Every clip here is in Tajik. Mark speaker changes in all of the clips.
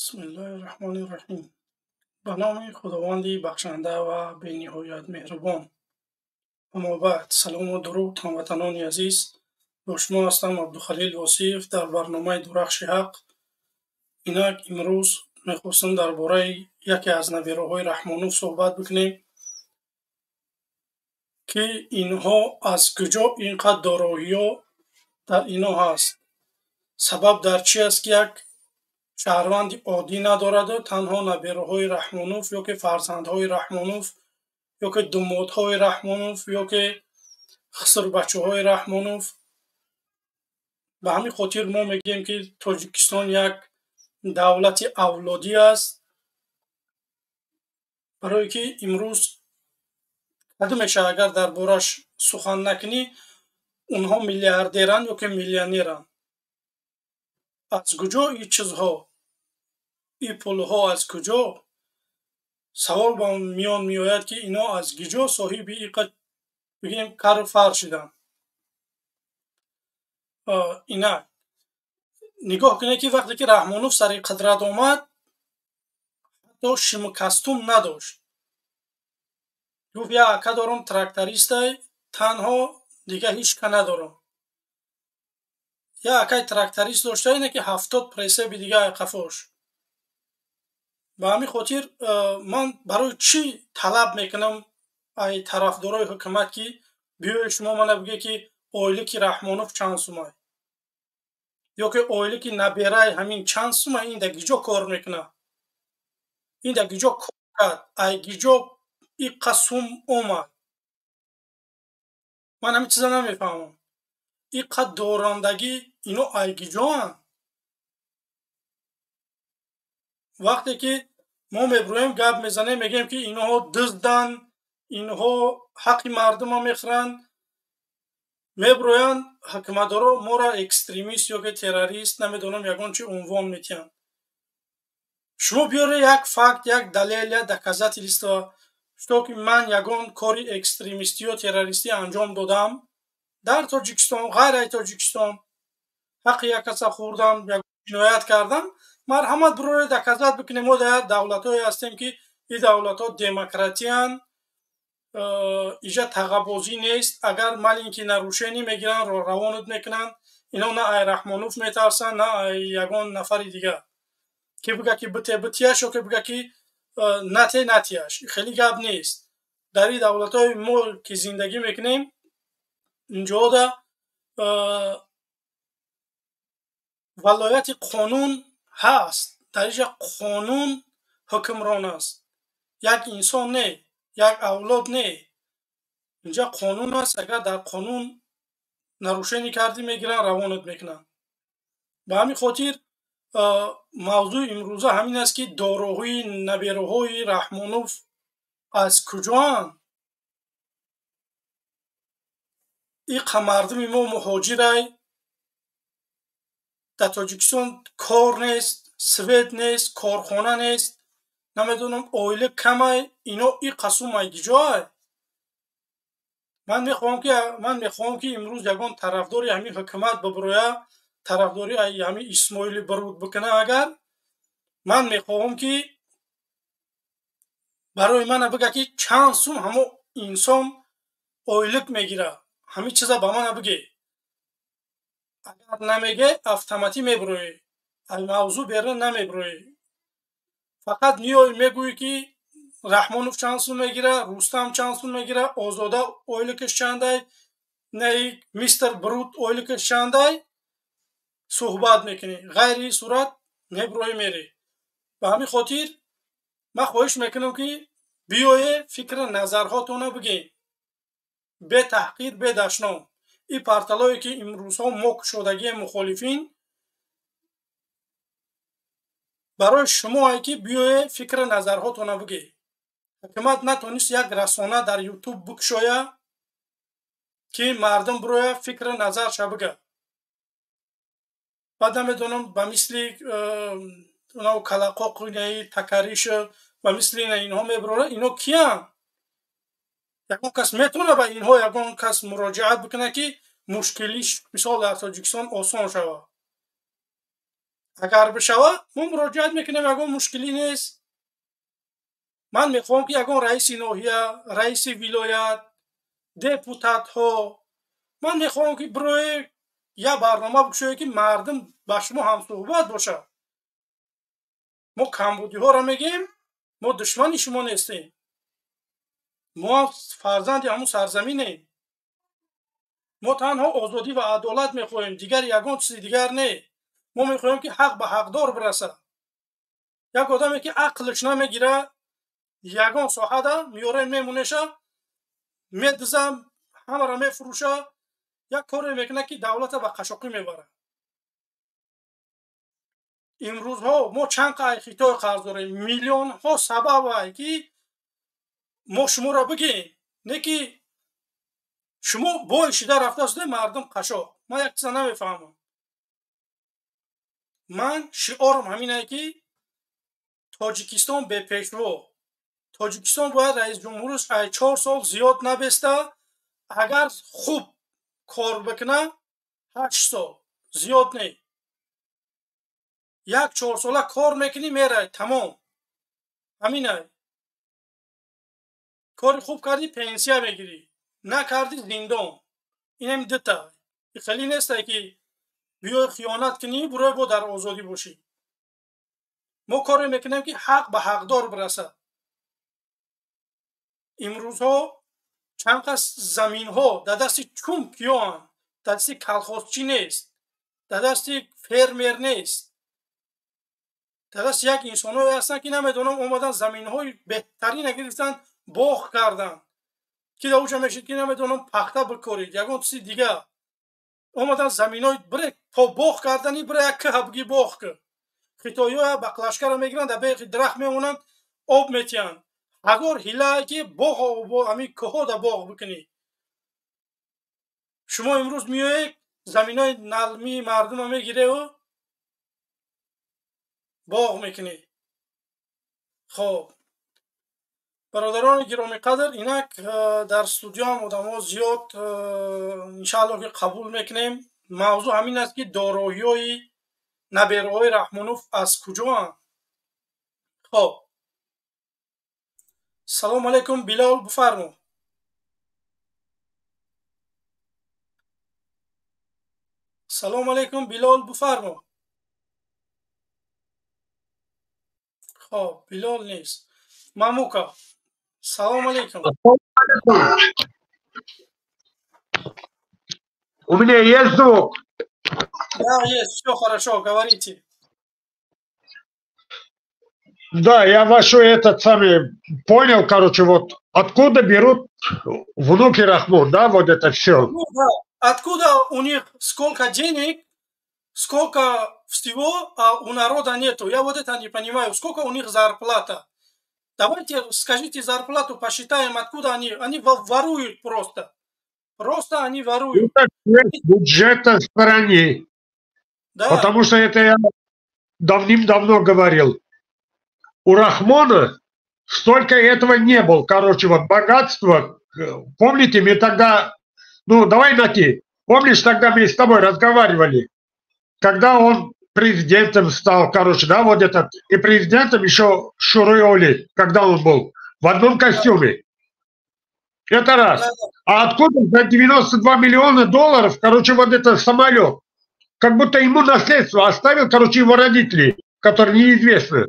Speaker 1: Бисмиллоҳир-раҳмонир-раҳим. Ба номи Худованди бахшанда ва бениҳоят меҳрубон. Аммо баъд, салому дуруд, ҳамватанони азиз. Бо шумо ҳастам Абдухалил Восиев дар барномаи Дурахши ҳақ. Инак имрӯз мехостам дар бораи яке аз набераҳои Раҳмонов суҳбат бикунем, ки инҳо аз куҷо ин қадр дороиҳо дар ино ҳаст. Сабаб дар чи аст, ки як шаҳрванди оддӣ надораду танҳо набераҳои Раҳмонов ё ки фарзандҳои Раҳмонов ё ки думодҳои Раҳмонов ё ки хусурбачаҳои Раҳмонов. Ба ҳамин хотир мо мегӯем, ки Тоҷикистон як давлати авлодӣ аст, барое ки имрӯз кадом мешавад, агар дар бораш сухан накунӣ, онҳо миллиардеранд ё ки миллионеранд. Аз куҷо ин чизҳо, ин пулҳо аз куҷо? Савол ба миён меояд, ки ино аз куҷо соҳиби ин қадр, бигӯем, кару фар шуданд. Инак нигоҳ кунед, ки вақте ки Раҳмонов сари қудрат омад, ҳатто шиму костюм надошт. Гуфт: як ака дорам, трактористай, танҳо, дига ҳеҷ ка надорам. Як акаи тракторист дошта, ине ки 70 прицеп и дига қафош. Ба ҳамин хотир ман барои чӣ талаб мекунам ай тарафдорои ҳукумат, ки биёед шумо мана бигӯед, ки ойлики Раҳмонов чанд сумай ё ки ойлики набераи ҳамин чанд сума, ин дар гиҷо кор мекунад, ин дар гиҷо кор кард, ай гиҷо иққа сум омад. Ман ҳамин чиза намефаҳмам. Иққа дорандагӣ ино ай гиҷоанд? Вақте ки мо мебурӯем, гап мезанем, мегӯем, ки инҳо дузданд, инҳо ҳаққи мардума мехӯранд, мебурӯянд ҳукуматдоро моро экстремист ё ки террорист, намедонам, ягон чи унвон метиҳанд. Шумо биёре як факт, як далел, як доказательство, что ки ман ягон кори экстремистӣ ё террористӣ анҷом додам дар Тоҷикистон, ғайр аз Тоҷикистон, ҳаққи як каса хӯрдам, ягон ҷиноят кардам, марҳамат, биёре доказать бикунем. Мо дар давлатҳое ҳастем, ки ин давлатҳо демократиянд, иҷа тағабозӣ нест. Агар маленький нарушение мегиранд, равонат мекунанд. Ино на ай Раҳмонов метарсанд, на ай ягон нафари дигар, ки бига, ки бите битияш ё ки бига, ки нате натияш. Хеле гап нест. Дар ин давлатҳои мо ки зиндагӣ мекунем, инҷода валояти қонун ҳаст, дар инҷа қонун ҳукмрон аст. Як инсон не, як авлод не, инҷа қонун аст. Агар дар қонун нарушение кардӣ, мегиранд, равонат мекунанд. Ба ҳамин хотир мавзӯи имрӯза ҳамин аст, ки дороҳои набераҳои Раҳмонов аз куҷоанд? Иққа мардуми мо муҳоҷирай, дар Тоҷикистон кор нест, свет нест, корхона нест, намедонам, оила камай, ино иққа сумай гиҷоай? Ман мехоҳам, ки имрӯз ягон тарафдори ҳамин ҳукумат бибурӯя, тарафдори ҳамин Исмоили Бруд бикуна. Агар ман мехоҳам, ки барои мана бига, ки чанд сум ҳамо инсон ойлик мегирад, ҳамин чиза ба мана биге. Агар намеге, автоматӣ мебурӯӣ, аз мавзӯъ берун намебурӯӣ. Фақат меоӣ, мегӯӣ, ки Раҳмонов чанд сум мегирад, Рустам чанд сум мегирад, Озода ойликаш чандай, наи мистер Бруд ойликаш чандай, суҳбат мекунӣ. Ғайри ин сурат мебурӯӣ, мерӣ. Ба ҳамин хотир ман хоҳиш мекунам, ки биёе, фикру назарҳотонро бигӯед бетаҳқир, бедашном. Ин порталое ки имрӯзҳо мо кушодагии мухолифин барои шумое, ки биёе, фикру назарҳотонро бигӯед. Ҳукумат натонист як расона дар Ютуб бикушоя, ки мардум бироя, фикру назарша бига. Баъд намедонам, ба мисли калақоқинаи такариша, ба мисли инҳо мебурора. Ино киянд? Ягон кас метавонад ба инҳо, ягон кас муроҷиат бикунад, ки мушкилиш, мисол, дар Тоҷикистон осон шавад? Агар бишавад, мо муроҷиат мекунем, ягон мушкилӣ нест. Ман мехоҳам, ки ягон раиси ноҳия, раиси вилоят, депутатҳо, ман мехоҳам, ки бирои як барнома бикушоед, ки мардум ба шумо ҳамсӯҳбат бошад. Мо камбудиҳоро мегӯем, мо душмани шумо нестем. Мо фарзанди ҳамун сарзаминем. Мо танҳо озодӣ ва адолат мехоҳем, дигар ягон чизи дигар не. Мо мехоҳем, ки ҳақ ба ҳақдор бирасад. Як одаме, ки ақлш намегирад, ягон соҳада меёрем, мемонеша, медизам, ҳамаро мефурӯша, як коре мекунад, ки давлата ба қашоқӣ мебарад. Имрӯзҳо мо чанд қай Хитой қарз дорем, миллионҳо сабаб ай, ки мо шуморо бигем, не ки шумо бой шида рафта шуда, мардум қашоқ. Ман як чиза намефаҳмам. Ман шиорам ҳаминае, ки Тоҷикистон бепешво. Тоҷикистон бояд раисҷумҳураш ай 4 сол зиёд набеста, агар хуб кор бикуна, 8 сол зиёд не. Як 4 сола кор мекунӣ, мерай, тамом. Ҳаминай. Кори хуб кардӣ, пенсия мегирӣ, накардӣ, зиндон. Инам дута. Хеле нестай, ки биёй, хиёнат кунӣ, бурой, бо дар озодӣ бошӣ. Мо коре мекунем, ки ҳақ ба ҳақдор бирасад. Имрӯзҳо чанд қас заминҳо дар дасти чум киёанд? Дар дасти колхозчӣ нест, дар дасти фермер нест, дар дасти як инсонҳое ҳастанд, ки намедонам, омадан, заминҳои беҳтарина гирифтанд, боғ карданд, ки дар уҷа мешид, ки намедонам, пахта бикорид, ягон чизи дигар. Омадан, заминҳои бире то боғ кардани, бире як кӯҳа биги, боғ кӯ. Хитоиҳо баклажкаро мегиранд, дар бехи дарахт мемонанд, об метиҳанд. Ҳазор ҳилае, ки боғ, ҳамин кӯҳҳо дар боғ бикунӣ. Шумо имрӯз меоед, заминҳои налмии мардума мегиреву боғ мекунӣ. Хоб, бародарони гиромиқадр, инак дар студиоам одамҳо зиёд, иншаалло, ки қабул мекунем. Мавзӯъ ҳамин аст, ки дороиҳои набераҳои Раҳмонов аз куҷоанд. Хоб, салому алайкум, Билол, бифармо. Салому алайкум, Билол, бифармо. Хоб, Билол нест. Мамука, салому алайкум.
Speaker 2: У меня есть звук?
Speaker 1: Да, есть, все хорошо, говорите.
Speaker 2: Да, я вашу этот самый понял, короче, вот откуда берут внуки Рахмон, да, вот это все.
Speaker 1: Ну, да. Откуда у них сколько денег, сколько всего, а у народа нету. Я вот это не понимаю. Сколько у них зарплата? Давайте скажите зарплату, посчитаем, откуда они. Они воруют просто. Просто они воруют.
Speaker 2: Это бюджета страны.
Speaker 1: Да.
Speaker 2: Потому что это я давным-давно говорил. У Рахмона столько этого не было. Короче, вот богатство. Помните, мы тогда, ну, давай на ты. Помнишь, тогда мы с тобой разговаривали, когда он президентом стал, короче, да, вот этот, и президентом еще Шӯрои Олӣ, когда он был, в одном костюме. Это раз. А откуда за 92 миллиона долларов, короче, вот этот самолет? Как будто ему наследство оставил, короче, его родители, которые неизвестны.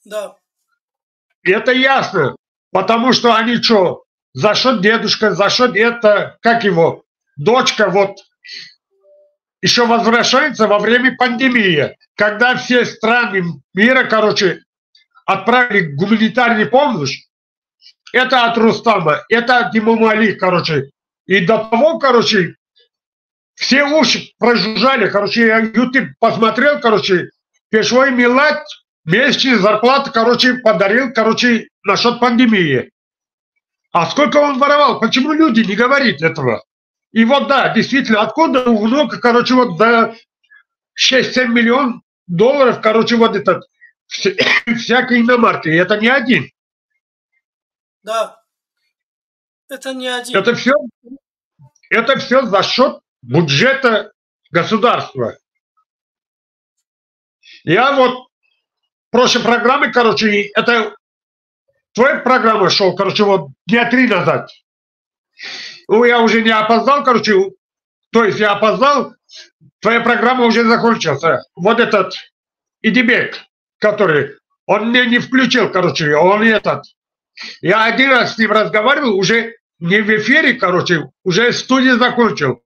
Speaker 1: Да.
Speaker 2: Это ясно, потому что они что, за счет дедушка, за счет это, как его, дочка вот еще возвращается во время пандемии, когда все страны мира, короче, отправили гуманитарную помощь, это от Рустама, это от Имамали, короче. И до того, короче, все уши прожужжали, короче, я YouTube посмотрел, короче, Пешвои миллат месячные зарплаты, короче, подарил, короче, насчет пандемии. А сколько он воровал? Почему люди не говорят этого? И вот да, действительно, откуда у внука, короче, вот за 6-7 миллионов долларов, короче, вот этот, всякой иномарки. И это не один.
Speaker 1: Да, это не один.
Speaker 2: Это все за счет бюджета государства. Я вот в прошлой программе, короче, это твоя программа шел, короче, вот дня 3 назад. Ну, я уже не опоздал, короче, то есть я опоздал, твоя программа уже закончилась. Вот этот Идибек, который, он мне не включил, короче, он этот. Я один раз с ним разговаривал, уже не в эфире, короче, уже студию закончил.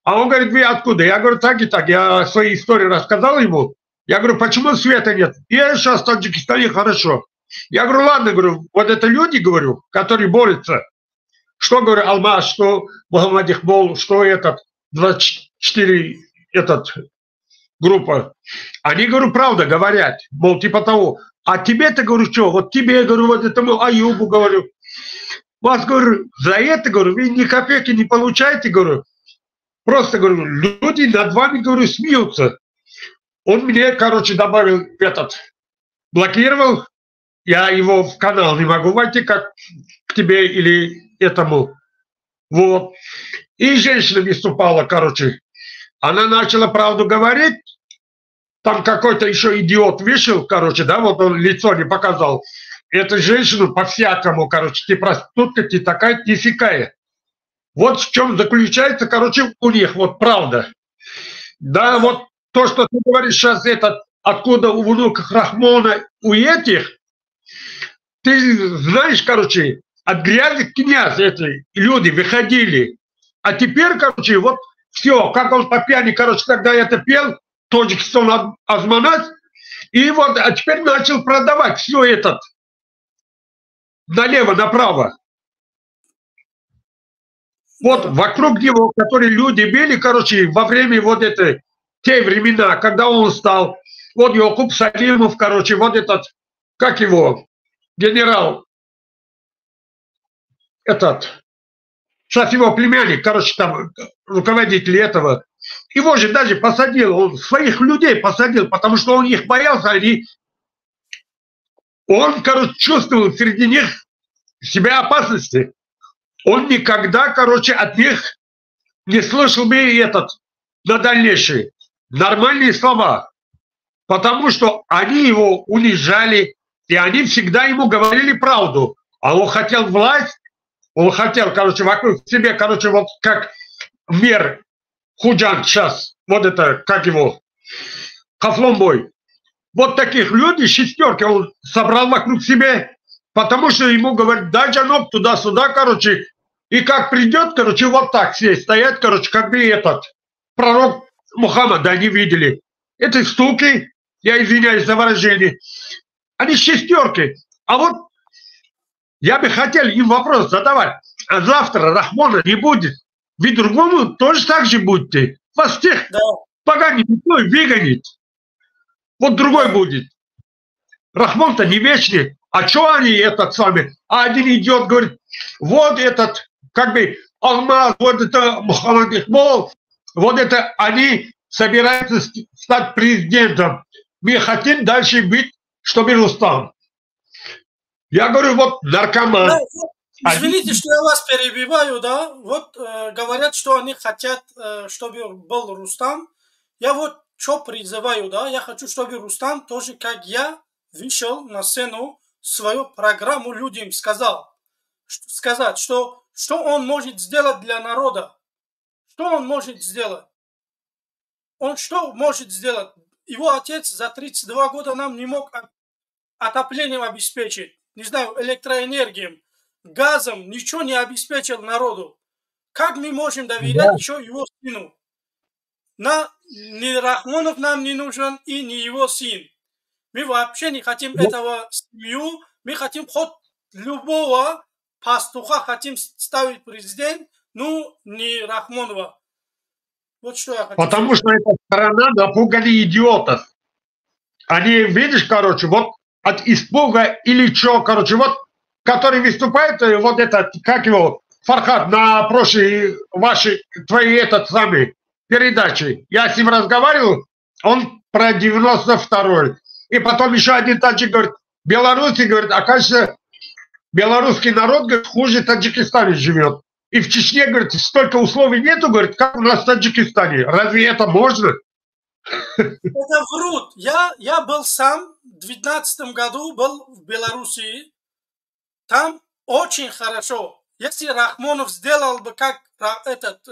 Speaker 2: А он говорит: вы откуда? Я говорю, так и так. Я свою историю рассказал ему. Я говорю, почему света нет? Я сейчас в Таджикистане хорошо. Я говорю, ладно, говорю, вот это люди, говорю, которые борются. Что, говорю, Алмаз, что Мухаммад Ихбол, что этот, 24, этот, группа. Они, говорю, правда говорят, мол, типа того. А тебе-то, говорю, что? Вот тебе, говорю, вот этому Аюбу, говорю. Вас, говорю, за это, говорю, вы ни копейки не получаете, говорю. Просто, говорю, люди над вами, говорю, смеются. Он мне, короче, добавил этот, блокировал. Я его в канал не могу войти, как к тебе или этому. Вот. И женщина выступала, короче. Она начала правду говорить. Там какой-то еще идиот вышел, короче, да, вот он лицо не показал. Эту женщину по-всякому, короче, ты проститутка, ты такая, ты сякая. Вот в чем заключается, короче, у них, вот правда. Да, вот то, что ты говоришь сейчас, это откуда у внуков Рахмона, у этих, ты знаешь, короче, от грязи князь эти люди выходили. А теперь, короче, вот все, как он по пьяни, короче, тогда это пел, Тоҷикистон аз ман аст, и вот, а теперь начал продавать все этот налево, направо. Вот вокруг него, которые люди были, короче, во время вот этой, те времена, когда он стал, вот Якуб Салимов, короче, вот этот, как его, генерал, этот, сейчас его племянник, короче, там, руководитель этого, его же даже посадил, он своих людей посадил, потому что он их боялся, они, он, короче, чувствовал среди них себя опасности. Он никогда, короче, от них не слышал бы этот, на дальнейшие, нормальные слова. Потому что они его унижали, и они всегда ему говорили правду. А он хотел власть, он хотел, короче, вокруг себя, короче, вот как мэр Худжанд сейчас, вот это, как его, Хафломбой. Вот таких людей, шестерки, он собрал вокруг себя, потому что ему говорят, дай ҷаноб туда-сюда, короче, и как придет, короче, вот так все стоят, короче, как бы этот пророк Мухаммада они видели. Это суки, я извиняюсь за выражение, они шестерки. А вот я бы хотел им вопрос задавать. А завтра Рахмона не будет. Вы другому тоже так же будете. Вас всех да. Поганит, выгонит. Вот другой будет. Рахмон-то не вечный. А что они этот с вами? А один идет, говорит, вот этот, как бы, Алмаз, вот это Мухаммад Ихбол, вот это они собираются стать президентом. Мы хотим дальше быть, чтобы Рустам. Я говорю, вот наркоман.
Speaker 1: Да, извините, что я вас перебиваю, да. Вот говорят, что они хотят, чтобы был Рустам. Я вот что призываю, да. Я хочу, чтобы Рустам тоже, как я, вышел на сцену, свою программу людям сказал. Сказать, что он может сделать для народа. Что он может сделать? Он что может сделать? Его отец за 32 года нам не мог отоплением обеспечить, не знаю, электроэнергией, газом, ничего не обеспечил народу. Как мы можем доверять еще его сыну? Ни Рахмонов нам не нужен и не его сын. Мы вообще не хотим этого семью, мы хотим хоть любого пастуха хотим ставить президент, ну, не Рахмонова. Вот что я хочу.
Speaker 2: Потому что эта страна напугали идиотов. Они, видишь, короче, вот от испуга или что, короче, вот, который выступает, вот этот, как его, Фархад, на прошлой вашей, твоей этот самый передаче. Я с ним разговаривал, он про 92-й. И потом еще один таджик говорит, белорусы, говорит, оказывается, белорусский народ, говорит, хуже Таджикистане живет. И в Чечне, говорит, столько условий нету, говорит, как у нас в Таджикистане. Разве это можно?
Speaker 1: Это врут. Я был сам в 2019 году, был в Белоруссии. Там очень хорошо. Если Рахмонов сделал бы как этот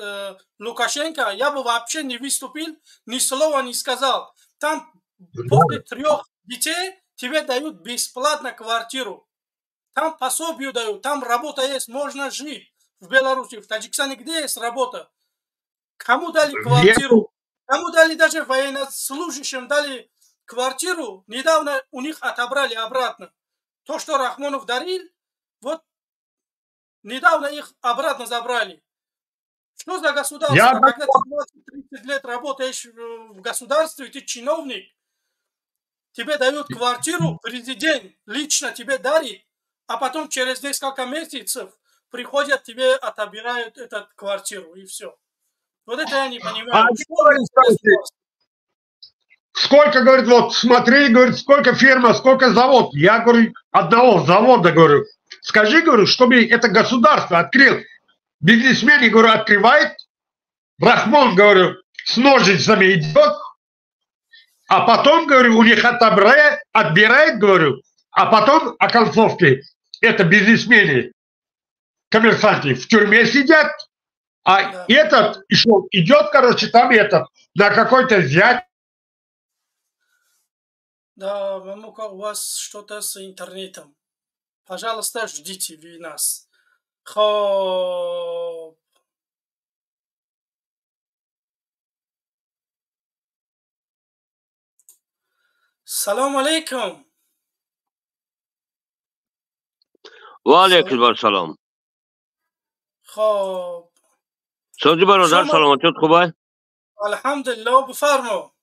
Speaker 1: Лукашенко, я бы вообще не выступил, ни слова не сказал. Там после 3 детей тебе дают бесплатно квартиру. Там пособие дают, там работа есть, можно жить в Беларуси. В Таджикистане где есть работа? Кому дали квартиру? Кому дали даже военнослужащим дали квартиру, недавно у них отобрали обратно. То, что Рахмонов дарил, вот недавно их обратно забрали. Что за государство? Когда ты 20-30 лет работаешь в государстве, ты чиновник, тебе дают квартиру, президент лично тебе дарит, а потом через несколько месяцев приходят, тебе отобирают эту квартиру, и все. Вот это я не понимаю.
Speaker 2: Сколько, говорит, вот смотри, говорит, сколько фирма, сколько завод. Я говорю, одного завода, говорю. Скажи, говорю, чтобы это государство открыл. Бизнесмены, говорю, открывает. Рахмон, говорю, с ножницами идет. А потом, говорю, у них отбирает, говорю. А потом оконцовки, это бизнесмены, коммерсанты в тюрьме сидят. А да. Этот еще идет, короче, там этот, на какой-то взять.
Speaker 1: Да, Мамука, у вас что-то с интернетом. Пожалуйста, ждите вы нас. Хоп. Салам алейкум.
Speaker 3: Ва алейкум ассалом.
Speaker 1: Хоп.
Speaker 3: Сози бародар, саломатият хубай?
Speaker 1: Алҳамдулиллоҳ, бифармо.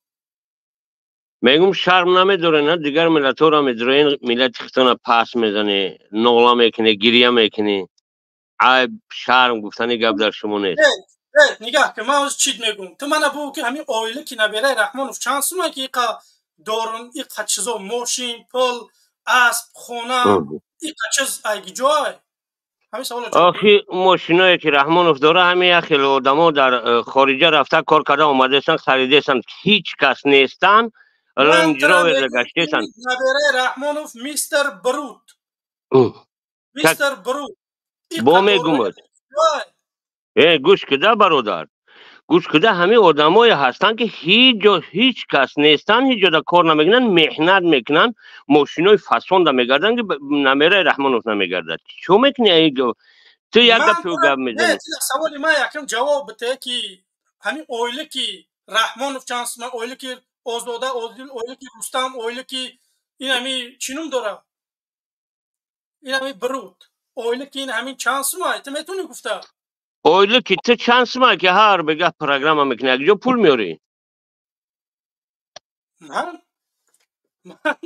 Speaker 3: Мегум шарм намедорен, дигар миллатҳоро медорен, миллати худтона пас мезанӣ, нола мекунӣ, гиря мекунӣ. Айб, шарм гуфтани гап дар шумо нест.
Speaker 1: Нигаҳ ки ман ҳозир чӣ мегум. Ту мана бугӯ ки ҳамин оила ки набераи Раҳмонов чанд сума ки иқа дорун, иқа чизо, мошин, пул, асп, хона, иқа чиз айги ҷой?
Speaker 3: Охи мошиное ки Раҳмонов дора, ҳамин як хеле одамо дар хориҷа рафта кор карда омадаестанд, харидаестанд, ҳеҷ кас нестанд, Рейндж-Ровер гаштаестанд.
Speaker 1: Набераи Раҳмонов мистер Брут. Мистер Брут.
Speaker 3: Бо мегумад. Гӯш кида, бародар. Гӯш кида, ҳамин одамое ҳастанд ки ҳеҷ ҷо ҳеҷ кас нестанд, ҳеҷ ҷода кор намекунанд, меҳнат мекунанд, мошинои фасонда мегарданд ки намераи Раҳмонов намегардад. Чӣ мекунӣ? Ту як гапу гап мезанӣ.
Speaker 1: Саволи ман якум ҷавоб бите ки ҳамин оила ки Раҳмонов чанд сума, оила ки Озода, оила ки Рустам, оила ки ин ҳамин чӣ ном дорад? Ин ҳамин Брут. Оила ки ин ҳамин чанд сума? Ту метавонӣ гуфта?
Speaker 3: Оила ки ту чанд сума ки ҳар бегаҳ программа мекунӣ, як ҷо пул меорӣ?
Speaker 1: Ман? Ман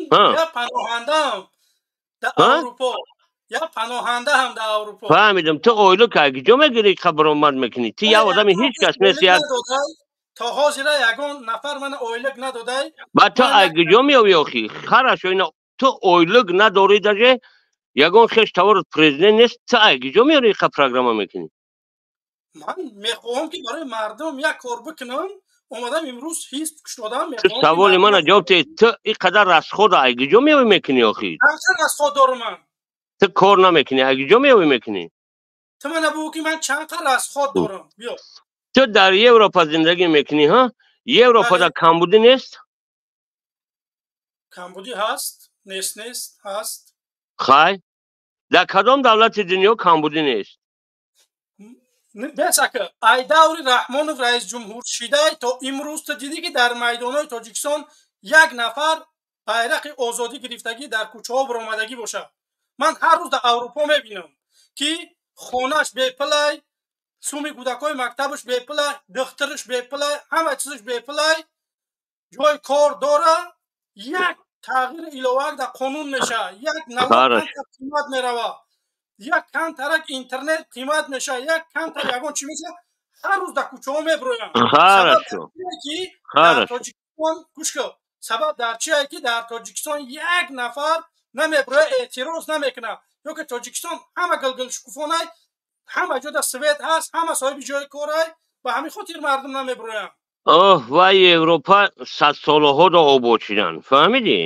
Speaker 1: я паноҳандаам дар Аврупо. Я паноҳандаам дар Аврупо.
Speaker 3: Фаҳмидам, ту оила ки як ҷо мегирӣ, хабаромад мекунӣ. Ту як одами ҳеҷ кас нест, як
Speaker 1: то ҳозира ягон нафар мана ойлик надодай.
Speaker 3: Ба ту як ҷо меоӣ охи? Хорошо, ина ту ойлик надорӣ даже, ягон хеш товарот президент нест, ту як ҷо меорӣ ха программа мекунӣ?
Speaker 1: Ман мехоҳам ки барои мардум як кор бикунам. Омадам имрӯз ҳизб кушодам, мехоҳам.
Speaker 3: Саволи мана ҷавоб деҳ, ту ин қадар расхода ай куҷо меоӣ мекунӣ охи?
Speaker 1: Чанд расход дорам ман?
Speaker 3: Ту кор намекунӣ, ай куҷо меоӣ мекунӣ?
Speaker 1: Ту мана бугӯ ки ман чанд қадр расход дорам. Биё.
Speaker 3: Ту дар Европа зиндагӣ мекунӣ, ҳа? Европада камбудӣ нест?
Speaker 1: Камбудӣ ҳаст, нест, нест, ҳаст.
Speaker 3: Хай, дар кадом давлати дунё камбудӣ нест?
Speaker 1: Бес ака, ай даври Раҳмонов раис ҷумҳур шидай то имрӯз ту дидӣ ки дар майдонҳои Тоҷикистон як нафар байрақи озодӣ гирифтагӣ дар кӯчаҳо баромадагӣ бошад. Ман ҳар рӯз дар Аврупо мебинам ки хонаш бепулай, суми кӯдакҳои мактабаш бепулай, духтараш бепулай, ҳама чизаш бепулай, ҷои кор дора, як тағйири иловак дар қонун мешавад, як налог қимат меравад, як камтарак интернет қимат мешавад, як камтар ягон чӣ мешавад, ҳар рӯз дар кӯчаҳо меброянд. Дар Тоҷикистон гӯш кун, сабаб дар чие ки дар Тоҷикистон як нафар намеброяд, эътироз намекунад. Ё ки Тоҷикистон ҳама гилгилшукуфонай, ҳама ҷода свет ҳаст, ҳама соҳиби ҷои корай, ба ҳамин хотир мардум намеброянд.
Speaker 3: Оҳ, вай Европа садсолаҳоро обод шидан, фаҳмидӣ?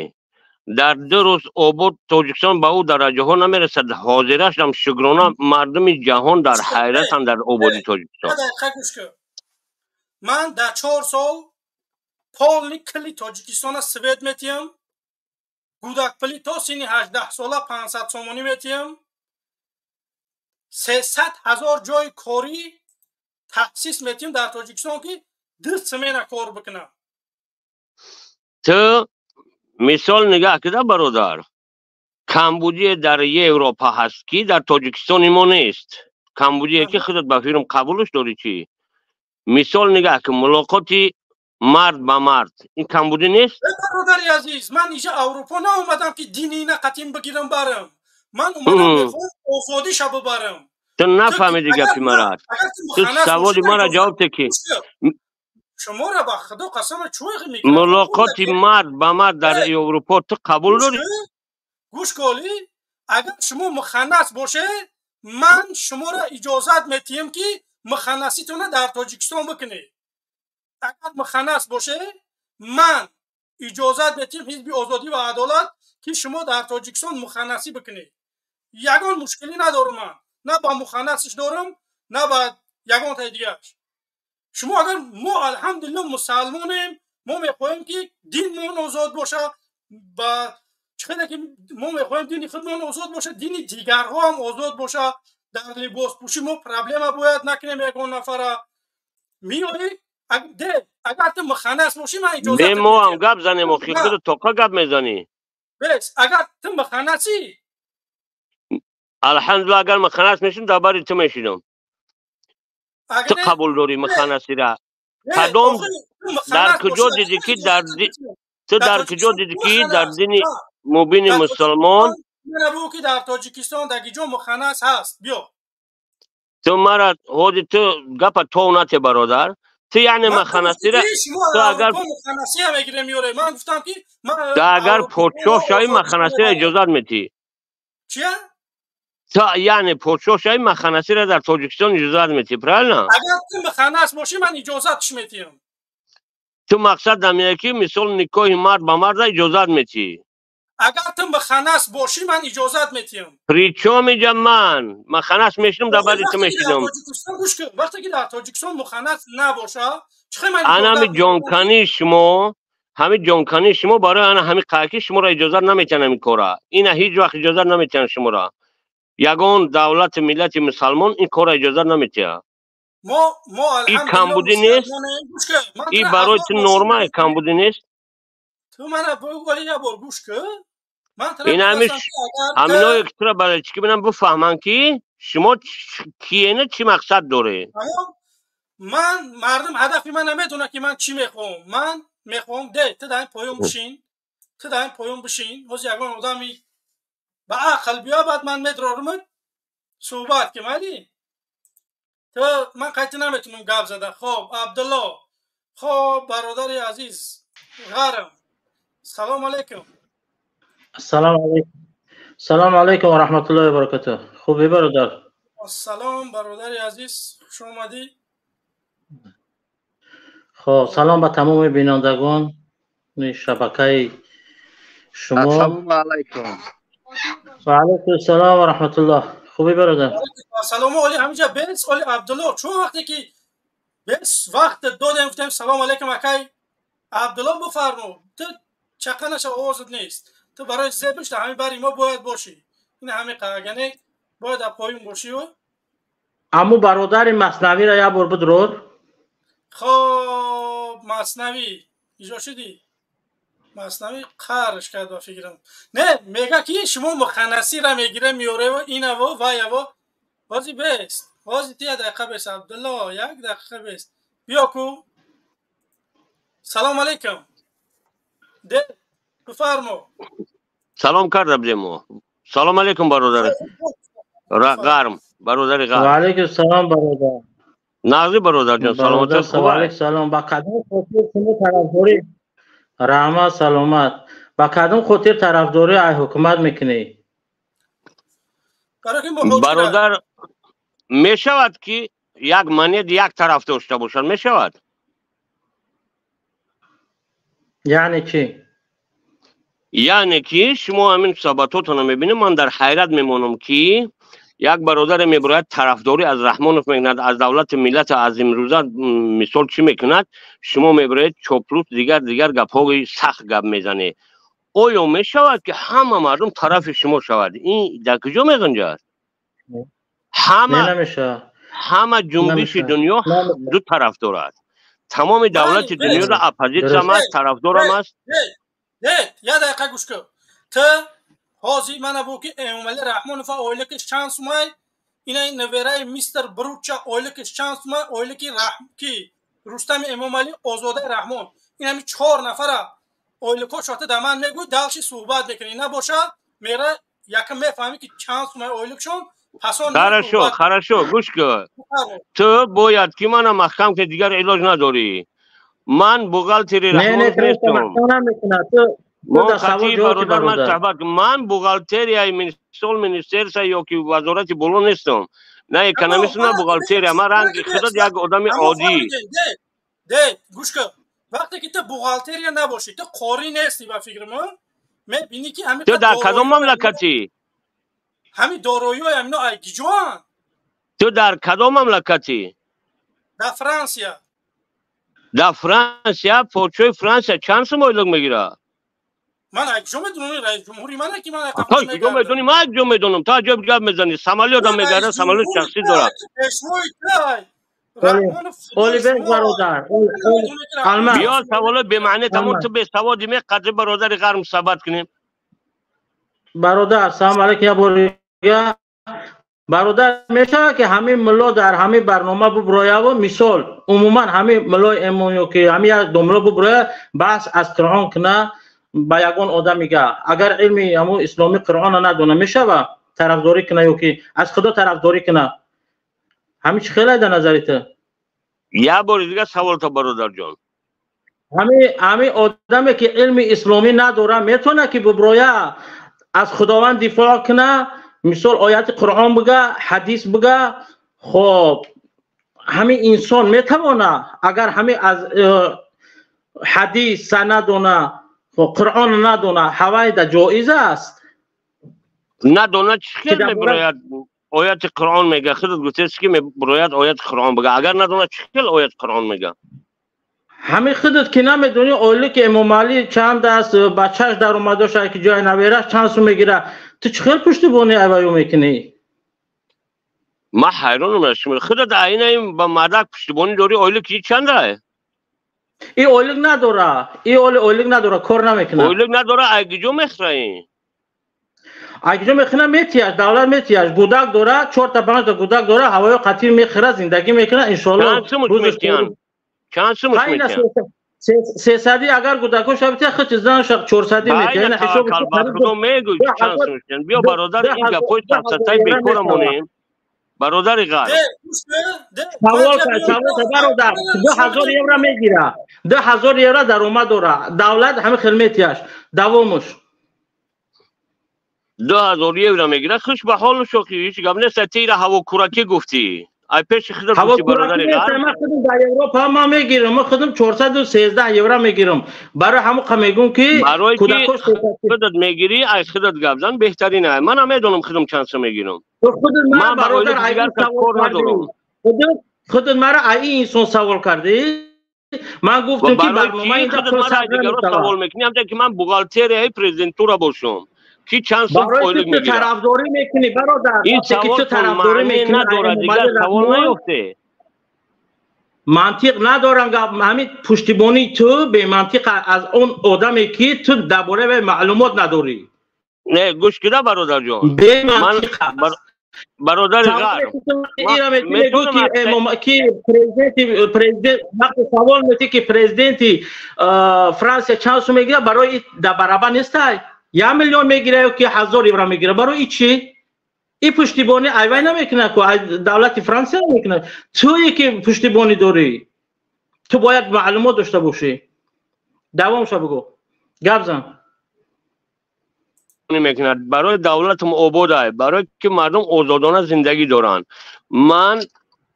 Speaker 3: Дар 2 рӯз обод Тоҷикистон ба ӯ дараҷаҳо намерасад. Ҳозирашам, шукрона, мардуми ҷаҳон дар ҳайратанд дар ободи Тоҷикистон.
Speaker 1: Ман дар 4 сол полный кили Тоҷикистона свет метиҳам, гудакпулӣ то синни 18 сола 500 сомонӣ метиҳам, 300 ҳазор ҷои корӣ таъсис метиҳам дар Тоҷикистон, ки 2 смена кор бикунам.
Speaker 3: Ту мисол нигаҳ кида, бародар, камбудие дар Европа ҳаст, ки дар Тоҷикистони мо нест. Камбудие, ки худат ба фирм қабулш дорӣ, чӣ? Мисол нигаҳ кун, мулоқоти мард ба мард, ин камбудӣ нест?
Speaker 1: Бародари азиз, ман иҷа Аврупо наомадам, ки дини ина қатим бигирам барам. Ман омадам, мехоҳам озодиша бибарам.
Speaker 3: Ту нафаҳмиди гапи мара. Ту саволи мара ҷавоб те, ки
Speaker 1: шуморо ба Худо қасам, чӯй мекунам.
Speaker 3: Мулоқоти мард ба мард дар Европо ту қабул дорӣ?
Speaker 1: Гӯш коли, агар шумо муханнас боше, ман шуморо иҷозат метиҳам, ки муханнаситона дар Тоҷикистон бикунед. Агар муханнас боше, ман иҷозат метиҳам, Ҳизби озодӣ ва адолат, ки шумо дар Тоҷикистон муханнасӣ бикунед. Ягон мушкилӣ надорам ман, на ба муханнасиш дорам, на ба ягон таи дигараш. Шумо агар, мо алҳамдулилло мусалмонем, мо мехоҳем, ки динмон озод боша. Ба чӣ хеле ки мо мехоҳем дини худмон озод боша, дини дигарҳо ҳам озод боша. Дар либоспӯшӣ мо проблема бояд накунем ягон нафара. Меоӣ, де, агар ту муханнас бошӣ, ман иҷозат
Speaker 3: Бе, мо ҳам гап занем, охи худу тоқа гап мезанӣ.
Speaker 1: Бес, агар ту муханнасӣ.
Speaker 3: Алҳамдулилла, агар муханнас мешудам, дар бари ту мешидам. Ту қабул дорӣ муханнасира? Кадом, дар куҷо дидӣ, ки дар ту, дар куҷо дидӣ, ки дар дини мубини мусулмон?
Speaker 1: Бу, ки дар Тоҷикистон даги ҷо муханнас ҳаст, биё.
Speaker 3: Ту мара ҳоди, ту гапа тов нате, бародар. Ту яъне муханнасира
Speaker 1: ту агар муханнасия мегирем, ёре, ман гуфтам, ки
Speaker 3: ту агар подшоҳ шавӣ, муханнасира иҷозат метиҳӣ?
Speaker 1: Чия?
Speaker 3: Ту яъне подшоҳ шавӣ, муханнасира дар Тоҷикистон иҷозат метиҳӣ, правильно?
Speaker 1: Агар ту муханнас бошӣ, ман иҷозатш метиҳам.
Speaker 3: Ту мақсад дамея, ки мисол никоҳи мард ба марда иҷозат метиҳӣ?
Speaker 1: Агар ту муханнас бошӣ, ман иҷозат метиҳам.
Speaker 3: Причём иҷа ман муханнас мешидам, дар бари ту мешидам.
Speaker 1: Гӯш кун, вақте ки дар Тоҷикистон муханнас набоша, чӣ ман
Speaker 3: Ана ҳами ҷонкании шумо, ҳами ҷонкании шумо барои ана ҳами қайки шуморо иҷозат наметиҳанд ҳамин кора. Ина ҳеҷ вақт иҷозат наметиҳанд шуморо. Ягон давлати миллати мусалмон ин корро иҷозат наметиҳад.
Speaker 1: Мо
Speaker 3: Ин камбудӣ нест? Ин барои ту норма, камбудӣ нест?
Speaker 1: Ту мана вале як бор гӯш кун.
Speaker 3: Ин ҳаминое ки тура барои чӣ ки бинам, бифаҳманд, ки шумо киена, чӣ мақсад доред.
Speaker 1: Ман мардум ҳадафи ман намедонад, ки ман чӣ мехоҳам. Ман мехоҳам, де, ту дар ин поён бишин, ту дар ин поён бишин. Ҳозир ягон одами ба ақл биё, баъд ман медрорумат, суҳбат ки майли. Ту ман қайти наметунам гап зада. Хоб, Абдулло, хоб, бародари азиз ғарм, салому алайкум.
Speaker 4: Ассалому алайкум, салому алайкум ва раҳматуллоҳи ва баракатуҳ. Хубӣ, бародар?
Speaker 1: Салом, бародари азиз, хуш омадӣ.
Speaker 4: Хоб, салом ба тамоми бинандагони шабакаи шумо.
Speaker 5: Ассалому алайкум.
Speaker 4: Ва алайкум ассалом ва раҳматуллоҳ. Хубӣ, бародар?
Speaker 1: Салому оли ҳамиҷа бес оли. Абдулло, чун вақте ки бес вақт додем, гуфтем: «Салому алайкум, акай Абдулло, бифармо». Ту чақа наша, овозат нест. Ту барои зебиш дар ҳамин бари мо бояд бошӣ. Ин ҳами қагане бояд дар поён бошию.
Speaker 4: Аммо бародари Маснавиро як бор бидрор.
Speaker 1: Хоб, Маснавӣ иҷо шудӣ? Маснавӣ қарш кард ба фикрам. Не, мега, ки шумо муханнасира мегира, меёрево, инаво, ваяво. Бози бест, бози ту як дақиқа бест, Абдулло, як дақиқа бест, биё ку. Салому алайкум, де, бифармо.
Speaker 3: Салом карда будем мо. Салом алейкум, бародари ғарм, бародари ғарм.
Speaker 4: Ва алайкум салом, бародар.
Speaker 3: Нағзи, бародарҷон, саломатӣ?
Speaker 4: Хуб, алайкум салом. Ба кадом хотир шумо тарафдорӣ, раҳмат, саломат, ба кадом хотир тарафдорӣ ай ҳукумат мекунӣ?
Speaker 3: Бародар, мешавад, ки як монет як тараф дошта бошад? Мешавад?
Speaker 4: Яъне чӣ?
Speaker 3: Яъне ки шумо ҳамин суҳбатотонро мебинем, ман дар ҳайрат мемонам, ки як бародаре мебарояд, тарафдорӣ аз Раҳмонов мекунад, аз давлату миллату аз имрӯза мисол чӣ мекунад, шумо мебароед, чоплус, дигар дигар гапҳои сахт гап мезанед. Оё мешавад, ки ҳама мардум тарафи шумо шавад? Ин дар куҷо меғунҷад? Ҳама ҷунбиши дунё ду тараф дорад. Тамоми давлати дунёро оппозитсиям аст, тарафдорам аст.
Speaker 1: Як дақиқа гӯш кун. Ту ҳозир мана бу, ки Эмомалӣ Раҳмонова ойликиш чанд сумай, ина невераи мистер Бруча ойликиш чанд сумай, ойлики ки Рустами Эмомалӣ, Озодаи Раҳмон, инами чор нафара ойликҳо да ман мегӯй, дальше суҳбат мекунӣ. Набоша, мера якм мефаҳмӣ, ки чанд сумай ойликшон.
Speaker 3: Хорошо, хорошо, гӯш кун. Ту бояд ки мана маҳкам ки дигар илоҷ надорӣ. Ман бухгалтери Раҳмонов нестам. Ман бухгалтерияи мисол министерства ё ки вазорати боло нестам, на экономист, на бухгалтерия. Ман ранги худат як одами оддӣ.
Speaker 1: Гӯш кун, вақте ки ту бухгалтерия набошӣ, ту қорӣ нестӣ, ба фикри ман мебинӣ, ки
Speaker 3: Ту дар кадом мамлакатӣ?
Speaker 1: Ҳамин дороиҳои ҳамино ай киҷоанд?
Speaker 3: Ту дар кадом мамлакатӣ?
Speaker 1: Дар Франсия.
Speaker 3: Дар Франсия подшоҳи Франсия чанд сум ойлук мегирад?
Speaker 1: Ман ай куҷо медонам? Раисҷумҳури мана ки ман.
Speaker 3: То куҷо медонӣ? Ман куҷо медонам? Ту аҷоиб гап мезанӣ. Самолётам мегарда, самолёт шахсӣ дорад.
Speaker 1: Пешвои тай.
Speaker 4: Олибек бародар.
Speaker 3: Биё, саволои бемаъне тамом. Ту бесаводи, меқадри бародари ғарб суҳбат кунем.
Speaker 4: Бародар, салом алейкум. Я борига, бародар, мешавад, ки ҳамин мулло дар ҳамин барнома буброяву, мисол, умуман ҳамин муллои эмон ё ки ҳамин як домло буброя, баҳс аз Қуръон куна ба ягон одамига, агар илми ҳамун исломӣ, Қуръона надона, мешава тарафдорӣ куна ё ки аз Худо тарафдорӣ куна? Ҳамин чӣ хеле дар назари ту?
Speaker 3: Як бори дигар саволта, бародарҷон.
Speaker 4: Ҳамин одаме, ки илми исломӣ надора, метавона, ки буброя, аз Худованд дифоъ куна, мисол, ояти Қуръон бига, ҳадис бига? Хоб, ҳамин инсон метавона, агар ҳамин аз ҳадис надона, Қуръон надона, ҳавайда ҷоиз аст?
Speaker 3: Надона, чӣ хел мебирояд, ояти Қуръон мега? Худат гуфтест, ки мебирояд, ояти Қуръон бига. Агар надона, чӣ хел ояти Қуръон мега?
Speaker 4: Ҳамин худат ки намедонӣ ойлики Эмомалӣ чанд аст, бачааш даромадош, ки ҷои навераш чанд сум мегира, ту чӣ хел пуштибонӣ айваю мекунӣ?
Speaker 3: Ман ҳайронам аз шумо. Худат айнаим ба мардак пуштибонӣ дорӣ. Ойлики чанда?
Speaker 4: И ойлик надора, и оли ойлик надора, кор намекунад.
Speaker 3: Ойлик надора, ай куҷо мехӯраи?
Speaker 4: Ай куҷо мехӯра? Метияш, давлат метияш. Гудак дора, чорта, панҷта гудак дора, ҳавоё қатир мехӯра, зиндагӣ мекунад, иншоалло.
Speaker 3: Чанд сумуш метиҳанд?
Speaker 4: 300-и. Агар гудако шавитя, хичи занша 400-и метиҳанд.
Speaker 3: Худо мегӯй, чанд сумуш метиҳанд. Биё, бародар, ин гапҳои сафсатаи бекора монем, бародари ғарб.
Speaker 4: Савол, савол, бародар. 2000 евро мегира, 2000 евро даромад дора, давлат ҳамин хел метиҳаш. Давомуш.
Speaker 3: 2000 евро мегира, хуш ба ҳолу шохи, ҳеҷ гап нест. Тира ҳавокуракӣ гуфтӣ, ай пеши худат гуфтӣ, бародари ғарб.
Speaker 4: Ман худам дар Европа ман мегирам, ман худам 413 евро мегирам. Барои ҳамон қа мегӯм, ки
Speaker 3: барои ки худат мегирӣ, ай худат гап зан, беҳтарин. Ай манам медонам, худам чанд сум мегирам.
Speaker 4: Ман бародар, дигар кас кор надорам. Худат мара ай инсон савол кардӣ, ман гуфтам, ки барнома
Speaker 3: савол мекунӣ, ҳамчун ки ман бухгалтерияи президентура бошам, ки чанд сум ойлик мегирад.
Speaker 4: Тарафдорӣ мекунӣ, бародар.
Speaker 3: Ин савол
Speaker 4: тарафдорӣ
Speaker 3: мекунӣ надорад, дигар савол наёфте.
Speaker 4: Мантиқ надорам гап. Ҳамин пуштибонии ту бемантиқ аз он одаме, ки ту дар бораи вай маълумот надорӣ.
Speaker 3: Не, гӯш кида, бародарҷон.
Speaker 4: Бемантиқ.
Speaker 3: Бародари ғарб,
Speaker 4: ки президент, вақте савол метӣ, ки президенти Франсия чанд сум мегирад, барои дар барабар нестай, 1 миллион мегира ё ки 1000 евро мегира, барои чӣ и пуштибонӣ айвай намекунад ку, давлати Франсия намекунад. Туе ки пуштибонӣ дорӣ, ту бояд маълумот дошта бошӣ. Давомша бигӯ, гап зан.
Speaker 3: Мекунад барои давлатам ободай, барои ки мардум озодона зиндагӣ доранд. Ман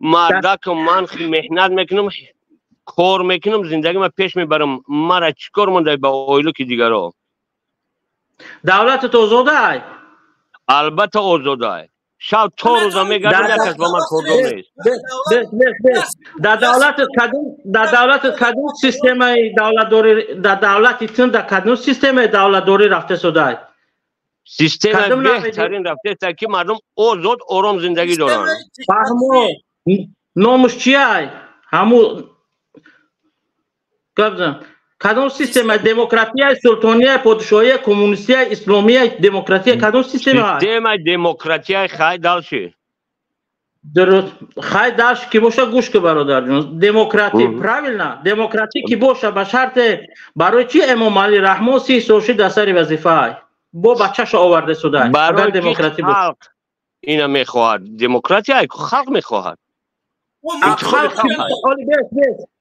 Speaker 3: мардакам, ман меҳнат мекунам. Кор мекунам, зиндагима пеш мебарам. Мара чӣ кор монда ба ойлуки дигаро?
Speaker 4: Давлатат озодай?
Speaker 3: Албатта, озодай. Шаб то рӯза мегардам, як кас ба ман кордор нест.
Speaker 4: Дар давлатат кадом системаи давлатдорӣ, дар давлати тун дар кадом системаи давлатдорӣ рафта судай?
Speaker 3: Системаи беҳтарин рафтеста, ки мардум озод, ором зиндагӣ доранд.
Speaker 4: Фаҳмо, номуш чиай? Ҳаму гап зан. Кадом система? Демократия, султония, подшоҳия, коммунистия, исломия, демократия, кадом система?
Speaker 3: Системаи демократия. Хай, дальше.
Speaker 4: Дуруст. Хай, дальше ки боша, гӯш ки, бародарҷон, демократӣ, правильно, демократӣ ки боша, ба шарте, барои чи Эмомалӣ Раҳмон 30 сол шид дар сари вазифаай, бо бачаша оварда судай?
Speaker 3: Агар демократӣ халқ ина мехоҳад, демократия халқ мехоҳад.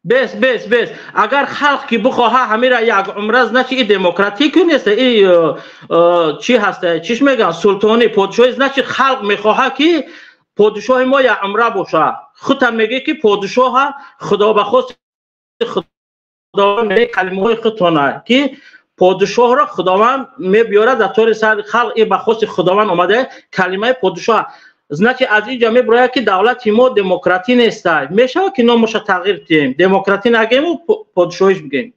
Speaker 4: Бес, бес, бес. Агар халқ ки бихоҳа ҳамира як умра, значит, и демократӣ ки нест, и чӣ ҳаста, чиш мегӯян, султонӣ, подшоҳӣ. Значит, халқ мехоҳа, ки подшоҳи мо як умра боша. Худтан мегӯӣ, ки подшоҳа худо ба хости худо, калимаҳои худтона, ки подшоҳро худованд мебиёрад дар тори сари халқ, и ба хости худованд омада калимаи подшоҳ. Значит, аз инҷа мебирояд, ки давлати мо демократӣ нестай. Мешавад, ки номаша тағйир диҳем, демократӣ нагему, подшоҳиш бигем?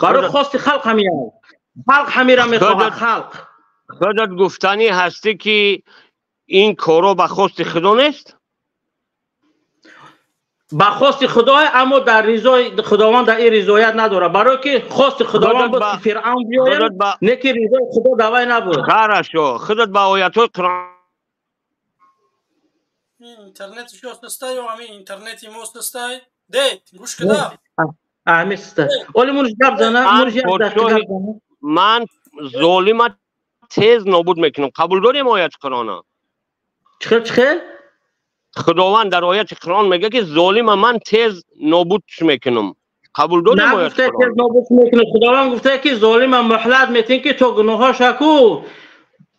Speaker 4: Барои хости халқ ҳамин, халқ ҳамира мехоҳад, халқ.
Speaker 3: Худат гуфтанӣ ҳастӣ, ки ин коро ба хости худо нест?
Speaker 4: Ба хости худо, аммо дар ризои худованд дар ин ризоят надорад, барое ки хости худованд буд, ки Фиръавн биёяд, не ки ризои худо давай набуд.
Speaker 3: Хорошо, худат ба оятҳои Қуръон
Speaker 1: Интернети шо састай ё ҳамин интернети мо састай? Дед, гӯш кида.
Speaker 4: Ҳамин састай. Оли мунш гап зана, мунш як дақиқа гап зана.
Speaker 3: Ман золима тез нобуд мекунам. Қабул дорем ояти Қуръона?
Speaker 4: Чихел, чихел?
Speaker 3: Худованд дар ояти Қуръон мегӯяд, ки золима ман тез нобуд мекунам. Қабул дорем ояти
Speaker 4: Қуръон? Тез нобуд мекунам. Худованд гуфта, ки золима муҳлат метин, ки то гуноҳоша ку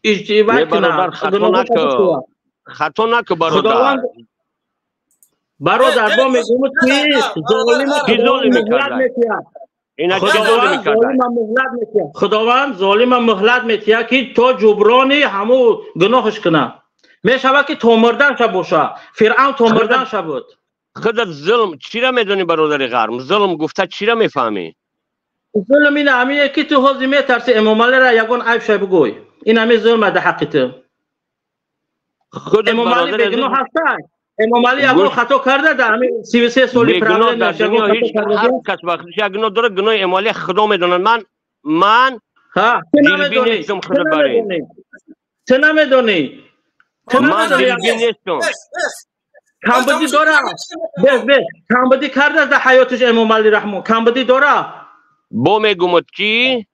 Speaker 4: иҷтибат
Speaker 3: кунад. Хато наку, бародар.
Speaker 4: Бародар, бо мегӯм, ки золима
Speaker 3: Ки золими карда? Ина чӣ золими карда?
Speaker 4: Худованд золима муҳлат метиҳад, ки то ҷуброни ҳаму гуноҳаш кунад. Мешавад, ки то мурданша боша. Фиръавн то мурданша буд.
Speaker 3: Худат зулм чира медонӣ, бародари ғарм? Зулм гуфта чира мефаҳмӣ?
Speaker 4: Зулм ин ҳамие, ки ту ҳозир метарси Эмомалира ягон айбша бигӯй. Ин ҳами зулм дар ҳаққи ту. Эмомалӣ бегуноҳ ҳастай? Эмомалӣ ягон хато карда дар ҳамин 33 соли?
Speaker 3: Ҳар кас ба худаш як гуноҳ дорад. Гуноҳи Эмомалӣ худо медонад. Ман дилбин нестам, худо барин.
Speaker 4: Ту намедонӣ.
Speaker 3: Ман дилбин нестам.
Speaker 4: Камбудӣ дора, бес, бес, камбудӣ кардааст дар ҳаётиш Эмомалӣ Раҳмон, камбудӣ дора.
Speaker 3: Бо мегумад, ки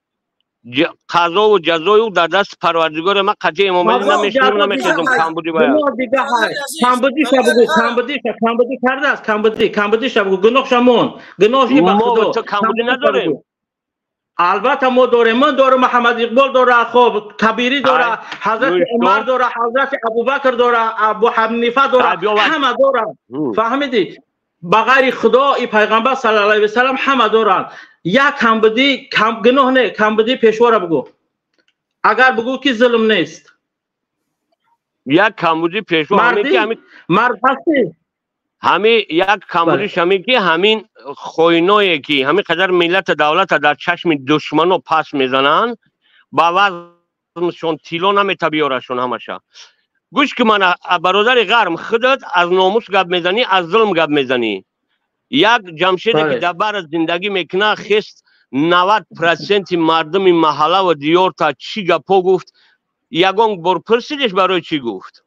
Speaker 3: қазову ҷазою дар дасти Парвардигори. Ман қатъи Эмомалӣ намешунам, намехезам камбудӣ
Speaker 4: бая. Камбудиша бугӯ, камбудиша, камбудӣ кардааст, камбудӣ, камбудиша бугӯ, гуноҳша мон, гуноҳи ба
Speaker 3: худо. Ту камбудӣ надорем?
Speaker 4: Албатта, мо дорем. Ман дорам, Муҳаммад Иқбол дора, хоб, Кабирӣ дора, ҳазрати Умар дора, ҳазрати Абубакр дора, Абу Ҳанифа дора, ҳама доранд. Фаҳмидӣ? Ба ғайри худо и пайғамбар саллаллоҳу алайҳи васаллам ҳама доранд. Як камбудӣ, гуноҳ не, камбудӣ пешвора бугӯ. Агар бугӯ, ки зулм нест.
Speaker 3: Як камбудӣ пешво
Speaker 4: мард ҳастӣ.
Speaker 3: Ҳами як камбудиш ҳамин, ки ҳамин хоиное, ки ҳамин қадар миллата, давлата дар чашми душмано пас мезананд, ба вазншон тилло намета биёрашон ҳамаша. Гӯш ки, мана, бародари ғарм, худат аз номус гап мезанӣ, аз зулм гап мезанӣ. Як Ҷамшеде, ки дар бара зиндагӣ мекунад, хест, 90 проценти мардуми маҳаллаву диёрта чӣ гапҳо гуфт? Ягон бор пурсидеш, барои чӣ гуфт?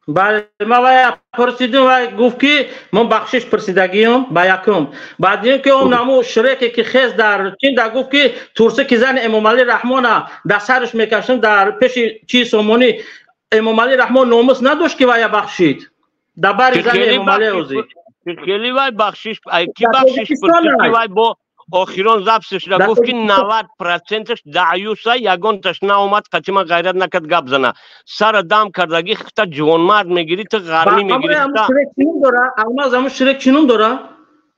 Speaker 4: Бале, ман вая пурсидим, вай гуфт, ки ман бахшиш пурсидагиюм ба якум. Баъд ин ки он наму шреке, ки хез дар чин да гуфт, ки турсе, ки зани Эмомалӣ Раҳмона дар сараш мекашем дар пеши чи сомонӣ, Эмомалӣ Раҳмон номус надошт, ки вая бахшид дар бари зани Эмомалӣ озӣ.
Speaker 3: Хеле вай бахшиш, ки бахшиш пурсид, ки вай бо охирон запись шуда гуфт, ки 90 проценташ даъюса, ягонташ наомад, қатима ғайрат накард гап зана. Сара дам кардаги хита ҷувонмард мегирӣ, ту ғармӣ мегирӣ.
Speaker 4: Алмаз, аму шрек чӣ ном дора?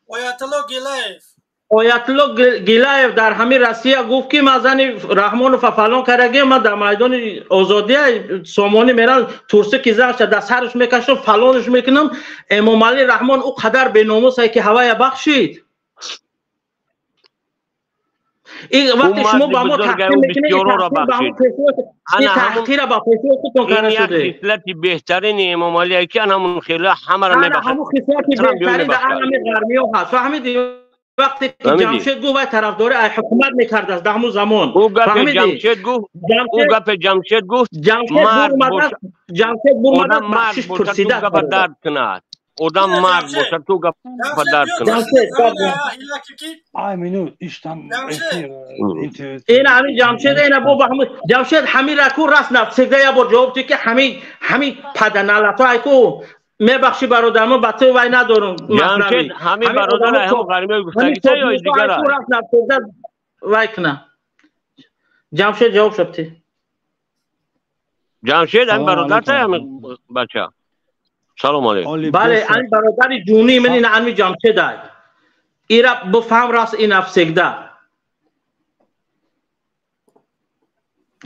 Speaker 1: Оятулло Гилаев.
Speaker 4: Оятулло Гилаев дар ҳамин Россия гуфт, ки ман зани Раҳмонова фалон кардагим, ман дар майдони Озодия сомонӣ мерам, турси ки занша дар сараш мекашам, фалонаш мекунам. Эмомалӣ Раҳмон ӯ қадар беномусае, ки ҳавая бахшид. Ин вақте шумо ба мо таҳқир мекунед, таҳқира ба пешвои худтон карда шуде.
Speaker 3: Хислати беҳтарини Эмомалӣ, ки ана ҳамун хела ҳамаро мебахшад.
Speaker 4: Ҳамун хислати беҳтарин дар ҳамин ғармиё ҳаст, фаҳмидӣ? Вақте ки Ҷамшед гуфт, вай тарафдори ай ҳукумат мекардааст дар ҳамун замон.
Speaker 3: Ӯ гапи Ҷамшед гуфт, ӯ гапи Ҷамшед гуфт,
Speaker 4: Ҷамшед бурмадааст, бахшиш пурсидааст.
Speaker 3: Гапа дард кунад, одам мард бошад, ту гапа дард кунад.
Speaker 5: Ай минут иштам.
Speaker 4: Ина ҳамин Ҷамшед, ина бо Ҷамшед ҳамин ку раст навсегда як бор ҷавоб дид, ки ҳамин паданалато айку. Мебахши, бародар, мо ба ту вай надорум.
Speaker 3: Ҷамшед ҳамин бародар ҳам ғармиё гуфтагита ё дигара?
Speaker 4: Вай куна. Ҷамшед, ҷавоб шабти.
Speaker 3: Ҷамшед ҳамин бародарта, ҳамин бача. Салом алейкум.
Speaker 4: Бале, ҳамин бародари ҷунии ман, ина ҳамин Ҷамшед ай. Ира бифаҳм, раст ин навсегда.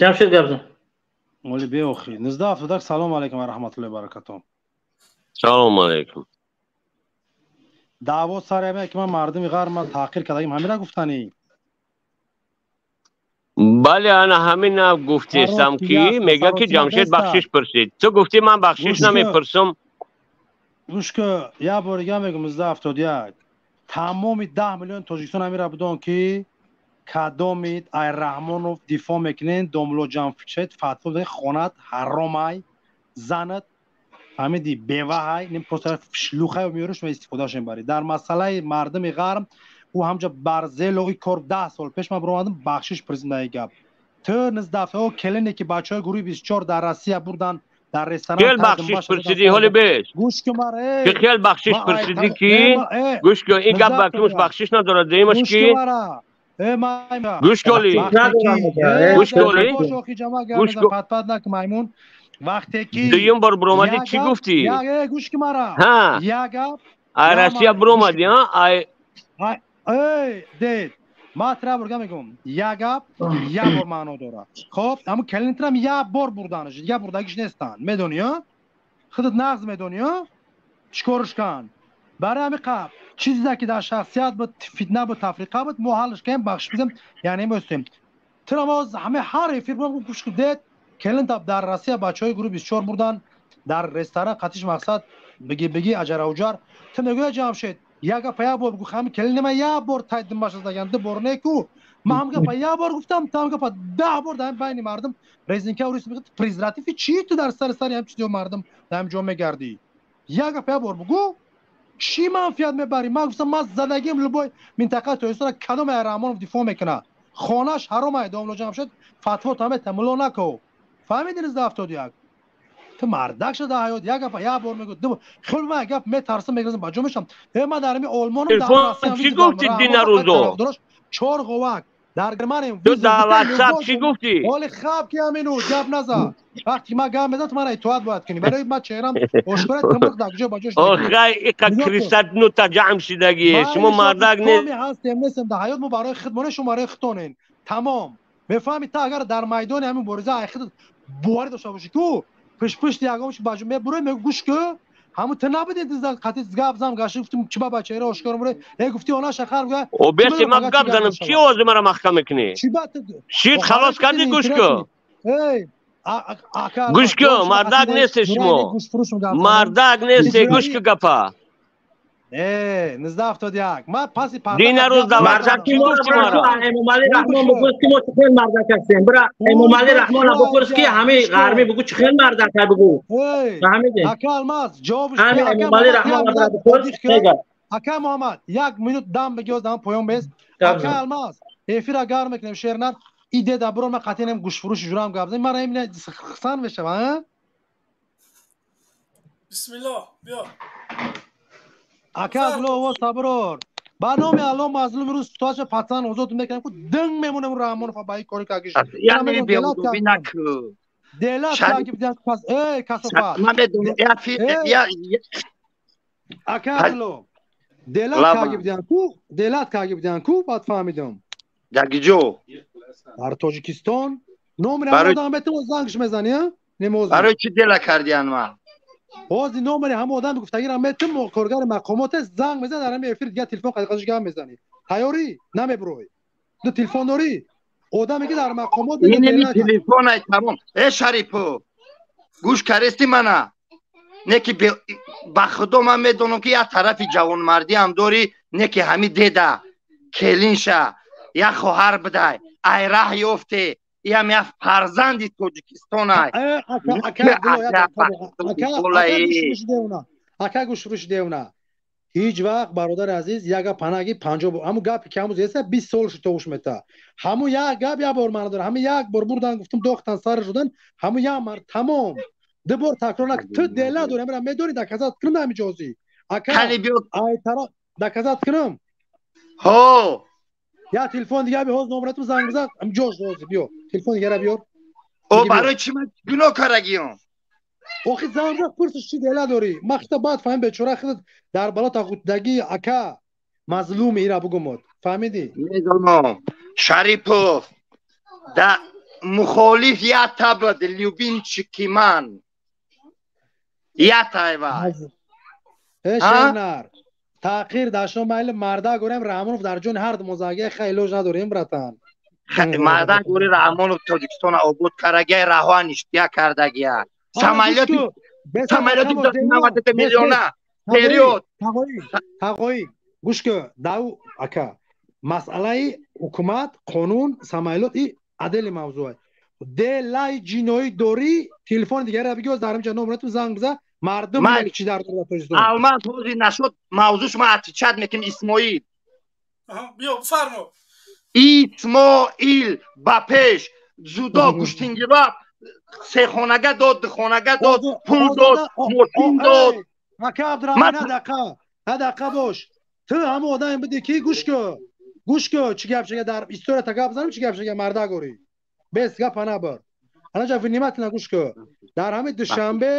Speaker 4: Ҷамшед, гап зан.
Speaker 5: Оли беохи. 1971. Салом алейкум ва раҳматуллоҳи ва баракатуҳ.
Speaker 3: Салом алейкум.
Speaker 5: Даъво сари ҳаме, ки ман мардуми ғарб ман таҳқир кардагим, ҳамира гуфтанӣ?
Speaker 3: Бале, ана ҳамина гуфтестам, ки мега, ки Ҷамшед бахшиш пурсид. Ту гуфтӣ, ман бахшиш намепурсам.
Speaker 5: Гӯш ку, як бор дига мегӯм, 1971, тамоми 10 миллион Тоҷикистон ҳамира будон, ки кадомид ай Раҳмонов дифоъ мекунен, домло Ҷамшед фатво хонат ҳаромай, занат, фаҳмиди, беваҳай, ним просто шлюхай меёриш ва истифодааш мебарӣ. Дар масъалаи мардуми ғарб ӯ ҳамҷа бар зелои кор 10 сол пеш ман баромадам, бахшиш пурсидаи гап. Ту низдафъао келине, ки бачаҳои гурӯҳи 24 дар Россия бурдан дар ресторан.
Speaker 3: Хел бахшиш пурсидӣ, ҳоли беш.
Speaker 5: Гӯш ку мара.
Speaker 3: Хел бахшиш пурсидӣ, ки гӯш ку, ин гап ба кумш бахшиш надорад, дуюмаш ки гӯш коли, гӯш коли,
Speaker 5: гӯш ку, патпат наку, маймун. Вақте ки
Speaker 3: дуюм бор буромадӣ, чӣ гуфтӣ?
Speaker 5: Гӯш ки мара, як гап.
Speaker 3: Ай Россия буромадӣ, ай.
Speaker 5: Эй дед, ман тра бурга мегӯм, як гап як бор маъно дорад. Хоб, ҳамун калинтрам як бор бурданаш, дигар бурдагиш нестанд, медонӣ, худат нағз медонӣ, чӣ корш кан. Барои ҳамин қабл чизе ки дар шахсият буд, фитна буд, тафриқа буд, мо ҳалш кардем, бахшиш бидем, яъне мостем. Тра боз ҳама ҳар эфир гӯш дед, келин дар Россия бачаҳои гурӯҳи 24 бурдан дар ресторан, қатиш мақсад биги биги аҷарауҷар. Ту мегӯя, Ҷамшед, як гапа як бор бигӯ. Ҳами келинима як бор тай думбаша задаган, ду бор не ку. Ман ҳам гапа як бор гуфтам, ту ҳам гапа 10 бор дар байни мардум резинка урис мегӯ. Презервативи чӣ ту дар сари сари ҳам чизи мардум дар ҳам ҷо мегардӣ? Як гапа як бор бигӯ, чӣ манфиат мебарӣ? Ман гуфтам, ман задагим любой минтақаи Тоҷикистона кадом Раҳмонов дифоъ мекунад, хонаш ҳаром ай. Домло Ҷамшед, фатво тамета мулло нако, фаҳмиди? 1971, ту мардак шуда ҳаёт, як гапа як бор мегӯ. Хел ман гап метарсам, мегразам, ба ҷо мешам. Э, ман дар ҳамин Олмонам.
Speaker 3: Дар чӣ гуфти динарӯзо?
Speaker 5: Чор ғовак дар Германиям.
Speaker 3: Ту дар Ватсап чӣ гуфтӣ?
Speaker 5: Ҳоли хаб ки ҳамину гап наза. Вақти ман гап мезанам, ту мана итоат бояд кунӣ. Барои ман чеҳрам ошкора, тимуқ дар ҷо ба ҷош.
Speaker 3: Охай, иқа крисатну таҷам шидагӣ, шумо мардак
Speaker 5: не ҳастем, нестем дар ҳаёт. Мо барои худ монем, шумо барои худтонен, тамом. Мефаҳми? Та агар дар майдони ҳамин мубориза ай худат боварӣ дошта бошӣ, ку пишпишти ягон чи баҷо мебурӣ, мегӯ, гӯш ку, ҳамун ту набудӣ қатъи гап зам гашти, гуфтим, чи ба бачаҳера ошкор муре, э, гуфти она шахар гуя.
Speaker 3: О, беси, ман гап занам, чи овози мара маҳкам мекунӣ? Шит халос кардӣ? Гӯш ку, гӯш ку, мардак несте шумо, мардак несте. Гӯш ку гапа.
Speaker 5: Э, 1971, ман паси
Speaker 3: динарӯз дар Ватсап чӣ гуфти мара?
Speaker 4: Эмомалӣ Раҳмон бипурс, ки мо чӣ хел мардак ҳастем. Бира, Эмомалӣ Раҳмона бипурс, ки ҳамин ғармӣ бугӯ, чӣ хел мардак ҳай, бугӯ. Фаҳмидӣ?
Speaker 5: Ака Алмаз, ҷавобш.
Speaker 4: Ҳамин Эмомалӣ Раҳмона бира бипурс, мегӯяд.
Speaker 5: Ака Муҳаммад, як минут дам бигиёз, дам поён бес. Ака Алмаз, эфира гарм мекунем, шернар иде да бирон, ман қатъиан гӯштфурӯши ҷурам гап занем, мара имина хсан мешава.
Speaker 1: Бисмиллоҳ, биё.
Speaker 5: Ака Абдулло, овоз таброр. Ба номи Алло, мазлуми рӯз тоша патсан озод мекунем, ку динг мемонем Раҳмонов ба ин кори кагиш.
Speaker 6: Яъне беодобӣ наку.
Speaker 5: Делат каги бидиҳад пас, эй касофат.
Speaker 6: Ман медонам, я
Speaker 5: Ака Абдулло. Делат карги будиан ку, делат карги будиан ку, баъд фаҳмидам.
Speaker 7: Дар киҷо?
Speaker 5: Дар Тоҷикистон. Номери ҳамон одам бетим зангш мезанӣ, а? Немози.
Speaker 7: Барои чӣ дела кардиан ман?
Speaker 5: Ҳозир номери ҳамон одам гуфтагиро метим, коргари мақомот аст, занг мезан дар ҳамин эфир, дигар телефон қадиқадиш гап мезанӣ. Тайёрӣ? Намебурой. Ду телефон дорӣ? Одаме ки дар мақомот
Speaker 7: Инеми телефонай тамом. Э Шарипов, гӯш карести мана. Не ки ба худо ман медонам ки як тарафи ҷавонмардӣ ҳам дорӣ, не ки ҳами деда, келинша, як хоҳар бидай, ай раҳ ёфте, иам як фарзанди Тоҷикистонай.
Speaker 5: Ака гӯш рӯш девна. Ҳеҷ вақт бародари азиз як гап панаги 50 бор ҳамун гапе ки ҳамуз еса 20 сол шуд товуш мета. Ҳамун як гап як бор маъно дорад. Ҳамун як бор бурдан гуфтум дохтан сар шудан, ҳамун як мар тамом. Ду бор такрор накун. Ту дела дорӣ, ҳамира медонӣ доказат кунам ҳамин ҷози. Ака ай тараф доказат кунам.
Speaker 7: Ҳо.
Speaker 5: Я телефон дига би ҳоз номератум занг бизан, ҳам ҷош ҳозир биё. Телефон дигара биёр.
Speaker 7: О барои чӣ ман гуноҳ карагиём?
Speaker 5: Охи занг бизан пурсиш чӣ дела дорӣ. Ман хита баъд фаҳмим бечора худат дар бало тағутдагӣ ака мазлуми ира бугумод. Фаҳмидӣ?
Speaker 7: Медонам. Шарипов да мухолиф я табад любимчики ман. Я тайва.
Speaker 5: Э шернар. Таъхир дашно майли марда горем Раҳмонов дар ҷони ҳар мозагия хай илоҷ надорем братан.
Speaker 7: Марда гори Раҳмонов Тоҷикистона обод карагия, раҳоа ништия кардагия. Самолёти 90 миллиона. Период.
Speaker 5: Тағои, гӯш кун, дав ака. Масъалаи ҳукумат, қонун, самолёт и адели мавзӯъ. Делаи ҷиноӣ дорӣ, телефони дигаре бигӯ, дар инҷа номератум занг бизан. Мардум чӣ дар дорад Тоҷикистон?
Speaker 7: Алмаз ҳозир нашуд мавзӯш ма отвечать мекунем Исмоил.
Speaker 1: Биё бифармо.
Speaker 7: Исмоил ба пеш зудо гӯштингира се хонага дод, ду хонага дод, пул дод, мошин дод.
Speaker 5: Ака Абдурахман, на дақа бош. Ту ҳамон одаме будӣ ки гӯш кун, гӯш кун, чӣ гап шага дар история та гап занам, чӣ гап шага марда горӣ. Бес гапа набар. Анаҷа внимательно гӯш кун. Дар ҳамин Душанбе,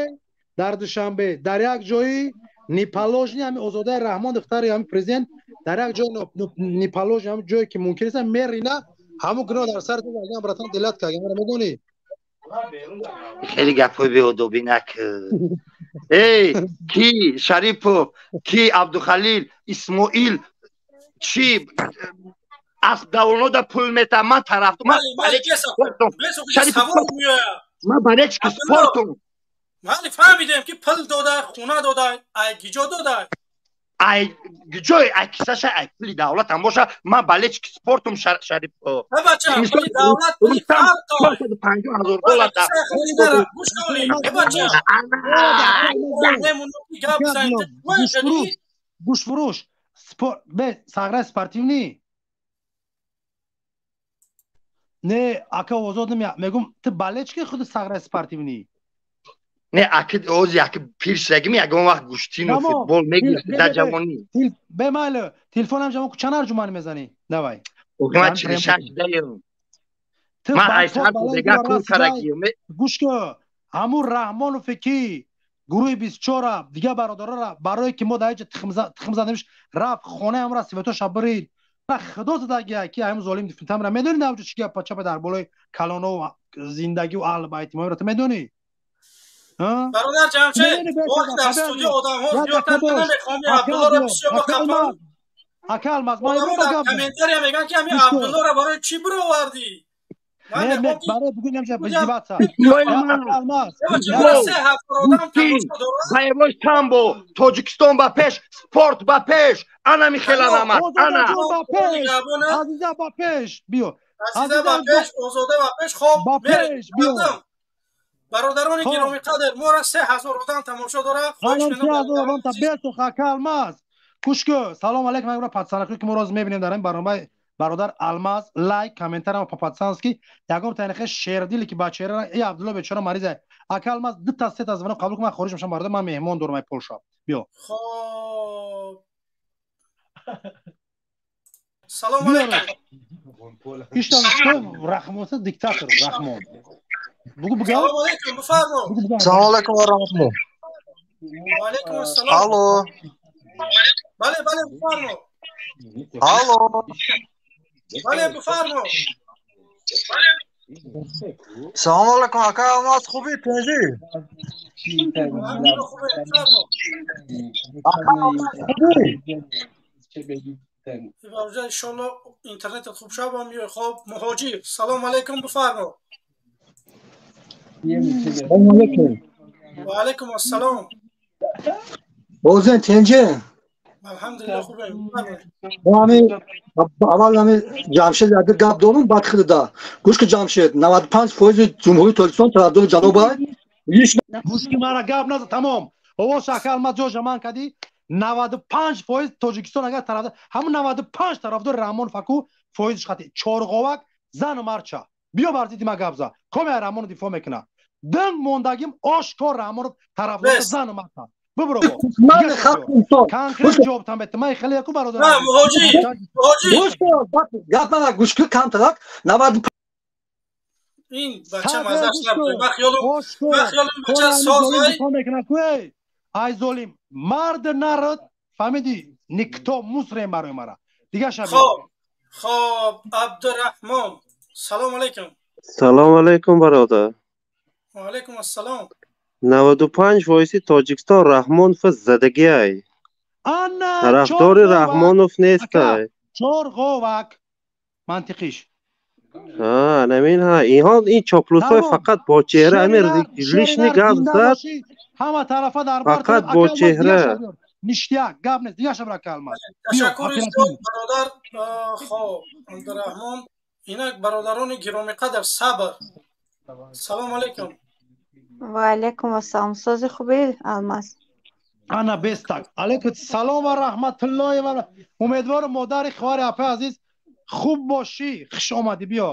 Speaker 5: дар Душанбе, дар як ҷои неположни ҳамин Озодаи Раҳмон духтари ҳамин президент, дар як ҷои неположни ҳамин ҷое ки мумкин аст мерина, ҳамун гуноҳ дар сари ту аган братан делат кард, маро медонӣ?
Speaker 7: Хеле гапҳои беодобӣ накун. Эй, ки Шарипов, ки Абдухалил, Исмоил, чи аз давлода пул мета, ман тараф, ман ман болельщики спортум.
Speaker 1: Мали фаҳмидем ки пул додай, хона додай, ай гиҷо додай.
Speaker 7: Ай гиҷой, ай кисаша, ай пули давлат ҳам боша, ман болельщики спортум Шарипов.
Speaker 1: Бача, пули давлат, пули халқ.
Speaker 7: 450 ҳазор доллар.
Speaker 1: Гӯш кунед, бача.
Speaker 5: Гӯшфурӯш, спорт, бе, сагра спортивный. Не, ака озод мегум, ту болельщики худ сагра спортивный.
Speaker 7: Не, аки ози аки пир шудагим, ягон вақт гӯштину футбол мегирифт дар ҷавонӣ.
Speaker 5: Бе майли, телефонам ҷамо чанд арҷуман мезанӣ? Давай.
Speaker 7: Охи ман 46 даем. Ман айсар дигар кор карагием.
Speaker 5: Гӯш кун, ҳамун Раҳмонове ки гурӯҳи 24-ра, дигар бародарора барое ки мо дар инҷа тухм задемш, рафт хонаи ҳамра сиветоша бирид. Худо задагия ки ҳамун золим дифтамра медонӣ навҷо чӣ гап чапа дар болои калоно зиндагию аҳли байти моро ту медонӣ?
Speaker 1: Бародар Ҷамшед, вақт дар студия одамҳо зиёдтар намехоҳам Абдуллоро бисёр ба қафо.
Speaker 5: Ака Алмаз, ман
Speaker 1: дар комментария мегӯянд ки ҳамин Абдуллоро барои чӣ бировардӣ?
Speaker 5: Не, барои бугӯям ҷа издеваться. Алмаз,
Speaker 7: боевой самбо, Тоҷикистон ба пеш, спорт ба пеш, ана Михела Намат, ана.
Speaker 5: Азиза ба пеш, биё.
Speaker 1: Азиза ба пеш, Озода ба пеш, хоб, биё. Бародарони гиромиқадр, моро 3000 одам тамошо дорад. Хоҳиш
Speaker 5: менамоям 3000 одам та бесух ака Алмаз. Гӯш кун, салом алейкум, ман патсанакӣ ки мо роз мебинем дар ин барномаи бародар Алмаз, лайк, комментарам по-пацански. Ягон танихе шердили ки бачера, эй Абдулло бечора мариза. Ака Алмаз, ду та се та звонок қабул кун, ман хориҷ мешам бародар, ман меҳмон дорам ай Полша. Биё.
Speaker 1: Хоб. Салом алейкум.
Speaker 5: Иштан что Рахмон диктатор Рахмон. Бугу бугу.
Speaker 1: Салом алейкум, бифармо.
Speaker 8: Салом алейкум ва раҳматуллоҳ.
Speaker 1: Ва алейкум ассалом.
Speaker 8: Алло.
Speaker 1: Бале, бале, бифармо.
Speaker 8: Алло.
Speaker 1: Бале, бифармо.
Speaker 8: Салом алейкум, ака Алмаз, хубӣ, тинҷӣ?
Speaker 1: Хубе, бифармо.
Speaker 8: Ака Алмаз, хубӣ?
Speaker 1: Иншолло интернетат хуб шава меои. Хоб, Муҳоҷир, салом алейкум, бифармо.
Speaker 8: Салом алейкум.
Speaker 1: Ва алейкум ассалом.
Speaker 8: Бозен, тинҷӣ?
Speaker 1: Алҳамдулилла, хубем.
Speaker 8: Ҳами аввал ҳами Ҷамшед як гап дорум, баъд худда. Гӯш ки, Ҷамшед, 95% Ҷумҳурии Тоҷикистон тарафдори ҷаноб ай.
Speaker 5: Гӯш ки, мара гап наза, тамом. Овоз ака Алмаз ҷоша ман кадӣ. 95% Тоҷикистон агар тарафдор, ҳамун 95 тарафдори Раҳмонов аку фоизш хати чорғовак зану марча. Биё бар зидди ма гап за. Коме Раҳмонов дифоъ мекуна. Динг мондагим ошкор Раҳмонов тарафдор зану марча. Бибро. Конкрет ҷавоб там бете. Ман хеле яку бародар.
Speaker 1: На, Муҳоҷир, Муҳоҷир.
Speaker 8: Гӯш кун, гап мана гӯш кун камтарак. 90
Speaker 1: Ин бача мазаш набуд. Ман хиёлам бача созай.
Speaker 5: Ай золим, мард народ, фаҳмидӣ? Никто мусрем барои мара. Дига шаби.
Speaker 1: Хоб, хоб, Абдурраҳмон. Салом алейкум.
Speaker 9: Салом алейкум, бародар.
Speaker 1: Ва алейкум ассалом.
Speaker 9: 95 фоизи Тоҷикистон Раҳмонов задагиай.
Speaker 5: Ана.
Speaker 9: Тарафдори Раҳмонов нестай.
Speaker 5: Чорғовак мантиқиш.
Speaker 9: Намин ҳа, инҳо ин чоплусҳои фақат бо чеҳра, ҳамин лишний гап зад.
Speaker 5: Ҳама тарафа дар
Speaker 9: фақат бо чеҳра.
Speaker 5: Ништяк, гап нест, дига шабра калма.
Speaker 1: Ташаккури зиёд, бародар. Хоб, Абдурраҳмон. Инак, бародарони гиромиқадр, сабр. Салом алейкум.
Speaker 10: Ва алейкум ассалом. Сози, хубӣ, Алмаз?
Speaker 5: Ана бестак. Алейкум салом ва раҳматуллоҳи ва умедворам, модари, хоҳари, апаи азиз, хуб бошӣ. Хуш омадӣ, биё.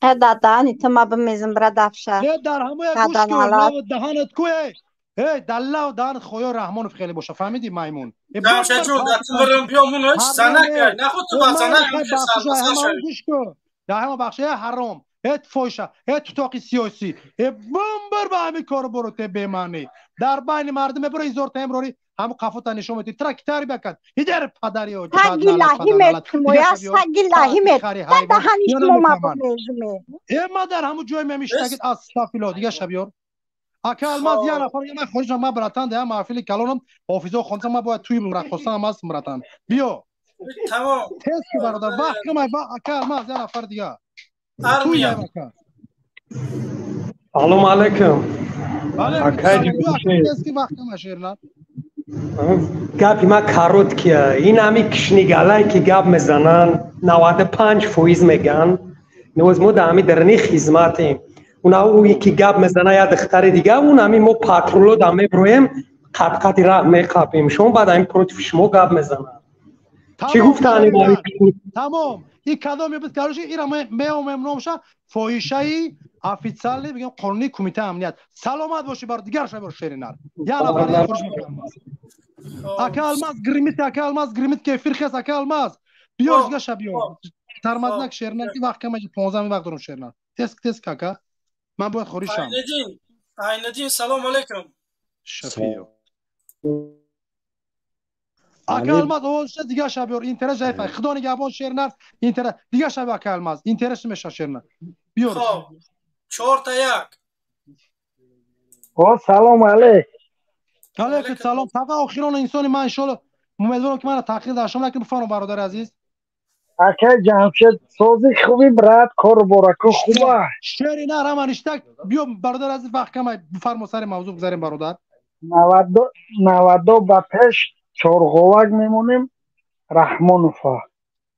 Speaker 10: Э, дар даҳани ту ма бимезм, бира дафша.
Speaker 5: Э, дар ҳамоя гӯш кун, лаву даҳанат ку, э. Э, дар лаву даҳанат хоё Раҳмонов хеле боша, фаҳмидӣ, маймун?
Speaker 1: Ҷамшедҷон, дар тумрам биё муноч занак, нахуд ту ба занак.
Speaker 5: Гӯш кун. Дар ҳама бахша, э ҳаром, э фоҳиша, э тутоқи сиёсӣ, э бумбир ба ҳамин кору боро, те бемаънӣ. Дар байни мардум мебуро изорта эмрори, ҳаму қафота нишон медиҳӣ, тра китари бакад. Ҳидер падари.
Speaker 10: Саги лаҳимет моя, саги лаҳимет. Дар даҳани шумо ма бимезме.
Speaker 5: Э, ма дар ҳаму ҷой мемиштагид, астафило, дига шабёр. Ака Алмаз, я нафар, ман хоҳиш, ман братан, да маҳфили калонам, ҳофизо хонсам, ман бояд туи раққосам ҳаст, братан. Биё.
Speaker 1: Тамом.
Speaker 5: Тез ки, бародар, вақт камай, ака Алмаз, я нафар дига.
Speaker 1: Армия.
Speaker 11: Салом алейкум.
Speaker 5: Акай, вақт камай, шерна.
Speaker 11: Гапи ма короткий я. Ин ҳами кишнигалае ки гап мезананд, 95% меган. Ноз мо дар ҳами дарни хизматем. Уна ӯе ки гап мезана, я духтари дига, он ҳами мо патруло да меброем, қат-қати раҳ меқапем. Шумо баъд ҳами против шумо гап мезананд. Чӣ гуфтани?
Speaker 5: Тамом. И кадоме буд, короче, ира меомем номша фоҳишаи официальный бигем, қонуни кумитаи амният. Саломат бошӣ, бар дигар шабор, шеринар. Я нафар хуш мекунам. Ака Алмаз гримит, ака Алмаз гримит, кефир хес, ака Алмаз. Биё, дига шабиё. Тармазнак, шеринар, ки вақт камай, 15 вақт дорум, шеринар. Тез, тез, кака. Ман бояд хоришам.
Speaker 1: Айниддин, Айниддин, салом алейкум.
Speaker 5: Шафиё. Ака Алмаз, овозша дига шабиёр, интерес жайфа. Худо нигаҳбон, шеринар, интерес. Дига шаби, ака Алмаз, интерес меша, шеринар. Биёр.
Speaker 1: Хоб, 4-1.
Speaker 12: О, салом алейк.
Speaker 5: Алейкум салом. Фақат охирон инсони ман иншолло умедворам ки мана таъхир дар шумо накунам, бифармо, бародари азиз.
Speaker 12: Акай Ҷамшед, сози, хуби, брат, кору бораку хуба?
Speaker 5: Шери нар ҳама ништак. Биё, бародари азиз, вақт камай, бифармо, сари мавзӯъ гузарем, бародар.
Speaker 12: Навадо ба пеш чорғовак мемонем Раҳмонова.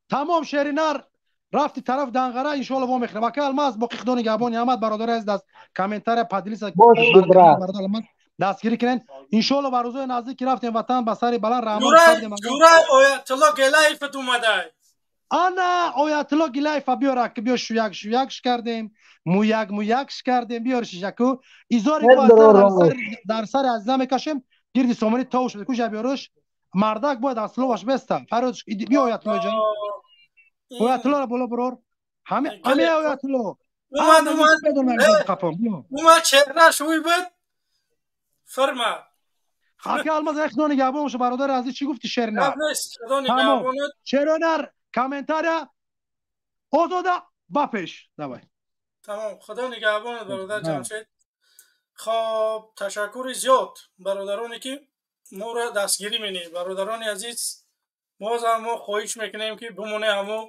Speaker 5: Тамом, шеринар, рафти тараф Данғара, иншоалло во мехӯрем. Ака Алмаз, боқи худо нигаҳбон, Аҳмад, бародари азиз, даст комментария поделиться.
Speaker 12: Боши, брат.
Speaker 5: Бародар Алмаз, дастгирӣ кунед. Иншоалло ба рӯзои наздик ки рафтем ватан, ба сари баланд Раҳмон.
Speaker 1: Ҷурай Оятулло Гелаев омадай.
Speaker 5: Ана Оятулло Гилаева биёра, ки биё, шуяк шуякш кардем, муяк муякш кардем, биёр шишаку. Изори дар сари азиза мекашем, гирди сомонӣ тов шуд. Куҷа биёрш? Мардак бояд аз словаш беста. Фарёд, биё, Оятулло ҷон. Оятуллоро боло бурор. Ҳами ҳами Оятулло.
Speaker 1: Омад, омад. Омад, чеҳраш ӯй буд. Фарма.
Speaker 5: Ака Алмаз худо нигаҳбон боша бародари азиз, чӣ гуфти шеринар?
Speaker 1: Худо нигаҳбонат.
Speaker 5: Шеринар комментария озода ба пеш. Давай.
Speaker 1: Тамом, худо нигаҳбонат бародар Ҷамшед. Хоб, ташаккури зиёд бародароне ки моро дастгирӣ менед. Бародарони азиз, бозам мо хоҳиш мекунем ки бимоне ҳамо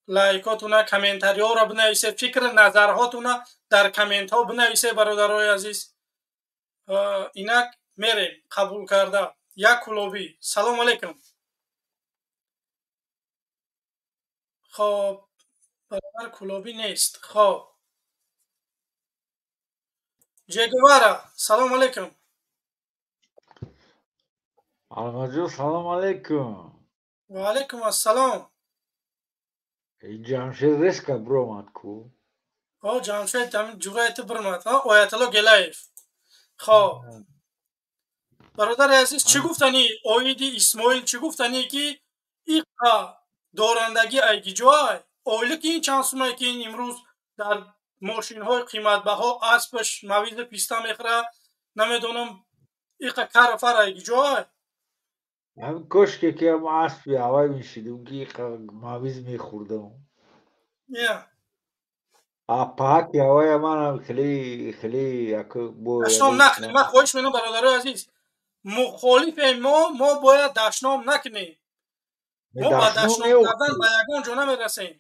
Speaker 1: лайкотуна, комментариҳоро бинависед, фикри назарҳотуна дар комментҳо бинависед бародарои азиз. Инак мерем қабул карда. Як кулобӣ. Салом алейкум. Хоб, бародар кулобӣ нест. Хоб. Ҷегувара, салом алейкум.
Speaker 13: Алмазҷон, салом алейкум.
Speaker 1: Ва алейкум ассалом.
Speaker 13: Ҷамшед резко биромад ку.
Speaker 1: О, Ҷамшед ҳамин ҷураи ту бирмад. Оятулло Гелаев. Хоб. Бародари азиз, чӣ гуфтанӣ оиди Исмоил, чӣ гуфтанӣ ки иқа дорандагӣ айгиҷоай? Ойлики ин чанд сумае ки ин имрӯз дар мошинҳои қиматбаҳо аспаш мавизи писта мехӯра, намедонам иқа карафар айгиҷоай?
Speaker 13: Ҳамин кошке ки ҳам аспи авай мешидум ки иқа мавиз мехӯрдам. Паки авая манам хеле хеле
Speaker 1: дашном накунем. Ман хоҳиш менам бародарои азиз, мухолифе мо бояд дашном накунем. Мо ба дашном кардан ба ягон ҷо намерасем.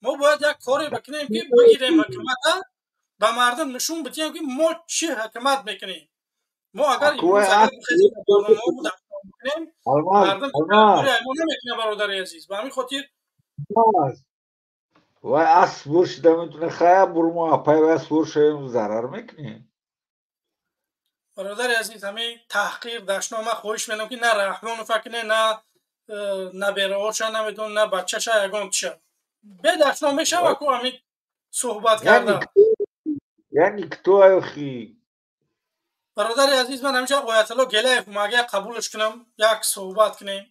Speaker 1: Мо бояд як коре бикунем ки бигирем ҳукумата, ба мардум нишон бидиҳем ки мо чӣ ҳукумат мекунем. Мо агар имрӯз агар барномаҳо дашном бикунем, мардум мо намекунем бародари азиз. Ба ҳамин хотир
Speaker 13: вай асп бур шида метавона хая бурмо апай вай асп бур шавем зарар мекунем.
Speaker 1: Бародари азиз, ҳамин таҳқир дашном ман хоҳиш менам ки на Раҳмонова куне, на набераҳоша, намедонам, на бачаша, ягон чиша. Бе дашном мешава ку ҳамин суҳбат карда.
Speaker 13: Я никто охи.
Speaker 1: Бародари азиз, ман ҳаминҷа Оятулло Гелаев магар қабулш кунам, як суҳбат кунем.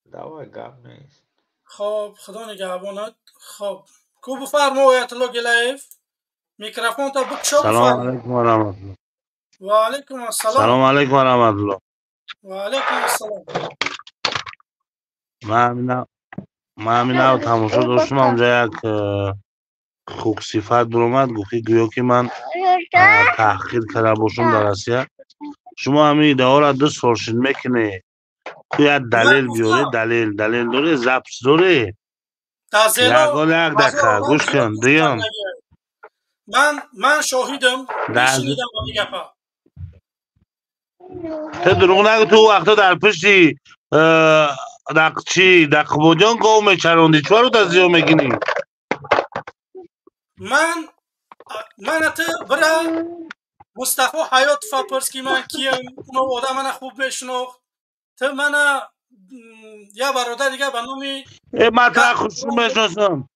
Speaker 13: Давай, гап нест.
Speaker 1: Хоб, худо нигаҳбонат. Хоб, ку бифармо Оятулло Гелаев, микрофонта бикушо.
Speaker 14: Салом алейкум ва раҳматуллоҳ.
Speaker 1: Ва алейкум ассалом.
Speaker 14: Салом алейкум ва раҳматуллоҳ.
Speaker 1: Ва алейкум ассалом.
Speaker 14: Ман ҳамин тамошо доштам, онҷа як хуксифат биромад, гуфт ки гӯё ки ман таҳқир карда бошам дар Россия. Шумо ҳамин иддаоро 2 сол шуд мекунед. Ку як далел биёре, далел дорӣ, запис дорӣ? Ягон як дақиқа гӯш кун, дуюм.
Speaker 1: Ман шоҳидам, мешунидам ҳамин гапа.
Speaker 14: Ту дурӯғ нагӯ, ту вақто дар пушти чи дар Қубодиён гов мечарондӣ, чаро дар зиё мекунӣ?
Speaker 1: Ман ту бира Мустафо Ҳаётова пурс ки ман киям, уно одам мана хуб мешинохт. Ту мана я бародар дига ба номи
Speaker 14: ман тура хуб мешиносам.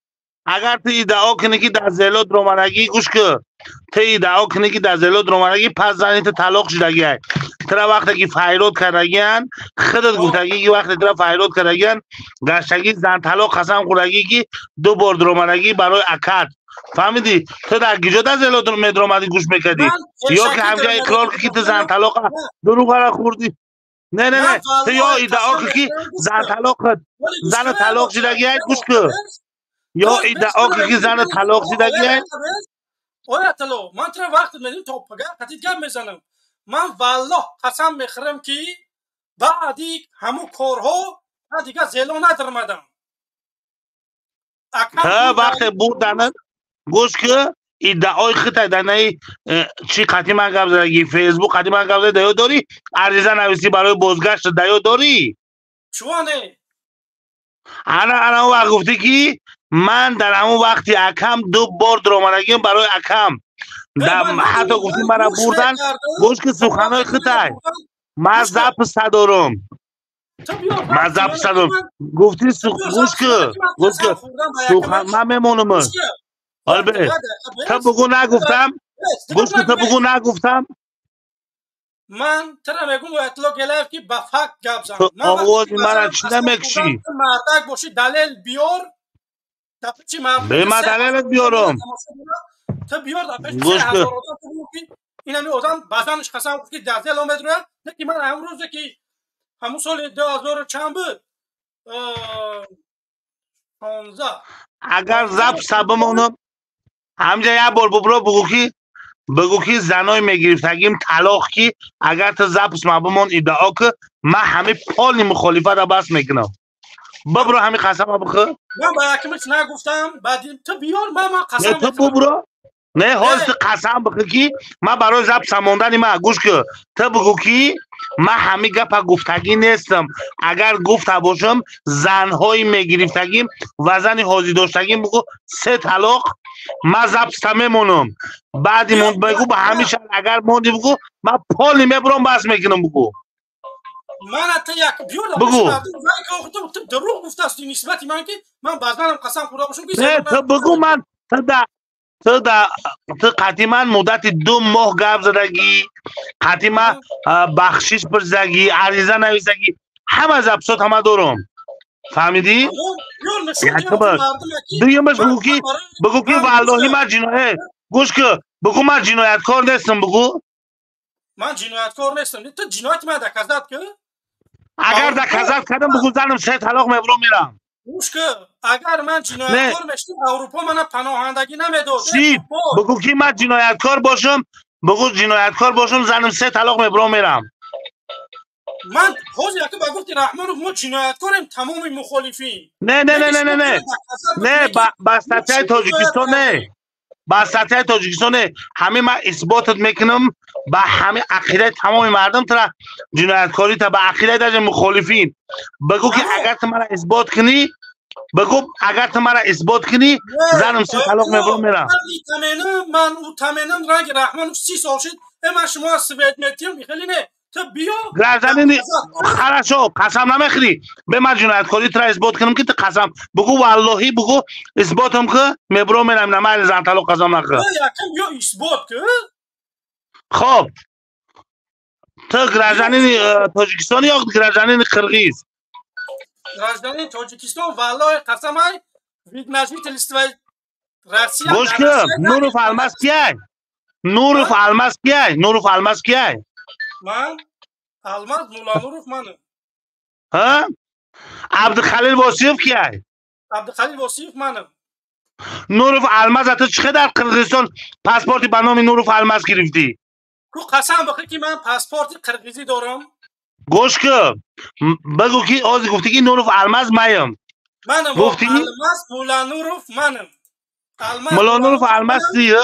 Speaker 14: Агар ту иддао кунӣ ки дар зело дромадагӣ, гӯш кун, ту иддао кунӣ ки дар зело дромадагӣ, пас зани ту талоқ шудагиай. Тура вақте ки файрод кардагиян, худат гуфтагӣ ки вақте тура файрод кардагиян, гаштагӣ зан талоқ қасам хӯрдагӣ ки 2 бор дромадагӣ барои акат. Фаҳмидӣ? Ту дар киҷо дар зело медромадӣ гӯш мекардӣ? Ё ки ҳамҷа иқрор кунӣ ки ту зан талоқ дурӯғара хӯрдӣ? Не, не, не, ту ё иддао кунӣ ки зан талоқ зана талоқ шудагиай, гӯш кун. Ё иддао кунӣ ки зана талоқ шудагиай.
Speaker 1: Оятулло, ман тура вақт медиҳам то пага қатид гап мезанам. Ман валлоҳ қасам мехӯрам ки баъди ҳамун корҳо ман дигар зело надармадам.
Speaker 14: Ту вақте бурданат, гӯш кун, иддаои худта дар наи чи қатъи ман гап задагӣ, Фейсбук қатъи ман гап задагӣ, даё дорӣ? Ариза нависӣ барои бозгашт даё дорӣ?
Speaker 1: Чуоне?
Speaker 14: Ана он вақт гуфтӣ ки ман дар ҳамон вақти акам 2 бор даромадагиам барои акам. Ҳатто гуфтӣ мара бурдан, гӯш ки суханои худай. Ман запис надорам. Ман запис надорам. Гуфтӣ гӯш кун, гӯш кун. Сухан ман мемонам. Албе, ту бугу нагуфтам. Гӯш кун, ту бугу нагуфтам.
Speaker 1: Ман тура мегӯм Оятулло Гелаев ки ба факт гап зан.
Speaker 14: Овози мара чӣ намекушӣ?
Speaker 1: Мардак бошӣ далел биёр.
Speaker 14: Бе ман далелат биёрам.
Speaker 1: Ту биёр дар пеши 3000 одам ту бигӯ ки Ин ҳами одам ба занаш қасам гуфт, ки дар зело медрояд. Не ки ман ҳамун рӯзе ки ҳамун соли 2000 чанд буд, 16.
Speaker 14: Агар записа бимонам, ҳамҷа як бор бубро, бигӯ ки заной мегирифтагим талоқ, ки агар ту запись ма бимон, иддао ки ман ҳами полный мухолифата бас мекунам. Бибро, ҳами қасама бихӯ.
Speaker 1: Ман ба якимиш нагуфтам, баъди ту биёр, ман қасам.
Speaker 14: Ту бубро, не, ҳозир ту қасам бихӯ, ки ман барои записа мондани ма гӯш ки, ту бигӯ ки ман ҳами гапа гуфтагӣ нестам, агар гуфта бошам, занҳои мегирифтагим ва зани ҳозир доштагим, бигӯ се талоқ, ман записа мемонам. Баъди бигӯ, ба ҳамин шарт агар монди, бигӯ ман полный мебурам, бас мекунам, бигӯ.
Speaker 1: Мана ту як биёр.
Speaker 14: Бигӯ.
Speaker 1: Ту дурӯғ гуфтасти нисбати ман, ки ман ба занам қасам хӯрда бошам, ки
Speaker 14: Не, ту бигӯ, ман ту қатъи ман муддати 2 моҳ гап задагӣ, қатъи ман бахшиш пурсидагӣ, ариза нависагӣ, ҳама записот ҳама дорам, фаҳмидӣ? Дуюмаш, бигӯ ки валлоҳи ман ҷиноят, гӯш ки, бигӯ ман ҷинояткор нестам, бигӯ.
Speaker 1: Ман ҷинояткор нестам. Ту ҷинояти ман доказать ки.
Speaker 14: Агар доказать кардам, бигӯ занам се талоқ, мебурам, мерам.
Speaker 1: Гӯш ки, агар ман ҷинояткор мешудам, Аврупо мана паноҳандагӣ намедод.
Speaker 14: Чӣ? Бигӯ ки ман ҷинояткор бошам, бигӯ ҷинояткор бошам, занам се талоқ, мебурам, мерам.
Speaker 1: Ман ҳозир яке ба гуфти Раҳмонов, мо ҷинояткорем, тамоми мухолифин.
Speaker 14: Не, не, не, не, не, не, не, ба статьяи Тоҷикистон не, ба статьяи Тоҷикистон не, ҳамин ман исботат мекунам, ба ҳамин ақидаи тамоми мардум тра ҷинояткорӣ та, ба ақидаи даже мухолифин. Бигӯ ки агар ту мара исбот кунӣ, бигӯ агар ту мара исбот кунӣ, занам се талоқ, мебурам, мерам.
Speaker 1: Ман утаменам, ранги Раҳмонов 30 сол шид, э, ман шумо свет метиҳам, хеле не, ту биё.
Speaker 14: Гражданин, хорошо, қасам намехӯрӣ, бе ман ҷинояткорӣ тура исбот кунам, ки ту қасам бигӯ, валлоҳӣ, бигӯ, исботам ки, мебурам, мерам, на майли, зан талоқ, қасам нахӯр.
Speaker 1: Якам биё, исбот ки.
Speaker 14: Хоб, ту гражданини Тоҷикистон ё гражданини Қирғиз?
Speaker 1: Гражданини Тоҷикистон, валлоҳи, қасамай, вид на жительство Россия.
Speaker 14: Гӯш ки, Нуров Алмаз кияй? Нуров Алмаз кияй? Нуров Алмаз кияй?
Speaker 1: Ман Алмаз Муллануров манам.
Speaker 14: Ҳа, Абдухалил Восиев кияй?
Speaker 1: Абдухалил Восиев манам.
Speaker 14: Нуров Алмаз, ту чӣ дар Қирғизистон паспорти ба номи Нуров Алмаз гирифтӣ?
Speaker 1: Ку, қасам бихӯр, ки ман паспорти қирғизӣ дорам.
Speaker 14: Гӯш ки, бигӯ ки ҳозир гуфтӣ, ки Нуров Алмаз маям.
Speaker 1: Манам.
Speaker 14: Гуфтӣ?
Speaker 1: Алмаз Муллануров манам.
Speaker 14: Муллануров Алмаз тия?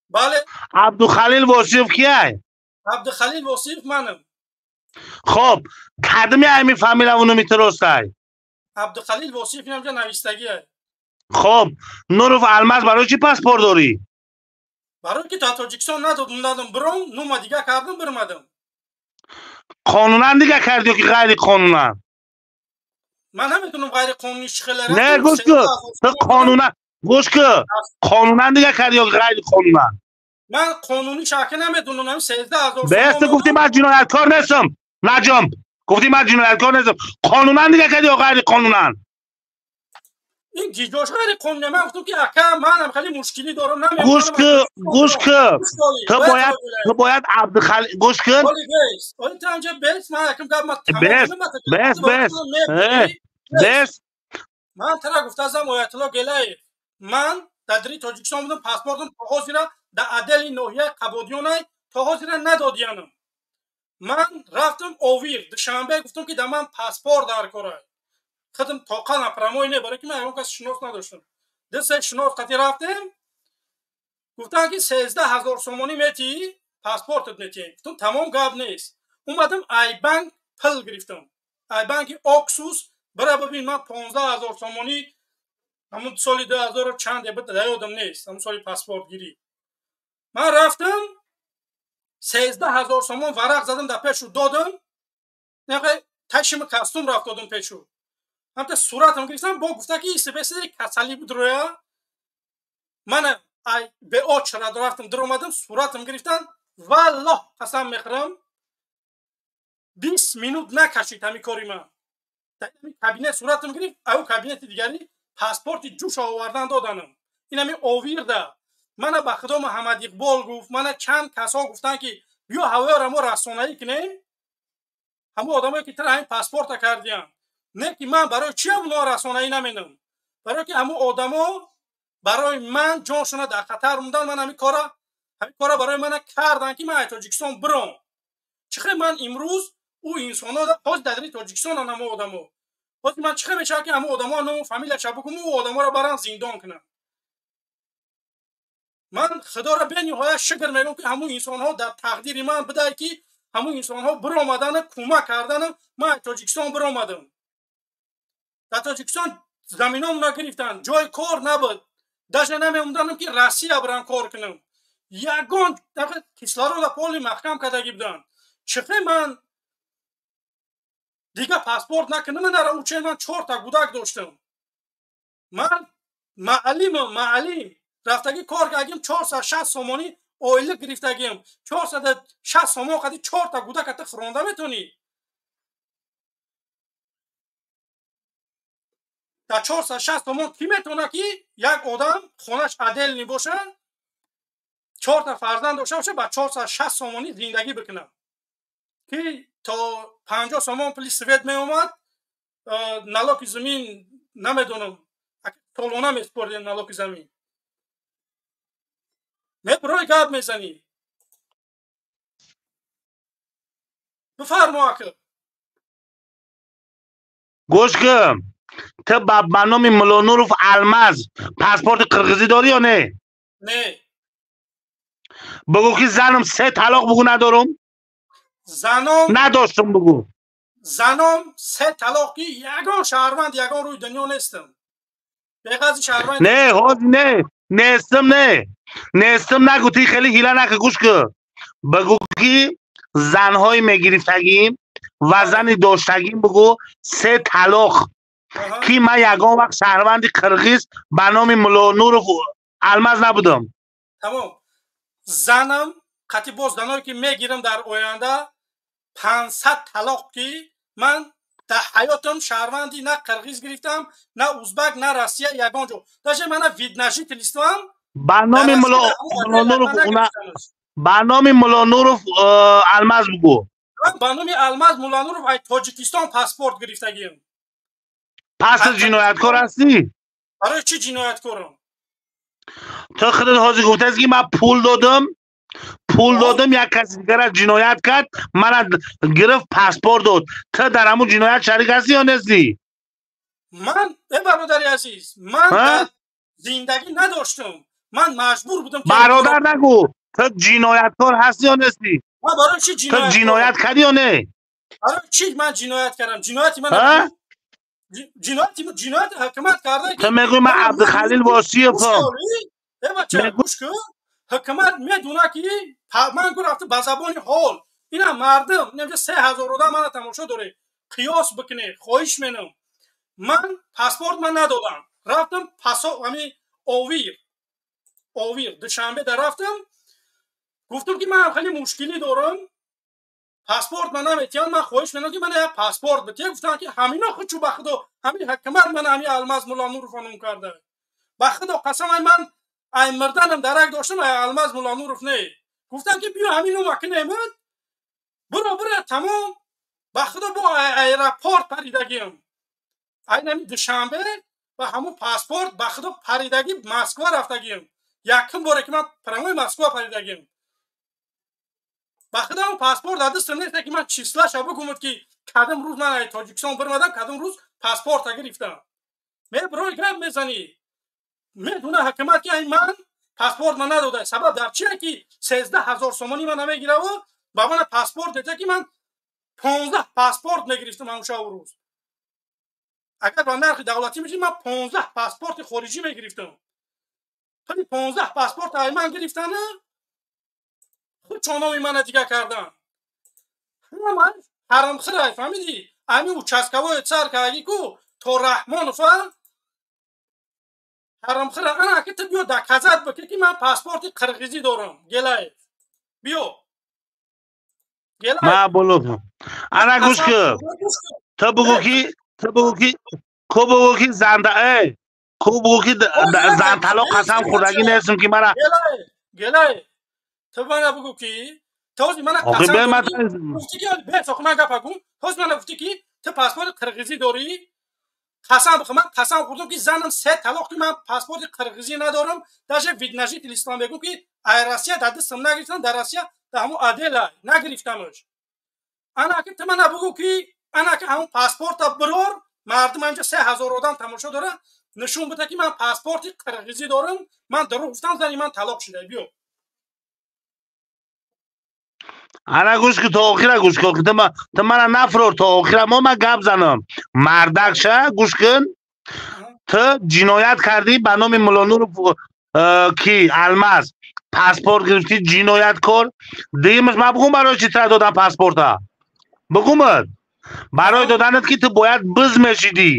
Speaker 1: Бале.
Speaker 14: Абдухалил Восиев кияй?
Speaker 1: Абдухалил Восиев манам.
Speaker 14: Хоб, кадми ами фамилаву номи ту ростай?
Speaker 1: Абдухалил Восиев инамҷа навистагия.
Speaker 14: Хоб, Нуров Алмаз барои чӣ паспорт дорӣ?
Speaker 1: Барои ки та Тоҷикистон надодум, надом биром, нума дига кардам, бирмадам.
Speaker 14: Қонунан дига кардӣ ё ки ғайриқонунан?
Speaker 1: Ман наметунам ғайриқонунӣ чӣ хеле.
Speaker 14: Не, гӯш ку, ту қонунан, гӯш ку, қонунан дига кардӣ ё ғайриқонунан?
Speaker 1: Ман қонунӣ шака намедонам, 13 000.
Speaker 14: Бес, ту гуфтӣ ман ҷинояткор нестам, наҷом, гуфтӣ ман ҷинояткор нестам, қонунан дига кардӣ ё ғайриқонунан?
Speaker 1: Ин гиҷош ғайриқонунӣ. Ман гуфтам, ки ака, манам хеле мушкилӣ дорам.
Speaker 14: Гӯш ку, гӯш ку, ту бояд Абдухалил, гӯш кун. Бес, бес, бес, бес.
Speaker 1: Ман тара гуфтазам, Оятулло Гелаев, ман дар дари Тоҷикистон будам, паспортам то ҳозира дар отдели ноҳияи Қабодиёнай, то ҳозира надодиянам. Ман рафтам Овир, Душанбе, гуфтам, ки дар ман паспорт дар кора, худам тоқа напрямой не, барои ки ман ягон кас шинос надоштам, ду се шинос қати рафтем, гуфтанд, ки 13 000 сомонӣ метиҳӣ, паспортат метиҳем. Гуфтам, тамом, гап нест. Омадам, айбанк пул гирифтам, айбанки Оксус, бира бибин, ман 15 000 сомонӣ ҳамун соли 2000 чанде буд, да ёдам нест, ҳамун соли паспортгирӣ ман рафтам, 13 000 сомон варақ задам, дар пешу додам, ташими кастум рафт, додам пешу, ҳамта суратам гирифтам, бо гуфта, ки исбеси касалӣ буд, рӯя мана ай беочрад рафтам, даромадам, суратам гирифтан, валлоҳ, қасам мехӯрам, 20 минут накашид ҳамин кори ман. Дар кабинет суратам гирифт, аю кабинети дигари паспорти ҷӯша овардан доданам. Ин ҳамин Овирда. Мана ба Худо Муҳаммад Иқбол гуфт, мана чанд касҳо гуфтанд, ки биё ҳавояро мо расонаӣ кунем, ҳамон одамое ки тира ҳамин паспорта кардиянд. Не ки ман барои чи ҳамонҳо расонаӣ наменам? Барое ки ҳамон одамо барои ман ҷоншона дар хатар мондан, ман ҳамин кора барои мана карданд, ки ман аз Тоҷикистон биром. Чӣ хел ман имрӯз ӯ инсонҳо ҳозир дар дари Тоҷикистонанд ҳамон одамо. Ҳозир ман чӣ хел мешавад, ки ҳамон одамо ному фамилияша бигӯм, ӯ одаморо баранд зиндон кунанд? Ман Худоро бениҳоят шукр мегӯям, ки ҳамон инсонҳо дар тақдири ман будай, ки ҳамон инсонҳо биромадану кӯмак кардану ман аз Тоҷикистон биромадам. Дар Тоҷикистон заминомона гирифтанд, ҷои кор набуд. Даже намемонданам, ки Россия бирам кор кунам. Ягон кислорода поли маҳкам кардагӣ буданд. Чӣ хел ман дига паспорт накунам? Нара учен ман чорта гудак доштам. Ман маълимам, маълим. Рафтагӣ кор кардагим, 460 сомонӣ ойлик гирифтагим. 460 сомон қади чорта гудак ата хӯронда метонӣ? Дар 460 сомон кӣ метавонад, ки як одам хонаш аделни бошад, чорта фарзанд дошта бошад, ба 460 сомонӣ зиндагӣ бикунад, ки то 50 сомон пули свет меомад, налоги замин намедонам, солона месупордем налоги замин. Меброи гап мезанӣ. Бифармо, ака.
Speaker 14: Гӯш кун, ту ба номи Муллонуров Алмаз паспорти қирғизӣ дорӣ ё не?
Speaker 1: Не.
Speaker 14: Бигӯ, ки занам се талоқ, бугӯ, надорум.
Speaker 1: Заном
Speaker 14: надоштум, бугӯ.
Speaker 1: Заном се талоқ, ки ягон шаҳрванд ягон рӯи дунё нестам. Беғази шаҳрванд.
Speaker 14: Не, ҳозир не. Нестам, не. Нестам нагӯ, ти хеле ҳила накун, гӯш кун. Бигӯ, ки занҳои мегирифтагим ва зани доштагим, бигӯ, се талоқ, ки ман ягон вақт шаҳрванди қирғиз ба номи Муллонуров Алмаз набудам.
Speaker 1: Тамом. Занам қати боз заное, ки мегирам дар оянда, 500 талоқ, ки ман дар ҳаётам шаҳрванди на қирғиз гирифтам, на узбак, на Россия, ягон ҷо. Даже мана вид на жительствам
Speaker 14: ба номи Муллонуров, ба номи Муллонуров Алмаз бугӯ.
Speaker 1: Ба номи Алмаз Муллонуров ай Тоҷикистон паспорт гирифтагиам.
Speaker 14: Пас ҷинояткор ҳастӣ?
Speaker 1: Барои чӣ ҷинояткорам?
Speaker 14: Ту худат ҳозир гуфтаст, ки ман пул додам, пул додам, як каси дигара ҷиноят кард, мана гирифт, паспорт дод. Ту дар ҳамун ҷиноят шарик ҳастӣ ё нестӣ?
Speaker 1: Ман, э бародари азиз, ман дар зиндагӣ надоштам. Ман маҷбур будам.
Speaker 14: Бародар нагӯ, ту ҷинояткор ҳастӣ ё нестӣ?
Speaker 1: Ман барои чӣ
Speaker 14: Ту ҷиноят кардӣ ё не?
Speaker 1: Барои чӣ ман ҷиноят кардам? Ҷинояти ман ҷиноят ҳукумат карда.
Speaker 14: Ту мегӯӣ ман Абдухалил Восиевам.
Speaker 1: Э бача, гӯш кун. Ҳукумат медонад, ки ман гу рафта ба забони ҳол. Ина мардум, инҷа 3000 одам мана тамошо доред. Қиёс бикунед, хоҳиш менам. Ман паспорт ман надодам. Рафтам пасо ҳами Овир. Овир Душанбе дар рафтам. Гуфтам, ки ман хеле мушкилӣ дорам. Паспорт ман наметиҳам, ман хоҳиш менам, ки мана як паспорт бития. Гуфтам, ки ҳамино худчу ба Худо, ҳамин ҳукумат мана ҳамин Алмаз Муллонуров ном карда. Ба Худо қасам, ай ман ай мирданам дарак доштам, ай Алмаз Муллонуров не. Гуфтам, ки биё ҳамин нома кунем, биро бира тамом. Ба Худо бо аэропорт паридагиам. Ай нами Душанбе ба ҳамун паспорт ба Худо паридагӣ Москва рафтагиам. Якум боре, ки ман прямой Москва паридагиам. Ба Худо ҳамун паспорт дар дастам нест, ки ман числаша бигӯмад, ки кадом рӯз ман ай Тоҷикистон бирмадам, кадом рӯз паспорта гирифтам. Меброи гап мезанӣ. Медона ҳукумат, ки ай ман паспорт ман надода. Сабаб дар чие, ки 13 000 сомонӣ ман намегираву ба мана паспорт мета, ки ман 15 паспорт мегирифтам ҳамун шабу рӯз. Агар ба нархи давлатӣ мешид, ман 15 паспорти хориҷӣ мегирифтам. Пули 15 паспорт ай ман гирифтана, худ чономи мана дига кардан. Ҳама ҳарамхӯрай, фаҳмидӣ? Ами участковой цар кардаги ку то Раҳмонова ҳарамхӯра. Ана ки ту биё доказать бикӣ, ки ман паспорти қирғизӣ дорам. Гелаев. Биё.
Speaker 14: Ма боло. Ана гӯш кун. Ту бугӯ, ки ту бугӯ, ки ку бугӯ, ки занда эй. Ку бугу ки зан талоқ қасам хӯрдагӣ нестам ки мара
Speaker 1: гелай ту мана бугу ки този мана қасам гуфти ки бес охи ман гапа гум този мана гуфти ки ту паспорти қирғизӣ дорӣ қасам бихӯр ман қасам хӯрдам ки занам се талоқ ки ман паспорти қирғизӣ надорам даже вид на жительство мегӯм ки ай Россия дар дастам нагирифтам дар Россия дар ҳамун отдела нагирифтамаш ана ки ту мана бугу ки ана ки ҳамун паспорта бирор мардум ҳаминҷа 3000 одам тамошо дора нишон бида ки ман паспорти қирғизӣ дорам ман дурӯғ гуфтам зани ман талоқ шуда биё
Speaker 14: ана гӯш ки то охира гӯш кун ту мана нафрор то охира мо ман гап занам мардак ша гӯш кун ту ҷиноят кардӣ ба номи Муллонуров ки Алмаз паспорт гирифтӣ ҷинояткор дуюмаш ман бугум барои чӣ тра додам паспорта бугумат барои доданат ки ту бояд биз мешидӣ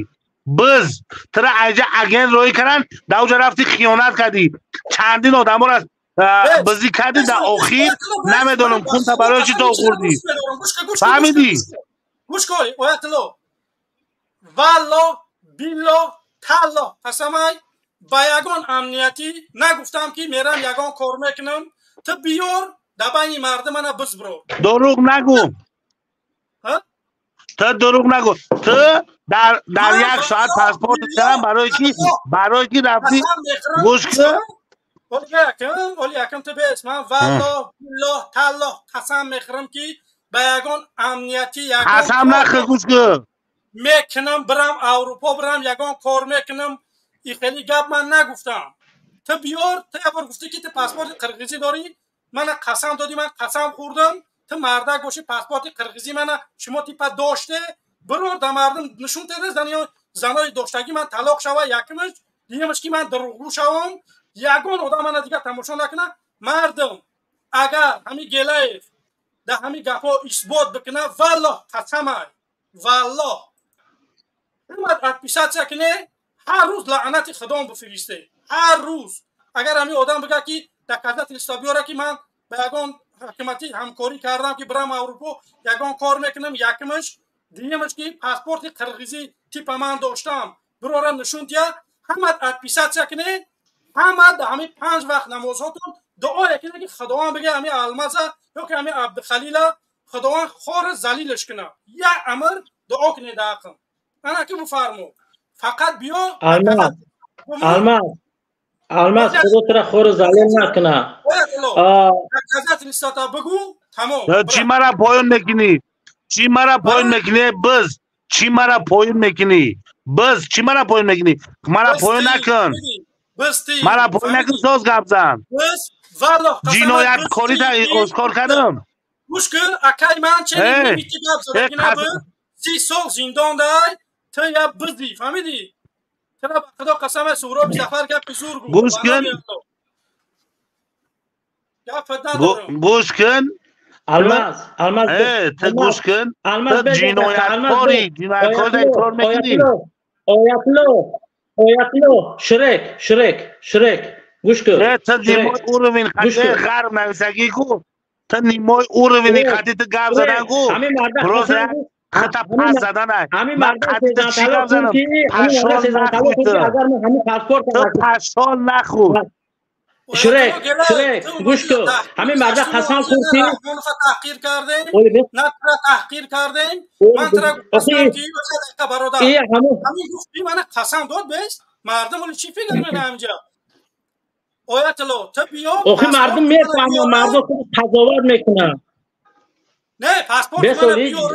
Speaker 14: биз тура айҷа агент роӣ кардан дар оҷа рафтӣ хиёнат кардӣ чандин одаморо бизӣ кардӣ дар охир намедонам хунта барои чӣ то хӯрдӣ фаҳмидӣ
Speaker 1: гӯш кун оятулло валло билло талло қасамай ба ягон амниятӣ нагуфтам ки мерам ягон кор мекунам ту биёр дар байни мардум мана биз бирор
Speaker 14: дурӯғ нагӯ ту дурӯғ нагӯ ту дар як соат паспорт кардам барои ки рафтӣ гӯш кун
Speaker 1: оли якам ту бес ман валло билло талло қасам мехӯрам ки ба ягон амниятӣ
Speaker 14: қасам нахӯр гӯш кун
Speaker 1: мекунам бирам Аврупо бирам ягон кор мекунам и хеле гап ман нагуфтам ту биёр ту якбор гуфтӣ ки ту паспорти қирғизӣ дорӣ мана қасам додӣ ман қасам хӯрдам ту мардак бошӣ паспорти қирғизӣ мана шумо типа доште бирор дар мардум нишон теда занои доштагӣ ман талоқ шава якумаш дуюмаш ки ман дурӯғгӯ шавам ягон одам мана дигар тамошо накуна мардум агар ҳамин Гелаев дар ҳамин гапҳо исбот бикуна валлоҳ қасамай валлоҳ ҳамат отписаться куне ҳар рӯз лаънати худом бифиристе ҳар рӯз агар ҳамин одам бигӯяд ки доказательства биёра ки ман ба ягон ҳукуматӣ ҳамкорӣ кардам ки бирам Аврупо ягон кор мекунам якумаш дуюмаш ки паспорти қирғизӣ типа ман доштам бирорам нишон диҳа ҳамат отписаться куне ҳама дар ҳамин 5 вақт намозҳотон дуое куне ки худованд бигӯяд ҳамин Алмаза ё ки ҳамин Абдухалила худованд хори залилаш куна як амр дуо куне дар ҳаққам ана ки бифармо фақат биё
Speaker 4: Алмаз худо тура хори залил накуна
Speaker 1: доказательствата бигӯ тамом
Speaker 14: чӣ мара поён мекунӣ чӣ мара поён мекунӣ биз чӣ мара поён мекунӣ биз чӣ мара поён мекунӣ мара поён накун мара поён накун соз гап зан ҷинояткорита ошкор кардам
Speaker 1: гӯш кун акай ман ченити гап задагина буд 30 сол зиндон дай ту я бизӣ фаҳмидӣ тура ба худо қасам Суҳроби Зафар гапи зур гуфт
Speaker 14: гӯш кун гӯш кун
Speaker 4: Алмаз Алмаз
Speaker 14: ту гӯш кун ту ҷинояткорӣ ҷинояткорита иқрор мекунӣ
Speaker 4: Оятулло Шрек Шрек Шрек гӯш кун
Speaker 14: ту немой уровень хати ғарб нависагӣ ку ту немой уровени хати ту гап задан ку просто хата пас задан ай ман хати ту чӣ гап занам пашол нахӯр ту пашол нахӯр
Speaker 4: Шрек Шрек гӯш кун ҳамин марда қасам хӯрд ки
Speaker 1: таҳқир кардем на тура таҳқир кардем ман тура гуфтам ки бародар ҳамин гуфти мана қасам дод бес мардум оли чӣ фикр мекунад ҳаминҷа оятулло ту биё
Speaker 4: охи мардум мефаҳмад мардум худ қазоват мекунад
Speaker 1: не паспорт мана биёр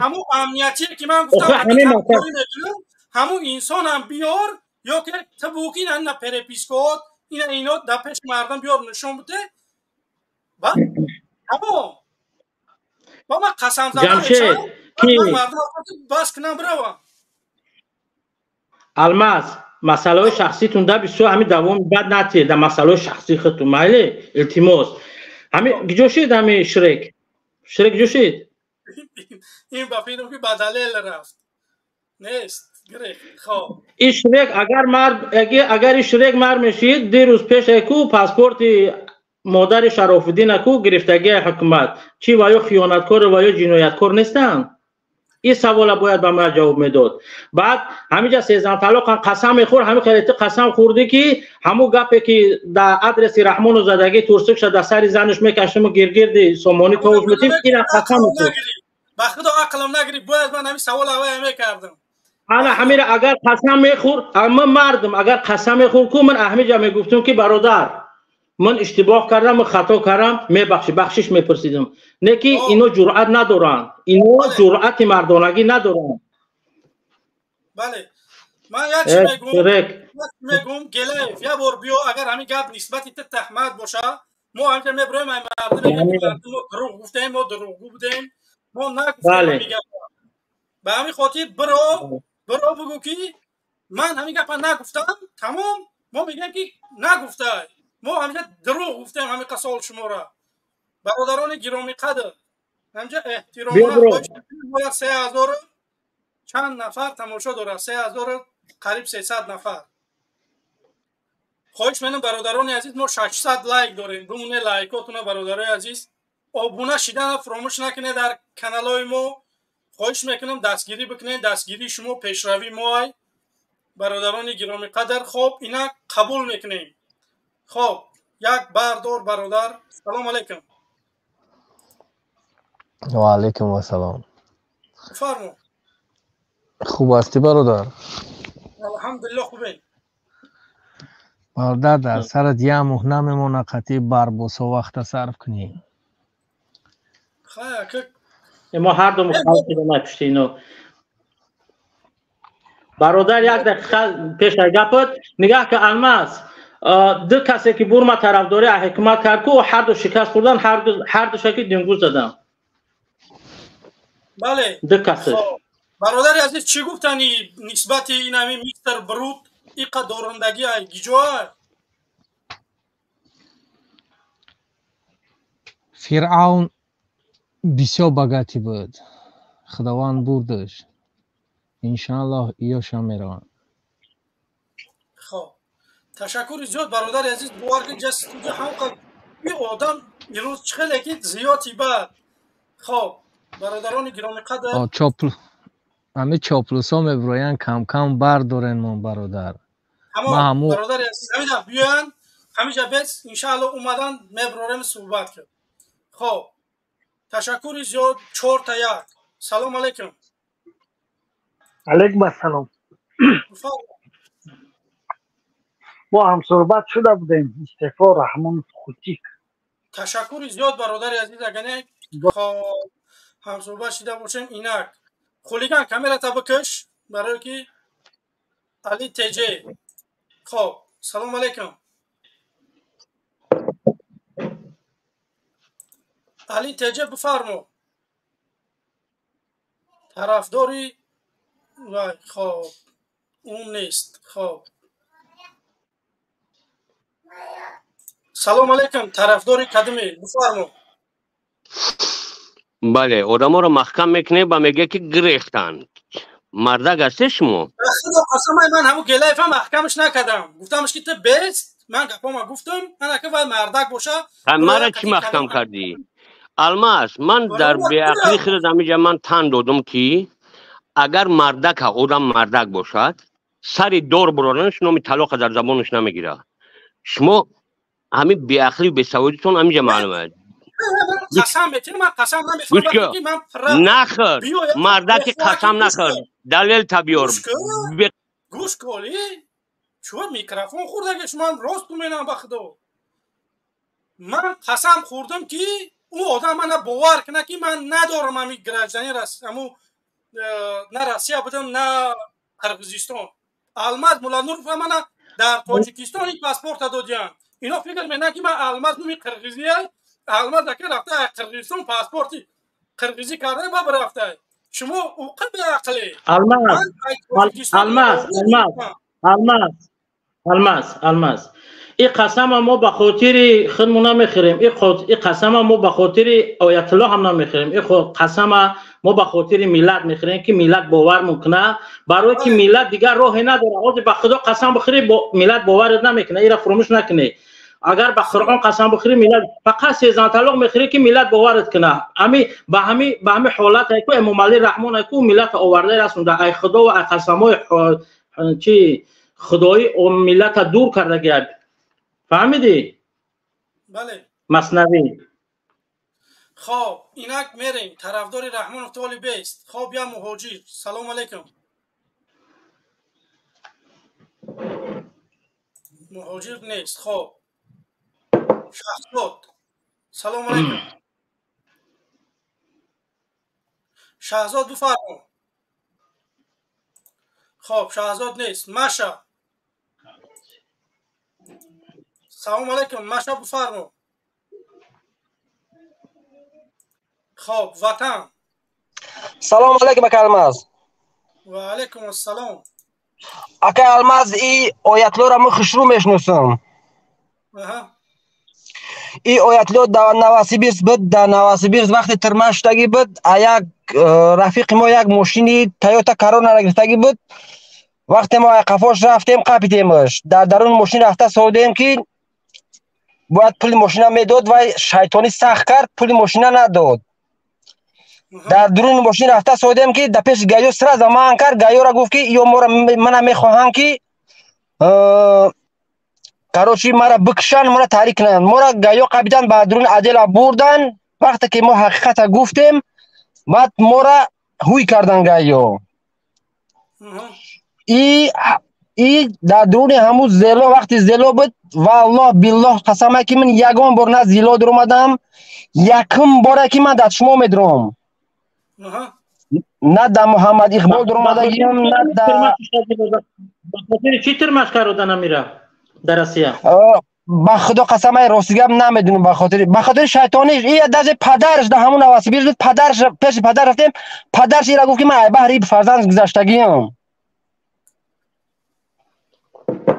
Speaker 1: ҳамун амниятие ки ман гуфтам ҳамун инсонам биёр ё ки ту бугӯ ки ина перепискаот ина ино дар пеши мардум биёр нишон биде ба тамом ба ман қасам задам мардум бас кунам биравам
Speaker 4: Алмаз масъалаҳои шахситун да бисёр ҳамин давоми бад натиҳед дар масъалаҳои шахсии худтун майли илтимос ҳамин киҷо шид ҳамин Шрек Шрек киҷо шид
Speaker 1: ин ба фикрам ки ба далел рафт нест
Speaker 4: ин Шрек агар мард агар ин Шрек мард мешид дирӯз пеш ку паспорти модари Шарофиддина ку гирифтагии ҳукумат чӣ ва ё хиёнаткор ва ё ҷинояткор нестанд Ин савола бояд ба ман ҷавоб медод. Баъд ҳамиҷа сездаҳ талоқ қасам мехӯр, ҳамин хеле ту қасам хӯрдӣ ки ҳамун гапе ки дар адреси Раҳмону задагӣ турсукша дар сари занаш мекашиму гиргирди сомонӣ товуш метим, ина қасам мехӯрд.
Speaker 1: Ба худо ақлам нагирифт, бояд ман ҳамин савол аввал мекардам.
Speaker 4: Ана ҳамира агар қасам мехӯр, ман мардум агар қасам мехӯр ку ман ҳамиҷа мегуфтум ки бародар ман иштибоҳ кардам, ман хато кардам, мебахши, бахшиш мепурсидам. Не ки ино ҷуръат надоранд, ино ҷуръати мардонагӣ надоранд.
Speaker 1: Бале, ман як чиз мегӯм, Гелаев, як бор биё, агар ҳамин гап нисбати ту таҳмат боша, мо ҳаминҷа мебироем, ай мардум мегӯем, мардум мо дурӯғ гуфтем, мо дурӯғгӯ будем, мо нагуфтем ҳамин гап. Ба ҳамин хотир биро бигӯ ки ман ҳамин гапа нагуфтам, тамом, мо мегӯем ки нагуфтай. Мо ҳаминҷа дурӯғ гуфтем ҳамин қасол шумора. Бародарони гиромиқадр, ҳаминҷа эҳтиромона бояд 3000 чанд нафар тамошо дорад, 3000 қариб 300 нафар. Хоҳиш менам бародарони азиз, мо 600 лайк дорем, бимоне лайкотуна бародарои азиз. Обуна шидана фуромӯш накунед дар каналҳои мо. Хоҳиш мекунам дастгирӣ бикунед, дастгирии шумо пешравии мо ай. Бародарони гиромиқадр, хоб ина қабул мекунем. Хоб, як бардор бародар. Салом алейкум.
Speaker 15: Ва алейкум ассалом.
Speaker 1: Фармо.
Speaker 15: Хуб ҳастӣ бародар?
Speaker 1: Алҳамдулиллоҳ хубем.
Speaker 15: Бародар, дар сарат як моҳ намемонад қатъи барбосо вақта сарф кунӣ.
Speaker 1: Хай, ака.
Speaker 4: Мо ҳар ду мухолиф шудем пушти ино. Бародар, як дақиқа пеш аз гапат нигаҳ ки Алмаз, ду касе ки бурма тарафдорӣ аз ҳукумат кард ку ҳар ду шикаст хӯрдан, ҳар ду шаки дингуз задан.
Speaker 1: Бале.
Speaker 4: Ду касаш.
Speaker 1: Бародари азиз, чӣ гуфтани нисбати ин ҳамин мистер Брут иқа дорандагӣ ай гиҷоа?
Speaker 15: Фиръавн бисёр богатӣ буд. Худованд бурдаш. Иншааллоҳ иёшам мераванд.
Speaker 1: Хоб. Ташаккури зиёд бародари азиз, бовар кунед ҷастуҷа ҳамқа ин одам имрӯз чӣ хеле ки зиёти бад. Хоб, бародарони гиромиқадр,
Speaker 15: ҳамин чоплусо мебироянд, кам-кам бардорен мон бародар.
Speaker 1: Тамом, бародари азиз, ҳамин дафъа биёянд, ҳаминҷа бес иншааллоҳ омадан мебирорем суҳбат кард. Хоб, ташаккури зиёд, 4-1. Салом алейкум.
Speaker 12: Алейкум ассалом. Мо ҳамсӯҳбат шуда будем. Истеъфо Раҳмонов Хутик.
Speaker 1: Ташаккури зиёд бародари азиз, агар не ҳамсӯҳбат шида бошем. Инак хулиган камерата бикаш барое ки Али ТЖ. Хоб, салом алейкум. Али ТЖ бифармо. Тарафдори вай, хоб, ун нест. Хоб, салом алейкум, тарафдори кадиме бифармо.
Speaker 3: Бале, одаморо маҳкам мекунед ва мегӯяд ки гирехтанд. Мардак ҳастед шумо?
Speaker 1: Худо қасам, ман ҳамун Гелаевам маҳкамаш накардам. Гуфтамш ки ту бест, ман гапома гуфтам, ман ака вай мардак боша.
Speaker 3: Мара чӣ маҳкам кардӣ? Алмаз, ман дар беақлӣ худат ҳамиҷа ман тан додум ки агар мардака одам мардак бошад, сари дор буроданаш номи талоқа дар забонаш намегирад. Шумо ҳамин беақлию бесаводитон ҳамиҷа маълум аст.
Speaker 1: Қасам метирам, ман қасам намехӯрам, ки ман
Speaker 3: нахӯр, мардаки қасам нахӯр, далел та биёр.
Speaker 1: Гӯш коли, чӯ микрофон хӯрдаги шумо рост менам ба худо. Ман қасам хӯрдам ки ӯ одам мана бовар кунад ки ман надорам ҳамин гражданин ҳаму на Россия будам, на Қирғизистон. Алмаз Муллануров мана дар Тоҷикистон ин паспорта додиям. Ино фикр менанд ки ман Алмаз номи қирғизия, Алмаз ака рафта Қирғизистон паспорти қирғизӣ карда ва бирафта. Шумо уқа беақле.
Speaker 4: Алмаз, Алмаз, Алмаз, Алмаз, Алмаз, Алмаз. Ин қасама мо ба хотири худмон намехӯрем. Ин қасама мо ба хотири Оятуллоҳ ҳам намехӯрем. Ин қасама мо ба хотири миллат мехӯрем ки миллат бовар мекунад. Барои ки миллат дигар роҳе надорад. Ҳозир ба Худо қасам бихӯрӣ, миллат боварат намекунад. Инро фуромӯш накунед. Агар ба Қуръон қасам бихӯрӣ, миллат фақат сезан талоқ мехӯрӣ, ки миллат боварат кунад. Ами ба ҳами ҳолат айку Эмомалӣ Раҳмон айку миллат оварда расонда. Ай Худо ва ай қасамҳои чи худоӣ миллата дур кардаги. Фаҳмидӣ?
Speaker 1: Бале.
Speaker 4: Маснавӣ.
Speaker 1: Хоб, инак мерем. Тарафдори Раҳмонов толибест. Хоб, я муҳоҷир. Салом алейкум. Муҳоҷир нест. Хоб. Шаҳзод. Салом алейкум. Шаҳзод бифармо. Хоб, Шаҳзод нест. Маша. Салом алейкум. Маша бифармо. Хоб, Ватан.
Speaker 16: Салом алейкум, ака Алмаз.
Speaker 1: Ва алейкум ассалом.
Speaker 16: Ака Алмаз, и оятлоро мо хушрӯ мешиносам. И оятло дар Новосибирск буд, дар Новосибирск вақте тирма шудагӣ буд, а як рафиқи мо як мошини Тойота Корона гирифтагӣ буд. Вақте мо қафош рафтем, қапидемаш. Дар дарун мошин рафта содем, ки бояд пули мошина медод, вай шайтонӣ сахт кард, пули мошина надод. Дар дуруни мошин рафта содем, ки дар пеши гаё сразу манъ кард. Гаёра гуфт, ки ё мора мана мехоҳанд, ки короче мара бикушанд, мора таҳрик кунанд. Мора гаё қабидан, ба дуруни отдела бурдан. Вақте ки мо ҳақиқата гуфтем, баъд мора ҳуй кардан гаё. И дар дуруни ҳамун зело, вақти зело буд, валлоҳ биллоҳ қасама, ки ман ягон бор на зело дуромадам, якум боре ки ман дар шумо медуром. На дар Муҳаммад Иқбол дуромадагиам, на дар
Speaker 4: чӣ тирмаш карда намира дар Россия?
Speaker 16: Ба Худо қасам, ай рости гап намедунам, ба хотири шайтониш. И даже падараш дар ҳамун Новосибирск буд, падараш пеши падар рафтем, падараш ира гуфт, ки ман ай баҳри фарзанд гузаштагиам.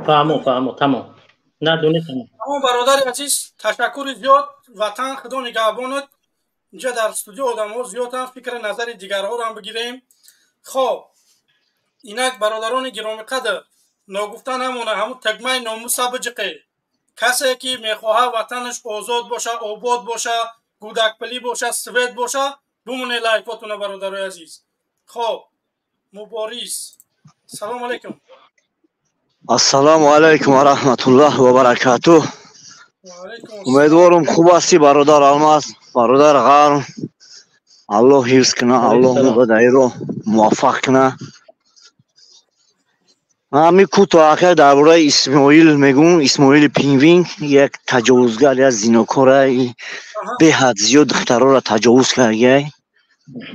Speaker 4: Фаҳмо, фаҳмо, тамом. Надонӣ тамом.
Speaker 1: Тамом, бародари азиз, ташаккури зиёд. Ватан, Худо нигаҳбонат. Инҷа дар студио одамҳо зиёданд, фикри назари дигарҳоро ҳам бигирем. Хоб, инак бародарони гиромиқадр, ногуфта намона, ҳамун тагмаи номуса биҷиқе. Касе ки мехоҳад ватанаш озод боша, обод боша, гудакпилӣ боша, свет боша, бумоне лайкотуна, бародарои азиз. Хоб, Мубориз. Салом алейкум.
Speaker 17: Ассалому алайкум ва раҳматуллоҳ ва баракатуҳ. Умедворам хуб ҳастӣ, бародар Алмаз, бародар Ғарм. Аллоҳ ҳифз кунад, Аллоҳ моро дар ин роҳ муваффақ кунад. Ман ҳамин кӯтоҳ ака дар бораи Исмоил мегӯм. Исмоили Пингвин як таҷовузгар, як зинокора, беҳад зиёд духтарора таҷовуз кардагиай,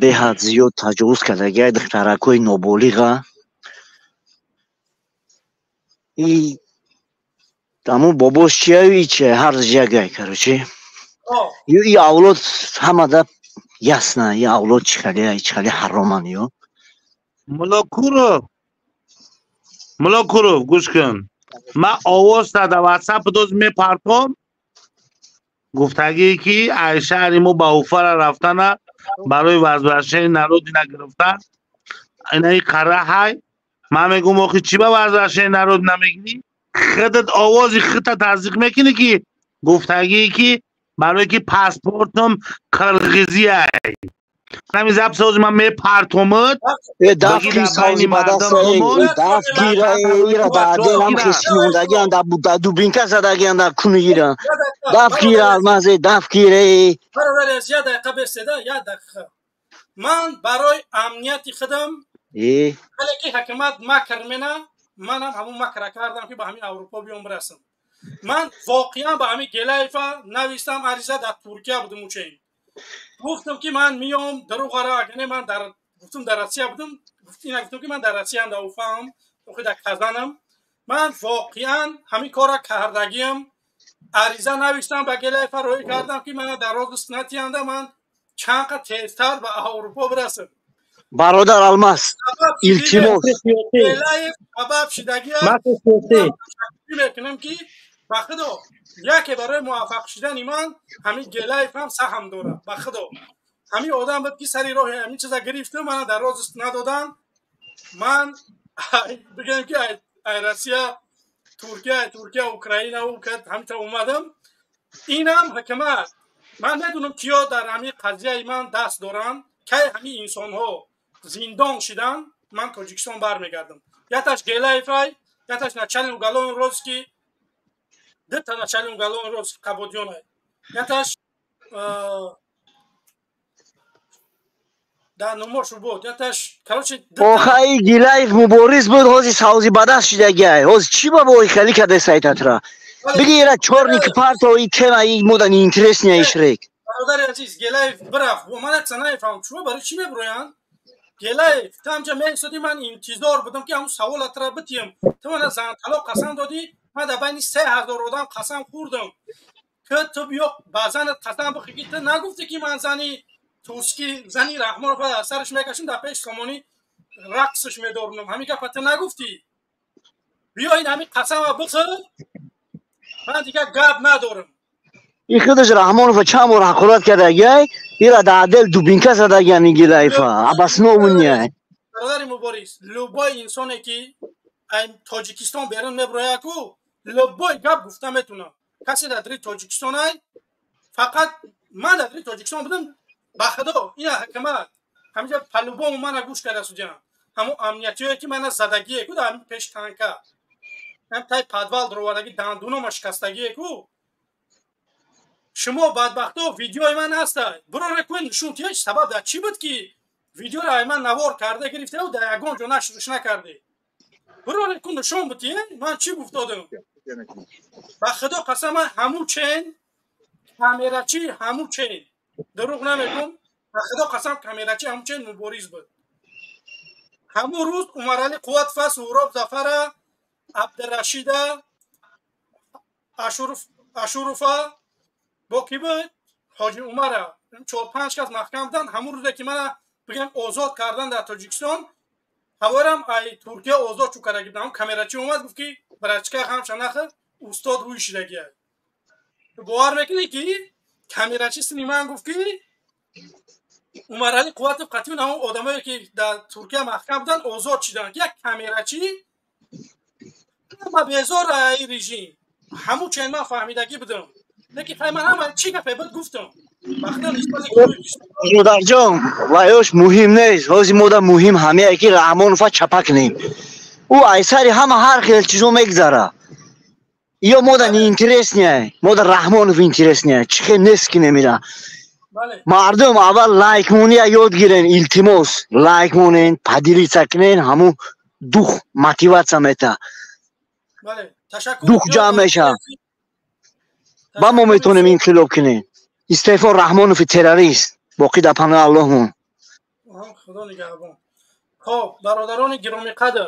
Speaker 17: беҳад зиёд таҷовуз кардагиай духтаракҳои ноболиға. И ҳамун бобош чияю и чия, ҳар ягай, короче. И авлод ҳамада ясна, и авлод чӣ хеле, чӣ хеле ҳароман ё.
Speaker 14: Мулокуров, Мулокуров, гӯш кун. Ман овоз дар WhatsApp доз мепартом. Гуфтагӣ ки ай шаҳри мо ба Уфара рафтана барои возвращение народи нагирифтан. Инаи қара ҳай. Ман мегӯм, охи чӣ ба возвращение народ намегирӣ? Худат овози худта тасдиқ мекунӣ, ки гуфтагӣ ки барои ки паспортам қирғизӣ ай. Ҳамин запсози ман мепартомад.
Speaker 17: Дафки сози ба даст дафки ира дар делам хисинондагиан, дар дубинка задагиан, дар куни ира. Дафки ира Алмазе, дафки ира.
Speaker 1: Бародари азиз, як дақиқа бестеда, як дақиқа. Ман барои амнияти худам, вале ки ҳакумат макр мена, манам ҳамун макра кардам, ки ба ҳамин Аврупо биём бирасам. Ман воқеан ба ҳамин Гелаева навистам ариза, дар Туркия будам учен. Гуфтам, ки ман миём дурӯғара, агар ман дар гуфтам дар Россия будам, ина гуфтам, ки ман дар Россиям, дар Уфаам, охи дар Казанам. Ман воқеан ҳамин корра кардагиам, ариза навиштам ба Гелаева, роҳӣ кардам, ки мана дар розыск натиянда, ман чанд қад тезтар ба Аврупо бирасам.
Speaker 17: Бародар Алмаз, илтимос.
Speaker 1: Гелаев сабаб шидагиам мекунам, ки ба Худо яке барои муваффақ шудани ман ҳамин Гелаев ҳам саҳм дорад. Ба Худо ҳамин одам буд, ки сари роҳи ҳамин чиза гирифту мана дар розыск надодан. Ман бигӯем, ки ай Россия Туркия, Украина ҳамита омадам. Инам ҳукумат. Ман медонам, киё дар ҳамин қазияи ман даст доранд. Кай ҳамин инсонҳо зиндон шидан, ман Тоҷикистон бармегардам. Яташ Гелаевай, яташ начальник уголовного розыска, дута начальник уголовного розыска Қабодиёнай, яташ да номошу буд, яташ, короче.
Speaker 17: Охай, Гилаев мубориз буд, ҳози савзи ба даст шидагиай. Ҳози чӣ ба бо хали каде сайтатра? Биги ира чёрный парто и тема и мода неинтересная ишрек.
Speaker 1: Бародари азиз, Гелаев бирафт. Ман акса нафаҳмам, шумо барои чӣ мебуроянд? Гелаев, ту ҳамҷа меистодӣ, ман интизор будам, ки ҳамун саволатра битиҳам. Ту мана занталоқ қасам додӣ, ман дар байни 3000 одам қасам хӯрдам, ки ту биё ба занат қасам бихӯр, ки ту нагуфтӣ, ки ман зани туски, зани Раҳмонов аз сараш мекашам, дар пеш Сомонӣ рақсш медорунам. Ҳамин гапа ту нагуфтӣ. Биё ин ҳамин қасама бихӯр, ман дигар гап надорам.
Speaker 17: И худаш Раҳмонова чанд бор ҳақорат кардагиай, ира дар отдел дубинка задагиан Гилаева. Обоснованный.
Speaker 1: Бародари мубориз, любой инсоне, ки Тоҷикистон берун меброяд ку, любой гап гуфта метунам. Касе дар дри Тоҷикистон ай, фақат ман дар дри Тоҷикистон будам, ба худо, ина ҳукумат ҳаминҷа по-любому мана гӯш карда судиям. Ҳамун амниятиое, ки мана задагие ку, дар ҳамин пеши танка, ҳам тай подвал дуровардаги, дандунома шикастагие ку. Шумо бадбахто, видеои ман ҳаста, бироре кӯ, нишон тиҳед, сабаб дар чӣ буд, ки видеоро ай ман навор карда гирифтау дар ягон ҷо нашрш накардӣ? Бироре ку, нишон битиҳед, ман чӣ гуфтодам. Ба худо қасам, ман ҳамун чен камерачи, ҳамун чен, дурӯғ намегӯм, ба худо қасам, камерачи ҳамун чен мубориз буд. Ҳамун рӯз Умарали Қувватова, Суҳроб Зафара, Абдурашида Ашурова, бо ки буд, Ҳоҷи Умара, чор панҷ кас маҳкам буданд. Ҳамун рӯзе, ки мана бигем озод кардан дар Тоҷикистон, ҳаворам ай Туркия озод чӯ кардаги будам, камерачи омад, гуфт, ки братишка, ҳамша нахӯр, устод рӯи шидагия. Бовар мекунӣ, ки камерачи сини ман гуфт, ки Умарали Қувватов қатиюн ҳамон одамое, ки дар Туркия маҳкам буданд, озод шиданд, ки як камерачи ма безор ай режим. Ҳамун чен ман фаҳмидагӣ будам, лекин хай, ман ҳама чӣ гапе буд гуфтам.
Speaker 17: Бародарҷон, ваёш муҳим нест. Ҳози мода муҳим ҳамее, ки Раҳмонова чапа кунем. Ӯ айсари ҳама ҳар хел чизо мегзара. Ё мода неинтересный, мода Раҳмонов интересный. Чӣ хел нест ки немира. Мардум аввал лайк мония ёд гирен, илтимос, лайк монен, поделиться кунен, ҳамун дух мотивация мета. Дух ҷамъ меша. Ба мо метавонем инқилоб кунем. Истеъфо Раҳмонови террорист. Боқӣ дар паноҳи Аллоҳмон.
Speaker 1: Худо нигаҳбон. Хоб, бародарони гиромиқадр,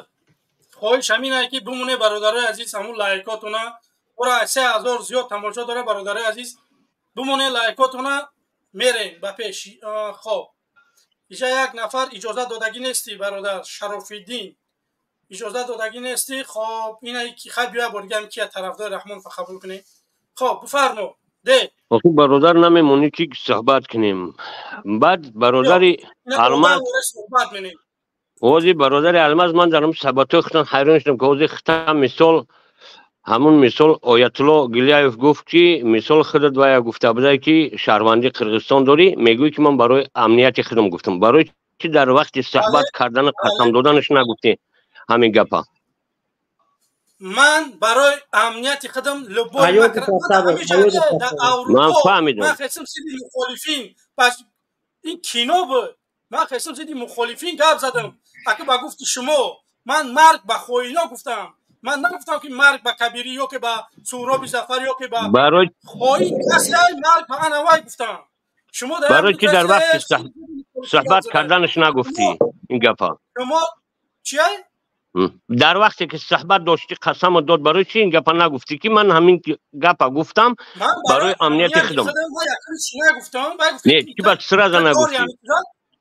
Speaker 1: хоҳиш ҳамин ае, ки бимоне, бародарои азиз, ҳамун лайкотуна. Ора 3000 зиёд тамошо дора, бародарои азиз, бимоне лайкотуна, мерем ба пеш. Хоб, иҷа як нафар иҷозат додагӣ нестӣ, бародар Шарофиддин, иҷозат додагӣ нестӣ. Хоб, ина ки хай, биёя бор дига кия тарафдори Раҳмонова қабул кунем. Хоб, бифармо, де.
Speaker 3: Охи, бародар, намемонӣ ки суҳбат кунем? Баъд бародари Алмаз, ҳози бародари Алмаз, ман дар суҳбатҳои худтон ҳайрон шудам, ки ҳози хитам мисол ҳамун мисол Оятулло Гиляев гуфт, ки мисол худат вая гуфта буда, ки шаҳрвандии Қирғизистон дорӣ, мегӯӣ, ки ман барои амнияти худам гуфтам. Барои чи дар вақти суҳбат кардану қасам доданаш нагуфтӣ ҳамин гапа?
Speaker 1: Ман барои амнияти худам любой
Speaker 3: Ман фаҳмидам.
Speaker 1: Ман хестам зидди мухолифин, ин кино буд, ман хестам зидди мухолифин гап задам. Ака, ба гуфти шумо, ман марг ба хоино гуфтам. Ман нагуфтам, ки марг ба Кабирӣ ё ки ба Суҳроби Зафар ё ки ба хоин касе, марг ба анавай гуфтам. Шумо
Speaker 3: Барои чи дар вақти суҳбат карданаш нагуфтӣ ин гапа?
Speaker 1: Шумо чия?
Speaker 3: Дар вақте ки суҳбат доштӣ, қасаму дод, барои чи ин гапа нагуфтӣ, ки ман ҳамин гапа гуфтам барои амнияти худам? Не, чи ба сразу нагуфтӣ?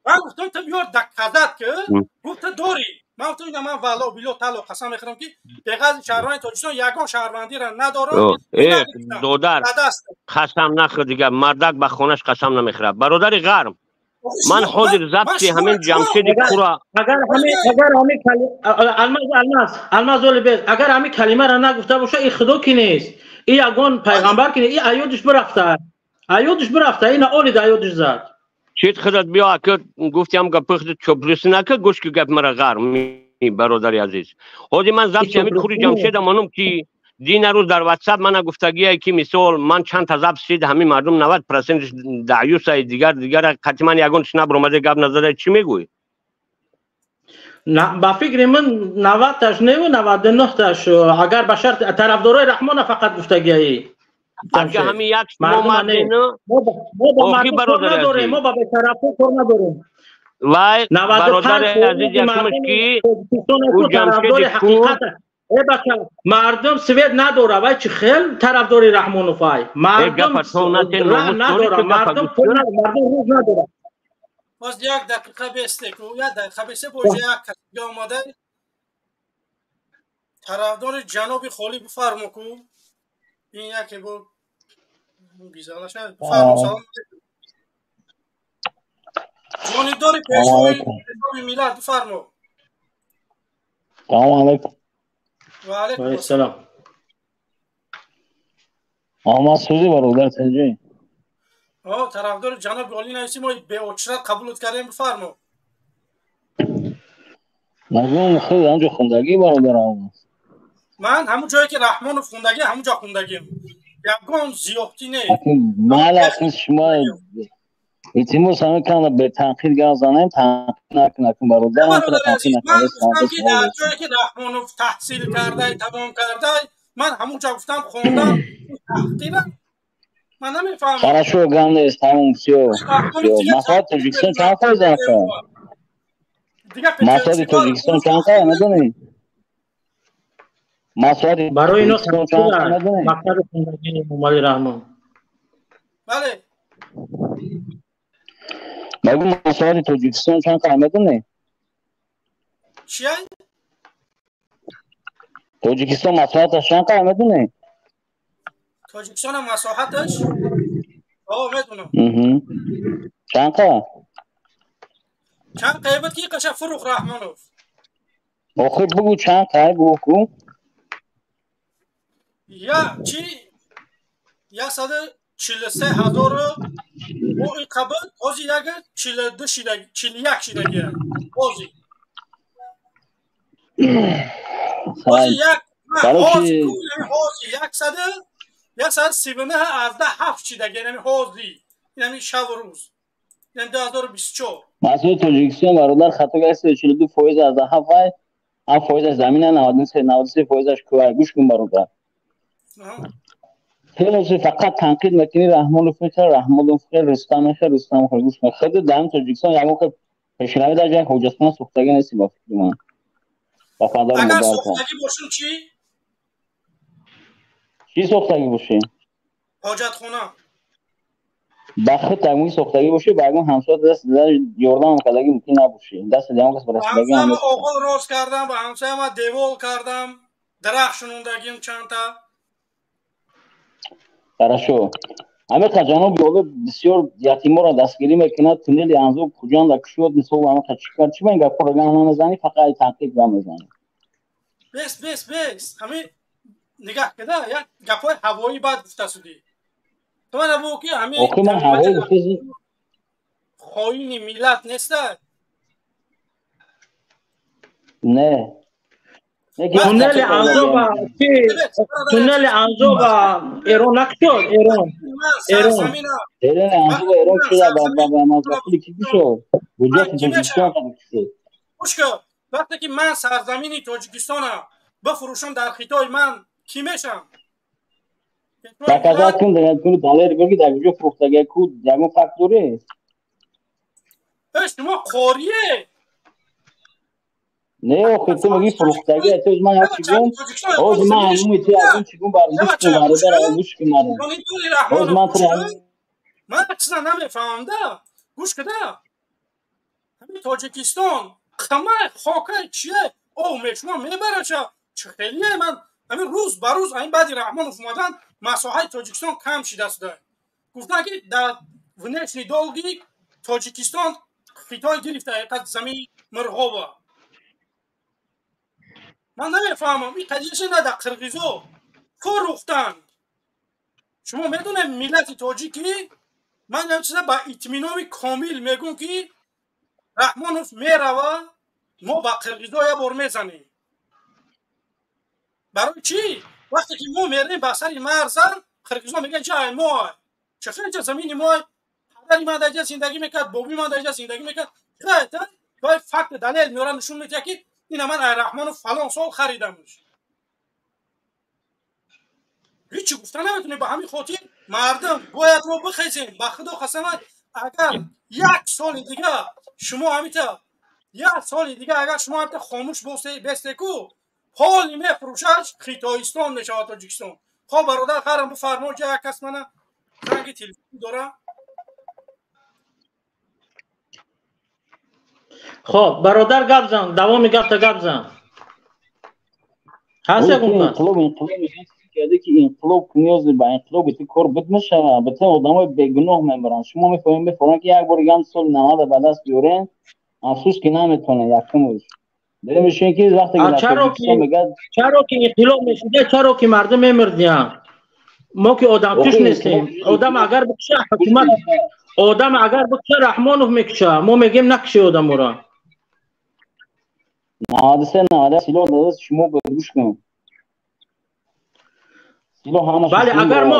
Speaker 1: Ман гуфтам, ту биёр доказать, ки гуфт, ту дорӣ. Ман гуфтам, ина ман валло било талло қасам мехӯрам, ки беғарзи шаҳрванди Тоҷикистон ягон шаҳрвандиро надорам.
Speaker 3: Э, додар, қасам нахӯр, дигар мардак ба хонаш қасам намехӯрад, бародари ғарм. Ман ҳозир записи ҳамин Ҷамшеди кура.
Speaker 4: Агар ҳамин, агар ҳамин Алмаз, Алмаз, Алмаз Олибез, агар ҳамин калимаро нагуфта боша, и худо ки нест, и ягон пайғамбар ки нест, и аёдиш бирафта, аёдиш бирафта, ина олид аёдиш зад.
Speaker 3: Чит худат биё, ака гуфтиам гапи худат чоплюси нака, гӯш ки гап мара ғарм, бародари азиз. Ҳозир ман записи ҳамин кури Ҷамшеда монум ки дина рӯз дар ватсап мана гуфтагие ки мисол ман чанд та запис шид, ҳамин мардум 90% даъюсай, дигар дигар қатъи ман ягон чиз набаромада, гап назада, чӣ мегӯӣ?
Speaker 4: Ба фикри ман 90-таш неву 99-таш, агар ба шарт тарафдорои Раҳмона фақат гуфтагиаи.
Speaker 3: Ака ҳамин як шумо мардину охи бародари азиз.
Speaker 4: Мо ба бетарафҳо кор надорем.
Speaker 3: Вай бародари азиз, якумаш ки ӯ Ҷамшеди кур.
Speaker 4: Э бача, мардум свет надора, вай чи хел тарафдори Раҳмонов ай? Мардум раҳм надора, мардум пул надора, мардум рӯз надора.
Speaker 1: Боз як дақиқа бесте ку, як дақиқа бесте, боз як касига омада. Тарафдори ҷаноби холӣ бифармо ку. Ин яке бо гизалаша бифармо, салом алейкум. Ҷонибдори пешвои миллат бифармо.
Speaker 18: Салом алейкум.
Speaker 1: Ва алейкум
Speaker 4: ассалом.
Speaker 18: Муҳаммад Сӯзи бародар Санҷӣ.
Speaker 1: О, тарафдори ҷаноби олӣ нависи мо беочрат қабулот кардем, бифармо.
Speaker 18: Мазмун худ ҳамҷо хундагӣ бародарам.
Speaker 1: Ман ҳамун ҷое ки Раҳмонов хундагӣ, ҳамун ҷо хундагим. Ягон зиёдтӣ не.
Speaker 18: Мала акн шумо илтимос ҳамин канда бетанқид гап занем, танқид накун бародар, ман туро танқид
Speaker 1: накунам. Ман гуфтам ки дар ҷое ки Раҳмонов таҳсил кардай, тамом кардай, ман ҳамун ҷо гуфтам, хондам, таҳқирам. Ман намефаҳмам.
Speaker 18: Хорошо, гап нест, тамом, всё. Масоҳати Тоҷикистон чанд фоиз аст? Масоҳати Тоҷикистон чанд қадр медонӣ? Масоҳати
Speaker 4: барои ино мактаби хондагии Эмомалӣ Раҳмон.
Speaker 1: Бале.
Speaker 18: Мегӯ масоҳати Тоҷикистон чанд қадр медонӣ?
Speaker 1: Чия?
Speaker 18: Тоҷикистон масоҳаташ чанд қадр медонӣ?
Speaker 1: Тоҷикистон масоҳаташ? О, медонам.
Speaker 18: Чанд қадр?
Speaker 1: Чанд қадр буд ки қаша Фуруғ Раҳмонов?
Speaker 18: Охир бугӯ чанд қадр бугӯ ку?
Speaker 1: Я чи 143 ҳазору бо ин қабл ҳозир як 42 шида, 41 шидагия. Ҳозир. Ҳозир як ҳозир 139 аз 7 шидагия, яъне ҳозир. Яъне шабу рӯз. Яъне 2024.
Speaker 18: Масъули Тоҷикистон бародар хато кард, 42% аз 7 вай, 7% замина, 93 фоизаш кӯҳ. Гӯш кун бародар. Хеле фақат танқид мекунӣ, Раҳмонов мехӯрад, Раҳмонов хел, Рустам мехӯрад, Рустам мехӯрад. Гӯш кун, худ дар Тоҷикистон ягон хел пешравӣ дар ҷои ҳоҷатхона сохтагӣ нести, ба фикри ман. Ба падару
Speaker 1: Агар
Speaker 18: модаратон.
Speaker 1: сохтагӣ бошум чӣ?
Speaker 18: Чӣ сохтагӣ бошӣ?
Speaker 1: Ҳоҷатхона.
Speaker 18: Ба худ ягон сохтагӣ бошӣ, ба ягон ҳамсоя даст ёрдам кардагӣ мумкин набошӣ. Дасти ягон кас
Speaker 1: Ба
Speaker 18: расидагӣ ҳам
Speaker 1: ҳамсояма
Speaker 18: нест.
Speaker 1: оғол рост кардам, ба ҳамсояма девол кардам, дарахт шунондагим чандта.
Speaker 18: Хорошо. Ҳамин ҷаноби олӣ бисёр ятиморо дастгирӣ мекунад, туннели Анзоб Хуҷанда кушод, мисол ҳамин чӣ кард? Чӣ ба ин гапҳоро гап намезанӣ, фақат танқид гап мезанӣ?
Speaker 1: Бес, бес, бес. Ҳамин нигаҳ када, як гапҳои ҳавоӣ баъд гуфта судӣ. Ту мана бу ки ҳамин
Speaker 18: Охир ман ҳавоӣ гуфта
Speaker 1: хоини миллат неста.
Speaker 18: Не.
Speaker 4: Туннели Анзоба чи, туннели Анзоба Эрон накушод, Эрон. Эрон.
Speaker 18: Эрон Анзоба Эрон шуда ба пули ки кушод? Буҷати Тоҷикистон кушод.
Speaker 1: Гӯш кун, вақте ки ман сарзамини Тоҷикистона бифурӯшам дар Хитой, ман кӣ мешам?
Speaker 18: Доказать кун, кун далер бигӣ дар куҷо фурӯхтагӣ ку, ягон факт дорӣ?
Speaker 1: Э, шумо қорие?
Speaker 18: Не, охир ту мегӣ фурӯхтагӣ, ту ман як чӣ гум? Ҳозир ман ҳамуми ту ягон чӣ гум бар гӯш кун бародар, гӯш кун маро. Ҳозир ман туро
Speaker 1: Ман чиза намефаҳмам да. Гӯш куда. Ҳамин Тоҷикистон қамай хокай чие? Ов мешумо мебараша. Чӣ хелие ман ҳамин рӯз ба рӯз ҳамин баъди Раҳмонов омадан масоҳаи Тоҷикистон кам шидастуда. Гуфтан ки дар внешний долги Тоҷикистон Хитой гирифта ҳақиқат замини Мурғоба. Ман намефаҳмам, ин қадияше на дар қирғизо фурӯхтанд. Шумо медонед миллати тоҷикӣ, ман ям чиза ба итминони комил мегӯм, ки Раҳмонов мерава, мо ба қирғизо як бор мезанем. Барои чӣ? Вақте ки мо мерем ба сари марзан, қирғизо мегӯянд ҷай мо, чӣ хел ҷа замини мо, падари ман дар ҷа зиндагӣ мекард, боби ман дар ҷа зиндагӣ мекард. Вай факт далел меорад, нишон медиҳад, ки ина ман ай Раҳмонов фалон сол харидамш. Ҳеҷ гуфта наметонем. Ба ҳамин хотир мардум бояд мо бихезем. Ба худо қасамат, агар як соли дига шумо ҳамита, як соли дига агар шумо ҳамита хомӯш бестеку, ҳоли мефурӯшаш Хитоистон мешавад Тоҷикистон. Хоб бародар, харам бифармо, ҷа як кас мана занги телефон дора.
Speaker 4: Хоб бародар, гап зан, давоми гапта гап зан. Ҳаст ягон кас?
Speaker 18: Карда ки инқилоб ниёзе ба инқилоби ту кор буд мешавад, битен одамои бегуноҳ мебаранд. Шумо мефаҳмед, мефаҳмед ки як бор яган соли 90 ба даст биёрен, афсӯс ки наметавонед. Якумш дидем ки вақте ки
Speaker 4: чаро ки инқилоб мешуда, чаро ки мардум мемирдиянд? Мо ки одамкуш нестем. Одам агар бикуша ҳукумат, одам агар бикуша Раҳмонов мекуша. Мо мегем накуши одаморо.
Speaker 18: 93 90 силоҳ додааст, шумо гӯш кун.
Speaker 4: Бале, агар мо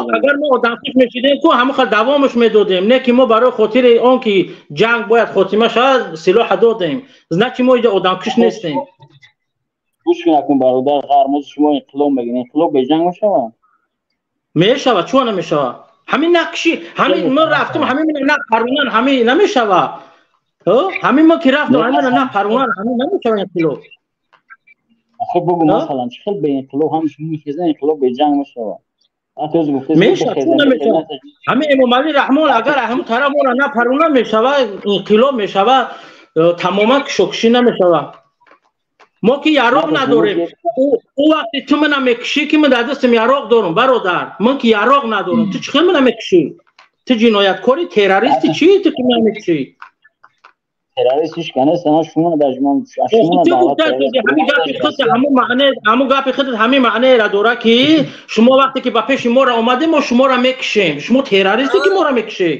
Speaker 4: одамкуш мешидем ку, ҳамон хел давомаш медодем. Не ки мо барои хотири он ки ҷанг бояд хотима шавад, силоҳа додем. Значит мо иҷа одамкуш нестем.
Speaker 18: Гӯш кун бародар, ғармоз шумо инқилоб мегӯед. Инқилоб беҷанг мешавад?
Speaker 4: Мешавад, чун намешавад? Ҳамин накуши, ҳамин мо рафтум, ҳамин на парвонан, ҳамин намешавад. Ҳамин мо ки рафтум, ҳамин на парвонан, ҳамин намешавад инқилоб.
Speaker 18: Хуб бугу, масалан, чӣ хел бе инқилоб ҳам шумо мехезед, инқилоб беҷанг мешавад?
Speaker 4: Мешавад, чун намешавад? Ҳамин Эмомалӣ Раҳмон агар ҳамин тараф моро на парвона мешавад, инқилоб мешавад, тамоман кушокушӣ намешавад. Мо ки яроқ надорем. Ӯ вақте ту мана мекушӣ, ки ман дар дастам яроқ дорам, бародар. Ман ки яроқ надорам, ту чӣ хел мана мекушӣ? Ту ҷинояткори, террористи, чӣ ту ки мана мекушӣ?
Speaker 18: Террорист ҳеҷ кас нест, шумо дар шумо
Speaker 4: ҳамин гапи худ, ҳамон маъне, ҳамон гапи худ ҳамин маънеро дорад, ки шумо вақте ки ба пеши моро омадем, мо шуморо мекушем. Шумо террористе ки моро мекушед.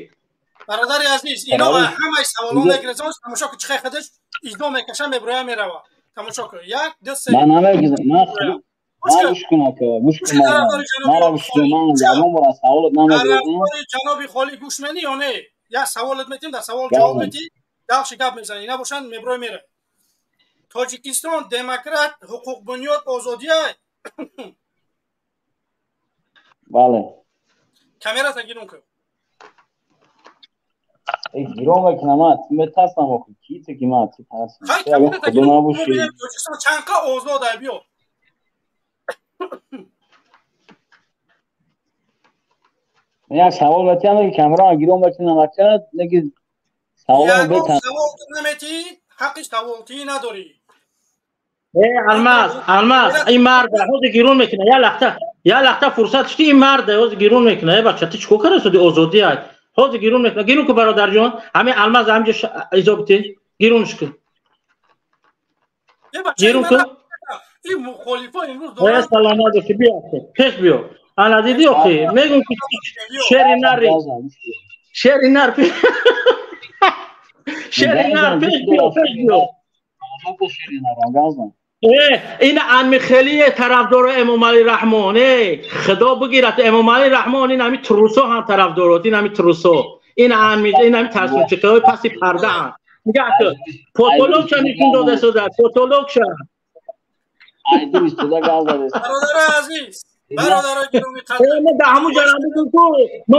Speaker 1: Бародари азиз, ино ҳамаи саволо мегирезам, тамошо ки чӣ худаш издо мекаша, меброя, мерава. Тамошо кун. 1 2 3.
Speaker 18: Ман намегизам. Ман гӯш кун, ака, гӯш кун. Маро гӯш кун, ман ягон бора саволот намегирам.
Speaker 1: Ҷаноби холӣ, гӯш менӣ ё не? Як саволот метим, дар савол ҷавоб метӣ, дальше гап мезанӣ. Набошанд меброи мера. Тоҷикистон демократ, ҳуқуқбунёд, озодия?
Speaker 18: Бале.
Speaker 1: Камерата гирон кун.
Speaker 18: Гирон мекунам, ман метарсам охи. Ки ту ки ман тарсам?
Speaker 1: Худо набоши. Тоҷикистон чанд қа озод ай, биё.
Speaker 18: Як савол метиҳам, ки камера гирон мекунам, ака, неки
Speaker 1: савол наметӣ, ҳаққи саволтӣ надорӣ.
Speaker 4: Алмаз, Алмаз, ин марда ҳозир гирон мекунад. Як лахта, як лахта фурсат шуди, ин марда ҳозир гирон мекунад. Э бача, ту чӣ кор карда? Озодӣ ай. Ҳозир гирон мекунад. Гирон ку, бародарҷон, ҳамин Алмаз ҳамҷа изо бите. Гиронш кун. Гирон кун.
Speaker 1: Ин мухолифо имрӯз
Speaker 4: доранд. Саломат бошӣ, биё, пеш биё. Ана дидӣ охи, мегӯм ки шери нари. Шери нар. Шери нар, пеш биё, пеш биё. Ин анмихелие тарафдоро Эмомалӣ Раҳмон, худо бигирад Эмомалӣ Раҳмон, ин ҳами трусо ҳам тарафдорот, ин ҳами трусо, ин ҳами тарсунчиқаҳои паси пардаанд. Нигоҳ кун, потолокша нишон дода шуда, потолокша.
Speaker 1: Бародари азиз, бародарои гиромӣ қадр,
Speaker 4: мо дар ҳамун ҷанам будем ку, мо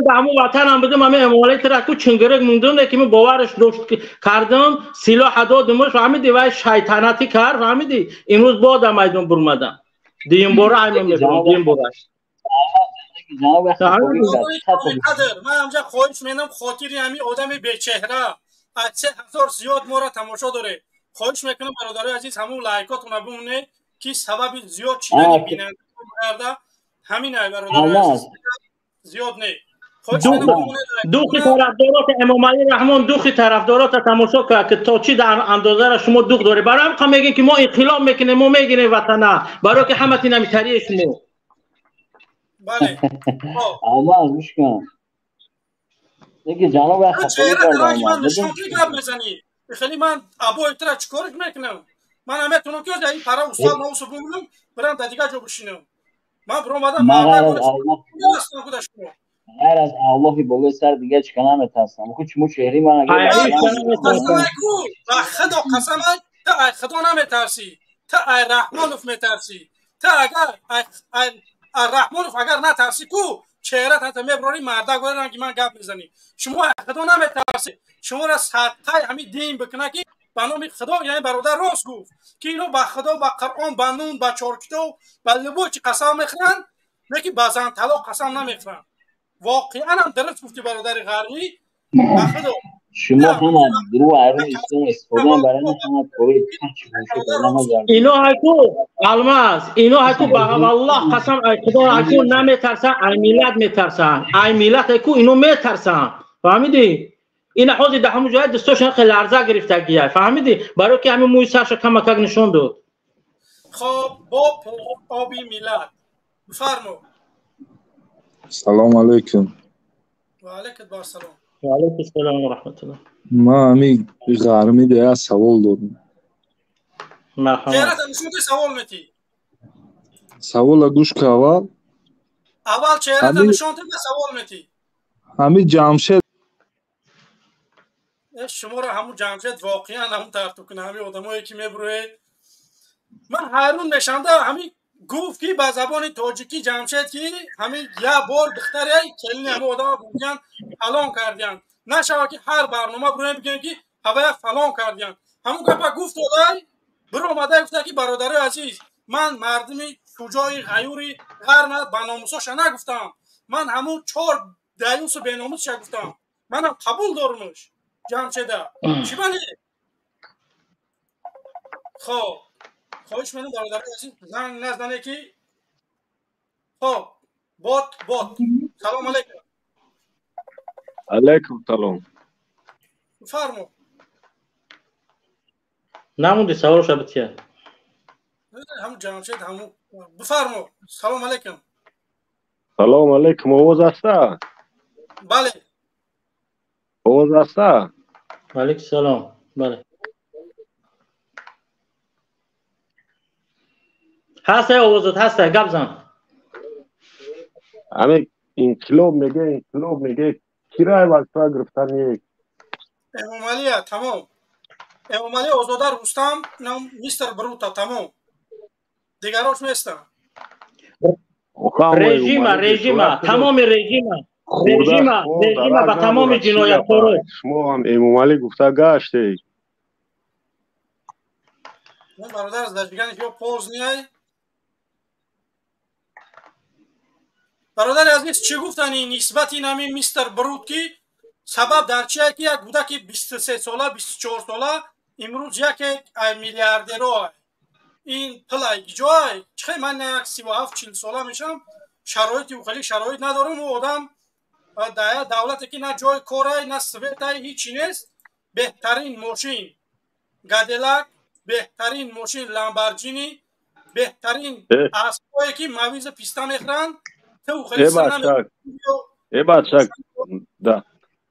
Speaker 4: дар ҳамун ватанам будем, ҳамин Эмомалӣ тира ку чингирик мондум, ки мо бовараш дошт кардам, силоҳа додумаш, фаҳмидӣ, вай шайтанатӣ кард, фаҳмидӣ, имрӯз бо дар майдон бурмадам. Дуюм бора аймон мебурам, дуюм бора.
Speaker 1: Қадр, ман ҳамҷа хоҳиш менам, хотири ҳамин одами бечеҳра аз 3000 зиёд моро тамошо доред. Хоҳиш мекунам, бародарои азиз, ҳамун лайкотона бимонед, ки сабаби зиёд шидани бинанда карда ҳамин ай, бародарои азиз, зиёд не.
Speaker 4: Духи тарафдорот Эмомалӣ Раҳмон, духи тарафдорота тамошо кард, ки то чӣ дар андозара шумо дух доред. Барои ҳам мегӯем, ки мо инқилоб мекунем, мо мегирем ватана, барои ки ҳама тинамитарии шумо.
Speaker 1: Бале.
Speaker 18: Алмаз, гӯш кун. Неки ҷаноб як хатоӣ
Speaker 1: кардам. Ман нишон ки гап мезанӣ. Хеле ман абои тра чикор мекунам? Ман наметавонам ки ин пара устод наусу бумонам, бирам дар дигар ҷо бишинам. Ман биромадам
Speaker 18: ғайр аз Аллоҳи болои сар дигар чӣ наметарсам. Охи шумо чеҳри ман
Speaker 1: агар ба Худо қасам, ту ай Худо наметарсӣ, ту ай Раҳмонов метарсӣ. Ту агар ай Раҳмонов агар натарсӣ ку чеҳрат ҳатто меброрӣ, мардак ранги ман гап мезанӣ. Шумо ай Худо наметарсӣ. Шуморо садқаи ҳамин дин бикуна ки ба номи Худо, яъне бародар рост гуфт, ки ино ба Худо, ба Қуръон, ба нун, ба чоркитоб, ба любой чи қасам мехӯранд, лекин ба зан талоқ қасам намехӯранд. Воқеан ҳам дуруст гуфти бародари ғарбӣ, ба Худо.
Speaker 18: Шумо ҳама дурӯғ айрон ислом истифода барои ҳама кори
Speaker 4: ино ҳайку алмаз, ино ҳайку ба валлоҳ қасам, ай Худо ҳайку наметарсан, ай миллат метарсан, ай миллат ҳайку ино метарсан. Фаҳмидӣ? Ина ҳозир дар ҳамон ҷоя дастошон хеле ларза гирифтагия. Фаҳмидӣ? Барои ки ҳамин мӯи сарша камакак нишон дод.
Speaker 1: Хоб, бо оби миллат бифармо.
Speaker 19: Салом алейкум.
Speaker 1: Ва алейкум ассалом.
Speaker 4: Ва алейкум ассалом ва раҳматуллоҳ.
Speaker 19: Ман ҳамин ғармӣ як савол дорам.
Speaker 4: Марҳамат.
Speaker 1: Чеҳрата нишон де, савол метӣ.
Speaker 19: Савола гӯш кун аввал.
Speaker 1: Аввал чеҳрата нишон де, савол метӣ.
Speaker 19: Ҳамин Ҷамшед
Speaker 1: шуморо ҳамун Ҷамшед воқеан ҳамун тартиб кунад, ҳамин одамое ки мебурӯед. Ман ҳайрон мешавам, ҳамин гуфт ки ба забони тоҷикӣ Ҷамшед ки ҳамин як бор духтаре келини ҳамин одама бурдиян фалон кардиян. Нашавад ки ҳар барнома буроем бигӯем ки ҳавая фалон кардиян. Ҳамун гапа гуфт одай, биромада гуфта ки бародарои азиз, ман мардуми шуҷои ғаюри ғарна ба номусоша нагуфтам. Ман ҳамун чор даюсу беномусша гуфтам. Манам қабул дорумш Ҷамшеда. Чӣ бали? Хоб, хоҳиш менам бародарои азиз, занг назане ки хоб, бот бот. Салом алейкум.
Speaker 19: Алейкум салом.
Speaker 1: Фармо.
Speaker 4: Намонди саволша бития.
Speaker 1: Ҳамун Ҷамшед ҳамун бифармо. Салом алейкум.
Speaker 19: Салом алейкум. Овоз аста?
Speaker 1: Бале.
Speaker 19: Овоз аста?
Speaker 4: Алейкум салом. Бале. Ҳастай овозот, ҳастай, гап зан.
Speaker 19: Ҳамин инқилоб меге, инқилоб меге, кирай вақта гирифтани?
Speaker 1: Эмомалия, тамом. Эмомалия, Озода, Рустам, мистер Брута, тамом. Дигарош нестам.
Speaker 4: Режима, режима, тамоми режима. Режима, режима ба тамоми ҷинояткоро.
Speaker 19: Шумо ҳам Эмомалӣ гуфта гаштед.
Speaker 1: Бародар, зажигани ё поздняй. Бародари азиз, чӣ гуфтани нисбати нами мистер Брут, ки сабаб дар чие ки як кӯдаки 23 сола, 24 сола имрӯз яке ай миллиардеро ин пулай ҷой чихе ман як 37 40 сола мешам, шароити хеле шароит надорам. Ӯ одам дар давлате ки на ҷои корай, на светай, ҳичи нест, беҳтарин мошин Гаделак, беҳтарин мошин Ламборҷини, беҳтарин аспое ки мавиза писта мехӯранд.
Speaker 19: Э бачак, да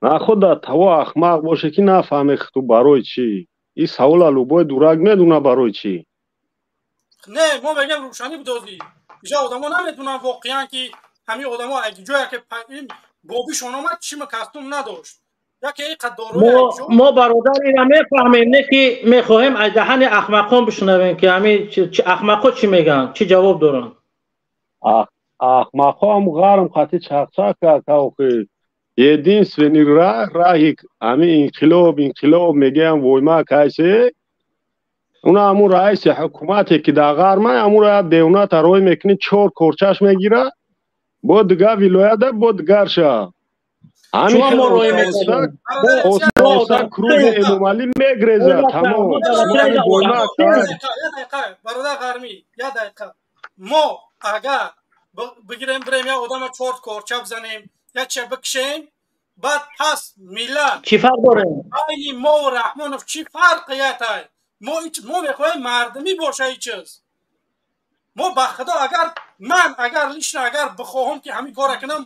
Speaker 19: нахуда таво ахмақ боше ки нафаҳме ту барои чӣ. Ин савола любой дурак медуна барои чӣ.
Speaker 1: Не, мо мегӯем рӯшанӣ бидозӣ. Иҷа одамо наметунанд воқеан ки ҳамин одамо ҷое ки бобишон омад, чима кастум надошт.
Speaker 4: Мо бародар ина мефаҳмем, не ки мехоҳем аз даҳани ахмақон бишунавем ки ҳамин ахмақҳо чӣ мегӯянд, чӣ ҷавоб доранд.
Speaker 19: Ахмақҳо ҳам ғарм қати чақчақ кард, охи. Единственный раҳ, раҳи ҳамин инқилоб, инқилоб мегӯям, войма кайсе, уна ҳамун раиси ҳукумате ки дар ғарма, ҳамунро як девона тарой мекунӣ, чор корчаш мегира, бо дигар вилоята, бо дигар ша.
Speaker 4: Шумо мо роя мекунем.
Speaker 19: Оса круги Эмомалӣ мегреза, тамом.
Speaker 1: Бародар Ғармӣ, як дақиқа. Мо агар бигирем бирем як одама чор корча бизанем, Як ча бикшем, баъд пас миллат.
Speaker 4: Чӣ фарқ дорем?
Speaker 1: Байни мо Раҳмонов чӣ фарқиятай? Мо мехоҳем мардумӣ боша ин чиз. Мо ба худо, агар ман, агар лично, агар бихоҳам ки ҳамин кора кунам,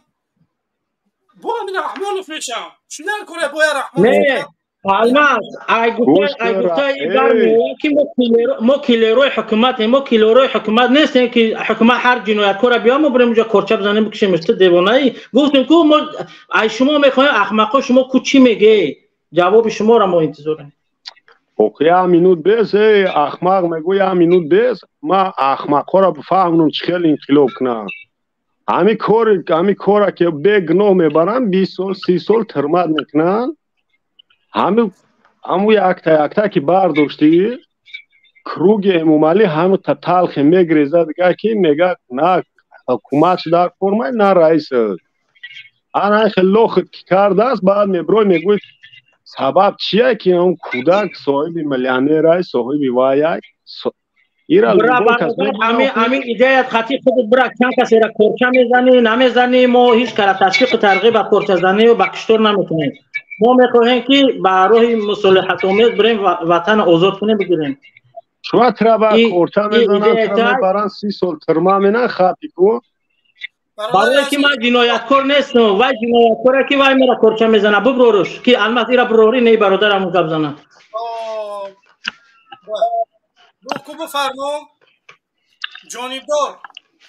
Speaker 1: бо ҳамин Раҳмонов мешавам. Чӣ дар кора бояд Раҳмонов?
Speaker 4: Не, Алмаз, ай гуфтаи бармеояд, ки мо киллерои ҳукуматем. Мо киллерои ҳукумат нестем, ки ҳукумат ҳар ҷинояткора биё, мо бирем уҷа корча бизанем, бикушемш. Ту девонаӣ? Гуфтем ку, мо ай шумо мехоҳем, ахмақо, шумо ку чӣ мегӯед? Ҷавоби шуморо мо интизорем.
Speaker 19: Ох, як минут бес, эй, ахмақ мегӯ, як минут бес, ма ахмақҳоро бифаҳмонам, чӣ хел инқилоб кунам. Ҳами кори, ҳами кора ки бегуноҳ мебаранд, 20 сол, 30 сол тирмат мекунанд. Ҳами ҳаму якта якта ки бардоштӣ, круги Эмомалӣ ҳами талхе мегреза дига, ки мега, на ҳукумат дар формай, на раис. Ана хел лохит ки кардааст, баъд меброй, мегӯй, сабаб чия, ки он кӯдак соҳиби миллионерай, соҳиби ваяй. Ира
Speaker 4: ҳамин идеят хати худат бира. Чанд касера корча мезанӣ, намезанӣ, мо ҳеҷ кара ташвиқу тарғиб ба корчазанӣ ба киштор намекунем. Мо мехоҳем, ки ба роҳи мусолиҳатомез бирем, ватан озод кунем, бигирем.
Speaker 19: Шума траба корча мезананд, мебаранд, 30 сол тирма менан, хапи ку.
Speaker 4: Барое ки ман ҷинояткор нестам, вай ҷинояткоре, ки вай мера корча мезана, буброруш, ки Алмаз ира бурорӣ, не, бародарам гап зана.
Speaker 1: Ку, бифармо, ҷонибдор.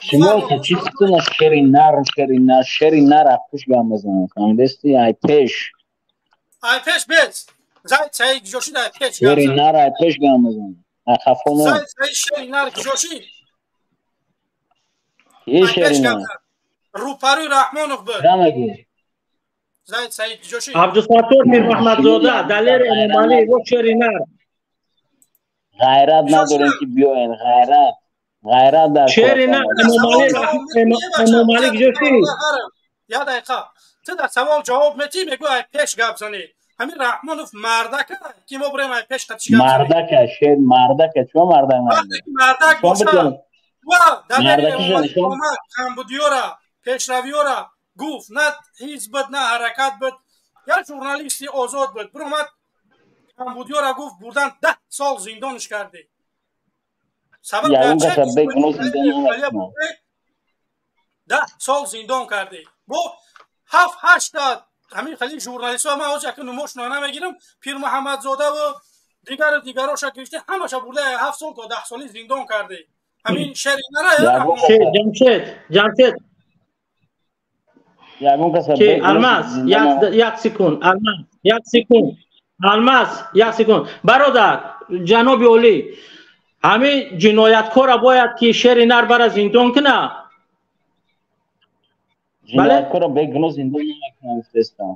Speaker 18: Шумо чӣ фиктона, шери нар, шери нар, шери нар афпуш гап мезанад, фаҳмидести? Ай пеш.
Speaker 1: Ай пеш бес, зайд саид ҷошид, ай пеш.
Speaker 18: Шери нар ай пеш гап мезанад, ай хафоно.
Speaker 1: Зайд саид, шери нар ҷошид.
Speaker 18: Ки шери нар?
Speaker 1: Рӯпарӯи Раҳмонов буд. Зайд Саид ҷошид.
Speaker 4: Абдусаттор Мирмаҳмадзода, Далери Эмомалӣ во шери нар.
Speaker 18: Ғайрат надорем, ки биёен, ғайрат, ғайрат дар
Speaker 4: шери нар Эмомалӣ, Эмомалӣ ҷошид.
Speaker 1: Як дақиқа, ту дар савол ҷавоб метӣ, мегӯ ай пеш гап занӣ. Ҳамин Раҳмонов мардака, ки мо бурем ай пеш қатиш гап?
Speaker 18: Мардака, шер мардака, чо мардак?
Speaker 1: Мардак боша ва Далери Эмомалӣ камбудиёра, пешравиёра гуфт, на ҳизб буд, на ҳаракат буд, як журналисти озод буд, биромад, камбудиёра гуфт, бурдан 10 сол зиндонш кардӣ. Сабаб 10 сол зиндон кардӣ. Бо ҳафт ҳашта ҳамин хели журналистҳо, ман ҳозир яке нумошона намегирам, Пирмуҳаммадзодаву дигару дигароша гирифта, ҳамаша бурда 7 сол то 10 солӣ зиндон кардӣ. Ҳамин шери нара?
Speaker 4: Ҷамшед, Ҷамшед. Алмаз, як секунд, Алмаз, як секунд, Алмаз, як секунд. Бародар, ҷаноби олӣ, ҳамин ҷинояткора бояд ки шери нар бара зиндон куна.
Speaker 18: Ҷинояткора бегуноҳ зиндон намекунад, гуфтестам.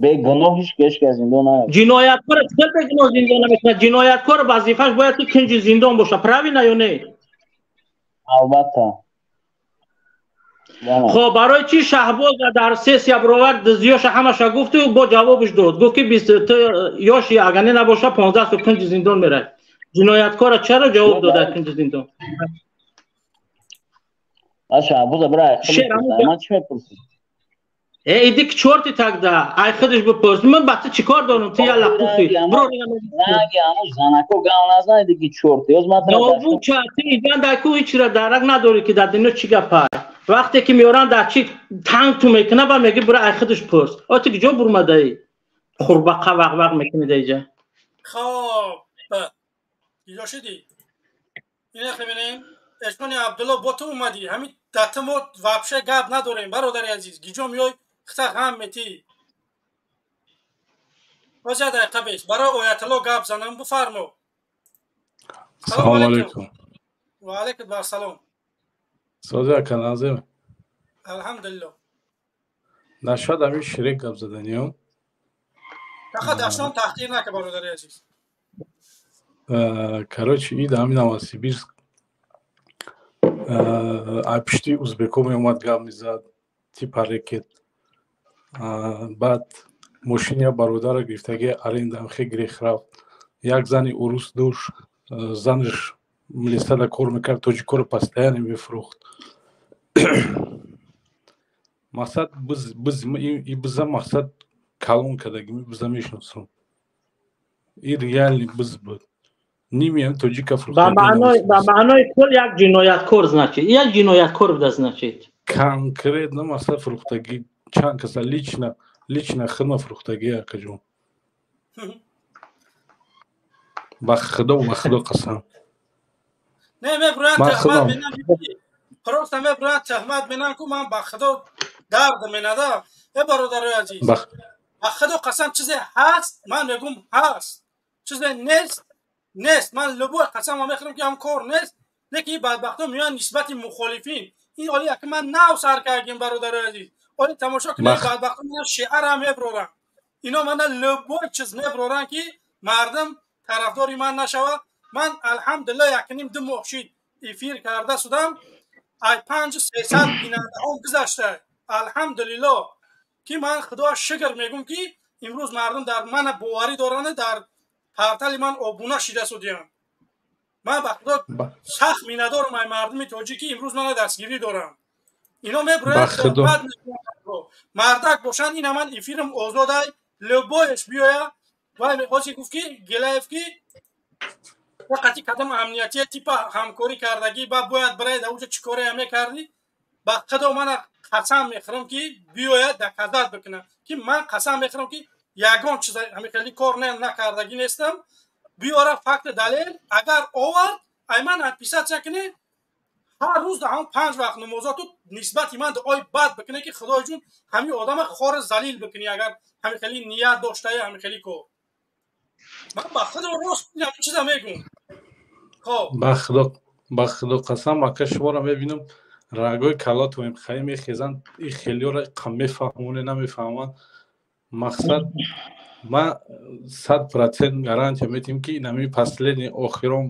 Speaker 18: Бегуноҳ ҳеҷ кас зиндон намекунад.
Speaker 4: Ҷинояткора чӣ бегуноҳ зиндон намекунад? Ҷинояткор вазифааш бояд ки кунҷи зиндон боша, правильно ё не?
Speaker 18: Албатта.
Speaker 4: Хоб, барои чӣ Шаҳбоз дар сессия бировард, дуздиёша ҳамаша гуфту, бо ҷавобш дод, гуфт, ки ёши агар не набоша, 15 сол кунҷи зиндон меравад. Ҷинояткора чаро ҷавоб дода кунҷи зиндон?
Speaker 18: Шаҳбоза бира, ман чӣ мепурсӣ?
Speaker 4: Э, иди к чёрту тогда, ай худаш бипурс. Ман ба ту чӣ кор дорам? Ту я лақуфи.
Speaker 18: Ранги ҳамун занако гап назани, диги чёрти. Ёз ман
Speaker 4: Нобуча, ту идан дар ку ҳеҷ ра дарак надорӣ, ки дар дунё чӣ гапай. Вақте ки меоранд, дар чӣ танг ту мекуна, ба меги, бира ай худаш пурс. О, ту куҷо бурмадаӣ? Хурбақа вақ вақ мекунӣ дар иҷа.
Speaker 1: Хоб, дида шудӣ? Ина бибинем, Эшони Абдулло, бо ту омадӣ. Ҳамин дата мо вообще гап надорем, бародари азиз. Гиҷо меёй, хита ғам метӣ. Боз як дақиқа бес, барои Ояталло гап занам, бифармо.
Speaker 20: Салому алейкум.
Speaker 1: Ва алейкум ассалом.
Speaker 20: Сози, ака, назим?
Speaker 1: Алҳамдулилло.
Speaker 20: Нашад ҳамин ширек гап заданиём.
Speaker 1: Таха дашном таҳқир нака, бародари азиз.
Speaker 20: Короче, ид ҳамин Новосибирск ай пишти узбеко меомад, гап мезад, типа рекет. Баъд мошини я бародара гирифтаги, аренда хе грех рафт. Як зани урус дошт, занаш милисада кор мекард, тоҷикоро постоянно мефурӯхт. Мақсад биз биз и биза мақсад калон кардаги, биза мешиносам. И реальный биз буд. Ними ҳам тоҷика
Speaker 4: Ба маънои кул як ҷинояткор, значит. Як ҷинояткор буда, значит.
Speaker 20: Конкретно мақсад фурӯхтагӣ чанд каса лично хидма фурӯхтагӣ, акаҷон. Ба худо, ба худо қасам.
Speaker 1: Не, меброяд тӯҳмат менам, просто меброяд тӯҳмат менам, ку ман ба худо дард менада. Э, бародарои азиз, ба худо қасам, чизе ҳаст, ман мегум ҳаст, чизе нест, нест. Ман любой қасам мехӯрам, ки ҳам кор нест. Лекин ин бадбахтҳо меоянд нисбати мухолифин. Ин оли яки ман нав сар кардем, бародарои азиз, оли тамошо кунед, бадбахтҳо меоянд шиарам меброранд. Ино мана любой чиз меброранд, ки мардум тарафдори ман нашавад. Ман алҳамдулилла якним ду моҳ шид эфир карда шудам, ай 5300 бинандаҳом гузашта. Алҳамдулилло, ки ман худо шукр мегӯм, ки имрӯз мардум дар мана боварӣ доранд, дар портали ман обуна шида судиянд. Ман ба худо сахт миннатдорам ай мардуми тоҷик, ки имрӯз мана дастгирӣ дорам. Ино меброянд, мардак бошанд. Ина ман эфирам озодай, любоеш биёя. Вай мехост гуфт, ки Гелаев, ки вақти кадом амниятия типа ҳамкорӣ кардагӣ, ба бояд барои дар уҷа чӣ корея мекардӣ. Ба худо мана қасам мехӯрам, ки биёяд доказать бикунад, ки ман қасам мехӯрам, ки ягон чиз ҳамин хеле кор накардагӣ нестам. Биёра факт, далел. Агар овард, ай ман отписаться кунӣ. Ҳар рӯз дар ҳамон панҷ вақт намозоту нисбати ман дуои бад бикунӣ, ки худои ҷун ҳамин одама хори залил бикунӣ, агар ҳамин хеле ният доштаи ҳамин хеле кор. Ман ба худо рост ҳамин чиза мегӯм.
Speaker 20: Ба худо қасам, ака, шуморо мебинам, рагои калотоем хай мехезанд. И хелиёра мефаҳмоне, намефаҳманд. Мақсад, ман 100% гарантия метиҳем, ки инами последний охирон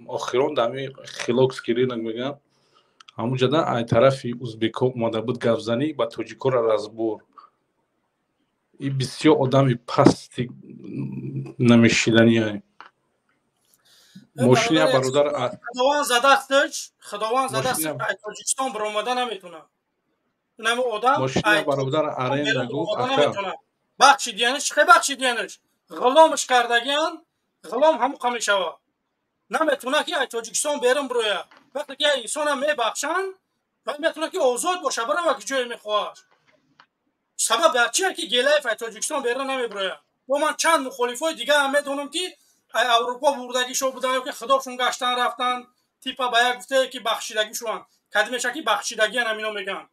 Speaker 20: охирон дами Хилокский рынок мегӯям, ҳамунҷода ай тарафи узбекҳо омада буд гапзанӣ ба тоҷикора разбор. И бисёр одами пасти намешиданияй. Мошиня бародар
Speaker 1: Худованд задасташ, Худованд задасташ, ай Тоҷикистон баромада наметунад. Инами одам
Speaker 20: мошиня бародар аренда гуфт, ака.
Speaker 1: Бахшидиянаш хе, бахшидиянаш ғуломш кардагиян, ғулом ҳамуқа мешавад, наметуна ки ай Тоҷикистон берун бирояд. Вақте ки инсона мебахшанд, вай метавона ки озод боша, барава ки ҷое мехоҳад. Сабаб дар чия, ки Гелаев ай Тоҷикистон берун намебирояд? Бо ман чанд мухолифои дигаам медонам, ки ай Аврупо бурдагишо будан ё ки худошон гаштан рафтан, типа ба як гуфтае, ки бахшидагӣ шуданд. Кадимеша ки бахшидагиян, ҳамино мегӯянд,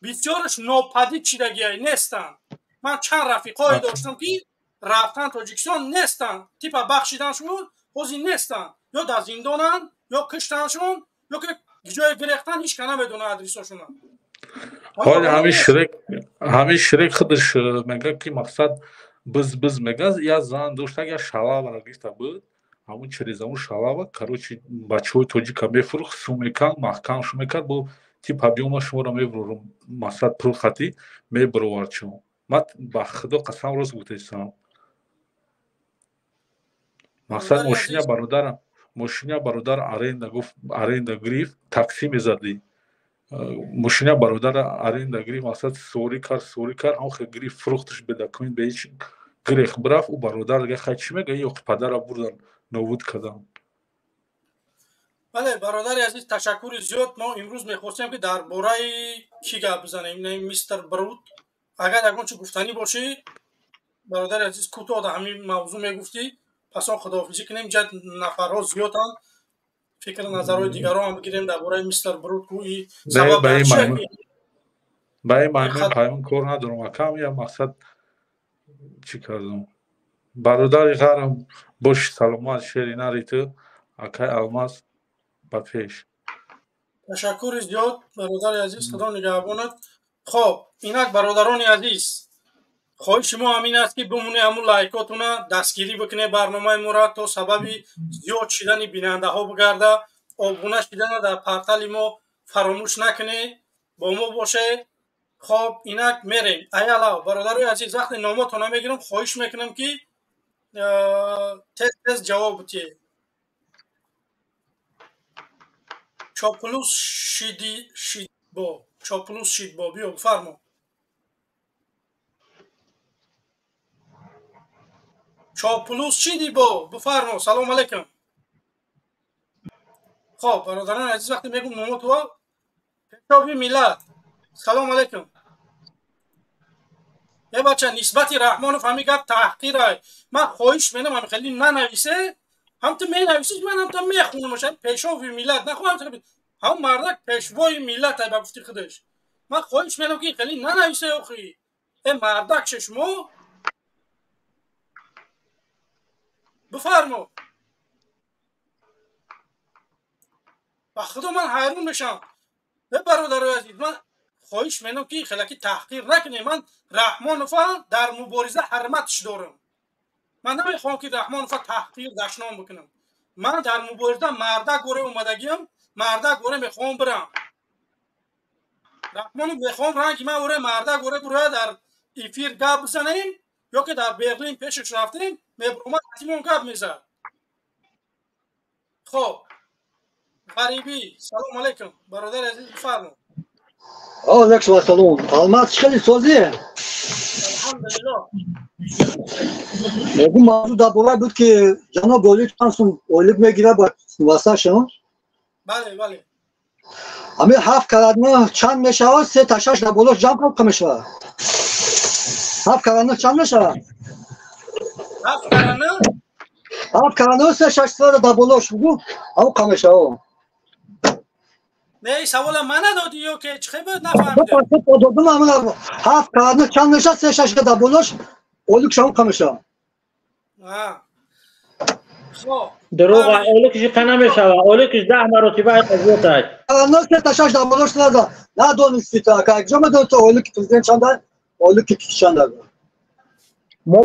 Speaker 1: бисёраш нопадид шидагия нестанд. Ман чанд рафиқое доштам, ки рафтан Тоҷикистон, нестанд. Типа бахшидан шуд, ҳозир нестанд, ё дар зиндонанд, ё киштаншон, ё ки ҷое гирехтан, ҳеч ка намедонад адресошона.
Speaker 20: Ҳоли ҳамин Шрек худаш мегӯяд, ки мақсад биз мегӯяд, я зан дошта, я шалаваро гирифта буд. Ҳамун через ҳамун шалава, короче, бачаҳои тоҷика мефурӯхт, сум мекард, маҳкамшу мекард. Бо типа биёма, шуморо мебурорум, мақсад пул хати мебуровард. Чун ман ба худо қасам, рост гуфтаистам. Мақсад, мошиня бародар аренда гуфт, аренда гирифт, такси мезадӣ. Мошина бародара аренда гирифт, мақсад сорӣ кард, ҳам гирифт, фурӯхташ, бе документ, бе ҳеч гирех бирафт. Ӯ бародар дига хай чӣ мега, ё падара бурдан, нобуд кардам.
Speaker 1: Бале, бародари азиз, ташаккури зиёд. Мо имрӯз мехостем, ки дар бораи кӣ гап бизанем, мистер Бруд. Агар ягон чи гуфтанӣ бошӣ, бародари азиз, кӯтоҳ дар ҳамин мавзӯъ мегуфтӣ, пас он худоҳофизӣ кунем. Ҷа нафарҳо зиёданд, фикр назарҳои дигарро ҳам бигирем дар бораи мистер Бруд ку и сабаб.
Speaker 20: Ба ин маймун паймон кор надорам, акам. Я мақсад чӣ кардам, бародари ғарам, боши саломат, шери нари ту, акай Алмаз, ба пеш.
Speaker 1: Ташаккури зиёд, бародари азиз, худо нигаҳбонат. Хоб, инак, бародарони азиз, хоҳиши мо ҳамин аст, ки бимоне ҳамун лайкотуна, дастгирӣ бикуне барномаи моро, то сабаби зиёд шидани бинандаҳо бигарда. Обуна шидана дар портали мо фаромӯш накунед, бо мо бошед. Хоб, инак мерем аялав. Бародарои азиз, вақте номотона мегирам, хоҳиш мекунам, ки тез тез ҷавоб битиҳед. Чоплус шиди шидбо, Чоплус шидбо, биё, бифармо. Чоплус чӣ дибо? Бифармо, салом алейкум. Хоб, бародарони азиз, вақте мегум номотува пешоби миллат. Салом алейкум. Э бача, нисбати Раҳмонов ҳамин гап таҳқирай. Ман хоҳиш менам ҳами хеле нанависе, ҳам ту менависиш, ман ҳам ту мехунамаш. Пешови миллат нахоҳам, ҳам мардак пешвои миллат ай ба гуфти худаш. Ман хоҳиш менам ки хеле нанависе охи. Э мардак ше шумо? Бифармо. Ба худо ман ҳайрон мешам. Э бародарои азиз, ман хоҳиш менам ки хелаки таҳқир накунем. Ман Раҳмонова дар мубориза ҳурматш дорам. Ман намехоҳам ки Раҳмонова таҳқир дашном бикунам. Ман дар мубориза мардак горе омадагиам, мардак горе мехоҳам бирам. Раҳмонов мехоҳам ранги ман оре мардак горе буроя дар эфир гап бизанем, ё ки дар Берлин пешаш рафтем, мебуромад атимон гап мезад. Хоб, ғарибӣ, салом алейкум, бародари азиз, бифармо.
Speaker 8: Алейкум ассалом. Алмаз хеле созӣ?
Speaker 1: Алҳамдулиллоҳ.
Speaker 8: Мегум мавзӯъ дар бораи буд ки ҷаноб олӣ чанд сум ойлик мегирад ба васашон?
Speaker 1: Бале, бале.
Speaker 8: Ҳамин 7 карат 9 чанд мешавад? 3 та 6 дар болош ҷамъ кам мешавад. 7 карат 9 чанд мешавад?
Speaker 1: 7 карат 9?
Speaker 8: 7 карат 9 3 6 дар болош бугу, ҳамон кам мешавад.
Speaker 1: Не, савола ман надодӣ ё ки чӣ буд нафаҳмидам.
Speaker 8: Додам ҳамон 7 карат 9 чанд мешавад? 3 6 дар болош ойлик шавон кам мешавад.
Speaker 4: Дурӯғ, ойликиш қа намешавад, ойликиш 10 маротиба зиёд аст.
Speaker 8: 9 та 6 дар болош надо. Надонистӣ ту ака, куҷо медонӣ ту ойлики президент чанд аст, ойлики ки чанд аст?
Speaker 4: Мо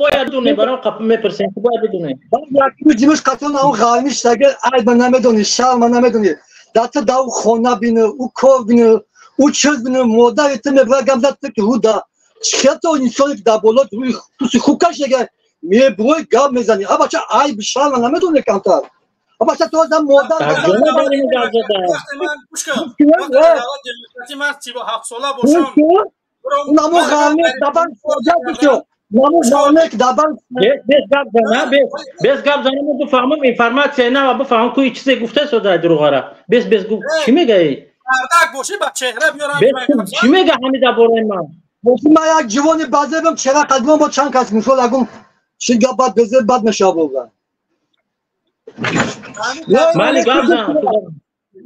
Speaker 4: бояд дунем, барои қапи мепурсем, ки бояд бидунем.
Speaker 8: Якими ҷимиш қатон он ғалмиш агар айба намедонӣ, шарма намедонӣ. Дар ту дар хона бинӣ, ӯ кор бинӣ, ӯ чиз бинӣ, модари ту мебарад гап зад ту ки ҳуда. Чӣ то инсоне ки дар боло рӯи туси хуб кашида мебурой гап мезанӣ. А бача айб шарма намедонӣ камтар. А бача ту аз модар
Speaker 1: ман 37 сола бошам.
Speaker 8: Намо ғалме дабан бишо. Намо ғалме дабан
Speaker 4: бес гап зана, бес гап зана, мо бифаҳмам информатсия нава бифаҳмам ку чизе гуфта сода дурӯғара. Бес бес гу чӣ мегаӣ?
Speaker 1: Мардак бошӣ ба чеҳра биёрам.
Speaker 4: Чӣ мега ҳамида дар бораи ман?
Speaker 8: Бошӣ ман як ҷавони базебам чеҳра қадимон бо чанд кас мисол ягон чӣ гап бад безеб бад мешавад бога.
Speaker 4: Мали гап зан.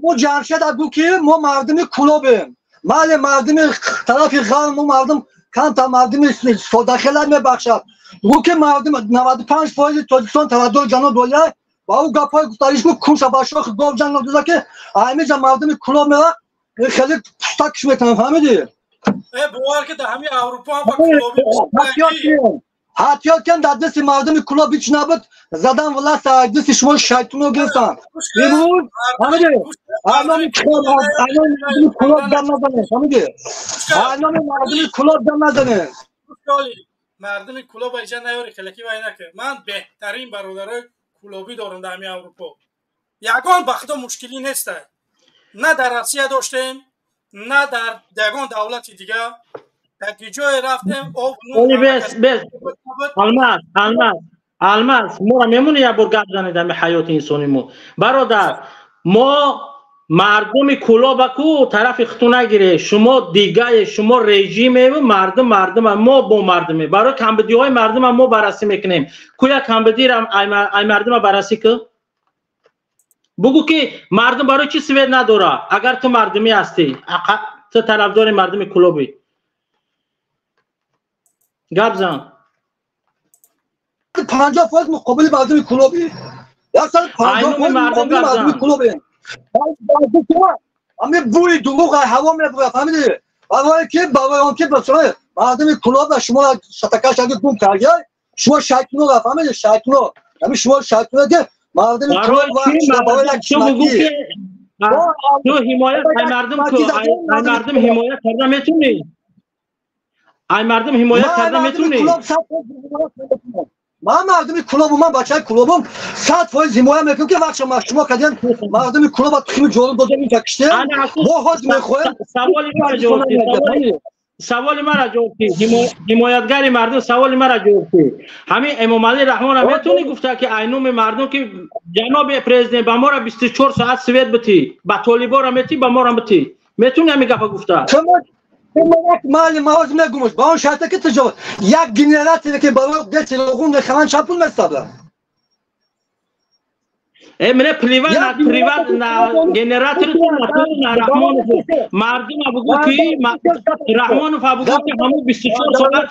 Speaker 8: Мо Ҷамшед гу ки мо мардуми Кулобем. Мали мардуми тарафи ғарб мо мардум камтар мардуми содахела мебахшад. Гу ки мардум 95% Тоҷикистон тарафдори ҷаноб Олия ва ӯ гапҳои гуфтариш гу кунша ба шохи гов ҷанг доза ки ҳамиҷа мардуми Кулоб мера хеле пустакш метавонам, фаҳмидӣ?
Speaker 1: Э бовар ки дар ҳамин Аврупо ҳам ба Кулобӣ
Speaker 8: ҳатиёт кан дар дасти мардуми Кулоб ҳеч набуд, задан власт дасти шумо шайтоно гирифтанд. Имрӯз фаҳмидӣ? Айноми мардуми Кулоб гап назанед, фаҳмидӣ? Айноми мардуми Кулоб гап назанед.
Speaker 1: Мардуми Кулоб иҷа наёри хелеки вай накард. Ман беҳтарин бародарои Кулобӣ дорам дар ҳамин Аврупо. Ягон ба худо мушкилӣ нест. На дар Россия доштем, на дар ягон давлати дигар. Дар ҷое рафтем, об
Speaker 4: бес бес Алмаз, Алмаз, Алмаз, моро мемонӣ як бор гап занед ҳами ҳаёти инсони мо. Бародар, мо мардуми Кулоба ку тарафи хуту нагире, шумо дигае, шумо режимеву мардум мардума, мо бо мардуме. Барои камбудиҳои мардума мо баррасӣ мекунем. Куя камбудиро ай мардума баррасӣ ку? Бугу ки мардум барои чӣ свет надора? Агар ту мардумӣ ҳастӣ, ту тарафдори мардуми Кулобӣ. Гап зан.
Speaker 8: 50% муқобили мардуми Кулобӣ. 150% муқобили мардуми Кулобӣ. Ҳамин бӯи дурӯғ ҳаво мебурад, фаҳмидӣ? Барое ки барои он ки мардуми Кулоб шумо шатакаш гум кардия, шумо шайтонро фаҳмидӣ? Шайтоно. Ҳамин шумо шайтоно ки мардуми Кулоб барои як чимакӣ.
Speaker 4: Ту ҳимоят ай мардум ку, ай мардум ҳимоят карда метунӣ? Ай мардум ҳимоят карда метунӣ?
Speaker 8: Ман мардуми Кулобум, ман бачаи Кулобум, 100% ҳимоя мекунам ки вақт шумо кардем мардуми Кулоба тухми ҷорум додем инҷа киштем. Мо ҳозир мехоҳем
Speaker 4: саволи маро ҷавоб диҳ. Саволи мара ҷавоб ки ҳимоятгари мардум, саволи мара ҷавоб ки ҳамин Эмомалӣ Раҳмонро метавонӣ гуфта ки айнуми мардум ки ҷаноби президент ба мора 24 соат свет битӣ, ба толибора метӣ, ба мора битӣ, метавонӣ ҳамин гапа гуфта?
Speaker 8: Мали маоз мегумуш ба он шарте ки тиҷорат як генераторе ки барои дечилоғун мехаранд чанд пул месабрад?
Speaker 4: Мене плевать на приват на генератор на Раҳмонов. Мардум бугу ки Раҳмонов бугу ки ҳамун 24 соат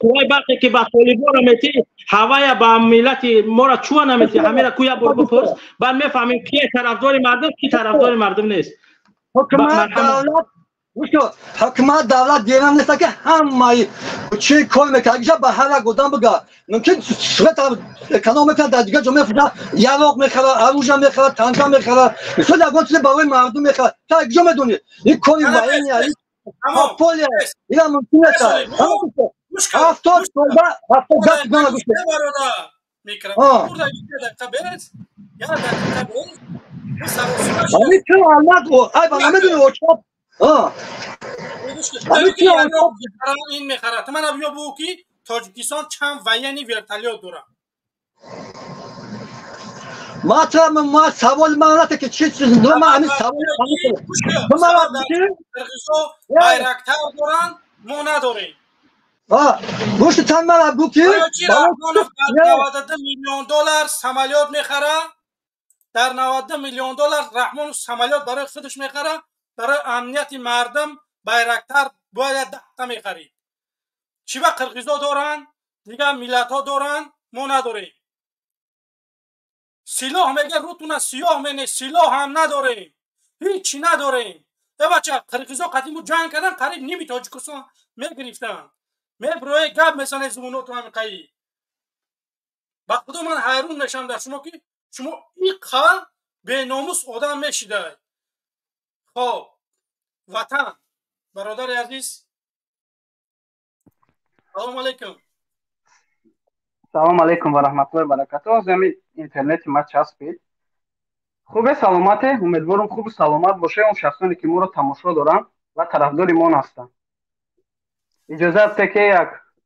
Speaker 4: қувваи барқе ки ба толибора мети, ҳавая ба миллати мора чуа намети, ҳамира куя бор бипурс, баъд мефаҳмем ки тарафдори мардум, ки тарафдори мардум нест.
Speaker 8: Ҳукумат давлат ҳукумат давлат гирам нест ки ҳамаи чӣ кор мекард, ба ҳар як одам бига мумкин света экономика дар дигар ҷо мефурӯшад, яроқ мехарад, оружие мехарад, танка мехарад, мисол ягон чизе барои мардум мехарад. Та куҷо медонӣ? Ин кори военный, подполье, ина мумкин нест. 70 солба 70 гап мана гӯш. Ами ту аллат ай ба намедонӣ очоб.
Speaker 1: Ин мехарад. Мана биё бугӯ ки Тоҷикистон чанд военный вертолёт дорад?
Speaker 8: Ма савол ман рафта ки чи ма ҳамин савол
Speaker 1: қирғизо байрактар доранд, мо надорем.
Speaker 8: Гӯшти тан мара бу ки
Speaker 1: Раҳмонов дар 92 миллион доллар самолёт мехарад, дар 92 миллион доллар Раҳмонов самолёт барои худаш мехарад, барои амнияти мардум байрактар бояд 10 та мехарид. Чӣ ба қирғизо доранд, дигар миллатҳо доранд, мо надорем. Силоҳ мега рӯтуна сиёҳ мене, силоҳ ҳам надорем, ҳичи надорем. Э бача, қирғизо қадиму ҷанг кардан, қариб ними Тоҷикистон мегирифтанд. Меброe гап мезане зумуноту ҳамиқаи. Ба худо ман ҳайрон мешавам дар шумо ки шумо иқа беномус одам мешидай. Хоб, ватан, бародари азиз, салому алайкум.
Speaker 21: Салому алайкум ва раҳматуллоҳи ва баракатуҳ. Аз ҳамин интернети ма часпид. Хубе, саломате, умедворам хубу саломат боше он шахсоне ки моро тамошо доранд ва тарафдори мо ҳастанд. Иҷозат те ки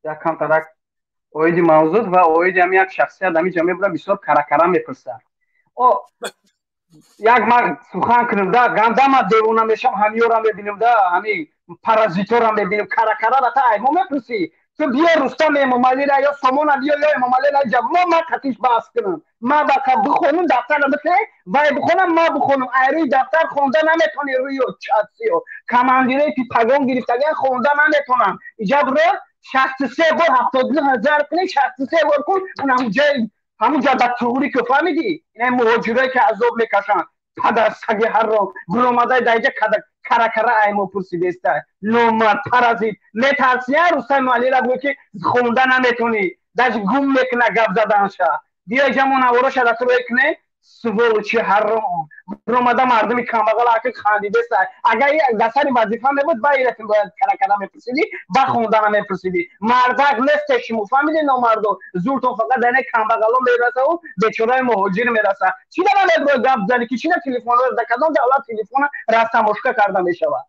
Speaker 21: як камтарак оиди мавзӯъ ва оиди ҳамин як шахсият ҳамин ҷа мебурам, бисёр каракара мепурсад. О як ман сухан кунам да, ганда ман девона мешам, ҳамиёра мебинам да, ҳами паразитора мебинам, каракарара та ай мо мепурсӣ. Ту биё Рустам Эмомалира ё Сомона биё ё Эмомалира ҷа мо ман қатиш баҳс кунам. Ман бақа бихонам дафтарро бите, вай бихонам, ман бихонам. Ай рӯи дафтар хонда наметавонӣ, рӯи чатсиё. Командирое ки пагон гирифтагиан хонда наметавонанд. Иҷа биро 63 бор 72 ҳазар кунӣ, 63 бор кун, он ҳамун ҷа ба туғрӣ ку, фаҳмидӣ? Ина муҳоҷирое ки азоб мекашанд. Падар саги ҳарром биромадай дар иҷа каракара ай мо пурсидеста. Номард, паразит. Метарсия Рустам Эмомалира гӯй ки хонда наметавонӣ. Дач гум мекуна гап заданша. Биё иҷа мо навороша да ту рӯй кунем, сволочи ҳарром. Биромада мардуми камбағал аки хандидеста. Агар дар сари вазифа мебуд, ба иратин бояд каракара мепурсидӣ, ба хонда намепурсидӣ. Мардак несте шумо, фаҳмидӣ номардо? Зуртон фақат дар ин камбағало мерасаву бечораи муҳоҷир мераса. Чӣ дар намеброи гап зани ки чӣ дар телефонро, дар кадом давлат телефона растамошка карда мешавад?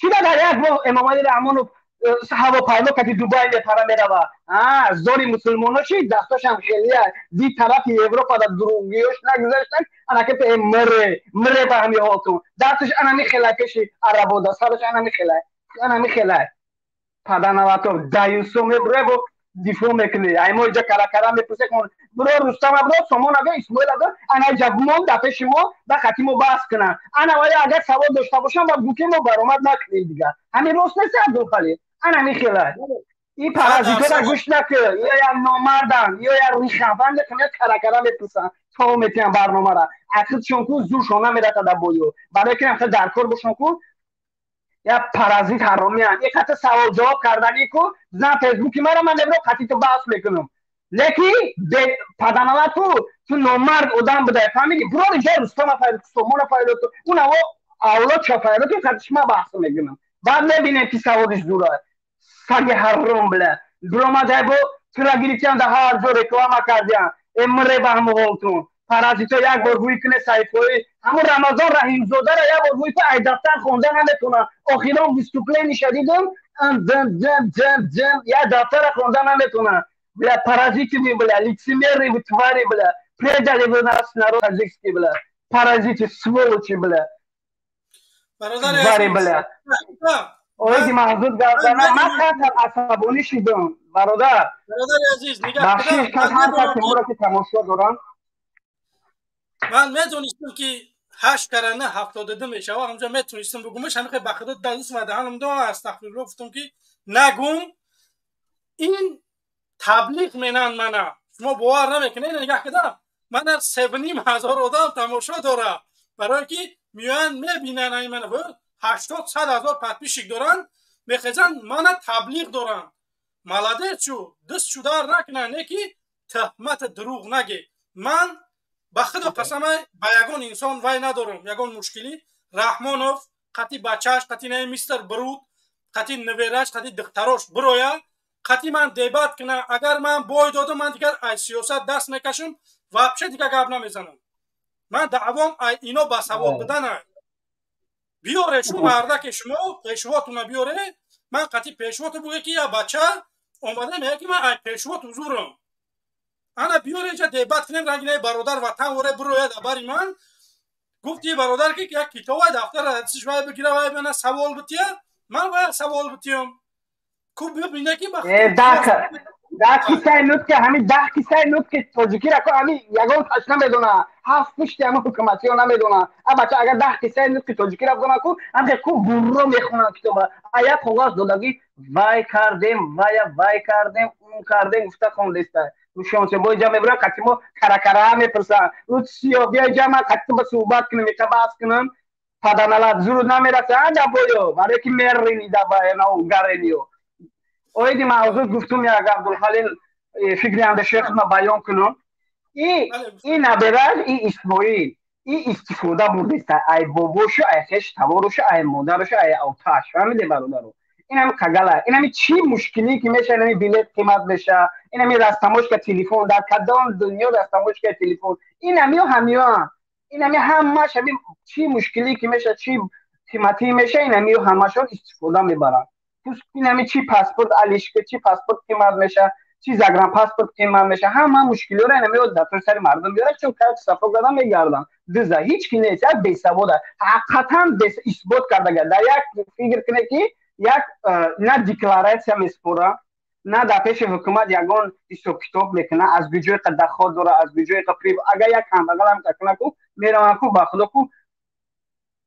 Speaker 21: Чӣ дар як моҳ Эмомалӣ Раҳмонов ҳавопаймо кати Дубай мепара мерава? Зори мусулмоно чи дастошам хелия ди тарафи Европа да дурӯғиёш нагузаштан, анаки пе мре ба ҳами ҳолтун. Дасташ анами хелай пеши арабода, сараш анами хелай, анами хелай. Паданаватов даюсо мебуре бо дифоъ мекунӣ. Ай мо иҷа каракара мепурсе кун. Биро Рустам абро, Сомон абро, Исмоил абро, ана иҷа мон дар пеши мо ба хати мо баҳс кунанд. Ана вале агар савол дошта бошам ба гӯки мо баромад накунем дигар. Ҳамин рост нест, Абдулхалил? Ана михелай. Ин паразитора гӯш накун. Ё як номардан, ё як ришан. Фаҳмида кун, як каракара мепурсанд. То метиҳан барномара. Ақлшон ку зуршон намерасад дар боё. Барои ки ҳам дар кор бошон ку я паразит ҳаромиян. Ин қати савол ҷавоб кардани ку зан фейсбуки мара ман мебиро қати ту баҳс мекунам. Леки паданала ту номард одам будай, фаҳмидӣ? Биро иҷа Рустама файрод, Сомона файрод, унаво авлод ча файрод, ки қати шума баҳс мекунам. Баъд мебинем ки саводиш зура. Саги ҳаром била. Биромадай бо тура гирифтиан дар ҳар ҷо реклама кардиан. Э мре ба ҳаму ҳолтун. Паразито як бор гӯй куне саҳифаҳои ҳамун Рамазон Раҳимзодаро як бор гӯй ку ай дафтар хонда наметавонам. Охирон выступлениша дидам, Ам, дам, дам, дам, дам. Я дафтара хонда наметонам. Бля, паразиты вы, бля, лицемеры вы, твари, бля. Предали вы нас, народ таджикский, бля. Паразиты, сволочи, бля. Твари, бля. Оиди мавзуд гап занам, ман камтар асабонӣ шидам, бародар.
Speaker 1: Бародари азиз, нигаҳ.
Speaker 21: Бахшиш кас ҳар кас ки моро ки тамошо дорам.
Speaker 1: Ман медонистам, ки ҳашт кара на 72 мешава. Ҳамҷа метонистам бугумаш, ҳамихе ба худо дадус даҳанам до, астағфирулло гуфтам, ки нагум. Ин таблиғ менанд мана, шумо бовар намекунед. Нигаҳ кардам, мана 3,5 ҳазор одам тамошо дора, барое ки меоянд, мебинанд. Ай мана 80-100 ҳазор подписчик доранд, мехезанд, мана таблиғ доранд. Молодец, чу даст шудар накунанд, не ки тӯҳмати дурӯғ наге. Ман ба худо қасамай, ба ягон инсон вай надорам, ягон мушкилӣ. Раҳмонов қати бачааш, қати наи мистер Бруд, қати невераш, қати духтарош бироя, қати ман дебат куна. Агар ман бой додам, ман дигар аз сиёсат даст мекашам, вообще дигар гап намезанам. Ман даъвом ай ино ба савод буданай. Биёре шу мардаке, шумо пешвотуна биёре, ман қати пешвоту буге, ки я бача омада мега, ки ман ай пешвот ҳузурам. Ана биёре, инҷа дебат кунем. Рангинаи бародар ватан воре бирояд бари ман. Гуфти бародар, ки як китобай дафтар дастиш вай бигира, вай мана савол бития, ман вай савол битиям. Ку бибине, ки
Speaker 21: 10 кисаи нутки, ҳамин 10 кисаи нутки тоҷикира ко ҳамин ягон таш намедона, ҳафт пушти ҳамин ҳукуматиё намедона. А бача агар 10 кисаи нутки тоҷикира бидона, ку ҳамхе ку бурро мехонад китоба. А як коғаз додагӣ, вай кардем, вая вай кардем, он кардем, гуфта хондеста. Шонсе бо ҷа мебурам, қати мо каракара мепурсанд. Ӯ сиё биё ҷа, ман қати ба суҳбат кунем, иқа баҳс кунам. Паданалат зуруд намераса ада боё, барое ки меррини даба гарениё. Оиди мавзӯъ гуфтум, як Абдулхалил, фикри андешаи худро баён кунам. И набераш, и Исмоил, и истифода бурдеста ай бобошу, ай хеш таворушу, ай модарушу, ай оташ. Фаҳмиде, бародару? Инами кагала, инами чӣ мушкилӣ ки меша, инами билет қимат меша, инами растаможка телефон, дар кадом дунё растаможка телефон? Инамиё ҳамиёам, инами ҳамаш ҳами чӣ мушкилӣ ки меша, чӣ қиматӣ меша, инамиё ҳамашон истифода мебаранд. Инами чӣ паспорт алишка, чӣ паспорт қимат меша, чӣ загранпаспорт қимат меша, ҳама мушкилиҳоро инамиё дар сари мардум биёрад, чун кайф сафо карда мегарданд. Дуза ҳеҷ ки нест, як бесавода ҳақиқатан исбот кардага. Дар як фикр кунед, ки як на декларатсия меспора, на дар пеши ҳукумат ягон ҳисобкитоб мекунад, аз куҷое қа доход дора, аз куҷое қа прибыль. Агар як камбағалам кунад, ку мераванд, ку ба худо, ку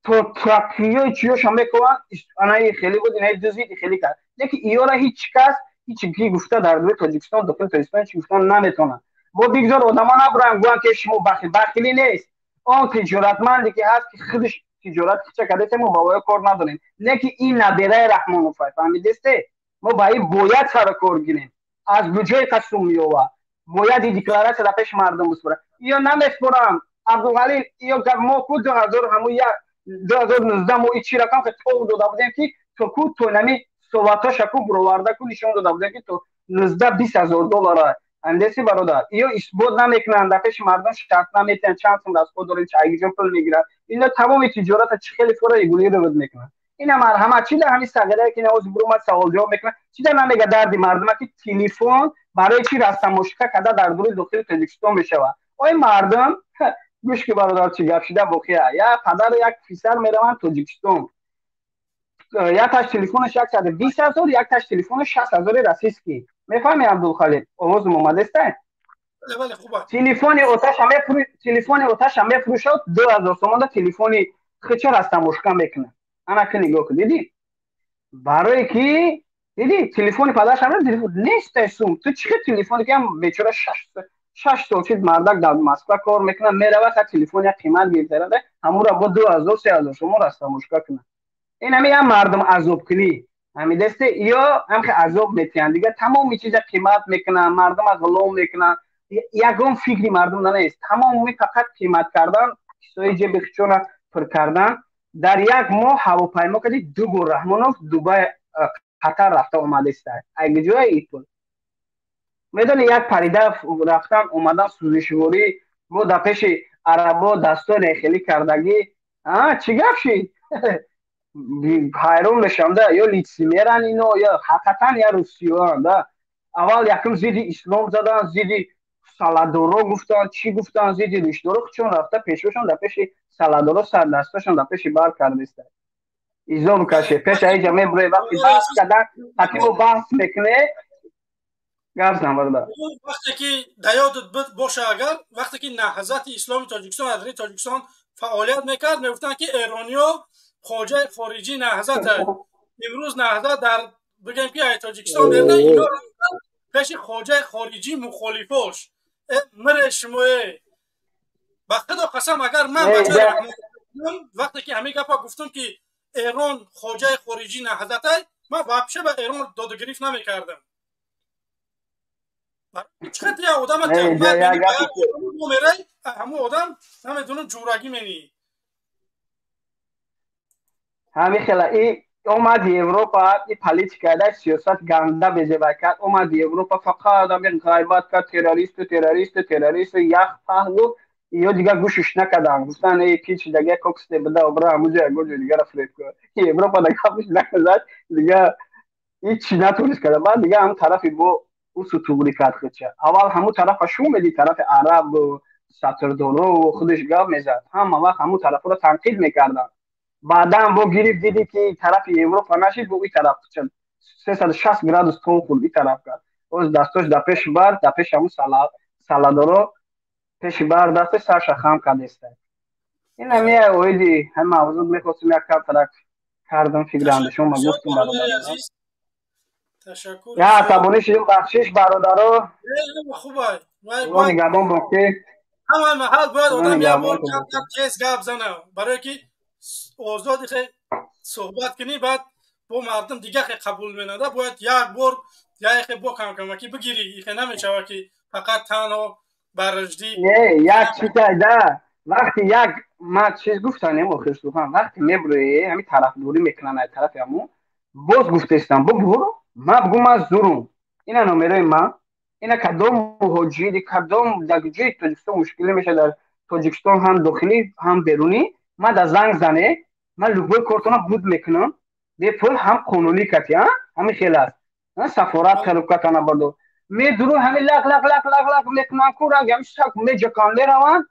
Speaker 21: то тракиёи чиёша мекунанд. Анаи хеле буд, инаи дузид, хеле кард. Лекин иёра ҳеҷ кас ҳеҷ ки гуфта дар дуи Тоҷикистон, дохили Тоҷикистон ҳеҷ гуфтан наметавонад. Бо бигзор одамо набуранд, гӯянд, ки шумо бахил. Бахилӣ нест, он тиҷоратманде ки ҳаст, ки худаш тиҷорат кича кардааст, мо ба воя кор надорем. Не ки ин набераи Раҳмонов, фаҳмидесте? Мо ба ин бояд сару кор гирем. Аз куҷои қасум меёвад? Бояд ин декларатсия дар пеши мардум биспорад. Иё намеспорам, Абдулғалил. Иё мо ку ду ҳазор ҳамун як 2019 мо ичи рақам ки тов дода будем, ки то ку то нами соаташа ку буроварда, ку нишон дода будем, ки то 19-20 ҳазор доллара. Андеси, бародар, иё исбот намекунанд, дар пеши мардум шарт наметиҳанд, чанд сум расход дорем, чайгиҷо пул мегирад. Ино тамоми тиҷората чӣ хеле фора регулировать мекунанд. Ина марҳамат, чи дар ҳамин сағирае, ки навози буромад, саволҷавоб мекунад, чи дар намега дарди мардума, ки телефон барои чи растамошка карда дар дури дохили Тоҷикистон мешавад? Ой мардум, гӯш ки, бародар, чӣ гап шида воқеа. Як падару як писар мераванд Тоҷикистон. Якташ телефонаш 120 000, якташ телефонаш 60 ҳазори российский. Мефаҳми, Абдулхалил, овозум омадеста? Телефони оташа мефурӯшад 2000 сомонда, телефони хича растамошка мекунад. Ана ки нигоҳ кун, дидӣ? Барое ки дидӣ, телефони падараш телефон нест сум. Ту чӣ хел телефоне, ки ам бечора 6 сол чиз мардак дар Москва кор мекунад, меравад, ха телефон як қимат гирифта, ҳамура бо 2000-3000 шумо растамошка кунад. Ин ҳами ям мардум азобкунӣ, ҳамидесте? Ё ҳамхе азоб метиҳанд, дигар тамоми чиза қимат мекунанд, мардума ғулом мекунанд. Ягон фикри мардум нест, тамоми фақат қимат кардан, кисои ҷеби хичона пур кардан. Дар як моҳ ҳавопаймо кади ду бор Раҳмонов Дубай, Қатар рафта омадеста. Айгиҷоя и пул медони? Як парида рафтан омадан, сӯзишворӣ мо дар пеши арабо дастоне хелӣ кардагӣ. Чӣ гап шид? Ҳайрон мешавам да, ё лицемеран ино, ё ҳақиқатан я русиёан да. Аввал якум зидди ислом задан, зидди саладоро гуфтан, чӣ гуфтан, зидди ришдоро чун рафта пешвошон дар пеши саладоро сардастошон дар пеши бар кардеста. Изо бикаше, пеш аиҷа мебуре, вақти баҳс кардан, қатимо баҳс мекуне, гап зан бародар.
Speaker 1: Вақте ки да ёдат боша, агар вақте ки Наҳзати Исломи Тоҷикистон аз рӯи Тоҷикистон фаъолият мекард, мегуфтанд ки эрониё хоҷаи хориҷии Наҳзат. Имрӯз Наҳзат дар бигем ки ай Тоҷикистон берда, ино пеши хоҷаи хориҷӣ мухолифош. Мире шумое. Ба худо қасам, агар ман вақте ки ҳамин гапа гуфтам ки Эрон хоҷаи хориҷии Наҳзатай, ман вообще ба Эрон додугирифт намекардам. Чиқадр як одама мерай, ҳамун одам намедонам ҷурагӣ менӣ.
Speaker 21: Ҳамин хела и омад Европа, и политика да сиёсат ганда безебай кард, омад Европа фақат ҳамин ғайбат кард, террористу, террористу, террористу, ях паҳ гуфт, ё дигар гӯшиш накарданд. Гуфтанд эй пич дага коксте буда, обра ҳамуҷо ягон ҷо дигара фиреб кун. Европа да гапиш назад, дигар ҳеҷ натонист карда. Баъд дигар ҳам тарафи бо усу туғри кард худша. Аввал ҳамун тарафа шу медид, тарафи араб, сатрдоро худаш гап мезад. Ҳама вақт ҳамун тарафро танқид мекарданд. Баъдан бо гирифт, диди ки тарафи Европа нашид, бо и тараф 360 градус тон хурд, и тараф кард. Боз дастош дар пеши бар, дар пеши ҳамун саладоро пеши бар дасташ сарша хам кардеста. Ин ҳамия оиди ҳам мавзӯъ мехостем як камтарак кардам фикр андешон ма гуфтум бародарон.
Speaker 1: Ташаккур.
Speaker 21: Я асабонӣ шудем, бахшиш бародаро.
Speaker 1: Хубай.
Speaker 21: Худо нигаҳбон боқӣ.
Speaker 1: Ҳама маҳал бояд одам як бор камтар тез гап зана, барое ки озод хе суҳбат кунӣ, баъд бо мардум дига хе қабул менада, бояд як бор як хе бо камкамакӣ бигирӣ, ихе намешава ки фақат танҳо бараждӣ.
Speaker 21: Не, як чизай да, вақти як ман чиз гуфтанем охир сухан, вақте мебурӣ ҳамин тарафдорӣ мекунанд ай тарафи ҳамун, боз гуфтестам, бубур, ман бугу ман зурум. Ина номерои ман, ина кадом муҳоҷири, кадом дар ҷои Тоҷикистон мушкилӣ мешавад, дар Тоҷикистон ҳам дохилӣ, ҳам берунӣ, ман дар занг зане, ман любой кортона буд мекунам, бепул ҳам қонунӣ кати, ҳамин хел аст. Сафорат карукатана бардо. Медуру ҳамин лак лак лак лак лак мекунам, ку ранг ҳамин сак меҷакан мераванд,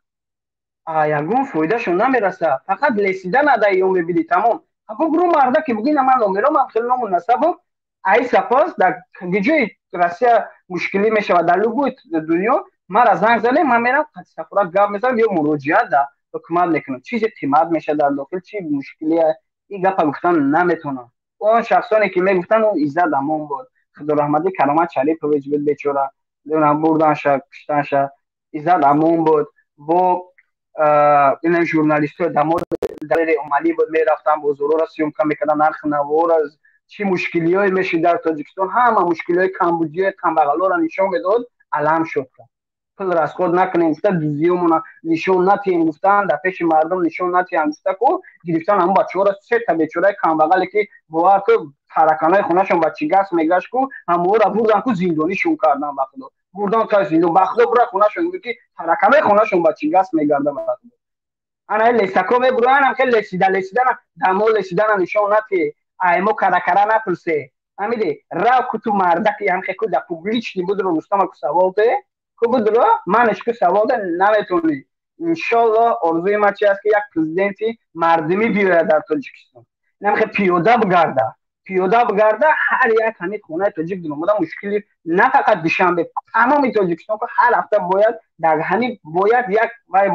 Speaker 21: ягон фоидашон намераса. Фақат лесидан адаи ё мебини тамом. Бугру марда ки бугина ман номеро, ман хеле ному насабам, ай сапос дар ҷои Россия мушкилӣ мешавад, дар любой дунё мара занг зане, ман мерам қати сафорат гап мезанам ё муроҷиат дар ҳукумат мекунам. Чизе қимат мешавад дар дохил, чи мушкилие, ин гапа гуфтан наметавонам. Он шахсоне ки мегуфтанд, он иззат амон буд. Худораҳматӣ Каромат Шарипович буд бечора, бурданша, куштанша, иззат амон буд. Бо ин журналистҳои дамори Омалӣ буд, мерафтанд бозорҳоро съёмка мекарданд, нархи наворо, чӣ мушкилиҳое мешид дар Тоҷикистон, ҳама мушкилиҳои камбудиҳои камбағалҳоро нишон медод, алам шуд. Пул расход накунем гуфта, дуздиёмона нишон натиҳем гуфтан, дар пеши мардум нишон натиҳем гуфта, ку гирифтан ҳамун бачаҳоро, сета бечораи камбағале ки бовар ку тараканои хонашон ба чӣ гас мегашт ку, ҳаморо бурдан ку зиндонишон кардан ба худо. Бурдан та зиндон, ба худо бура хонашон ки тараканои хонашон ба чӣ гас мегарда ба худо. Ана лесако мебуранд, хеле лесида лесидана, дамо лесидана нишон натиҳ, ай мо каракара напурсе. Ҳамиди рав ку ту мардаки ҳам хе ку да публични будро Рустама ку савол те, ку будро манеш ку савол де наметонӣ. Иншоллоҳ орзуи ман чи аст ки як президенти мардумӣ биёяд дар Тоҷикистон. Инам хе пиёда бигарда. Пиёда бигарда ҳар як ҳамин хонаи тоҷик дуромада мушкили на фақат Душанбе, тамоми Тоҷикистон ку ҳар ҳафта бояд дар ҳамин бояд як вай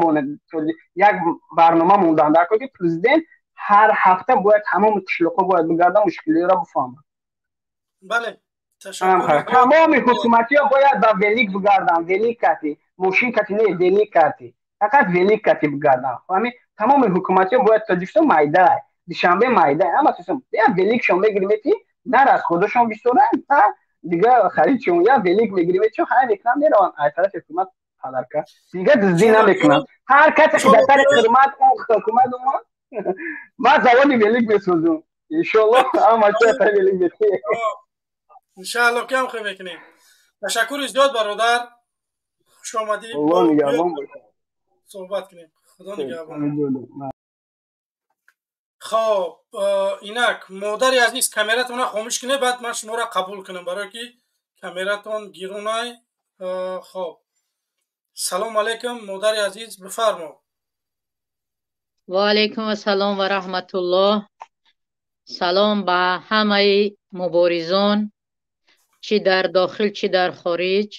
Speaker 21: як барнома мондан дар ки президент ҳар ҳафта бояд тамоми қишлоқҳо бояд бигарда мушкилиро бифаҳмад.
Speaker 1: Бале, ташаккур.
Speaker 21: Тамоми ҳукуматиҳо бояд ба велик бигарданд, велик кати, мошин кати не, велик кати. Фақат велик кати бигарданд. Ҳамин тамоми ҳукуматиҳо бояд Тоҷикистон майда, Душанбе майда, ҳама чизон як великшон мегирем ки на расходашон бисёранд, на дигар харидшон, як велик мегирем чун ҳар мекунанд мераванд аз тарафи ҳукумат подарка. Дигар дуздӣ намекунанд. Ҳар касе ки дар сари хидмат он ҳукумат омад, ман заводи велик месозум. Иншоаллоҳ ҳама чиз велик мекунем.
Speaker 1: Иншоаллоҳ ки ҳам хел мекунем. Ташаккури зиёд бародар. Хуш омадӣ.
Speaker 21: Худо нигаҳбон бошад.
Speaker 1: Суҳбат кунем. Худо нигаҳбон. Хоб, инак модари азиз, камератонро хомӯш кунед, баъд ман шуморо қабул кунам, барое ки камератон гирунай. Хоб, салом алейкум, модари азиз, бифармо.
Speaker 2: Ва алейкум ассалом ва раҳматуллоҳ. Салом ба ҳамаи муборизон, чӣ дар дохил, чӣ дар хориҷ.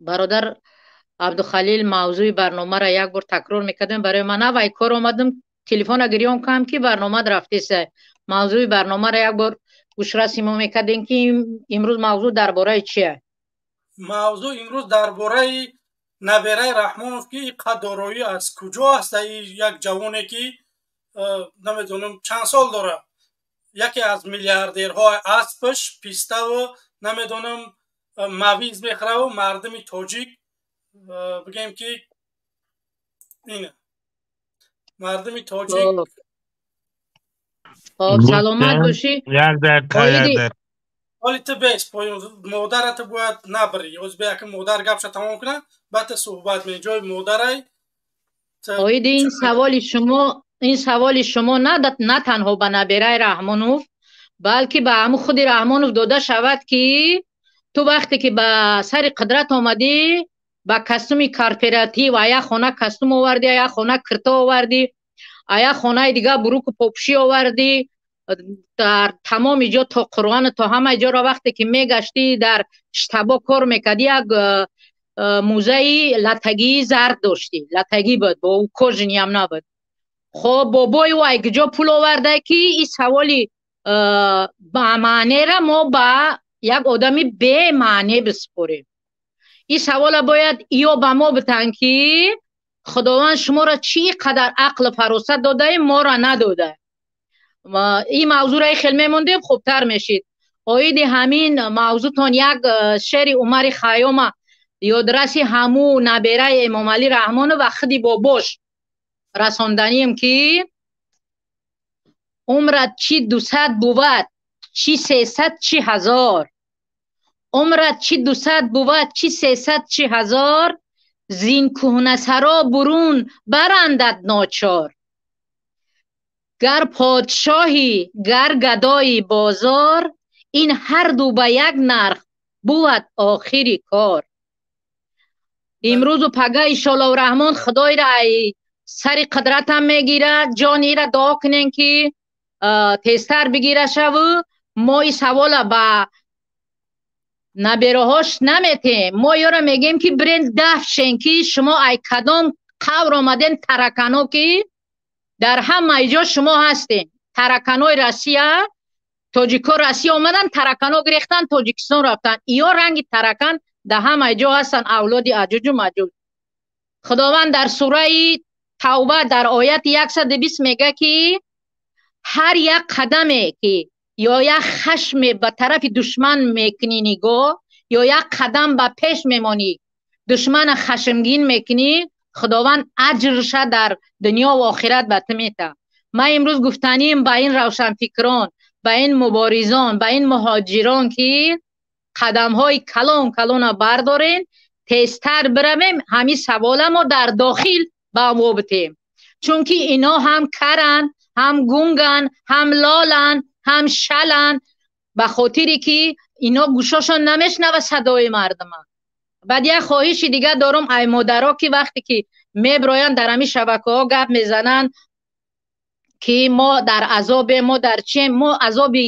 Speaker 2: Бародар Абдухалил, мавзӯи барномаро як бор такрор мекардем барои ман. Аввай кор омадам, телефона гирён кам ки барномад рафтеса. Мавзӯи барномаро як бор гӯшраси мо мекардем, ки имрӯз мавзӯъ дар бораи чия?
Speaker 1: Мавзӯъ имрӯз дар бораи набераи Раҳмонов, ки ин қад дороӣ аз куҷо аст. Як ҷавоне ки намедонам чанд сол дорад, яке аз миллиардерҳо, аспаш пиставу намедонам мавиз мехӯраву мардуми тоҷик, бигем ки ина мардуми тоҷик.
Speaker 2: Хоб, саломат бошӣ.
Speaker 14: Як дақиқа, як дақиқа.
Speaker 1: Ҳоли ту бес модарата бояд набарӣ. Ҳоз бия ки модар гапша тамом кунад, баъд ту суҳбат мекунӣ. Ҷои модарай.
Speaker 2: Оиди ин саволи шумо, ин саволи шумо на танҳо ба набераи Раҳмонов, балки ба ҳамун худи Раҳмонов дода шавад, ки ту вақте ки ба сари қудрат омадӣ, ба костюми корпоратив ая хона костюм овардӣ, ая хона кирто овардӣ, ая хонаи дигар буруку попушӣ овардӣ, дар тамоми ҷо то Қуръону то ҳамаи ҷоро вақте ки мегаштӣ, дар штабо кор мекардӣ, як мӯзаи латагии зард доштӣ, латагӣ буд, бо ӯ кожаниам набуд. Хоб, бобои ӯ ай куҷо пул оварда, ки ин саволи ба маънеро мо ба як одами бемаъне бисупорем? Ин савола бояд ё ба мо битан, ки Худованд шуморо чӣ қадар ақлу фаросат додаи, моро надода. Ин мавзӯъро хел мемондем, хубтар мешид. Оиди ҳамин мавзӯътон як шеъри Умари Хайёма ёдраси ҳаму набераи Эмомалӣ Раҳмонов ва худи бобош расонданием, ки умрат чӣ 200 бувад, чӣ 300, чӣ 1000, умрат чӣ 200 бувад, чӣ 300, чӣ 1000, зин кӯҳнасаро бурун барандад ночор. Гар подшоҳӣ, гар гадои бозор, ин ҳарду ба як нарх бувад охири кор. Имрӯзу пага иншоаллоҳу раҳмон Худойро ай сари қудратам мегирад. Ҷони ира дуо кунем, ки тезтар бигира шаву мо ин савола ба набераҳош наметем. Мо ёро мегем, ки бирен дафт шен, ки шумо ай кадом қавр омаден, таракано, ки дар ҳамаи ҷо шумо ҳастем. Тараканои Россия, тоҷико Россия омадан, таракано гирехтан, Тоҷикистон рафтан. Иё ранги таракан дар ҳамаи ҷо ҳастанд, авлоди аҷуҷу маҷуҷ. Худованд дар сураи Тавба дар ояти 120 мега, ки ҳар як қадаме ки ё як хашме ба тарафи душман мекунӣ нигоҳ, ё як қадам ба пеш мемонӣ, душмана хашмгин мекунӣ, Худованд аҷрша дар дунё ва охират ба ту метаҳад. Ман имрӯз гуфтаним ба ин равшанфикрон, ба ин муборизон, ба ин муҳоҷирон, ки қадамҳои калон калона бардорен, тезтар биравем, ҳамин савола мо дар дохил ба мо битем, чунки ино ҳам каран, ҳам гунган, ҳам лолан, ҳам шалан, ба хотире ки ино гӯшошон намешнава садои мардума. Баъд як хоҳиши дигар дорум ай модаро, ки вақте ки меброянд дар ҳамин шабакаҳо гап мезананд, ки мо дар азобем, мо дар чием, мо азоби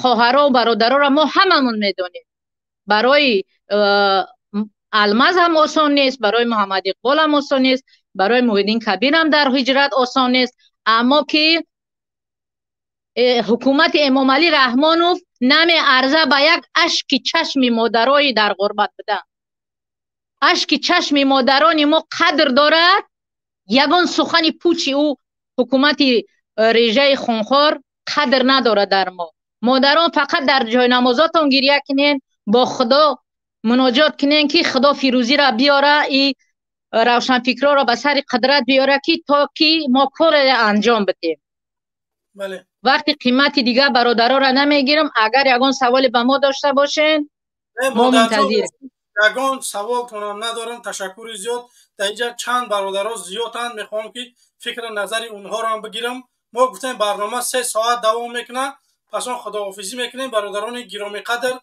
Speaker 2: хоҳаро бародароро мо ҳамамон медонем. Барои Алмаз ҳам осон нест, барои Муҳаммад Иқбол ҳам осон нест, барои Муҳиддин Кабир ҳам дар ҳиҷрат осон нест. Аммо ки ҳукумати Эмомалӣ Раҳмонов намеарза ба як ашки чашми модарои дар ғурбат будан. Ашки чашми модарони мо қадр дорад, ягон сухани пучи ӯ ҳукумати режаи хунхор қадр надорад дар мо. Модарон, фақат дар ҷойнамозотон гиря кунен, бо Худо муноҷот кунен, ки Худо фирӯзиро биёра, и равшанфикрҳоро ба сари қудрат биёра, ки то ки мо коре анҷом бидем. Вақти қимати дигар бародароро намегирам. Агар ягон саволе ба мо дошта бошен, мо мунтазирем.
Speaker 1: Ягон саволтонам надорам, ташаккури зиёд. Дар инҷа чанд бародаро зиёданд, мехоҳам ки фикри назари онҳоро ҳам бигирам. Мо гуфтем барнома 3 соат давом мекунад, пас он худоҳофизӣ мекунем. Бародарони гиромиқадр,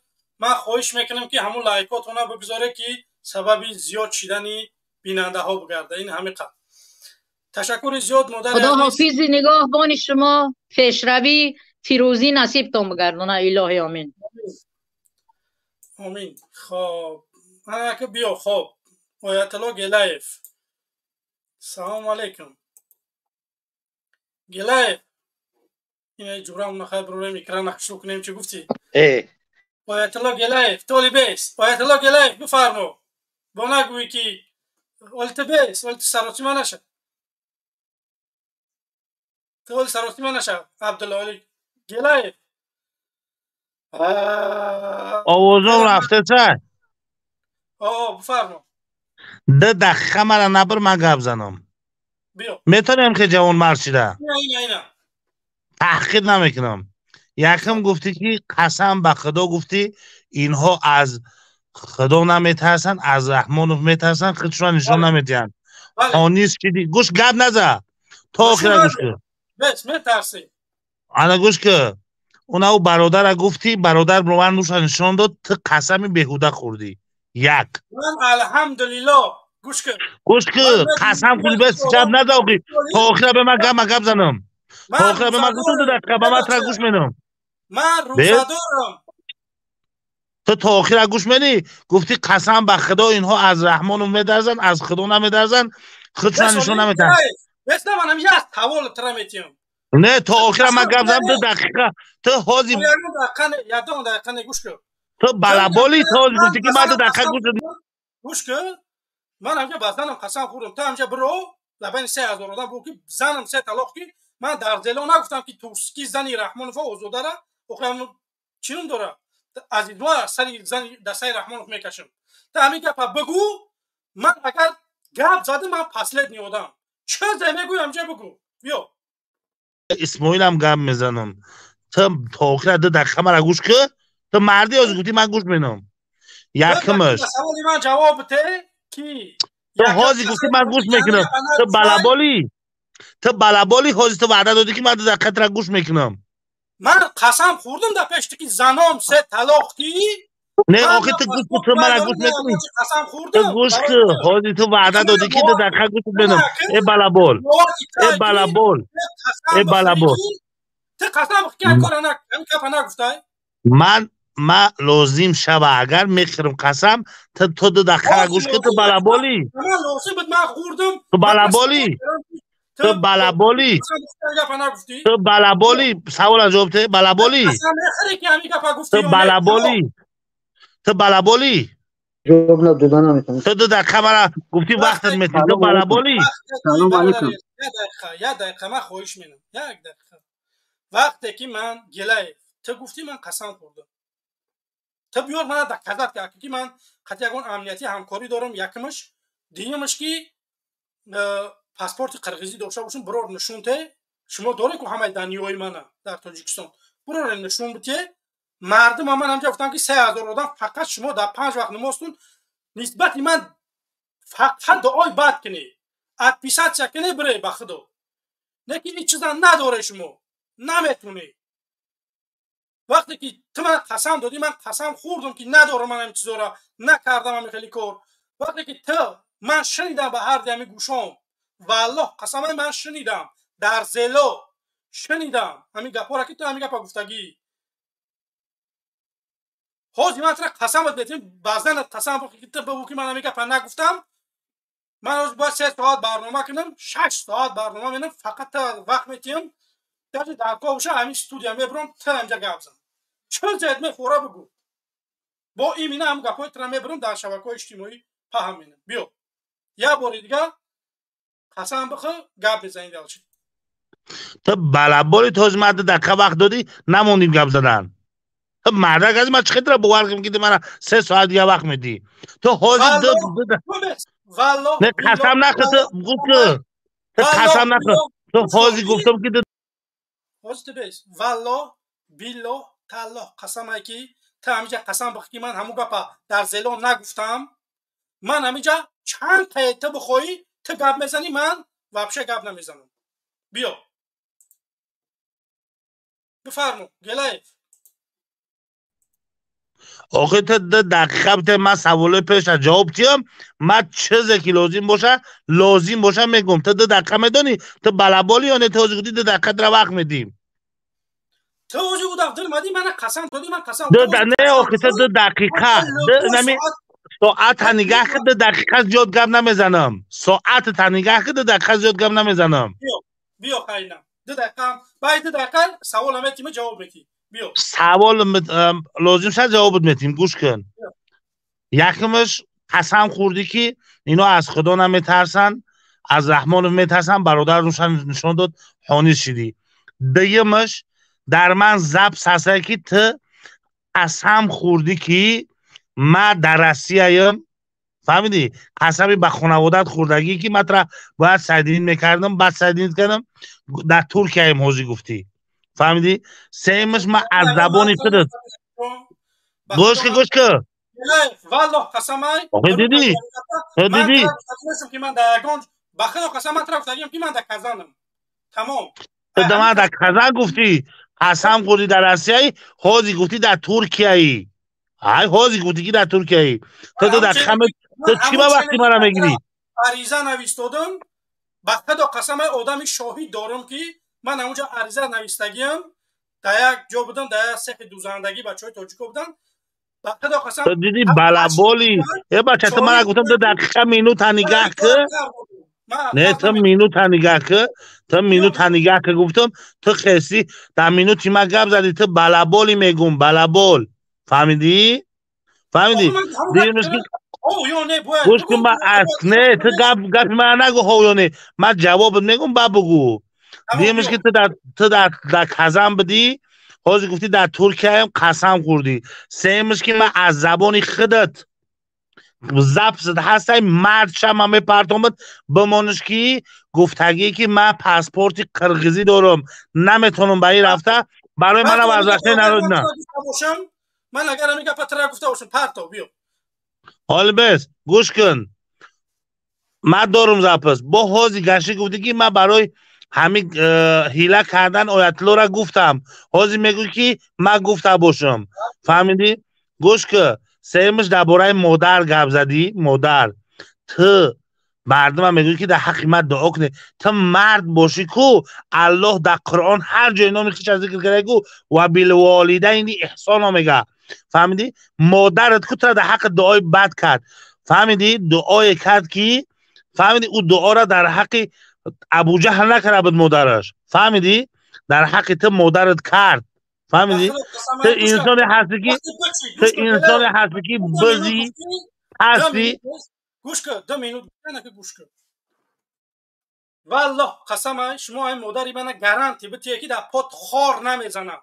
Speaker 1: ман хоҳиш мекунам ки ҳамун лайкотона бигузоре ки сабаби зиёд шидани бинандаҳо бигарда. Ин ҳамиқадр. Ташаккури зиёд модари
Speaker 2: Худо ҳофизи нигаҳбони шумо, пешравӣ, фирӯзӣ насибтон бигардона, илоҳи омин.
Speaker 1: Омин. Хоб, анака биё. Хоб, Оятулло Гелаев, салому алайкум. Гелаев, ина ҷурам нахай бирорем, экрана хушрӯ кунем. Чӣ гуфтӣ? Оятулло Гелаев, толибес. Оятулло Гелаев, бифармо. Бо нагӯӣ ки оли ту бес, оли ту саросима наша. Ту оли саросима наша, Абдулло оли Гелаев.
Speaker 14: Овозом рафта чай?
Speaker 1: О, бифармо.
Speaker 14: 2 дақиқа мара набир, ман гап занам.
Speaker 1: Биё.
Speaker 14: Метавонем ки ҷавонмард шида?
Speaker 1: Ина, ина, ина.
Speaker 14: Таҳқиқ намекунам. Якум гуфтӣ ки қасам ба Худо гуфтӣ, инҳо аз Худо наметарсанд, аз Раҳмонов метарсанд, худшона нишон намедиҳанд. Онис шиди, гӯш гап наза. То охира гӯш кун.
Speaker 1: Бес, метарсӣ.
Speaker 14: Ана гӯш кун. Уна ӯ бародара гуфтӣ, бародар ба ман нуша нишон дод, ту қасами беҳуда хӯрдӣ. Як.
Speaker 1: Ман алҳамдулиллоҳ, гӯш кун.
Speaker 14: Гӯш кун, қасам хӯрдӣ, бес гап наза охи. То охира ба ман гап занам. То охира ба ман гӯш 2 дақиқа, ба ман тра гӯш менам.
Speaker 1: Ман рӯзадорам.
Speaker 14: Ту то охира гӯш менӣ? Гуфтӣ қасам ба Худо инҳо аз Раҳмонов метарсанд, аз Худо наметарсанд, худшон нишон намедиҳанд.
Speaker 1: Бес, на манам як савол тра метиҳам.
Speaker 14: Не, то охира ман гап занам 2 дақиқа. Ту ҳозир
Speaker 1: ядон дақиқа не, гӯш кун.
Speaker 14: Ту балаболӣ, ту ҳозир гуфтӣ ки ман 2 дақиқа гӯш
Speaker 1: гӯш кун. Ман ҳамҷа ба занам қасам хӯрдам. Ту ҳамҷа биро, лабани 3000 одам буд ки занам 3 талоқ ки ман дар зело нагуфтам ки турски зани Раҳмонова озодара, охи чӣ ном дора? Аз идва сари зани дастаи Раҳмонов мекашам. Ту ҳамин гапа бигӯ, ман агар гап задам, ман последний одам. Чизе мегӯй, ҳамҷа бигӯ. Биё.
Speaker 14: Исмоилам гап мезанам. Ту то охира 2 дақиқа мара гӯш кун. Ту мардӣ ҳозир гуфтӣ ман гӯш менам. Якумаш.
Speaker 1: Саволи ман ҷавоб бите ки
Speaker 14: ту ҳозир гуфтӣ ман гӯш мекунам. Ту балаболӣ. Ту балаболӣ, ҳозир ту ваъда додӣ ки ман 2 дақиқа тра гӯш мекунам.
Speaker 1: Ман қасам хӯрдам дар пеши ту ки занам 3 талоқ ки.
Speaker 14: Не, охи ту гӯш ту мара гӯш мекунӣ.
Speaker 1: Қасам хӯрдам.
Speaker 14: Ту гӯш кун, ҳозир ту ваъда додӣ ки 2 дақиқа гӯш менам. Э балабол. Э балабол. Э балабол.
Speaker 1: Ту қасам ки кора на, ҳамин гапа нагуфтай?
Speaker 14: Ман лозим шава агар мехӯрам қасам, ту 2 дақиқа гӯш кун, ту балаболӣ.
Speaker 1: Ман лозим буд, ман хӯрдам.
Speaker 14: Ту балаболӣ. Ту балаболӣ. Ту балаболӣ. Савола ҷавоб те, балаболӣ. Ту балаболӣ. Ту балаболӣ.
Speaker 6: Ҷавоб надода наметавонам.
Speaker 14: Ту 2 дақиқа мара гуфтӣ вақтат метӣ. Ту балаболӣ.
Speaker 6: Салом алейкум.
Speaker 1: Як дақиқа, ман хоҳиш менам. Як дақиқа. Вақте ки ман Гелаев, ту гуфтӣ ман қасам хӯрдам. Ту биёр мана доказат ки ки ман қатъи ягон амниятӣ ҳамкорӣ дорам, якумаш, дуюмаш ки паспорти қирғизӣ дошта бошам, бирор нишон те. Шумо доред ку ҳамаи даниёи мана дар Тоҷикистон. Бирор нишон бите. Мардум ман ҳамҷа гуфтам ки 3000 одам фақат шумо дар 5 вақт намозтон нисбати ман фақат дуои бад кунед. Отписатсия кунед, бире ба Худо. Не ки ин чиза надоре шумо. Наметунед. Вақте ки ту ман қасам додӣ, ман қасам хӯрдам ки надорам ман ҳамин чизора, накардам ҳамин хеле кор. Вақте ки ту ман шунидам ба ҳар ҳамин гӯшом, валлоҳ қасамай ман шунидам дар зело шунидам ҳамин гапҳоро ки ту ҳамин гапа гуфтагӣ. Ҳозир ман тура қасамат метиҳам, ба занат қасам бихӯр ки ту бигӯ ки ман ҳамин гапа нагуфтам. Ман ҳозир бояд 3 соат барнома кунам, 6 соат барнома менам, фақат ту вақт метиҳам. Даже дар кор боша ҳамин студия мебурам, ту ҳамҷа гап зан. Чӣ зед мехӯра бигӯ. Бо имина ҳам гапҳои тура мебурам дар шабакаҳои иҷтимоӣ паҳн менам. Биё. Як бори дигар қасам бихӯр, гап мезанӣ далчи.
Speaker 14: Ту балаболи, ту ҳозир ман 2 дақиқа вақт додӣ, намондим гап задан. Ту мардак аз ман чӣ хел тура бовар кунам ки ту мана 3 соат дигар вақт медиҳӣ? Ту ҳозир
Speaker 1: валлоҳ
Speaker 14: не, қасам нахӯр, ту гӯш кун. Ту қасам нахӯр. Ту ҳозир гуфтам ки
Speaker 1: ҳозир ту бес. Валлоҳ, биллоҳ, таллоҳ қасамай ки ту ҳаминҷа қасам бихӯр ки ман ҳамун гапа дар зело нагуфтам. Ман ҳаминҷа чанд қае ту бихоҳӣ, ту гап мезанӣ, ман вообще гап намезанам. Биё, бифармо, Гелаев.
Speaker 14: Охи, ту 2 дақиқа бите, ман саволои пеша ҷавоб тиём. Ман чизе ки лозим боша мегӯм. Ту 2 дақиқа медонӣ, ту балаболи ё не? Ту ҳозир гуфти 2 дақиқа дра вақт медиҳем.
Speaker 1: Ту ҳозир гудам дил мана қасам додӣ, ман қасам.
Speaker 14: Не, охи, ту 2 дақиқа нами соата нигаҳ ки, 2 дақиқа зиёд гап намезанам. Соатата нигаҳ ки, 2 дақиқа зиёд гап намезанам.
Speaker 1: Биё, хайна, 2 дақиқа, баъд 2 дақиқа савола метима, ҷавоб метӣ. Биё.
Speaker 14: Савол лозим шад, ҷавобот метим. Гӯш кун. Якумаш, қасам хӯрдӣ, ки ино аз Худо наметарсанд, аз Раҳмонов метарсанд. Бародар нишон дод, ҳонис шидӣ. Дуюмаш, дар ман запись ҳаста, ки ту қасам хӯрдӣ, ки ман дар Россияям. Фаҳмидӣ? Қасами ба хонаводат хӯрдагӣ, ки ман тура бояд соединить мекардам, баъд соединить кардам, дар Туркияем ҳозир гуфтӣ. Фаҳмидӣ? Сеюмаш, ман аз забони худат, гӯш ки, гӯш ки.
Speaker 1: Валлоҳ, қасамай.
Speaker 14: Охи, дидӣ, ту дидӣ.
Speaker 1: Ки ман дар ягон, ба Худо қасам, ман тура гуфтагиам, ки ман дар Казанам, тамом.
Speaker 14: Ту ман дар Казан гуфтӣ, қасам хӯрдӣ, дар Россияи, ҳозир гуфтӣ, дар Туркияӣ. Ай, ҳозир гуфтӣ, ки дар Туркияӣ. Ту 2 дақиқа, ту чӣ ба вақти мара мегирӣ?
Speaker 1: Ариза навистодам, ба Худо қасамай, одами шоҳид дорам, ки ман ҳамунҷо ариза навистагиам. Дар як ҷо будам, дар як сехи дузандагӣ, бачаҳои тоҷико буданд, ба Худо қасам.
Speaker 14: Ту дидӣ, балаболи э бача. Ту мара гуфтам, 2 дақиқа минута нигаҳ ки. Не, ту минута нигаҳ ки, ту минута нигаҳ ки гуфтам, ту хеси дар минути ма гап задӣ. Ту балаболи, мегум, балабол. Фаҳмидӣ? Фаҳмидӣ? Гӯш кун, ма аз не, ту гап, гапи мара нагӯ, ҳо ё не. Ман ҷавобат мегум, ба бугӯ. Дуюмаш, ки ту дар Казан будӣ, ҳозир гуфтӣ, дар Туркияам, қасам хӯрдӣ. Сеюмаш, ки ман аз забони худат запись ҳастай, мард ша, ман мепартомад бимониш, ки гуфтагӣ, ки ман паспорти қирғизӣ дорам, наметавонам ба ин рафта, барои мана возвращение народина.
Speaker 1: Ман агар ҳамин гапа тара гуфта бошам, парто, биё.
Speaker 14: Ҳоли бес, гӯш кун, ман дорум запись. Бо ҳозир гашти гуфтӣ, ки ман барои ҳамин ҳила кардан Оятуллоро гуфтам. Ҳозир мегӯй, ки ман гуфта бошам. Фаҳмидӣ? Гӯш ки, сеюмаш, дар бораи модар гап задӣ. Модар ту мардума мегӯй, ки дар ҳаққи ман дуо кунед. Ту мард бошӣ ку, Аллоҳ дар Қуръон ҳар ҷои номи хиша зикр карда ку, ва билволидайни эҳсоно мега. Фаҳмидӣ? Модарат ку тура дар ҳаққи дуои бад кард. Фаҳмидӣ? Дуое кард, ки, фаҳмидӣ, ӯ дуоро дар ҳаққи Абуҷаҳл накарда буд модараш. Фаҳмидӣ? Дар ҳаққи ту модарат кард. Фаҳмидӣ? Ту инсоне ҳастӣ, ки ту инсоне ҳастӣ, ки бизӣ ҳастӣ.
Speaker 1: Гӯш кун, 2 минут гӯш кун. Валлоҳ, қасамай, шумо ай модари мана гарантия битие, ки дар пот хор намезанам.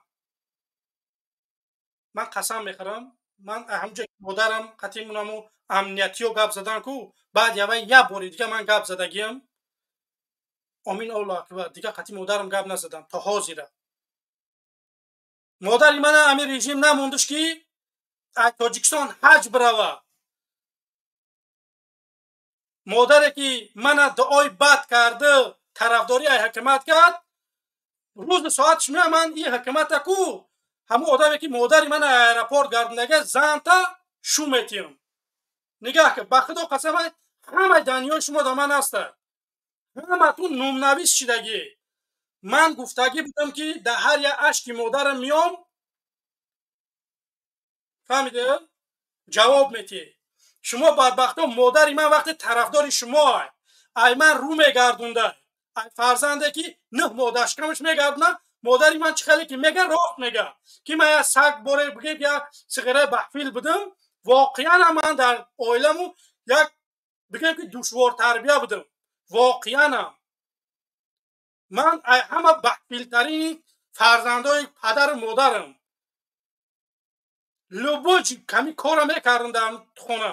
Speaker 1: Ман қасам мехӯрам, ман ҳамҷо модарам қатимунаму амниятиё гап задан ку, баъд явай як бори дига ман гап задагиам. Омин, Аллоҳ акбар, дига қати модарам гап назадам то ҳозира. Модари мана ами режим намондуш, ки аз Тоҷикистон ҳаҷ бирава. Модаре ки мана дуои бад карда, тарафдорӣ ай ҳакимат кард, рӯзи соатш меа, ман и ҳакимата ку, ҳамун одаме ки модари мана аэропорт гардонага, занта шу метиҳам. Нигаҳ кун, ба Худо қасам, ҳамаи даниёи шумо дар ман ҳаста, ҳаматун номнавис шидагӣ. Ман гуфтагӣ будам, ки дар ҳар як ашки модарам меом. Фаҳмиде? Ҷавоб метиҳ. Шумо бадбахто, модари ман вақте тарафдори шумо ай ман рӯ мегардонда, ай фарзанде ки нӯҳ моҳ дар шикамаш мегардона, модари ман чӣ хеле ки мега, рост мега, ки ман як саг боре бигем, як сиғираи баҳфил будам. Воқеан ман дар оиламу як бигем, ки душвортарбия будам. Воқеанам ман ҳама баҳфилтарини фарзандои падару модарам. Любой ками кора мекардам дар хона,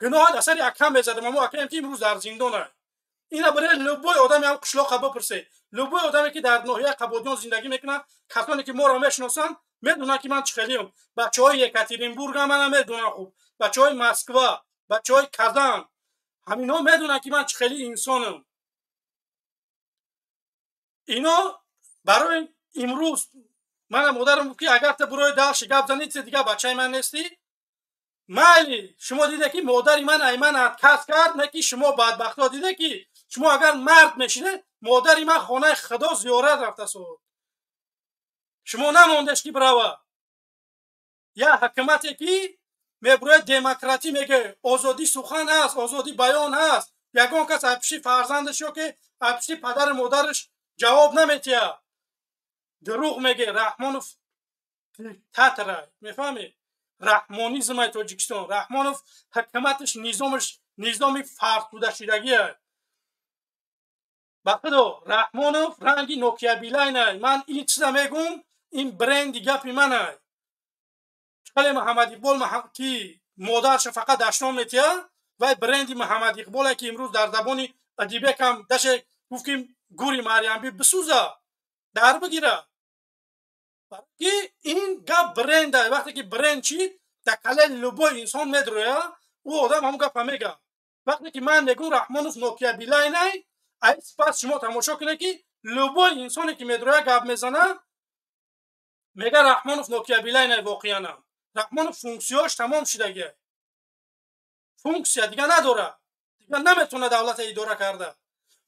Speaker 1: гуноҳат асари акам мезадам, амо акаем, ки имрӯз дар зиндона. Ина барои любой одаме ҳам қишлоқа бипурсе, любой одаме, ки дар ноҳияи Қабодиён зиндагӣ мекунад, касоне ки моро мешиносанд, медонанд, ки ман чӣ хелиам. Бачаҳои Екатеринбурга мана медонанд хуб, бачаҳои Москва, бачаҳои Казан, ҳаминҳо медонанд, ки ман чӣ хели инсонам. Ино барои имрӯз мана модарам гуфт, ки агар ту бурои дальше гап занӣ, ту дига бачаи ман нестӣ. Майли, шумо диде, ки модари ман ай ман отказ кард, не ки шумо бадбахтҳо диде, ки шумо агар мард мешиде, модари ман хонаи худо зиёрат рафта суд, шумо намондеш ки бирава. Я ҳукумате ки мебурояд, демократӣ меге, озодии сухан ҳаст, озодии баён ҳаст, ягон кас аз пишти фарзандаш ё ки аз пишти падару модараш ҷавоб наметиҳад. Дурӯғ меге Раҳмонов, диктатора, мефаҳмед? Раҳмонизмай Тоҷикистон. Раҳмонов ҳукуматаш, низомаш низоми фарсудашидагия. Ба худо, Раҳмонов ранги Нокия Билайнай. Ман ин чиза мегум, ин бренди гапи манай. Чқале Муҳаммад Иқбол, ки модарша фақат дашном метиҳад, вай бренди Муҳаммад Иқболе, ки имрӯз дар забони Адибекам даше гуфт, ки гури Марьямби бисӯза, дар бигира, ки ин гап бренда. Вақте ки бренд чид, дар калаи любой инсон медроя, ӯ одам ҳамон гапа мега. Вақте ки ман мегӯм, Раҳмонов Нокия Билайнай, ай сипас шумо тамошо кунед, ки любой инсоне ки медроя, гап мезана, мега Раҳмонов Нокия Билайнай. Воқеанам Раҳмонов функсияш тамом шудагия, функсия дига надорад, дига наметавона давлата идора карда.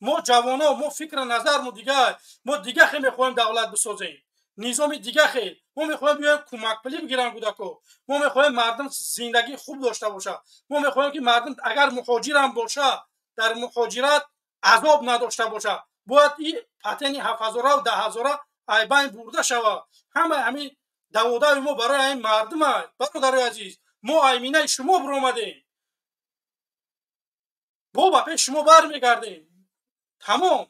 Speaker 1: Мо ҷавоно, мо фикра назармо дига, мо дига хел мехоҳем давлат бисозем, низоми дига хел. Мо мехоҳем биёем, кӯмакпулӣ бигирам кӯдако. Мо мехоҳем мардум зиндагии хуб дошта бошад. Мо мехоҳем, ки мардум агар муҳоҷирам бошад, дар муҳоҷират азоб надошта бошад. Бояд и патени 7000-аву 10 000-а айбайн бурда шавад. Ҳамаи ҳамин даводави мо барои ҳамин мардума. Бародарои азиз, мо айминаи шумо биромадем, бо ба пеш шумо бармегардем. Тамом,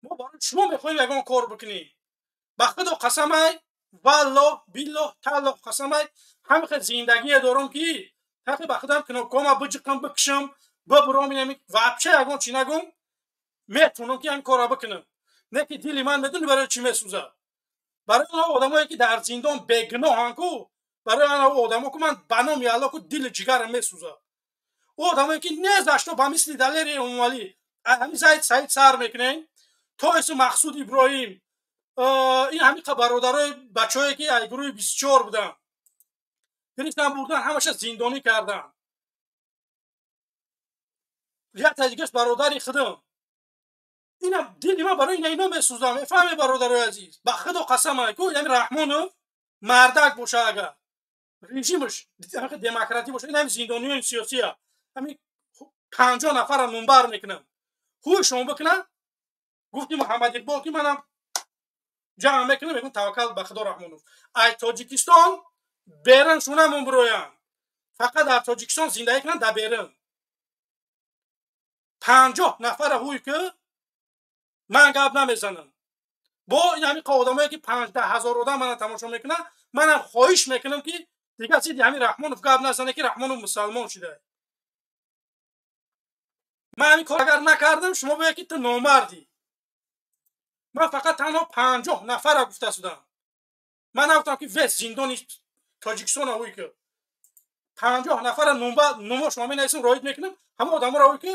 Speaker 1: мо барои шумо мехоҳем ягон кор бикунем. Ба худо қасамай, валлоҳ, биллоҳ, таллоҳ, қасамай, ҳамин хел зиндагие дорам, ки ҳақи ба худам кнопкома биҷиқам, бикушам, бибуром, инами вообще ягон чӣ нагум, метавонам, ки ҳамин корро бикунам. Не ки дили ман медони барои чӣ месӯзад? Барои он одамое, ки дар зиндон бегуноҳанд ку, барои он одамо ку ман ба номи Алло ку дили ҷигарам месӯзад. Ӯ одамое, ки не за что, ба мисли Далери Эмомалӣ, ҳамин Зайд Саид сар мекунем то ису Мақсуд Иброҳим, ин ҳамин бародарои бачаҳое, ки ай гурӯҳи 24 буданд, гирифтан, бурдан, ҳамаша зиндонӣ карданд. Як дигаш бародари худам. Ина дили ман барои ина ино месӯзам, мефаҳме, бародарои азиз? Ба худо қасам, ку ами Раҳмонов мардак боша, агар режимаш демократӣ боша, ин ҳами зиндониёни сиёсия, ҳами 50 нафарам номбар мекунам, ҳуй шумо бикунам. Гуфти Муҳаммад Иқбол, ки манам ҷамъ мекунам, мегӯм таваккал ба худо, Раҳмонов ай Тоҷикистон берун шунамон бироянд, фақат дар Тоҷикистон зиндагӣ кунанд, дар берун. 50 нафара ҳуй ки ман гап намезанам. Бо ин ҳамин одамое, ки 15 000 одам мана тамошо мекунанд, манам хоҳиш мекунам, ки дигар зидди ҳамин Раҳмонов гап назане, ки Раҳмонов мусалмон шуда. Ман ҳамин кор агар накардам, шумо бояд ки ту номардӣ. Ман фақат танҳо 50 нафара гуфта шудам. Ман нагуфтам, ки весь зиндони Тоҷикистона ҳуй ки. 50 нафара номо шумо менависам, роид мекунам, ҳама одаморо ҳуй ки.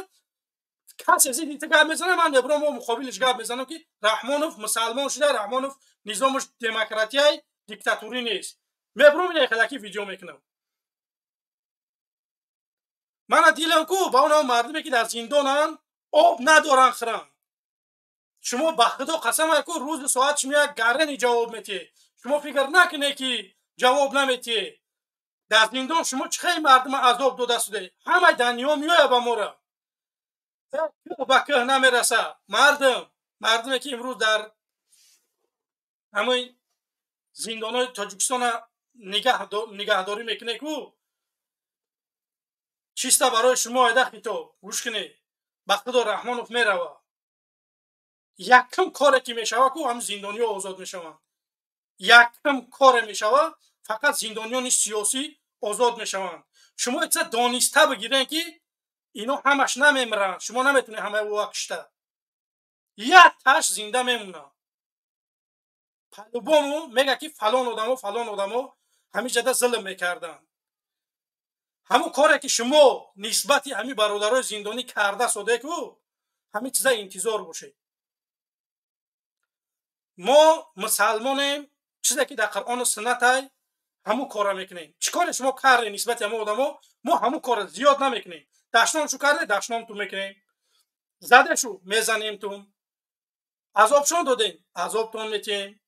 Speaker 1: Касе зидди ту гап мезанам, ман мебурам, мо муқобилиш гап мезанам, ки Раҳмонов мусалмон шуда, Раҳмонов низомаш демократияй, диктатурӣ нест. Мебурам, ина хелаки видео мекунам. Мана дилам ку ба он мардуме, ки дар зиндонанд, об надоранд хӯранд. Шумо ба худо қасам ку, рӯзи соат шумо як гарани ҷавоб метиҳед. Шумо фикр накунед, ки ҷавоб наметиҳед. Дар зиндон шумо чӣ хел мардума азоб дода шуде, ҳамаи даниё меояд ба мора, ба кӯҳ намераса. Мардум, мардуме, ки имрӯз дар ҳамаи зиндонҳои Тоҷикистона нигаҳдорӣ мекунед ку, чиста барои шумо айда хитоб гӯш кунед. Ба худо, Раҳмонов меравад, якум коре ки мешава ку, ҳамин зиндониҳо озод мешаванд. Якум коре мешава, фақат зиндониёни сиёсӣ озод мешаванд. Шумо ица дониста бигирен, ки ино ҳамаш намемиранд. Шумо наметавонед ҳамаи ӯа кишта, як таш зинда мемонад, по-любому мега, ки фалон одамо, фалон одамо ҳамин ҷада зулм мекарданд. Ҳамон коре, ки шумо нисбати ҳамин бародарои зиндонӣ карда соде ку, ҳамин чиза интизор бошед. Мо мусалмонем, чизе ки дар Қуръону суннатай, ҳамун корро мекунем. Чӣ коре шумо кардем нисбати ҳамун одамо, мо ҳамун корро зиёд намекунем. Дашном шу карде, дашном ту мекунем, задашу мезанем, тун азобшон додем, азобтон метиҳем.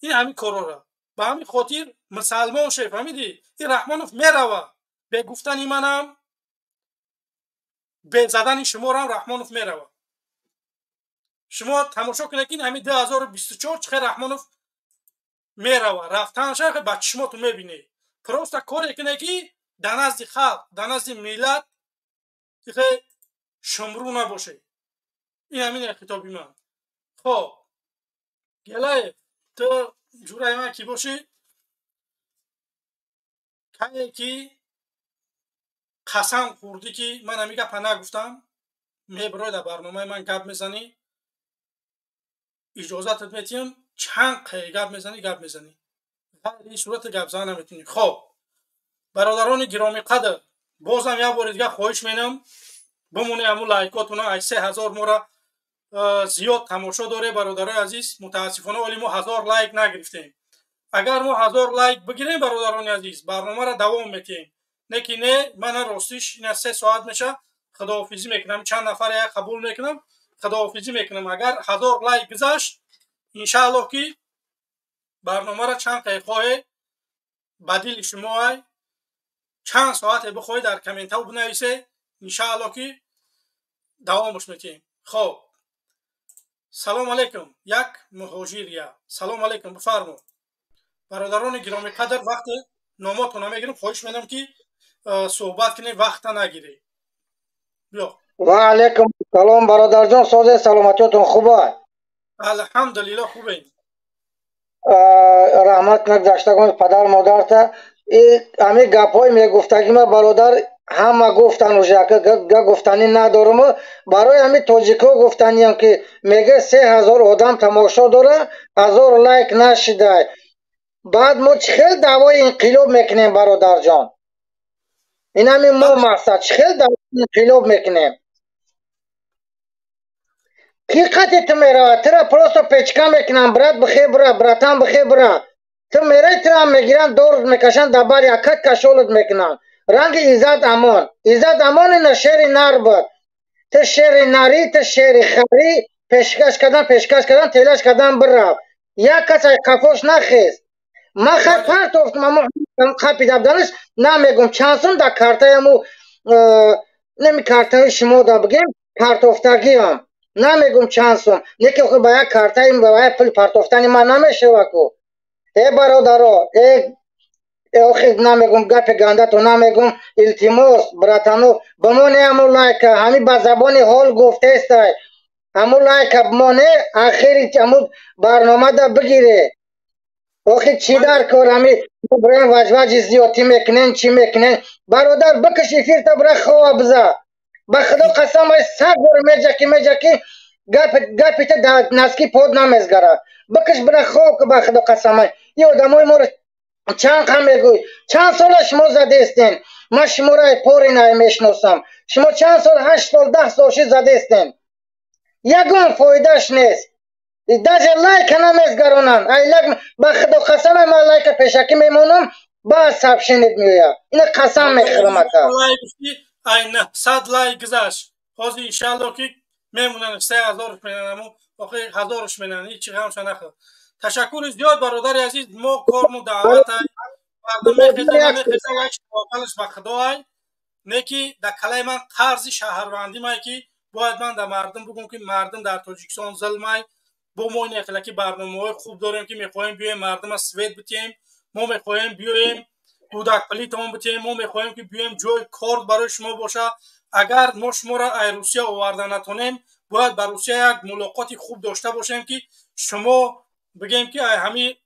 Speaker 1: Ин ҳамин корора. Ба ҳамин хотир мусалмон ше, фаҳмидӣ? Ин Раҳмонов мерава, бе гуфтани манам, бе задани шуморам Раҳмонов мерава. Шумо тамошо кунед, ки ҳамин 2024 чӣ хел Раҳмонов мерава. Рафтанша ба чишмотун мебинед. Просто коре кунед, ки дар назди халқ, дар назди миллат ихе шумрӯ набошед. Ин ҳамин хитоби ман. Хоб, Гелаев, ту ҷураи ман кӣ бошӣ? Кае ки қасам хӯрдӣ, ки ман ҳамин гапа нагуфтам, мебирой, дар барномаи ман гап мезанӣ, иҷозатат метиҳам. Чанд қай гап мезанӣ, гап мезанӣ, ғайри сурати гап зан наметунӣ. Хоб, бародарони гиромиқадр, бозам як бори дигар хоҳиш менам, бимоне ҳамун лайкотуна. Ай 3000 мора зиёд тамошо доре, бародарои азиз. Мутаассифона, оли мо 1000 лайк нагирифтем. Агар мо 1000 лайк бигирем, бародарони азиз, барномаро давом метиҳем. Не ки не, мана ростиш ина 3 соат меша, худоҳофизӣ мекунам. Чанд нафар як қабул мекунам, худоҳофизӣ мекунам. Агар 1000 лайк гузашт, иншааллоҳ, ки барномаро чанд қай хоҳе, ба дили шумо ай, чанд соате бихоҳед, дар комментав бинависе, иншааллоҳ, ки давомаш метиҳем. Хоб, салом алейкум, як муҳоҷирия. Салом алейкум, бифармо. Бародарони гиромиқадр, вақте номотона мегирем, хоҳиш менам, ки суҳбат кунем, вақта нагирӣ. Биё.
Speaker 6: Ва алейкум салом, бародарҷон, созе, саломатиётон хуба?
Speaker 1: Алҳамдулилло, хубем.
Speaker 6: Раҳмат кунад гузаштагони падар модарта. Ҳамин гапҳои мегуфтагима, бародар, ҳама гуфтан, уже га гуфтанӣ надорум. Барои ҳамин тоҷикҳо гуфтаниям, ки мега 3000 одам тамошо дора, 1000 лайк нашидай. Баъд мо чӣ хел даъвои инқилоб мекунем, бародарҷон? Ин ҳамин мо мақсад, чӣ хел даъвои инқилоб мекунем? Ки қати ту меравад? Тура просто печка мекунам, брат, бихе бира, братан, бихе бира. Ту мераи, тура мегиранд, дорут мекашанд, дар бар якат кашолут мекунанд. Ранги Иззат Амон. Иззат Амон ина шери нар буд. Ту шери нарӣ, ту шери харӣ, пешкаш кардан, пешкаш кардан, телаш кардан, бирафт. Як кас ай қафош нахест. Ман хай партофтам, аммо қапи дабданаш намегум чанд сум дар картаяму неми картаи шумо да бигем партофтагиам. Намегум чанд сум, не ки ба як картаи ба як пул партофтани ман намешава ку. Э, бародаро, э, охир намегум, гапи гандато намегум. Илтимос, братану, бимоне ҳаму лайка. Ҳами ба забони ҳол гуфтестай, ҳаму лайка бимоне, ахири ҳаму барномада бигире. Охи чӣ дар кор ҳами бираем, ваҷваҷи зиёдтӣ мекунен, чӣ мекунен? Бародар, бикаш эфирта, бира хова биза. Ба худо қасам, ай 100 бор меҷаки, меҷаки, гапита дар наски под намезгара. Бикаш, бира хов, ба худо қасам, ай и одамои моро чанд қа мегӯй? Чанд сола шумо задестен? Ман шуморо ай поринай мешиносам. Шумо чанд сол, 8 сол, 10 сол ши задестен, ягон фоидааш нест, даже лайка намезгаронанд. Ай лайк, ба худо қасам, ай ман лайка пешакӣ мемонам, баъд сообщение меояд. Ина қасам мехӯрам, ака.
Speaker 1: Лайк гуфтӣ, ай 900 лайк гузашт. Ҳозир иншаалло, ки мемонанд, 3000-ш менанаму охи 1000-ш менан. Ҳичи ғамша нахӯр. Ташаккури зиёд, бародари азиз. Мо корму даъват ай, мардум мехеза, намехеза, як таваккалаш ба худо ай. Не ки дар калаи ман қарзи шаҳрвандимай, ки бояд ман дар мардум бигӯм, ки мардум дар Тоҷикистон зулмай. Бо мо ин ки барномаҳои хуб дорем, ки мехоҳем биёем, мардума свет битиҳем, мо мехоҳем биёем, кӯдакпулитон битиҳем, мо мехоҳем, ки биёем, ҷои кор барои шумо боша. Агар мо шуморо ай Русия оварда натонем, бояд ба Русия як мулоқоти хуб дошта бошем, ки шумо бигем, ки ай ҳамин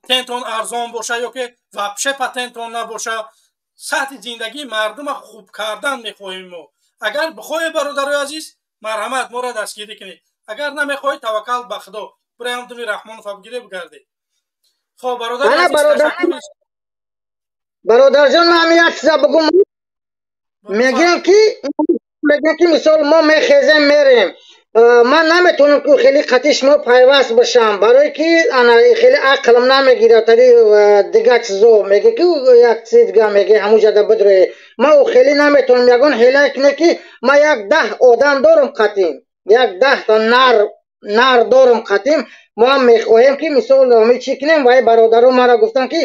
Speaker 1: патентон арзон боша ё ки вообще патентон набоша. Сатҳи зиндагии мардума хуб кардан мехоҳем мо. Агар бихоҳед, бародарои азиз, марҳамат, моро дастгирӣ кунед. Агар намехоҳед, таваккал ба худо, бираям думи Раҳмонов бигире, бигардед. Хоб, бародари азиз,
Speaker 6: бародарҷон, ман ҳам як чиза бигум. Мегӯям, ки Мегӯям ки мисол мо мехезем мерем. Ман наметавонам ки хеле қатъи шумо пайваст бошам, барое ки ана хеле ақлам намегирад, тари дигар чизо меге ки як чизи дига меге ҳамун ҷада бидроe. Ман ӯ хеле наметавонам ягон ҳила куне ки ман як 10 одам дорам қатъим, як 10 та нар дорам қатъим. Мо ҳам мехоҳем ки мисол чӣ кунем. Вай бародаро маро гуфтанд ки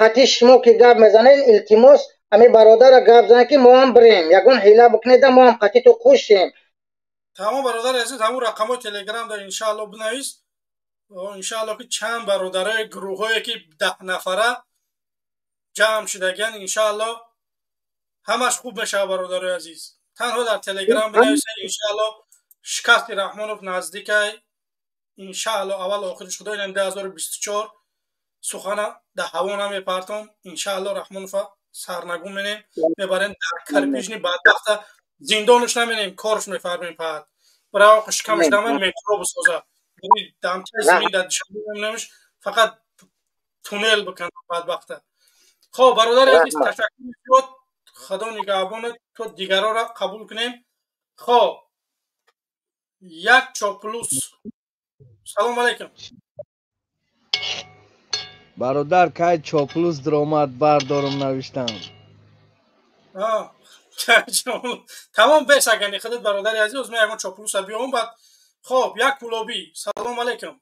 Speaker 6: қатъи шумо ки гап мезанед, илтимос ҳамин бародарро гап занед ки мо ҳам бирем, ягон ҳила бикунеда мо ҳам қатъи ту хушем.
Speaker 1: Тамом, бародари азиз, ҳамун рақамҳои телеграм дар иншаалло бинавис. Иншаалло ки чанд бародарои гурӯҳҳое ки 10 нафара ҷамъ шудагиян, иншаалло ҳамаш хуб мешавад. Бародарои азиз, танҳо дар телеграм бинависед. Иншаалло шикасти Раҳмонов наздикай, иншаалло аввал охириш худо. Инам 2024 сухана дар ҳаво намепартом. Иншаалло Раҳмонова сарнагун менем, мебарем дар карпижни бадбахта, зиндонаш наменем, корш мефармем. Паҳат барои шикамаш даман метро бисоза, дамчаи замин дар Душанбе мемонемш, фақат туннел бикан бадбахта. Хоб, бародари азиз, ташаккур зиёд, худо нигаҳбонат. То дигарора қабул кунем. Хоб, як чоплус, салом алайкум.
Speaker 7: Бародар, кай чоплус дромад бардорум навиштам.
Speaker 1: Тамом, бес агани худат, бародари азиз, ман ягон чоплуса биём баъд. Хоб, як кулобӣ, салом алайкум.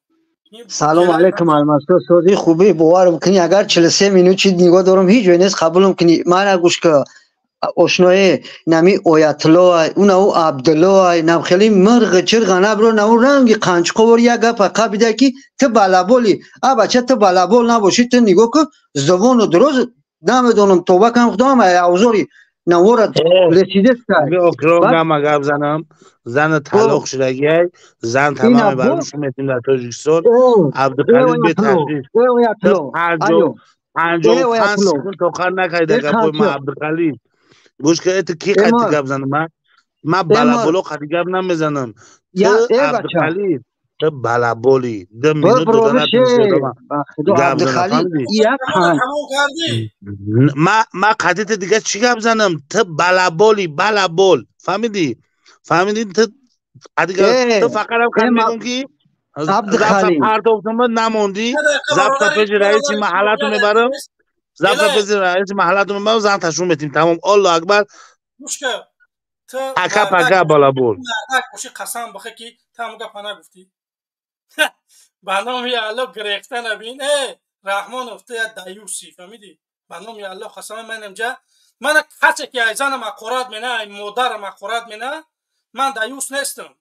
Speaker 22: Салом алайкум, Алмасо, сози хубӣ? Бовар кунӣ, агар 43 минут чи нигоҳ дорам, ҳеҷ ҷой нест, қабулам кунӣ. Мана гӯш ка, ошное, нами Оятуллоай, унау Абдуллоай, нам хеле мирғ чирға набро, нау ранги қанчқовор як гапа қабида ки ту балаболи. А бача, ту балабол набошӣ, ту нигоҳ ку, зубону дуроз намедонам, тоба кам худоам, авзори навора лесидеста.
Speaker 14: Окром гап занам, зан талоқ шудагиай, зан тамоми барош метим дар Тоҷикистон. Абдухалил беташвиш, 55 секунд тоқар накарда гапои ма. Абдухалил, гӯш ка, это ки қати гап занам? Ма балаболо қати гап намезанам. Ту, Абдухалил, ту балаболи, 2 минут доданат.
Speaker 22: Гап занам.
Speaker 14: Ма қати ту дига чӣ гап занам? Ту балаболи, балабол, фаҳмидӣ? Фаҳмидӣ? Ту ту фақат ҳам мегӯм ки партофтама намондӣ, запта пеши раиси маҳаллату мебарам, запта пеши раиси маҳаллату мебарам, зан ташрӯ метим, тамом. Алло акбар, ака пака балабол.
Speaker 1: Қасам бихе ки там гапа нагуфтӣ. Ба номи Алло гирехта набин. Э, Раҳмонов, ту як даюси, фаҳмидӣ? Ба номи Алло қасам, ман инҷа мана касе ки ай занам ҳақорат мена, ай модарам ҳақорат мена, ман даюс нестам.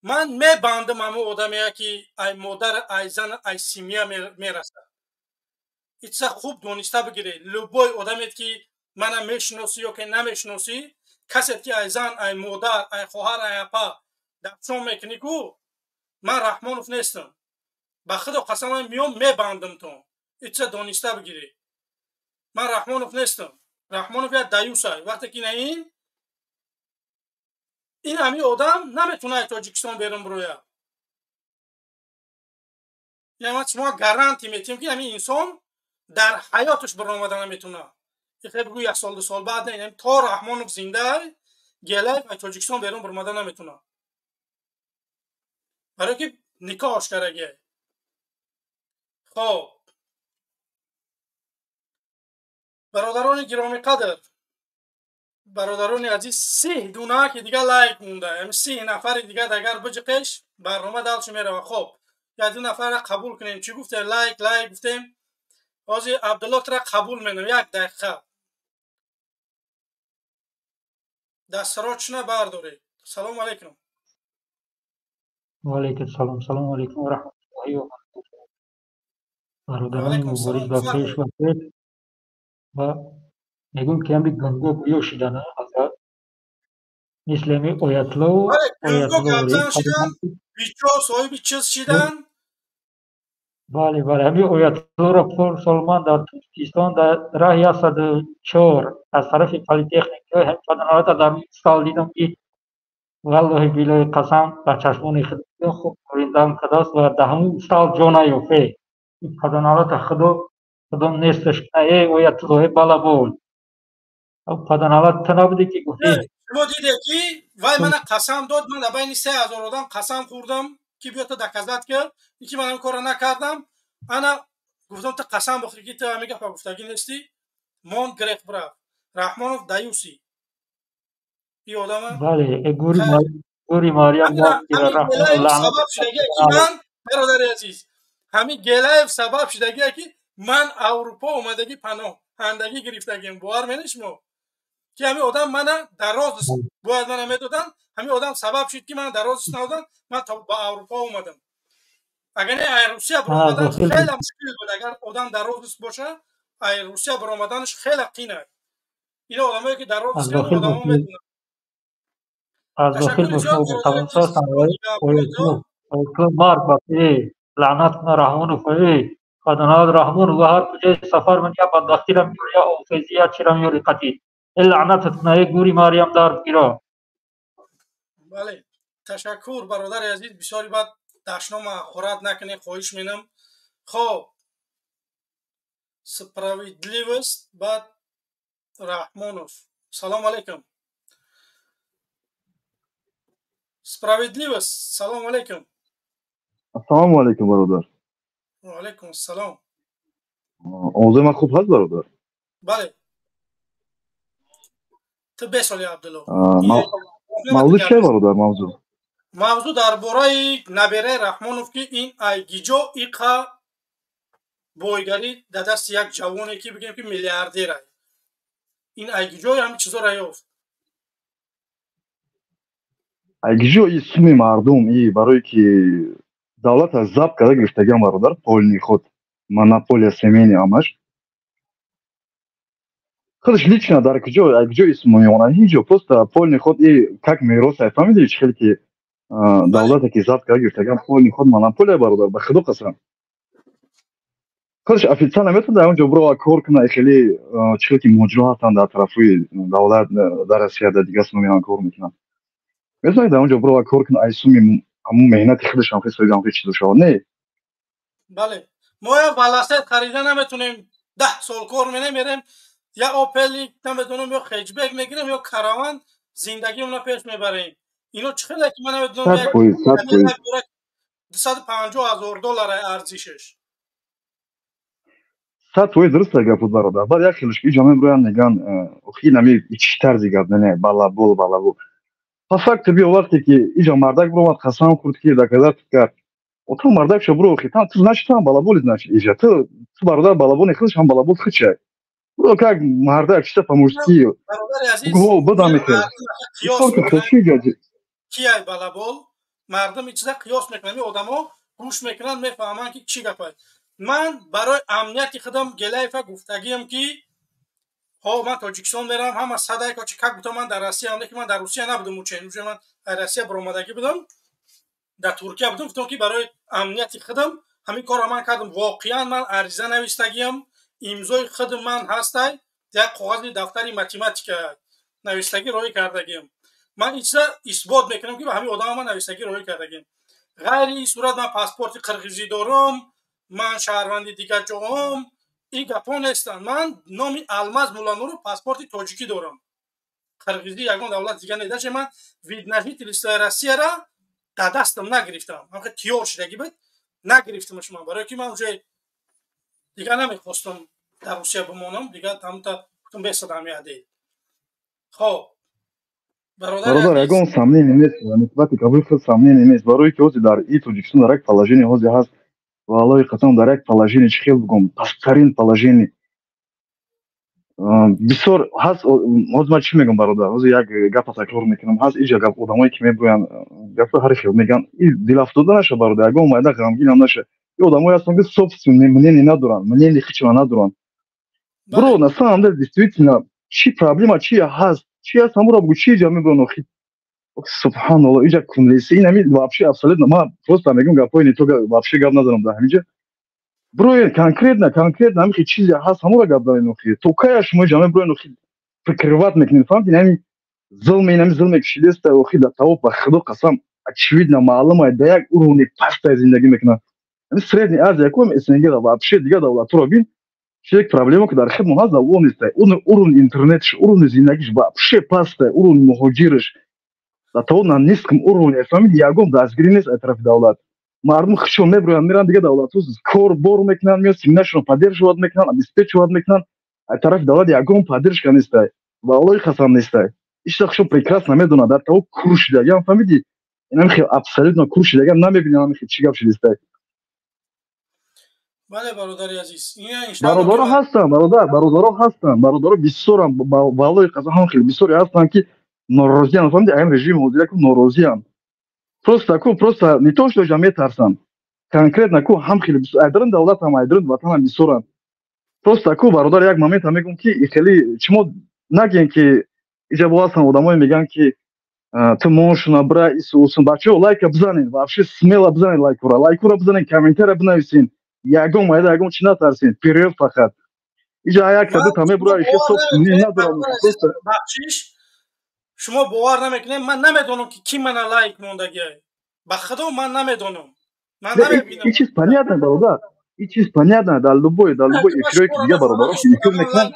Speaker 1: Ман мебандам ҳамун одамея ки ай модар, ай зан, ай семья мерасад. Ичса хуб дониста бигиред. Любой одамет ки мана мешиносӣ ё ки намешиносӣ, касет ки ай зан, ай модар, ай хоҳар, ай апа дастшон мекунӣ ку, ман Раҳмонов нестам. Ба худо қасам, ман миём мебандам тон. Ичса дониста бигиред. Ман Раҳмонов нестам. Раҳмонов як даюсай. Вақте ки на ин ҳамин одам наметавонад Тоҷикистон берун бирояд. Яъне ман шумо гарантӣ метиҳем ки ҳамин инсон дар ҳаёташ баромада наметавонад. Ихе бигӯ як сол, 2 сол баъд не, то Раҳмонов зинда, Гелаев аз Тоҷикистон берун баромада наметавонад. Барое ки никоҳ ошкарагия. Хоб, бародарони гиромиқадр, бародарони азиз, 30 дуна ки дига лайк монда, ами 30 нафари дига агар биҷиқеш, барнома далчи мерава. Хоб, як ду нафарра қабул кунем. Чӣ гуфтем? Лайк, лайк гуфтем. Ҳозир Абдулло тра қабул менам, як дақиқа. Дастсрочно бардоред. Салому алайкум.
Speaker 23: Ва алайкум салом. Салому алайкум ва раҳматуллоҳи ва баракатуҳ. Бародарони мубориз, ба пеш, ба пеш! Ва мегӯм ки ҳами гунго гӯё шидана ҳазрат мисли ҳами Оятлову
Speaker 1: Гунго гапзан шидан, бичо соҳиби чиз шидан.
Speaker 23: Бале, бале, ҳами Оятлоро сол ман дар Тоҷикистон дар раҳи 104 аз тарафи политехника ҳами паданалата дар стал дидам ки валлоҳи билоҳи қасам, ба чашмони худ хуб кориндан кардааст ва дар ҳамун стал ҷо наёфте. Ин паданалата худо несташ. Э, Оятулло, э балабол, паданалат ту набудӣ ки гуфтӣ.
Speaker 1: Шумо диде ки вай мана қасам дод, ман дар байни 3000 одам қасам хӯрдам, ки биё ту доказать кар, ки ман ҳамин корро накардам. Ана гуфтам, ту қасам бихӯри, ки ту ҳамин гапа гуфтагӣ нестӣ. Мон грех бирав. Раҳмонов даюси. И одама
Speaker 23: Бале, гури Мариям.
Speaker 1: Сабаб шудагие ки ман, бародари азиз, ҳамин Гелаев сабаб шудагие ки ман Аврупо омадагӣ, паноҳандагӣ гирифтагием. Бовар мене шумо, ки ҳамин одам мана дар розыск бояд мана медоданд. Ҳамин одам сабаб шуд, ки мана дар розыск надоданд, ман то ба Аврупо омадам. Агар не, ай Русия баромадан хеле мушкил буд. Агар одам дар розыск боша, ай Русия баромаданаш хеле қин аст. Ино одамое ки дар розыск, одамо медонанд.
Speaker 23: Аз дохил марг ба лаънат куна Раҳмонов, худонад Раҳмонов ҳар куҷои сафар ман я бадбахтира меёри, я офези, я чира меёри қатӣ. Э, лаънатат куна, э, гури Мариям дард гиро.
Speaker 1: Бале, ташаккур, бародари азиз. Бисёри бад дашнома хӯрат накунед, хоҳиш менам. Хоб, справедливость, баъд Раҳмонов. Салому алайкум, справедливость, салому алайкум.
Speaker 9: Ассалому алайкум, бародар.
Speaker 1: Ва алайкум ассалом.
Speaker 9: Овози ман хуб ҳаст, бародар?
Speaker 1: Бале. Ту бесоли, Абдулло.
Speaker 9: Мавзӯъ чия, бародар, мавзӯъ?
Speaker 1: Мавзӯъ дар бораи набераи Раҳмонов, ки ин айгиҷо иқа бойгарӣ дар дасти як ҷавоне, ки бигем, ки миллиардера, ин айгиҷои ҳамин чизоро ёфт.
Speaker 9: Айгиҷо и суми мардум, и барое ки давлата забт карда гирифтагиам, бародар, полный худ монополия семейный ҳамаш. Худаш лично дар куҷо, айгиҷо и сума мемонад? Ҳеҷ ҷо. Просто полный худ и как мерос, фаҳмиди, чӣ хеле ки давлате ки забт карда гирифтагиам, полный худ монополия, бародар, ба худо қасам. Худаш официально метавонад дар он ҷо бирова кор кунад, хеле чӣ хеле ки муҳоҷиро ҳастанд дар тарафҳои давлат, дар Россия, дар дигар сума меоянд, кор мекунанд. Метавонад дар он ҷо бирова кор кунад, ай суми ҳамун меҳнати худаш ҳам хеле соҳиби ҳам чизо шавад, не?
Speaker 1: Бале, мо я велосипед харида наметонем, 10 сол кор менемерем, я Опели намедонам, ё хеҷбек мегирем, ё Караван, зиндагиамона пеш мебарем. Ино чӣ хеле ки ман намедонам, 250 000 доллар арзишаш.
Speaker 9: 100% дуруст гап буд, бародар. Баъд як хелеш ки иҷо мебироянд, мегӯянд, охи нами чӣ тарзи гап не, балабол, балабол. По факту биё, вақте ки иҷо мардак биромад, қасам хӯрд, ки доказать кард, ту мардак шо, биро, охи там ту, значит, ту ҳам балаболи, значит, иҷа ту, бародар, балабони худаш ҳам балабол худшай. Биро как мардак, чиста по-мужски буда мехел.
Speaker 1: Кияй балабол? Мардум ин чиза қиёс мекунанд, одамо гӯш мекунанд, мефаҳманд, ки чӣ гапай. Ман барои амнияти худам Гелаева гуфтагиам, ки ҳо, ман Тоҷикистон мерам, ҳама садай кочи как будто ман дар Россия, ки ман дар Русия набудам, учен уже ман дар Россия баромадагӣ будам, дар Туркия будам. Гуфтам, ки барои амнияти худам ҳамин корро ман кардам. Воқеан ман ариза навистагиам, имзои худи ман ҳастай, як коғази дафтари математика навистагӣ роҳӣ кардагиам. Ман ин чиза исбот мекунам, ки ба ҳамин одама ман навистагӣ роҳӣ кардагиам. Ғайри ин сурат ман паспорти қирғизӣ дорам, ман шаҳрванди дигар ҷоам, ин гапҳо нестанд. Ман номи Алмаз Муллануров, паспорти тоҷикӣ дорам, қирғизӣ, ягон давлат дига не. Даже ман вид на жительство Россияра дар дастам нагирифтам, ҳамхе тиёр шудагӣ буд, нагирифтамаш ман, барое ки ман уже дига намехостам дар Русия бимонам, дига ҳамта гуфтам, бесадам яде. Хоб.
Speaker 9: Бародар, ягон сомнение нест нисбати кабули худ, сомнение нест, барое ки ҳозир дар и Тоҷикистон дар як положение ҳозир ҳаст, ва Аллоҳи қасам, дар як положение, чӣ хел бигӯм, пасттарин положение бисёр ҳаст. Ҳозир ман чӣ мегӯям, бародар, ҳозир як гапа такрор мекунам. Ҳаст иҷа гап, одамое ки мегӯянд, гапҳои ҳар хел мегӯянд, и дилафтода наша, бародар, ягон майда ғамгинам наша. И одамое ҳастанд, ки собственное мнение надоранд, мнение хичона надоранд. Бро, на самом деле, действительно, чӣ проблема, чи ҳаст, чи ҳаст, ҳамуро бугӯ. Чи иҷа мегӯянд? Охи, субҳаналло, иҷа кунлеси ин ҳами вообще абсолютно. Ман просто мегӯям, гапҳои не то, вообще гап надорам дар ҳамиҷа. Броен, конкретно, конкретно ҳамихи чизе ҳаст, ҳамуро гап занед. Охи, то кая шумо иҷа меброен, охи, прикрывать мекунед, фаҳмидин? Ҳами зулме, ин ҳами зулме кшидеста, охи, да тавоф, ба худо қасам, очевидно, маълум ай, да як уровни пастай зиндагӣ мекунанд. Ҳами Средний Азия, ком СНГ, вообще дигар давлатҳоро бин. Чизе проблема ки дар хидмон ҳаст, дар о нестай. Уровень интернетш, уровень зиндагиш вообще пастай, уровень муҳоҷирш дар того на низком уровне, фаҳмиди? Ягон дастгирӣ нест аз тарафи давлат. Мардум худшон меброянд, меранд дигар давлатҳо, кор бор мекунанд, меояд, семьяшонро поддерживать мекунанд, обеспечивать мекунанд. Аз тарафи давлат ягон поддержка нестай, ва Аллоҳи қасам, нестай. Ишта худшон прекрасно медонад, дар того кур шидагиам, фаҳмиди? Инам хел абсолютно кур шидагиам, намебинам ҳамин хел чӣ гап шидистай.
Speaker 1: Бале, бародари азиз.
Speaker 9: Бародаро ҳастанд, бародар, бародаро ҳастанд, бародаро бисёрам, ба Аллоҳи қасам, ҳам хеле бисёре ҳастанд, ки норозианд, фаҳмиди? Аян режими ҳозира ку норозианд. Просто ку, просто не то что ҷа метарсанд, конкретно ку ҳам хеле айдарин давлат ҳам, айдарин ватан ҳам бисёранд. Просто ку, бародар, як момент ҳам мегӯм, ки хеле чимо нагем, ки иҷа бо ҳастанд одамое, мегӯянд, ки ту моншуна бира ису усун. Бачаҳо, лайка бизанед, вообще смело бизанед лайкура, лайкура бизанед, комментария бинависен, ягон майда, ягон чи натарсен, вперёд. Фақат иҷа якта дута мебура, ихе собственный надорам.
Speaker 1: Бахшиш, шумо бовар намекунед, ман намедонам, ки ки мана лайк мондагиай. Ба худо, ман намедонам, ман намебинам.
Speaker 9: И чиз понятно, бародар, и чиз понятно. Дар любой эфирое ки дига бародаро ки эфир мекунанд,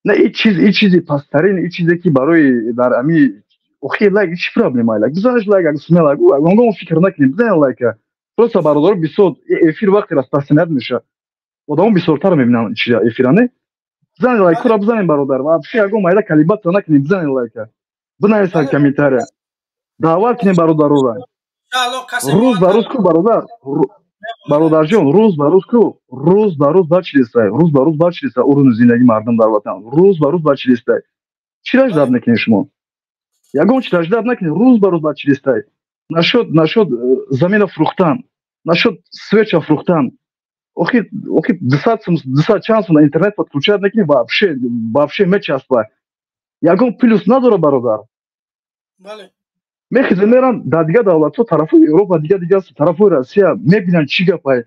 Speaker 9: не, и чиз, и чизи пасттарин, и чизе ки барои дар ами охи лайк чӣ проблема? Лайк бизанеш, лайк смело, ягон фикр накунед, бизанед лайка. Просто, бародаро, бисёр эфир вақте распространять меша, одамо бисёртар мебинанд чиза эфира, не? Бизанед лайкура, бизанед, бародар, вообще ягон майда колебаться накунед, бизанед лайка, бинависанд комментария, даъват кунед бародарора. Рӯз ба рӯз ку, бародар, бародарҷон, рӯз ба рӯз ку, рӯз ба рӯз бад шидистай, рӯз ба рӯз бад шидистай уровни зиндагии мардум дар ватан, рӯз ба рӯз бад шидистай. Чӣ ждать мекунед шумо? Ягон чи ждать накунед, рӯз ба рӯз бад шидистай. Насчёт замина фурӯхтан, насчёт свеча фурӯхтан, охи 200 чанд сум интернет подключать накунӣ, вообще мечаспа, ягон плюс надора, бародар. Мехезем, меран дар дигар давлатҳо, тарафҳои Европа, дигар тарафҳои Россия, мебинанд чӣ гапай.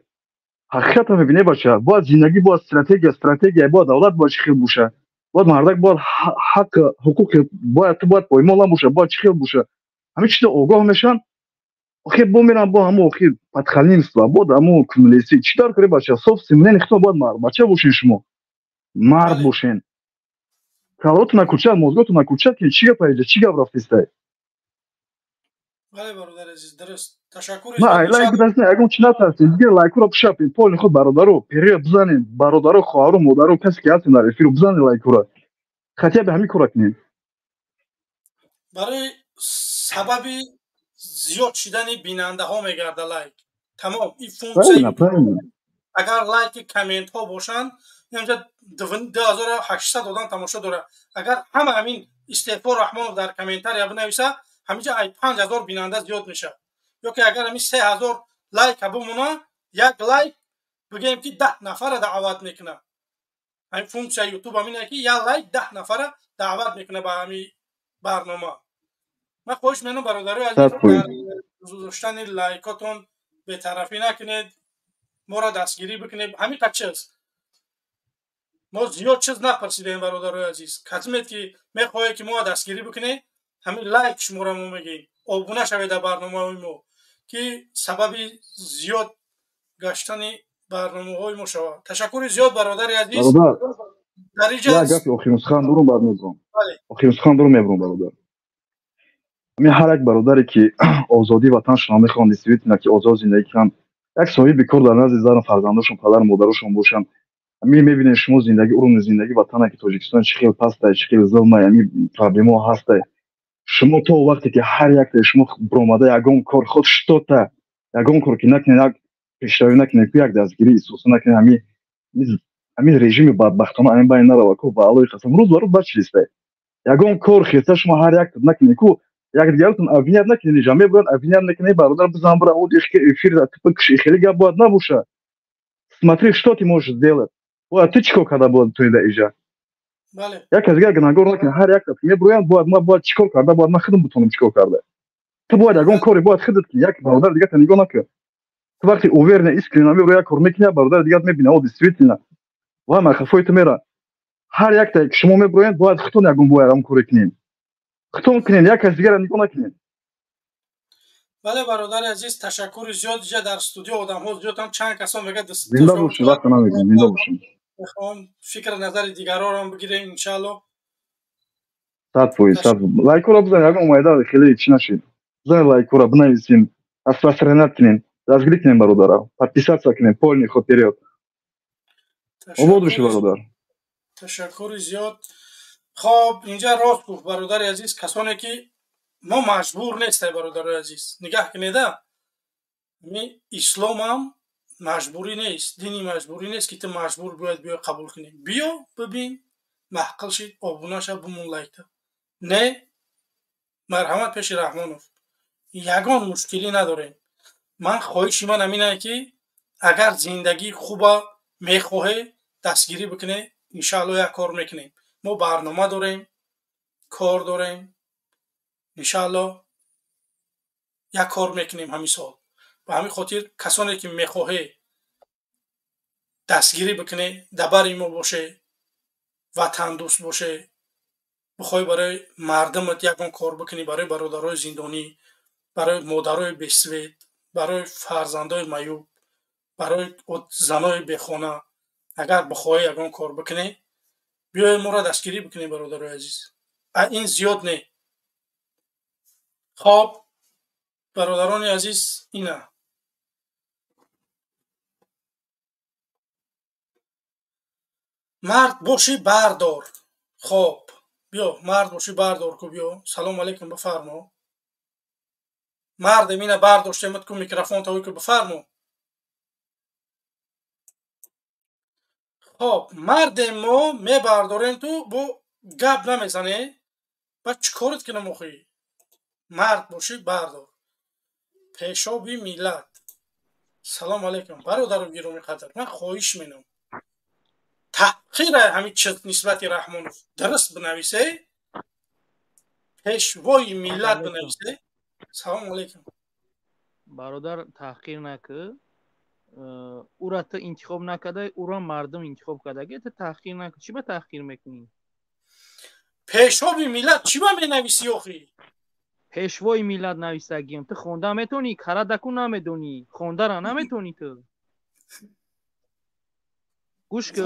Speaker 9: Ҳақиқата мебине, бача, бояд зиндагӣ, бояд стратегия, бояд давлат бояд чӣ хел боша, бояд мардак бояд ҳақ ҳуқуқи бояд ту бояд поймол набоша, бояд чӣ хел боша, ҳамин чизо огоҳ мешаванд. Охир бо меран бо ҳамо охир подхалимство, бо ҳамо кумулесӣ. Чӣ дар кори, бача? Собственный мнение худтон бояд мард бача бошен, шумо мард бошен, калотона куча, мозготона куча, ки чӣ гап аиҷа, чӣ гап рафтистай.
Speaker 1: Бале, бародари азиз, дуруст, ташаккур.
Speaker 9: На, лайк бидастин, ягон чи натарсед, дигар лайкуро бишапед полни худ, бародаро, период бизанед, бародаро, хоҳару, модаро, касе ки ҳастем дар эфиру, бизанед лайкура, хотя бы ҳамин кора кунед.
Speaker 1: Барои сабаби зиёд шидани бинандаҳо мегарда лайк, тамом ин функсия. Агар лайки комментҳо бошанд, инҷа 2800 одам тамошо дорад. Агар ҳама ҳамин истеъфо Раҳмонов дар комментария бинависа, ҳаминҷа ай 5000 бинанда зиёд мешавад. Ё ки агар ҳамин 3000 лайка бимона, як лайк бигӯем, ки 10 нафара даъват мекунад. Ҳамин функсияи Ютуб ҳамин, ки як лайк 10 нафара даъват мекунад ба ҳамин барнома. Ман хоҳиш менам, бародарои азиз, дар гузоштани лайкотон бетарафӣ накунед, моро дастгирӣ бикунед. Ҳамин қад чиз, мо зиёд чиз напарсидаем, бародарои азиз. Касмед ки мехоҳед, ки моро дастгирӣ бикунед, ҳамин лайк шуморо мо мегӯем, обуна шавед дар барномаҳои мо, ки сабаби зиёд гаштани барномаҳои мо шавад. Ташаккури зиёд, бародари азиз.
Speaker 9: Дар инҷа гапи охирин сухан дорум, баъд мебурам. Охирин сухан дорум, мебурам, бародар. Ҳамин ҳар як бародаре ки озодии ватаншонро мехоҳанд, действительно ки озод зиндагӣ кунанд, як соҳиби кор дар назди зану фарзандошон, падару модарошон бошанд. Ҳамин мебинед шумо зиндагӣ, уровни зиндагӣ ватана ки Тоҷикистон чӣ хел пастай, чӣ хел зулмай, ҳамин проблемаҳо ҳастай. Шумо то вақте ки ҳар яктаи шумо биромада ягон кор, хоть что-то, ягон кор ки накунед, як пешравӣ накунед, ку як дастгирӣ исоса накунед, ҳамин режими бадбахтона ҳамин байн нарава ку, ба Аллоҳи қасам, рӯз ба рӯз бад чизистай. Ягон кор хеста шумо ҳар як накунед ку, якдигаротон обвинять накунед. Иҷа мебуранд, обвинять накунед, бародар, бизан, бира эфир хеле гап бояд набоша. Смотри, что ты можешь сделать, бояд ту чӣ кор карда бояд туида иҷа. Як аз дигар гунаҳгор накунед. Ҳар як мебуроянд, бояд ма бояд чӣ кор карда, бояд ман худам бутонам чӣ кор карда. Ту бояд ягон коре бояд худат кунӣ, як бародар дигарта нигоҳ накун. Ту вақте уверенно, искренно мебуро, як кор мекунӣ, бародар дигарт мебина, о, действительно, ва махафои ту мера. Ҳар якта шумо мебуроянд, бояд худтон ягон бояд ягон коре кунед, худтон кунед, як кас дигарро нигоҳ накунед.
Speaker 1: Бале, бародари азиз, ташаккури зиёд. Иҷа дар студио одамҳо зиёдам, чанд касон мегӯяд.
Speaker 9: Зинда бошӣ, вақт намегирем, зинда бошем.
Speaker 1: Мехоҳам фикр назари дигарорам бигирем, иншаалло.
Speaker 9: 100%, 100. Лайкора бизанед, ягон омайда хеле чӣ нашид. Бизанед лайкора, бинависем, распространять кунем, дастгирӣ кунем бародара, подписаться кунем, полный ход вперёд. Обод бошӣ, бародар.
Speaker 1: Ташаккури зиёд. Хоб, инҷа рост гуфт бародари азиз, касоне ки мо маҷбур нестай, бародарои азиз, нигаҳ кунеда, исломам маҷбурӣ нест, дини маҷбурӣ нест, ки ту маҷбур бояд биё қабул кунӣ. Биё бибин, маҳқил шид, обуна ша, бумон лайкта. Не, марҳамат пеши Раҳмонов, ягон мушкилӣ надорем. Ман хоҳиши ман ҳаминае, ки агар зиндагии хуба мехоҳе, дастгирӣ бикунед, иншаалло як кор мекунем. Мо барнома дорем, кор дорем, иншаалло як кор мекунем ҳамин сол. Ба ҳамин хотир касоне ки мехоҳе дастгирӣ бикунед, дар бари мо боше, ватандӯст боше, бихоҳӣ барои мардумат ягон кор бикунӣ, барои бародарои зиндонӣ, барои модарои бесвет, барои фарзандои маъюб, барои занои бехона, агар бихоҳӣ ягон кор бикунӣ, биёед моро дастгирӣ бикунед, бародарои азиз. Ин зиёд не. Хоб, бародарони азиз, ина мард бошӣ бардор. Хоб, биё, мард бошӣ бардор ку, биё. Салом алейкум, бифармо. Мардем, ина бардоштемат ку, микрофон тавӣ ку, бифармо. Хоб, мардем, мо мебардорем, ту бо гап намезанӣ, баъд чӣ корат кунам охӣ? Мард бошӣ бардор. Пешоби миллат, салом алейкум, бародару гиромӣ қадр. Ман хоҳиш менам, таҳқира ҳамин чиз нисбати Раҳмонов дуруст бинависе, пешвои миллат бинависе. Салом алейкум.
Speaker 5: Бародар, таҳқир накӣ. Ура ту интихоб накарда, ура мардум интихоб кардаги, ту таҳқир накӣ. Чӣ ба таҳқир мекунӣ?
Speaker 1: Пешоби миллат чӣ ба менависӣ охӣ?
Speaker 5: Пешвои миллат нависагиам. Ту хонда метавонӣ, карадаку намедонӣ, хондара наметавонӣ ту. Гӯш кун.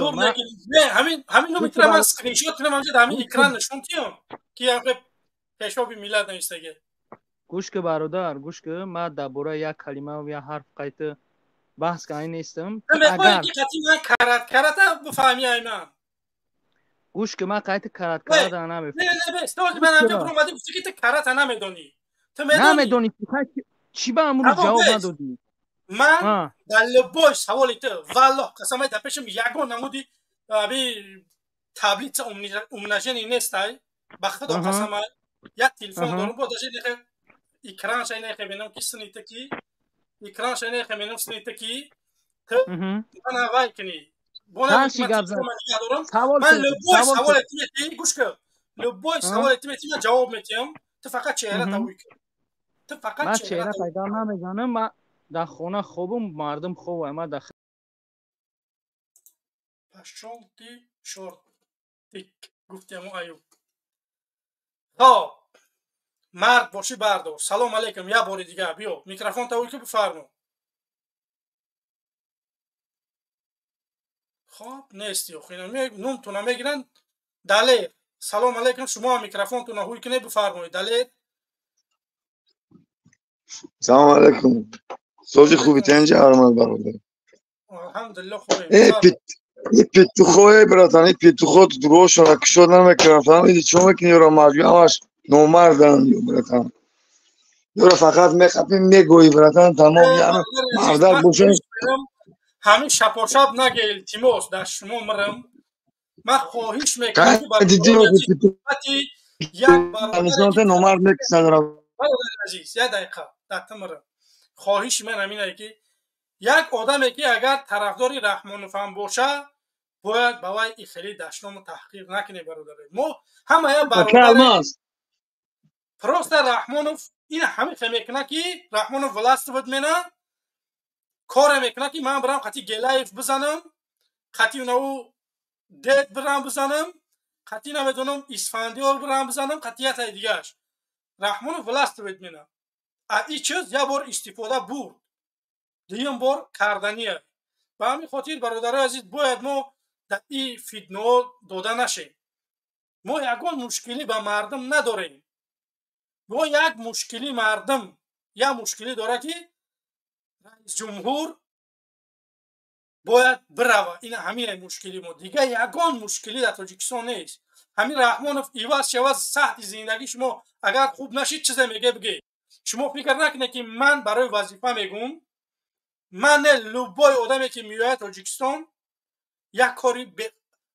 Speaker 1: Ҳамин метавонам ман скриншот кунам, ҳамҷа дар ҳамин экран нишон диҳам, ки пешоби миллат нависаги.
Speaker 5: Гӯш кун, бародар, гӯш кун, ман дар бораи як калима як ҳарф қайта баҳс кардани нестам.
Speaker 1: Мехоҳӣ ки қатъи ман карат карата бифаҳмӣ ай ман?
Speaker 5: Гӯш кун, ман қайта карат карата намефаҳмам.
Speaker 1: Не, не, бес, то ман ҳамҷа буромадӣ, гуфтӣ ки ту карата намедонӣ. Ту медонӣ?
Speaker 5: Намедонӣ. Чӣ ба амрӯз ҷавоб надодӣ?
Speaker 1: Ман дар любой саволи ту, валлоҳ қасамай, дар пешам ягон намуди аби таблица умножение нестай, ба худо қасамай, як телефон дорам, бо даже нехе экранша нехе бинам ки снита ки экранша нехе бинам снита ки ту мана вай кунӣ. Ман любой саволе ту метиҳӣ, гӯш кун, любой саволе ту метиҳӣ, ман ҷавоб метиҳам, ту фақат чеҳрата ӯй кун. Ту фақат
Speaker 5: ман чеҳра пайдо намезанам, ман дар хона хобам, мардум хобай, ман дар
Speaker 1: Пошёл ты чёртик, гуфтему Аюб. Хоб, мард бошӣ бардор. Салом алейкум, як бори дигар биё, микрофон тавӣ ки, бифармо. Хоб, нести охи, номтона мегиранд. Далер, салом алейкум, шумо ҳам микрофонтона ҳуй кунед, бифармоед, Далер.
Speaker 10: Салом алейкум. Сози хуби тенҷа армад, бародар.
Speaker 1: Алҳамдулилло, хубем.
Speaker 10: Э петухо, э братан, э петухо дурӯшона кушод намекунам, фаҳмиди? Чо мекунӣ ёро маҷбур, ҳамаш номарданд ё, братан. Ёро фақат мехапӣ, мегӯӣ, братан, тамом, яъне мардак бошад.
Speaker 1: Ҳамин шапошап наге, илтимос, дар шумо мирам. Ман хоҳиш мекунам, ки як
Speaker 10: бародар номард мекушад.
Speaker 1: Бародари азиз, як дақиқа, дар ту мирам. Хоҳиши ман ҳаминае, ки як одаме ки агар тарафдори Раҳмонов ҳам боша, бояд ба вай хеле дашному таҳқир накунем, бародаре. Мо ҳамая бародаре. Просто Раҳмонов ин ҳамин хел мекунад, ки Раҳмонов властвовать мена, коре мекунад, ки ман бирам қати Гелаев бизанам, қати унаву дед бирам бизанам, қати намедонам Исфандиёр бирам бизанам, қати ятаи дигааш. Раҳмонов властвовать мена. А ин чиз як бор истифода бурд, дуюм бор кардания. Ба ҳамин хотир, бародарои азиз, бояд мо дар ин фитнаҳо дода нашем. Мо ягон мушкилӣ ба мардум надорем. Мо як мушкилӣ, мардум як мушкилӣ дорад, ки раисҷумҳур бояд бирава. Ин ҳамин мушкили мо, дигар ягон мушкилӣ дар Тоҷикистон нест. Ҳамин Раҳмонов иваз шавад, сатҳи зиндагии шумо агар хуб нашид, чизе меге бигӯ. Шумо фикр накунед, ки ман барои вазифа мегӯм. Ман не, любой одаме ки меояд Тоҷикистон, як кори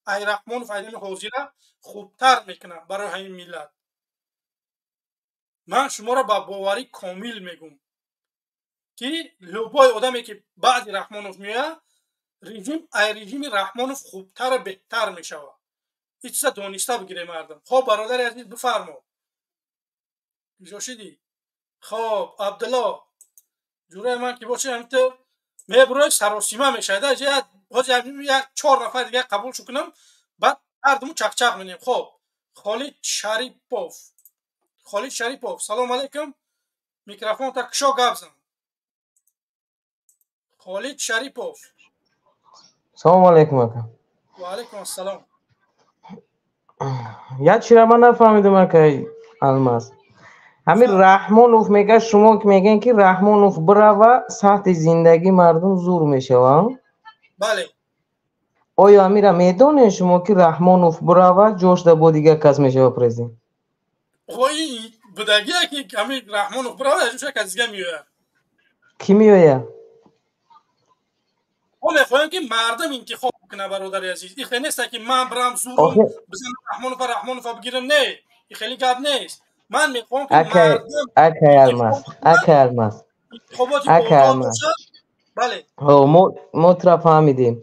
Speaker 1: ай Раҳмонов, айдами ҳозира хубтар мекунад барои ҳамин миллат. Ман шуморо ба боварӣ комил мегӯм, ки любой одаме ки баъди Раҳмонов меояд, режим ай режими Раҳмонов хубтару беҳтар мешавад. Ин чиза дониста бигирем, мардум. Хоб, бародари азиз, бифармо. Куҷо шидӣ? Хоб, Абдулло, ҷураи ман ки боши, ҳамин ту мебурои, саросима мешавад. Ҳозир як чор нафар дига қабул кунам, баъд ҳардуму чақчақ менем. Хоб, Холид Шарипов, Холид Шарипов, салом алейкум. Микрофонта кушо, гап зан, Холид Шарипов.
Speaker 11: Салому алейкум, ака.
Speaker 1: Ва алейкум ассалом.
Speaker 11: Як чира ман нафаҳмидам, акай Алмаз. Ҳамин Раҳмонов мега, шумо мегӯен, ки Раҳмонов бирава, сатҳи зиндагии мардум зур мешава.
Speaker 1: Бале.
Speaker 11: Оё ҳамира медонед шумо, ки Раҳмонов бирава, ҷошда бо дигар кас мешава президент?
Speaker 1: Ин будагие, ки ҳамин Раҳмонов бирава, ҷоша кас дига меояд.
Speaker 11: Кӣ меояд?
Speaker 1: Мо мехоҳем, ки мардум интихоб кунад, бародари азиз. Ин хеле неста, ки ман бирам, зурум бизанам Раҳмонова, Раҳмонова бигирам. Не, ин хеле гап нест. Ман мехоҳам, ки мардум
Speaker 11: Акай Алмаз, акай Алмаз,
Speaker 1: интихоботи
Speaker 11: акай
Speaker 1: озод
Speaker 11: Алмаз.
Speaker 1: бошад. Бале.
Speaker 11: Мо тура фаҳмидем.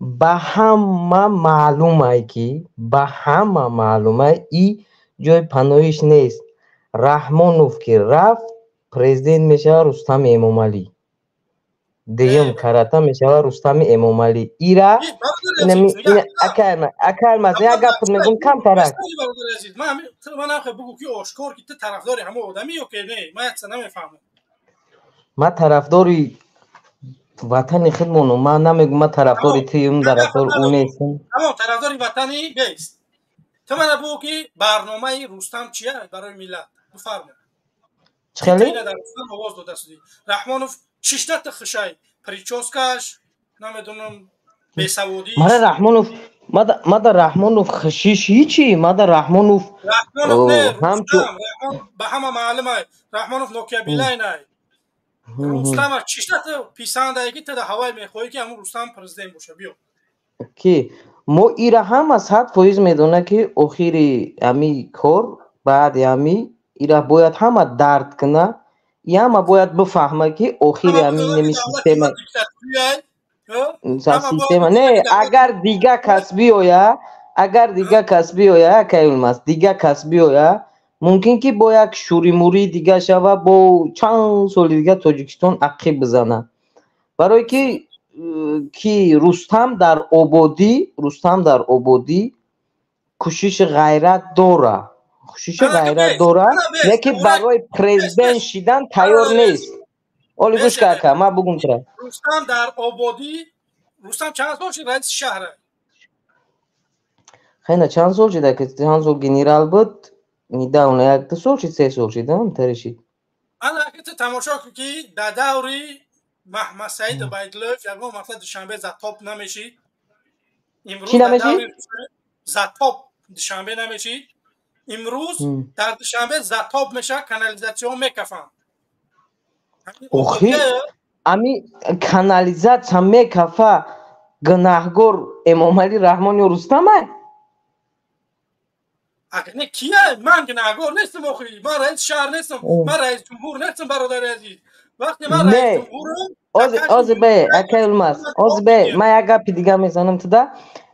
Speaker 11: Ба ҳама маълумай, ки ба ҳама маълумай, и ҷои паноҳиш нест. Раҳмонов ки рафт, президент мешавад Рустами Эмомалӣ, дуюм карата мешавад Рустами Эмомалӣ. Ира акай Алмаз, як гап мегум камтарак.
Speaker 1: Бародари азиз, ман бигӯ, ки ошкор, ки ту тарафдори ҳамон одамӣ ё ки не? Ман якса намефаҳмам.
Speaker 11: Ман тарафдори ватани худмонум. Ман намегум, ман тарафдори туюм, тарафдори ӯ нестам.
Speaker 1: Тамом, тарафдори ватани бест. Ту мана бигӯ, ки барномаи Рустам чия барои миллат? Бифармо.
Speaker 11: Чӣ хеле?
Speaker 1: Дар Рустам овоз дода шудӣ. Раҳмонов чишта ту хушай? Причёскаш, намедонам, бесаводиш?
Speaker 11: Мара Раҳмонов, мада Раҳмонов хушиш ҳичи, мада Раҳмонов.
Speaker 1: Раҳмонов не, Рустам. Ба ҳама маълумай, Раҳмонов Нокия Билайнай. Рустама чишта ту писандае, ки ту дар ҳавай мехоҳӣ, ки ҳамун Рустам президент боша? Биё.
Speaker 11: Ки мо ира ҳама 100% медона, ки охири ҳами кор баъди ҳами ира бояд ҳама дард куна, и ҳама бояд бифаҳма, ки охири ҳами неми система не. Агар дига кас биёя, агар дига кас биёя, акай Алмаз, дига кас биёя, мумкин ки бо як шӯримурии дига шава, бо чанд соли дига Тоҷикистон ақиб бизана, барое ки Рустам дар ободӣ, Рустам дар ободӣ кӯшиши ғайрат дора, кӯшиши ғайрат дора, лекин барои президент шидан тайёр нест. Оли гӯш ка, ака, ман бугум тира.
Speaker 1: Рустам дар ободӣ, Рустам чанд сол шид раиси шаҳра?
Speaker 11: Хена, чанд сол шида, чанд сол генерал буд, недавно як ду сол шид, се сол шид, тари шид.
Speaker 1: Ана, аки ту тамошо кун, ки дар даври Маҳмадсаид Убайдуллоев ягон вақта Душанбе затоп намешид. Имрӯз
Speaker 11: Чӣ намешид?
Speaker 1: Затоп Душанбе намешид. Имрӯз дар Душанбе затоп мешавад, канализатсияҳо мекафанд.
Speaker 11: Охи, ами канализатсия мекафа, гунаҳгор Эмомалӣ Раҳмон ё Рустамай?
Speaker 1: Агар не, кия? Ман гунаҳгор нестам, охи. Ман раиси шаҳр нестам, ман раиси ҷумҳур нестам, бародари азиз. Вақте ман раиси ҷумҳурам.
Speaker 11: Ози бе, акай Алмаз, ози бе, ман як гапи дига мезанам туда.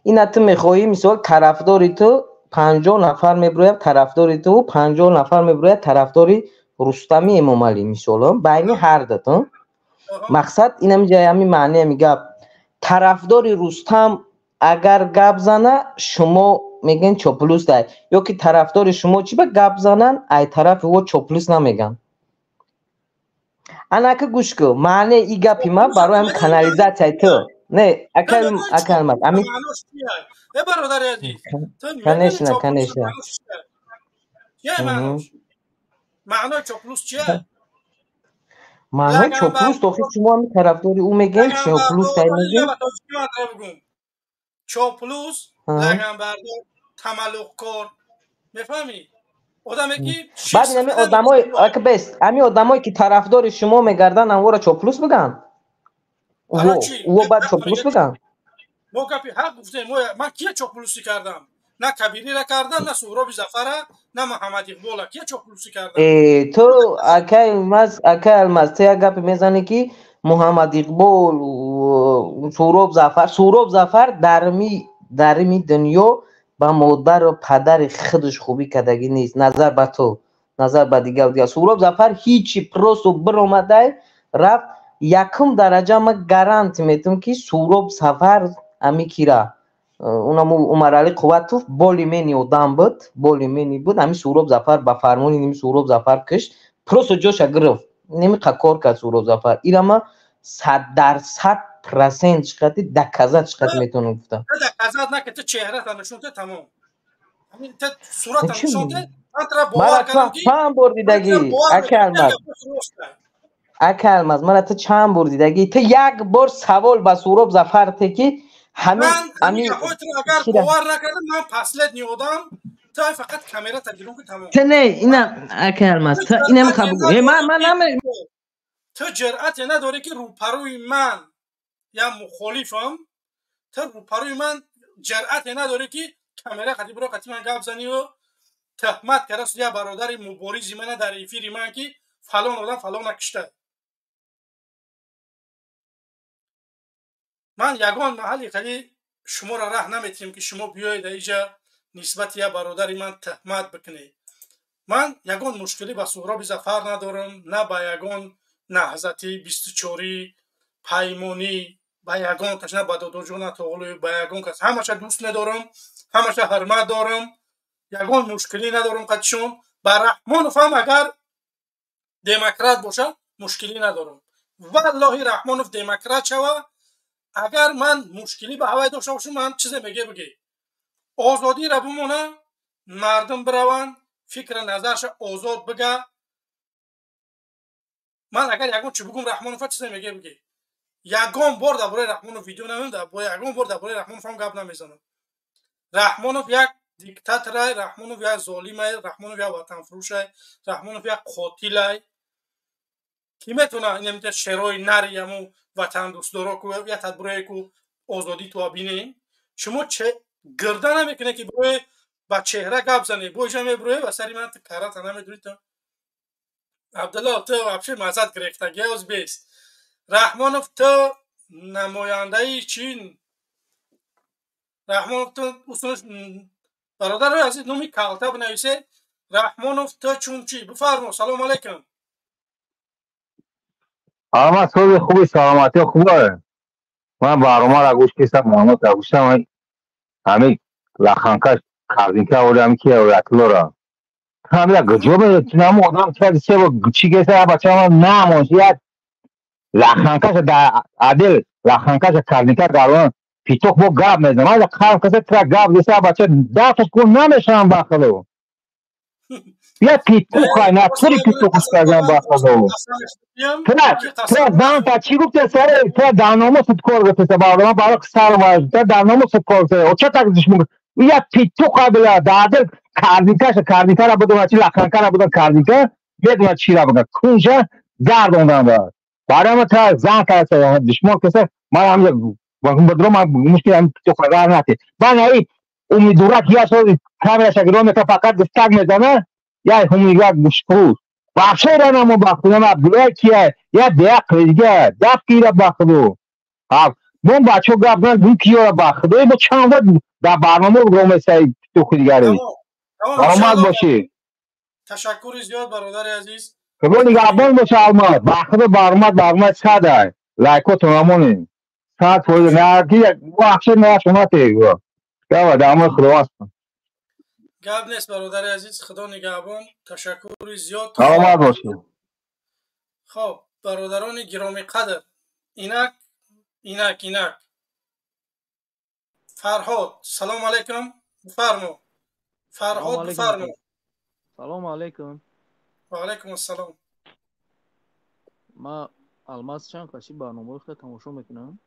Speaker 11: Ина ту мехоҳӣ, мисол, тарафдори ту 50 нафар мебирояд, тарафдори ту 50 нафар мебирояд, тарафдори Рустами Эмомалӣ, мисол, байни ҳар дутон. Мақсад инам ҷай, ҳами маъни ҳами гап: тарафдори Рустам агар гап зана, шумо мегӯен чоплус дай, ё ки тарафдори шумо чӣ ба гап занан, ай тарафи ӯ чоплус намеган. Анака гӯш кун, маънеи и гапи ман барои ҳам канализатсияи ту. Не, ака Алмаз, ами
Speaker 1: Э, бародари азиз,
Speaker 11: конечно, конечно.
Speaker 1: Чия маънош? Маънои чоплус чия?
Speaker 11: Маънои чоплус охи шумо ҳами тарафдори ӯ мегӯем, чоплус тай мегӯем.
Speaker 1: Чоплус, лаганбардор, тамаллуқкор, мефаҳмӣ? Одаме ки
Speaker 11: баъд ами одамои ака бес, ами одамое ки тарафдори шумо мегарданд, амвора чоплус бигӯянд? Во баъд чоплус бигӯянд?
Speaker 1: Мо гапи ҳақ гуфтем. Ман кия чоплусӣ кардам? На Кабирира кардам, на Суҳроби Зафара, на Муҳаммад Иқбола. Кия чоплусӣ кардам?
Speaker 11: Ту акай Алмаз, акай Алмаз, ту як гапе мезанӣ ки Муҳаммад Иқбол, Суҳроб Зафар, Суҳроб Зафар дарми дунё ба модару падари худаш хубӣ кардагӣ нест, назар ба ту, назар ба дигар дигар. Суҳроб Зафар ҳичи, просто биромадай рафт. Якум дараҷа ма гарант метум ки Суҳроб Сафар ами кира унаму Умарали Қувватов боли мени одам буд, боли мени буд. Ами Суҳроб Зафар ба фармони ними Суҳроб Зафар кишт, просто ҷоша гирифт, ними кор кард Суҳроб Зафар. Ирама 100% чиқати доказать чиқати метавонам гуфтам.
Speaker 1: Доказать нака, ту чеҳрата нишон те, тамом. Ту сурата нишон те, ман тура бовар кардам ки
Speaker 11: чанд бор дидагӣ, ака Алмаз, ака Алмаз, мара ту чанд бор дидагӣ? Ту як бор савол ба Суҳроб Зафар те ки ҳамин
Speaker 1: ами агар бовар накардам, ман последний одам, ту фақат камерата гирон ки тамом.
Speaker 11: Ту не, ина ака Алмаз, ту инам қабул. Ман наме
Speaker 1: ту ҷуръате надорӣ ки рӯпарӯи ман я мухолифам, ту рӯпарӯи ман ҷуръате надорӣ ки камера қати биро, қати ман гап заниву тӯҳмат кардаст я бародари муборизи мана дар эфири ман ки фалон одам фалона кишта. Ман ягон маҳалли хеле шуморо раҳ наметиҳем ки шумо биёед иҷа нисбати я бародари ман тӯҳмат бикунед. Ман ягон мушкилӣ ба Суҳроби Зафар надорам, на ба ягон наҳзати 24-ӣ, паймонӣ, ба ягон кас, на ба Додоҷон Атоғулоев, ба ягон кас. Ҳамаша дӯст медорам, ҳамаша ҳурмат дорам, ягон мушкилӣ надорам қатишон. Ба Раҳмонов ҳам агар демократ бошад, мушкилӣ надорам. Валлоҳи Раҳмонов демократ шава, агар ман мушкилӣ ба ҳавай дошта бошам, ман чизе меге бигӣ. Озодиро бимона, мардум бираванд, фикри назарша озод бига. Ман агар ягон чӣ бугум Раҳмонова, чизе меге бигӣ. Ягон бор дар бораи Раҳмонов видео намедам, ягон бор дар бораи Раҳмонов ҳам гап намезанам. Раҳмонов як диктаторай, Раҳмонов як золимай, Раҳмонов як ватанфурӯшай, Раҳмонов як қотилай. Ки метавона инамита шерои нари ҳамун ватандӯстдоро ку як тадбирое ку озодӣ туа бинем. Шумо гирда намекунед ки бирое ба чеҳра гап занед, бо иҷа мебироe ва сари ман карата намедурӣ ту. Абдулло, ту вообще мазад гирифтагӣ оз бес. Раҳмонов, ту намояндаи чин. Раҳмонов, ту усунаш бародарои азиз, номи калта бинависе. Раҳмонов, ту чун чӣ? Бифармо, салом алайкум.
Speaker 12: Ама сози хуби, саломатӣ хубе. Ман барномаро гӯш кистам, маълумотро гӯштам. Ҳамин лаханкаш корзинка оли ҳамин ки оятуллора. Ҳамин гуҷо меро одам чади себо чӣ геса бача ман намонш як лаханкаша дар адел лаханкаша корзинка гарон питох бо гап мезанам. Ман қарф каса тра гап деса бача дафташ ку намешавам бахило. Я петуха, натури петуху сказал бахило. Тра зан та чӣ гуфте саре, тра дар номусат кор гуфте ба одама барои сар важ, тра дар номусат кор гуфте. О ча так душман? Я петуха била, дар адел корзинкаша корзинкара будам, чи лаханкара будам корзинка, медонад чира будам. Кунҷа гардондан ба. Барои ма тра зан та душман каса, ман ҳам бадром мушкил ҳам петуха гар нати. Бан ай умидурак я сози камераша гиро мека фақат гуфтак мезана, я ҳумигак гушкрӯз. Вообще ра намо бахту, на Абдуллай кия, я беақли дига, даф кира бахту. Мон бачо гап зан, гум киёра бахту, бо чанд вақт дар барнома ромесаи петухи дигаре. Саломат бошӣ.
Speaker 1: Ташаккури зиёд, бародари азиз.
Speaker 12: Худо нигаҳбон боша, Алмаз. Бахту баромад садай. Лайкотон намонем. 100% на ки вообще нашунате. Гава дамои Худо ҳастам.
Speaker 1: Гап нест, бародари азиз, Худо нигаҳбон. Ташаккури зиёд.
Speaker 12: Саломат бошед.
Speaker 1: Хоб. Бародарони гиромиқадр, инак, инак, инак. Фарҳод, салом алайкум, бифармо. Фарҳод, бифармо.
Speaker 5: Салому алайкум.
Speaker 1: Ва алайкум ассалом.
Speaker 5: Ма Алмаз чанд қаши барномаҳои худро тамошо мекунам.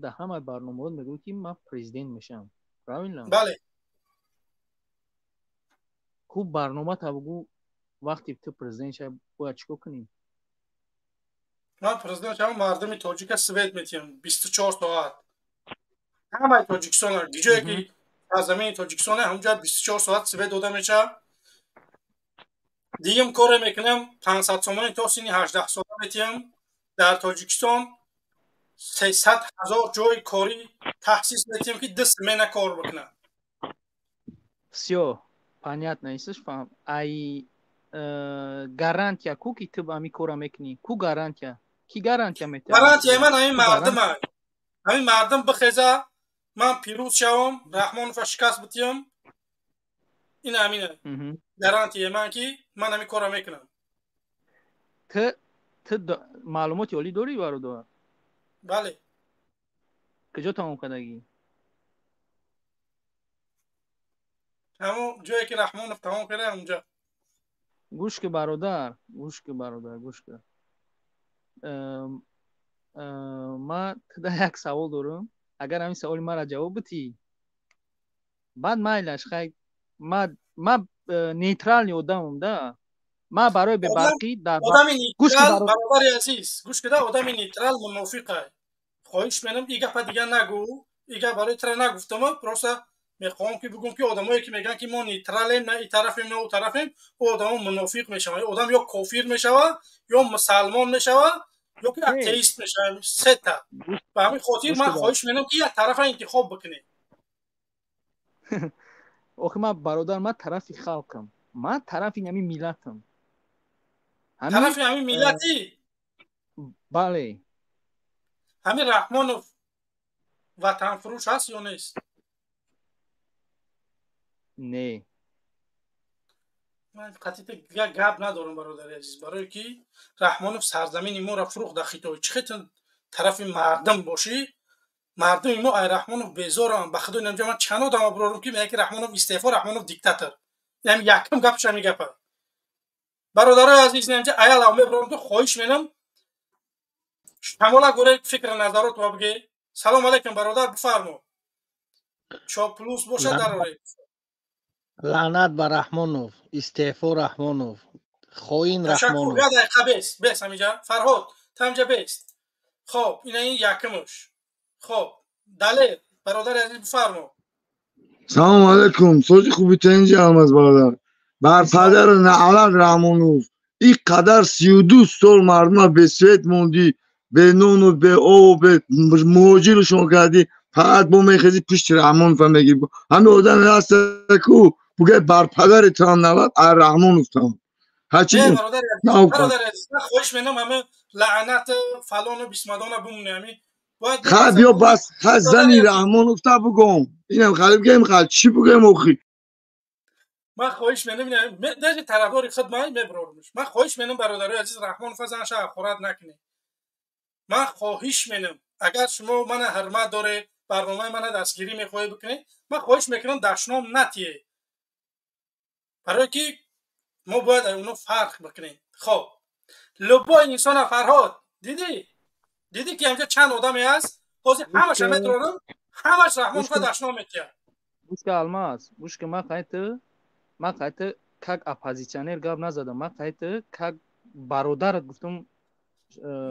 Speaker 5: Дар ҳамаи барномаҳо мегӯӣ, ки ман президент мешавам. Правильно?
Speaker 1: Бале.
Speaker 5: Хуб, барнома та бугӯ, вақте ту президент шавӣ, бояд чӣ кор кунӣ?
Speaker 1: Ман президент шавам, мардуми тоҷика свет метиҳам 24 соат. Ҳамаи Тоҷикистона, ҷое ки сарзамини Тоҷикистона, ҳамҷоя 24 соат свет дода мешавад. Дигим коре мекунам, 500 сомонӣ то синни 18 сола метиҳам. Дар Тоҷикистон 300 ҳазор ҷои корӣ таҳсис метиҳем, ки ду смена кор бикунад.
Speaker 5: Всё понятно, исш фаҳм. Ай гарантия ку, ки ту ҳами кора мекунӣ? Ку гарантия? Ки гарантия метиҳад?
Speaker 1: Гарантияи ман ҳамин мардума. Ҳамин мардум бихеза, ман пирӯз шавам, Раҳмонова шикаст битиҳам. Ин ҳамина гарантияи ман, ки ман ҳамин корро мекунам.
Speaker 5: Ту маълумоти олӣ дорӣ, бародар?
Speaker 1: Бале.
Speaker 5: Куҷо тамом кардагӣ?
Speaker 1: Ҳамон ҷое ки Раҳмонов тамом карда, ҳамонҷо.
Speaker 5: Гӯш ки, бародар, гӯш ки, бародар, гӯш ки. Ман туда як савол дорам. Агар ҳамин саволи маро ҷавоб битӣ, баъд майлаш, хай, ма нейтральный одамам да. Ма барои бебарқӣ дар
Speaker 1: одами нейтрал, бародари азиз, гӯш кида, одами нейтрал мунофиқай. Хоҳиш менам, и гапа дигар нагӯ, и гап барои тра нагуфтам, просто мехоҳам ки бигӯм, ки одамое ки мегӯянд, ки мо нейтралем, на и тарафем, на у тарафем, ӯ одамо мунофиқ мешаванд. Одам ё кофир мешавад, ё мусалмон мешавад, ё ки атеист мешавад. Сета. Ба ҳамин хотир ман хоҳиш менам, ки як тарафа интихоб бикунед.
Speaker 5: Охи ман, бародар, ман тарафи халқам, ман тарафи ҳамин миллатам.
Speaker 1: Тарафи ҳамин миллатӣ?
Speaker 5: Бале.
Speaker 1: Ҳамин Раҳмонов ватанфурӯш ҳаст ё нест?
Speaker 5: Не.
Speaker 1: Ман қатъи гап надорам, бародари азиз, барое ки Раҳмонов сарзамини моро фурӯхт дар Хитой. Чӣ хел тарафи мардум бошӣ? Мардуми мо ай Раҳмонов безорам. Ба худо, инамҷа ман чанд одама бурорам, ки мегӯяд, ки Раҳмонов истеъфо, Раҳмонов диктатор. Инам якум гапш ҳамин гапа. Бародарои азиз, инамҷа аялав мебурорам, ки хоҳиш менам, шамола гӯре фикри назаротро бигӣ. Салом алайкум, бародар, бифармо. Чоплус бошад, дароред.
Speaker 13: Лаънат ба Раҳмонов, истеъфо Раҳмонов, хоин Раҳмонов.
Speaker 1: Як дақиқа, бест, бест ҳаминҷа. Фарҳод, ту ҳаминҷа бест. Хоб, ина ин якумш. Хоб, Далер, бародари азиз, бифармо.
Speaker 10: Салом алайкум, сози хуби тенҷи Алмаз бародар. Бар падару наълат Раҳмонов. Ин қадар 32 сол мардума бесвет мондӣ, бенону беобу бе муҳоҷирушон кардӣ, фақат бо мехези пушти Раҳмонова мегирӣ. Ҳамин одам ҳаста ку бугӯяд бар падари туам налат, ай Раҳмонов там. Ҳарчи
Speaker 1: бародари азиз, ман хоҳиш менам, ҳама лаънат фалону бисмадона бимоне, ҳамин бояд.
Speaker 10: Ха, биё бас, ха, зани Раҳмонов та бугӯм. Инам хали бигӯем, хали чӣ бугӯем охи?
Speaker 1: Ман хоҳиш менам, даже тарафдори худ ман мебурорумш. Ман хоҳиш менам, бародарои азиз, Раҳмонов занша ҳақорат накунед. Ман хоҳиш менам, агар шумо мана ҳурмат доред, барномаи мана дастгирӣ мехоҳед бикунед, ман хоҳиш мекунам, дашном натиҳед, барое ки мо бояд аз оно фарқ бикунем. Хоб, любой инсона, Фарҳод, дидӣ, дидӣ, ки ҳамҷа чанд одаме ҳаст, ҳозир ҳамаша метавонам, ҳамаш Раҳмонова дашном метиҳад.
Speaker 5: Гӯш ка, Алмаз, гӯш ка, ман қайти как оппозитсионер гап назадам, ман қайти как бародарат гуфтам.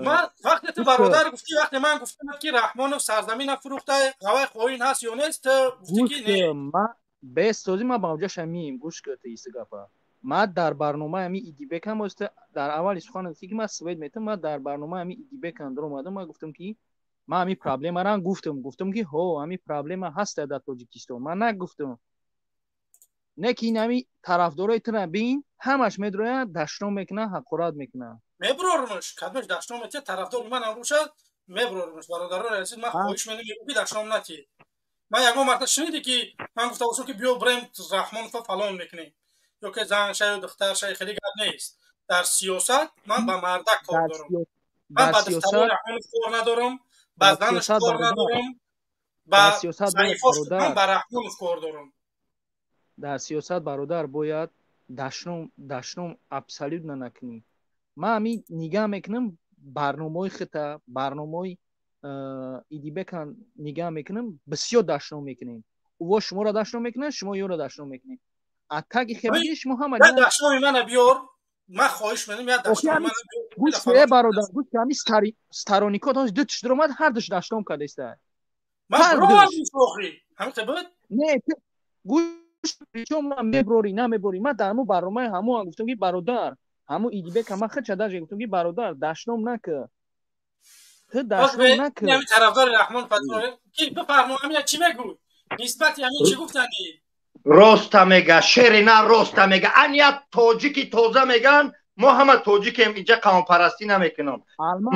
Speaker 1: Ман вақте ту бародар гуфтӣ, вақте ман гуфтам, ки Раҳмонов сарзамина фурӯхта, ҳавай хоин ҳаст ё нест, ту гуфтӣ, ки не.
Speaker 5: Бесозӣ, ман ба онҷаша мием. Гӯш ка, ту иси гапа. Ман дар барномаи ҳами Идибекам оста дар аввали сухан гуфтӣ, ки ман свет метам. Ман дар барномаи ҳами Идибекам даромадам, ман гуфтам, ки ман ҳами проблемаро гуфтам, гуфтам, ки ҳо, ҳами проблема ҳаста дар Тоҷикистон. Ман нагуфтам, не ки ин ҳами тарафдорои тура бин, ҳамаш медроянд, дашном мекунанд, ҳақорат мекунанд.
Speaker 1: Мебурорумш, кадмеш дашном метиҳад, тарафдори ман ҳам бошад, мебурорумш. Бародарони азиз, ман хоҳиш менам, ки дашном натиҳед. Ман ягон марта шунидӣ, ки ман гуфта бошам, ки биё бирем Раҳмонова фалон мекунем, ё ки зан шаю духтар шай? Хеле гап нест. Дар сиёсат ман ба мардак кор дорам. Ман ба духтарои Раҳмонов кор надорам, ба занаш кор надорам, ба заифош, ман ба Раҳмонов кор дорам.
Speaker 5: Дар сиёсат, бародар, бояд дашном абсолютно накунӣ. Ман ҳамин нигаҳ мекунам барномаҳои хита, барномаҳои Идибекан нигаҳ мекунам, бисёр дашном мекунем. Ӯво шуморо дашном мекунанд, шумо ёро дашном мекунед. А таги хебигӣ шумо ҳама
Speaker 1: дашноми мана биёр. Ман хоҳиш менам, як дашноми мана биёр.
Speaker 5: Гӯш кун, бародар, гӯш кун, ҳамин староникот ҳоз ду тиш даромад, ҳар душ дашном кардааст.
Speaker 1: Ман баровардам охи. Ҳамин буд?
Speaker 5: Не, гӯш причём ман меброрӣ, намеброрӣ. Ман дар ҳамон барномаи ҳамон гуфтам ки бародар, ҳамон Идибека ман худша даже гуфтам ки бародар, дашном накун. Ту дашном накун.
Speaker 1: Ҳамин тарафдори Раҳмон Фатҳуллоҳ ки бифармо, ҳамин чӣ мегӯй? Нисбати ҳамин чӣ гуфтанӣ?
Speaker 15: Роста мега, шерина роста мега. Ан як тоҷики тоза меган, мо ҳама тоҷикем, инҷа қавмпарастӣ намекунам.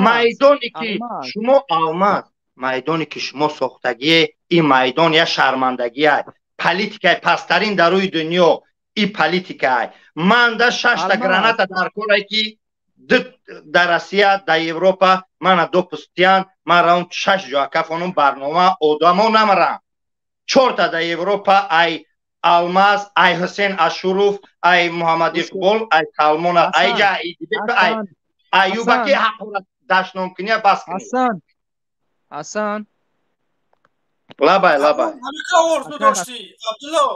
Speaker 15: Майдоне ки шумо алмаз, майдоне ки шумо сохтагие, ин майдон я шармандагие. Политикаи пасттарин дар рӯи дунё и политикае. Ман да шашта граната дар корае ки дар Россия, дар Европа мана допустиян, ман равм шаш ҷо акафонум барнома одамо намарам. Чорта дар Европа ай Алмаз, ай Ҳусен Ашуров, ай Муҳаммад Иқбол, ай Салмона, ай ҷа ай Аюба ки ҳақорат дашномкуния бас кунед.
Speaker 5: Ҳасан. Ҳасан.
Speaker 15: Лабай, лабай.
Speaker 1: Ҳамин орзу доштӣ, Абдулло.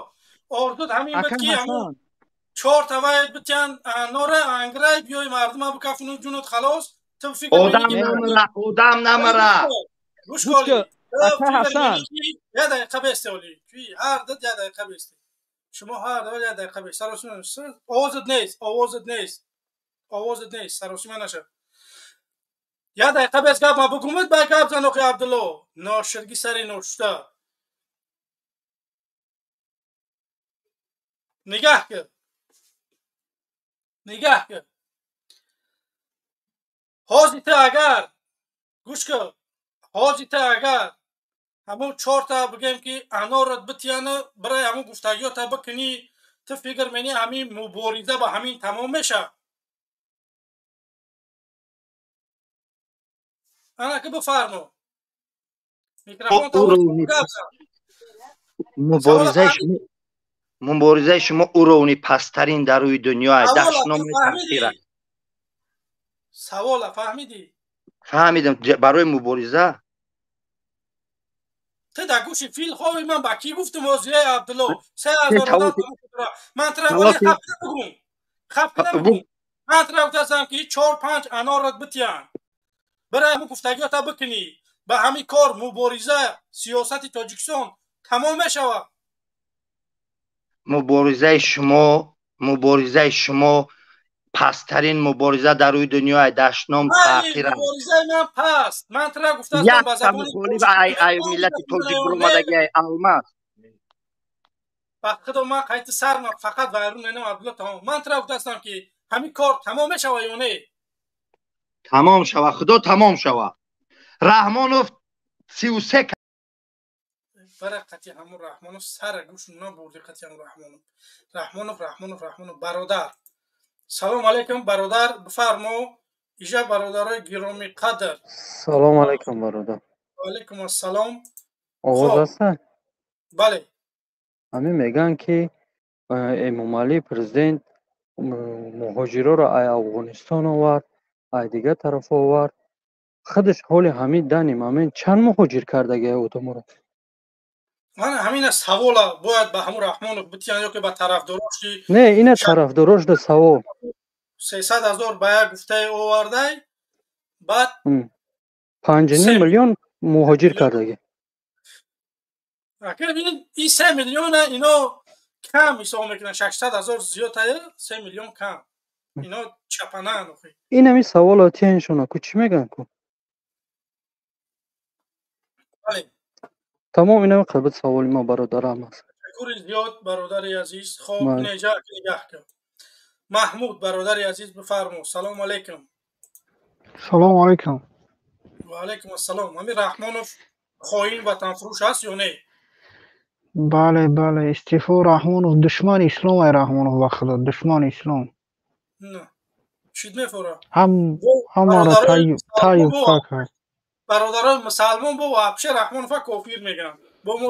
Speaker 1: Орзуд ҳамин буд ки ҳамун чор тавай битян анора анграй биёй мардума бикафуну ҷунут халос. Ту фикр
Speaker 15: одам намара, одам намара.
Speaker 1: Гӯш кун. Ҳасан. Як дақиқа бесте оли. Ҳар ду як дақиқа бесте. Шумо ҳар ду як дақиқа бесте. Саросима овозат нест, овозат нест. Овозат нест, саросима наша. Як дақиқа бес гап ма бигумад, ба гап зан охи Абдулло. Ноширги сари ношта. Нигаҳ кун. Нигаҳ кун. Ҳозир ту агар гӯш кун. Ҳозир ту агар ҳамон чорта бигем ки анорат битияну барои ҳамон гуфтагиёта бикунӣ, ту фикр менӣ ҳамин мубориза ба ҳамин тамом мешавад? Ана ки бифармо. Микрофон
Speaker 15: муборизаи шумо уровни пасттарин дар рӯи дунё аст. Дашноми таъхир.
Speaker 1: Савола фаҳмидӣ?
Speaker 15: Фаҳмидам. Барои мубориза
Speaker 1: ту дар гӯши фил хови. Ман ба кӣ гуфтам озия Абдулло? 3000 одам ман тура вале хаф набугум. Хаф набугум. Ман тура гуфтаам ки 4-5 анорат битиян. Барои ҳамун гуфтагиёта бикунӣ. Ба ҳамин кор мубориза сиёсати Тоҷикистон тамом мешавад.
Speaker 15: Муборизаи шумо пасттарин мубориза дар рӯи дунё аст. Дашном таъхир аст.
Speaker 1: Муборизаи ман паст. Ман тура гуфтаам ба забони
Speaker 15: ай миллати тоҷик баромадаги ай алмаз.
Speaker 1: Ба худо ман қайти сар фақат вайрон менам Абдулло тамом. Ман тура гуфтаам ки ҳамин кор тамом мешавад ё не?
Speaker 15: Тамом шава, худо тамом шава. Раҳмонов 33
Speaker 1: бара қати ҳамун Раҳмонов сара гӯш набурди қати ҳамун Раҳмонов. Раҳмонов, Раҳмонов, Раҳмонов бародар. Салом алейкум бародар, бифармо. Иҷа бародарои гиромӣ қадр.
Speaker 16: Салом алейкум бародар.
Speaker 1: Ва алейкум ассалом.
Speaker 16: Овоз аст?
Speaker 1: Бале.
Speaker 16: Ҳамин мегӯянд ки Эмомалӣ президент муҳоҷироро ай Афғонистон овард, ай дигар тараф овард. Худаш ҳоли ҳамин дани момент чанд муҳоҷир кардагиа одаморо?
Speaker 1: Ман ҳамина савола бояд ба ҳамун Раҳмонов битиян ё ки ба тарафдорош ки
Speaker 16: Не, ина тарафдорош да савол.
Speaker 1: 300 000 ба як гуфтаи овардай, баъд
Speaker 16: 5,5 миллион муҳоҷир кардаги.
Speaker 1: Ака ин 3 миллиона ино кам ҳисоб мекунанд, 600 000 зиёдтае, 3 миллион кам. Ино чапананд охи.
Speaker 16: Ин ҳамин саволо тияншона ку чӣ мегӯянд ку?
Speaker 1: Бале.
Speaker 16: Тамом ин ҳамин қабил саволи ма бародарам аст.
Speaker 1: Ташаккури зиёд бародари азиз. Хоб неҷа нигаҳ кун. Маҳмуд бародари азиз бифармо. Салом алейкум.
Speaker 17: Салом алейкум.
Speaker 1: Ва алейкум ассалом. Ҳамин Раҳмонов хоин ватанфурӯш аст ё не?
Speaker 17: Бале, бале, истеъфо Раҳмонов душмани ислом ай Раҳмонов ба худо, душмани ислом.
Speaker 1: На. Чид мефора?
Speaker 17: Ҳам ҳамаро таю какай.
Speaker 1: Бародарои мусалмон бо вообще Раҳмонова кофир мегӯянд. Бо мо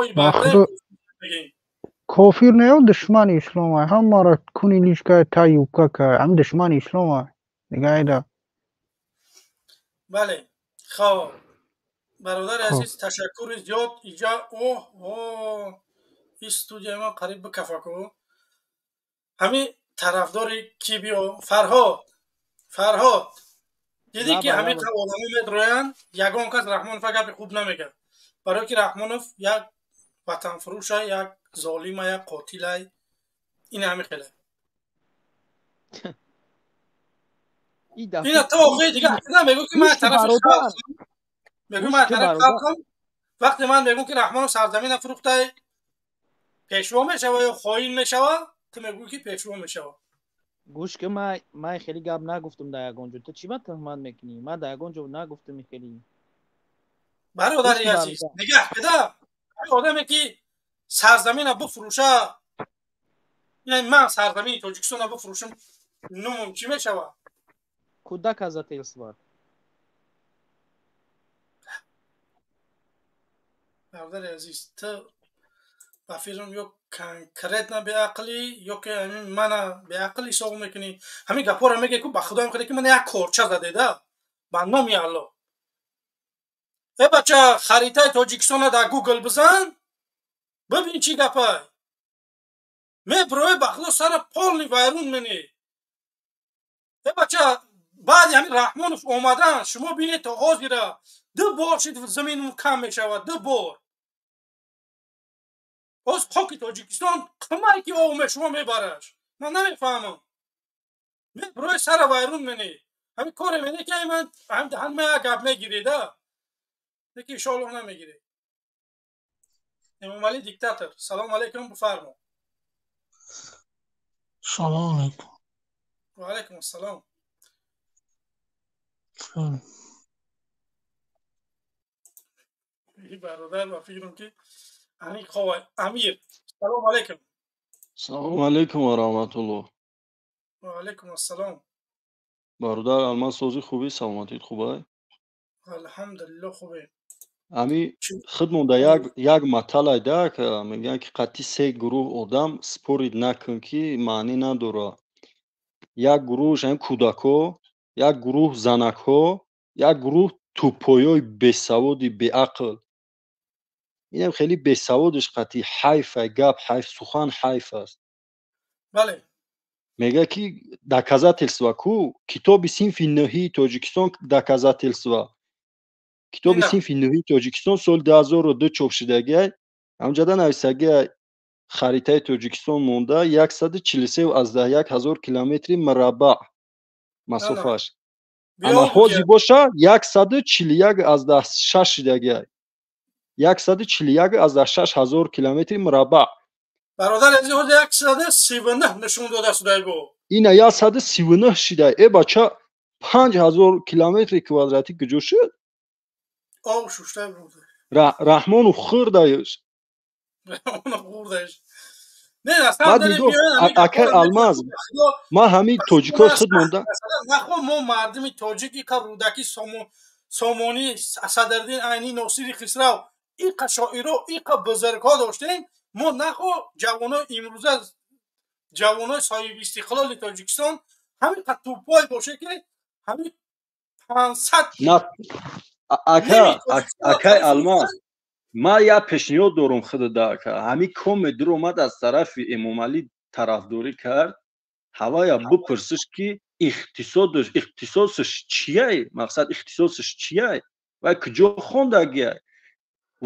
Speaker 1: мегӯем.
Speaker 17: Кофир не, душмани ислом ай. Ҳамаро куни лишкай таю какай. Ҳам душмани ислом ай. Дига айда.
Speaker 1: Бале. Хоб. Бародари азиз, ташаккури зиёд. Иҷа оҳ, о, ин студияи ман қариб бикафаку. Ҳамин тарафдори ки биё? Фарҳод. Фарҳод. Дидӣ ки ҳамин одамо медроянд, ягон кас Раҳмонова гапи хуб намегӯяд. Барое ки Раҳмонов як ватанфурӯша, як золима, як қотилай. Ин ҳамин хеле. Ина то охири дига мегӯ ки ман тарафи халқ мегӯ, ман тарафи халқам. Вақте ман мегӯм ки Раҳмонов сарзамина фурӯхтай, пешво мешава ё хоин мешава, ту мегӯӣ ки пешво мешава.
Speaker 5: Гӯш ки, ман хеле гап нагуфтам дар ягон ҷо. Ту чӣ ба туҳмат мекунӣ? Ман дар ягон ҷо нагуфтам хеле.
Speaker 1: Бародари азиз, нигаҳ кида, одаме ки сарзамина бифурӯша, ман сарзамини Тоҷикистона бифурӯшам, нумум чӣ мешава?
Speaker 5: Куда казательство?
Speaker 1: Бародари азиз, ту ба фикрам ё конкретно беақлӣ, ё ки ҳамин мана беақл ҳисоб мекунӣ. Ҳамин гапҳоро мегӯӣ, ку ба худоям хеле ки мана як корча задеда ба номи Аллоҳ. Э бача, харитаи Тоҷикистона дар Гугл бизан, бибин чӣ гапай. Меброи ба худо сара полни вайрун менӣ. Э бача, баъди ҳамин Раҳмонов омадан, шумо бинед то ҳозира ду бор шид замин кам мешавад, ду бор. Боз хоки Тоҷикистон қимай ки об шумо мебараш. Ман намефаҳмам. Меброи сара вайрун менӣ. Ҳамин коре менӣ ки ман ҳамин даҳан як гап мегирида. Лекин иншоаллоҳ намегирӣ. Эмомалӣ диктатор. Салом алейкум, бифармо.
Speaker 3: Салом алейкум.
Speaker 1: Ва алейкум ассалом. Бародар, ба фикрам ки ҳамин хова. Амир, салом алейкум.
Speaker 18: Салом алейкум ва раҳматуллоҳ.
Speaker 1: Ва алейкум ассалом.
Speaker 18: Бародар, алмаз сози хубӣ, саломатит хубай?
Speaker 1: Алҳамдулиллоҳ, хубе.
Speaker 18: Ами худмон да як маталай да, мегӯянд ки қатъи се гурӯҳ одам спорид накун, ки маънӣ надорад. Як гурӯҳш ҳамин кӯдакҳо, як гурӯҳ занакҳо, як гурӯҳ тӯппоёи бесаводи беақл. Инам хеле бесаводиш қатъи ҳайф, гап ҳайф, сухан ҳайф аст.
Speaker 1: Бале.
Speaker 18: Мегӯяд ки доказательства ку, китоби синфи нӯҳии Тоҷикистон доказательства. Китоби синфи нӯҳии Тоҷикистон соли 2002 чоп шудагиай, ҳамҷода нависагиай харитаи Тоҷикистон монда 143,1 ҳазор километри мураббаъ масофааш. Ана ҳозир боша 141,6 шудагиай. 141,6 ҳазор километри мураббаъ.
Speaker 1: Бародар азиз, ҳозир 139 нишон дода шудай бо.
Speaker 18: Ина 139 шидай. Э бача, 5000 километри квадратӣ куҷо шуд?
Speaker 1: Об шуштай бурда.
Speaker 18: Раҳмонов хӯрдаеш.
Speaker 1: Раҳмонов хӯрдаеш. Не, аслан
Speaker 18: акай Алмаз, ман ҳамин тоҷикои худ монда.
Speaker 1: Нахо мо мардуми тоҷик иқа Рӯдакӣ, Сомонӣ, Садриддин Айнӣ, Носири Хисрав, иқа шоиро, иқа бузургҳо доштем. Мо нахо ҷавонои имрӯза, ҷавонои соҳиби истиқлоли Тоҷикистон ҳамин қа тӯппой боше ки ҳамин 500
Speaker 18: Ака, акай Алмаз, ман як пешниҳод дорум худада, ака. Ҳамин коме дуромад аз тарафи Эмомалӣ тарафдорӣ кард, ҳавая бипурсиш ки ихтисосаш чияй, мақсад ихтисосаш чияй, вай куҷо хондагиай?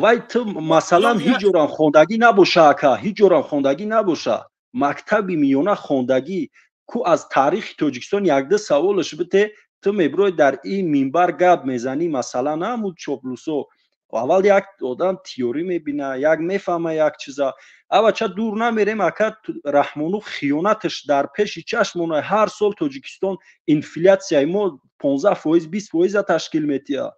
Speaker 18: Вай ту масалан ҳеҷ ҷорам хондагӣ набоша, ака, ҳеҷ ҷорам хондагӣ набоша, мактаби миёна хондагӣ ку аз таърихи Тоҷикистон якду саволаш бите, ту мебирои дар ин минбар гап мезанӣ, масалан ҳамун чоплусо. Аввал як одам теорӣ мебина, як мефаҳма як чиза. Авача дур намерем, ака, Раҳмонов хиёнаташ дар пеши чашмона. Ҳар сол Тоҷикистон инфляцияи мо 15%, 20% ташкил метиҳад.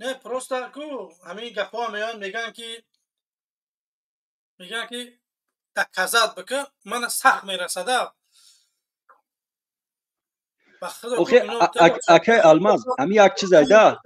Speaker 1: Не, просто ку ҳамин гапҳо меоянд, мегӯянд ки доказать бикун, мана сахт мерасада.
Speaker 18: Охе, акай Алмаз, ҳами як чиз айда.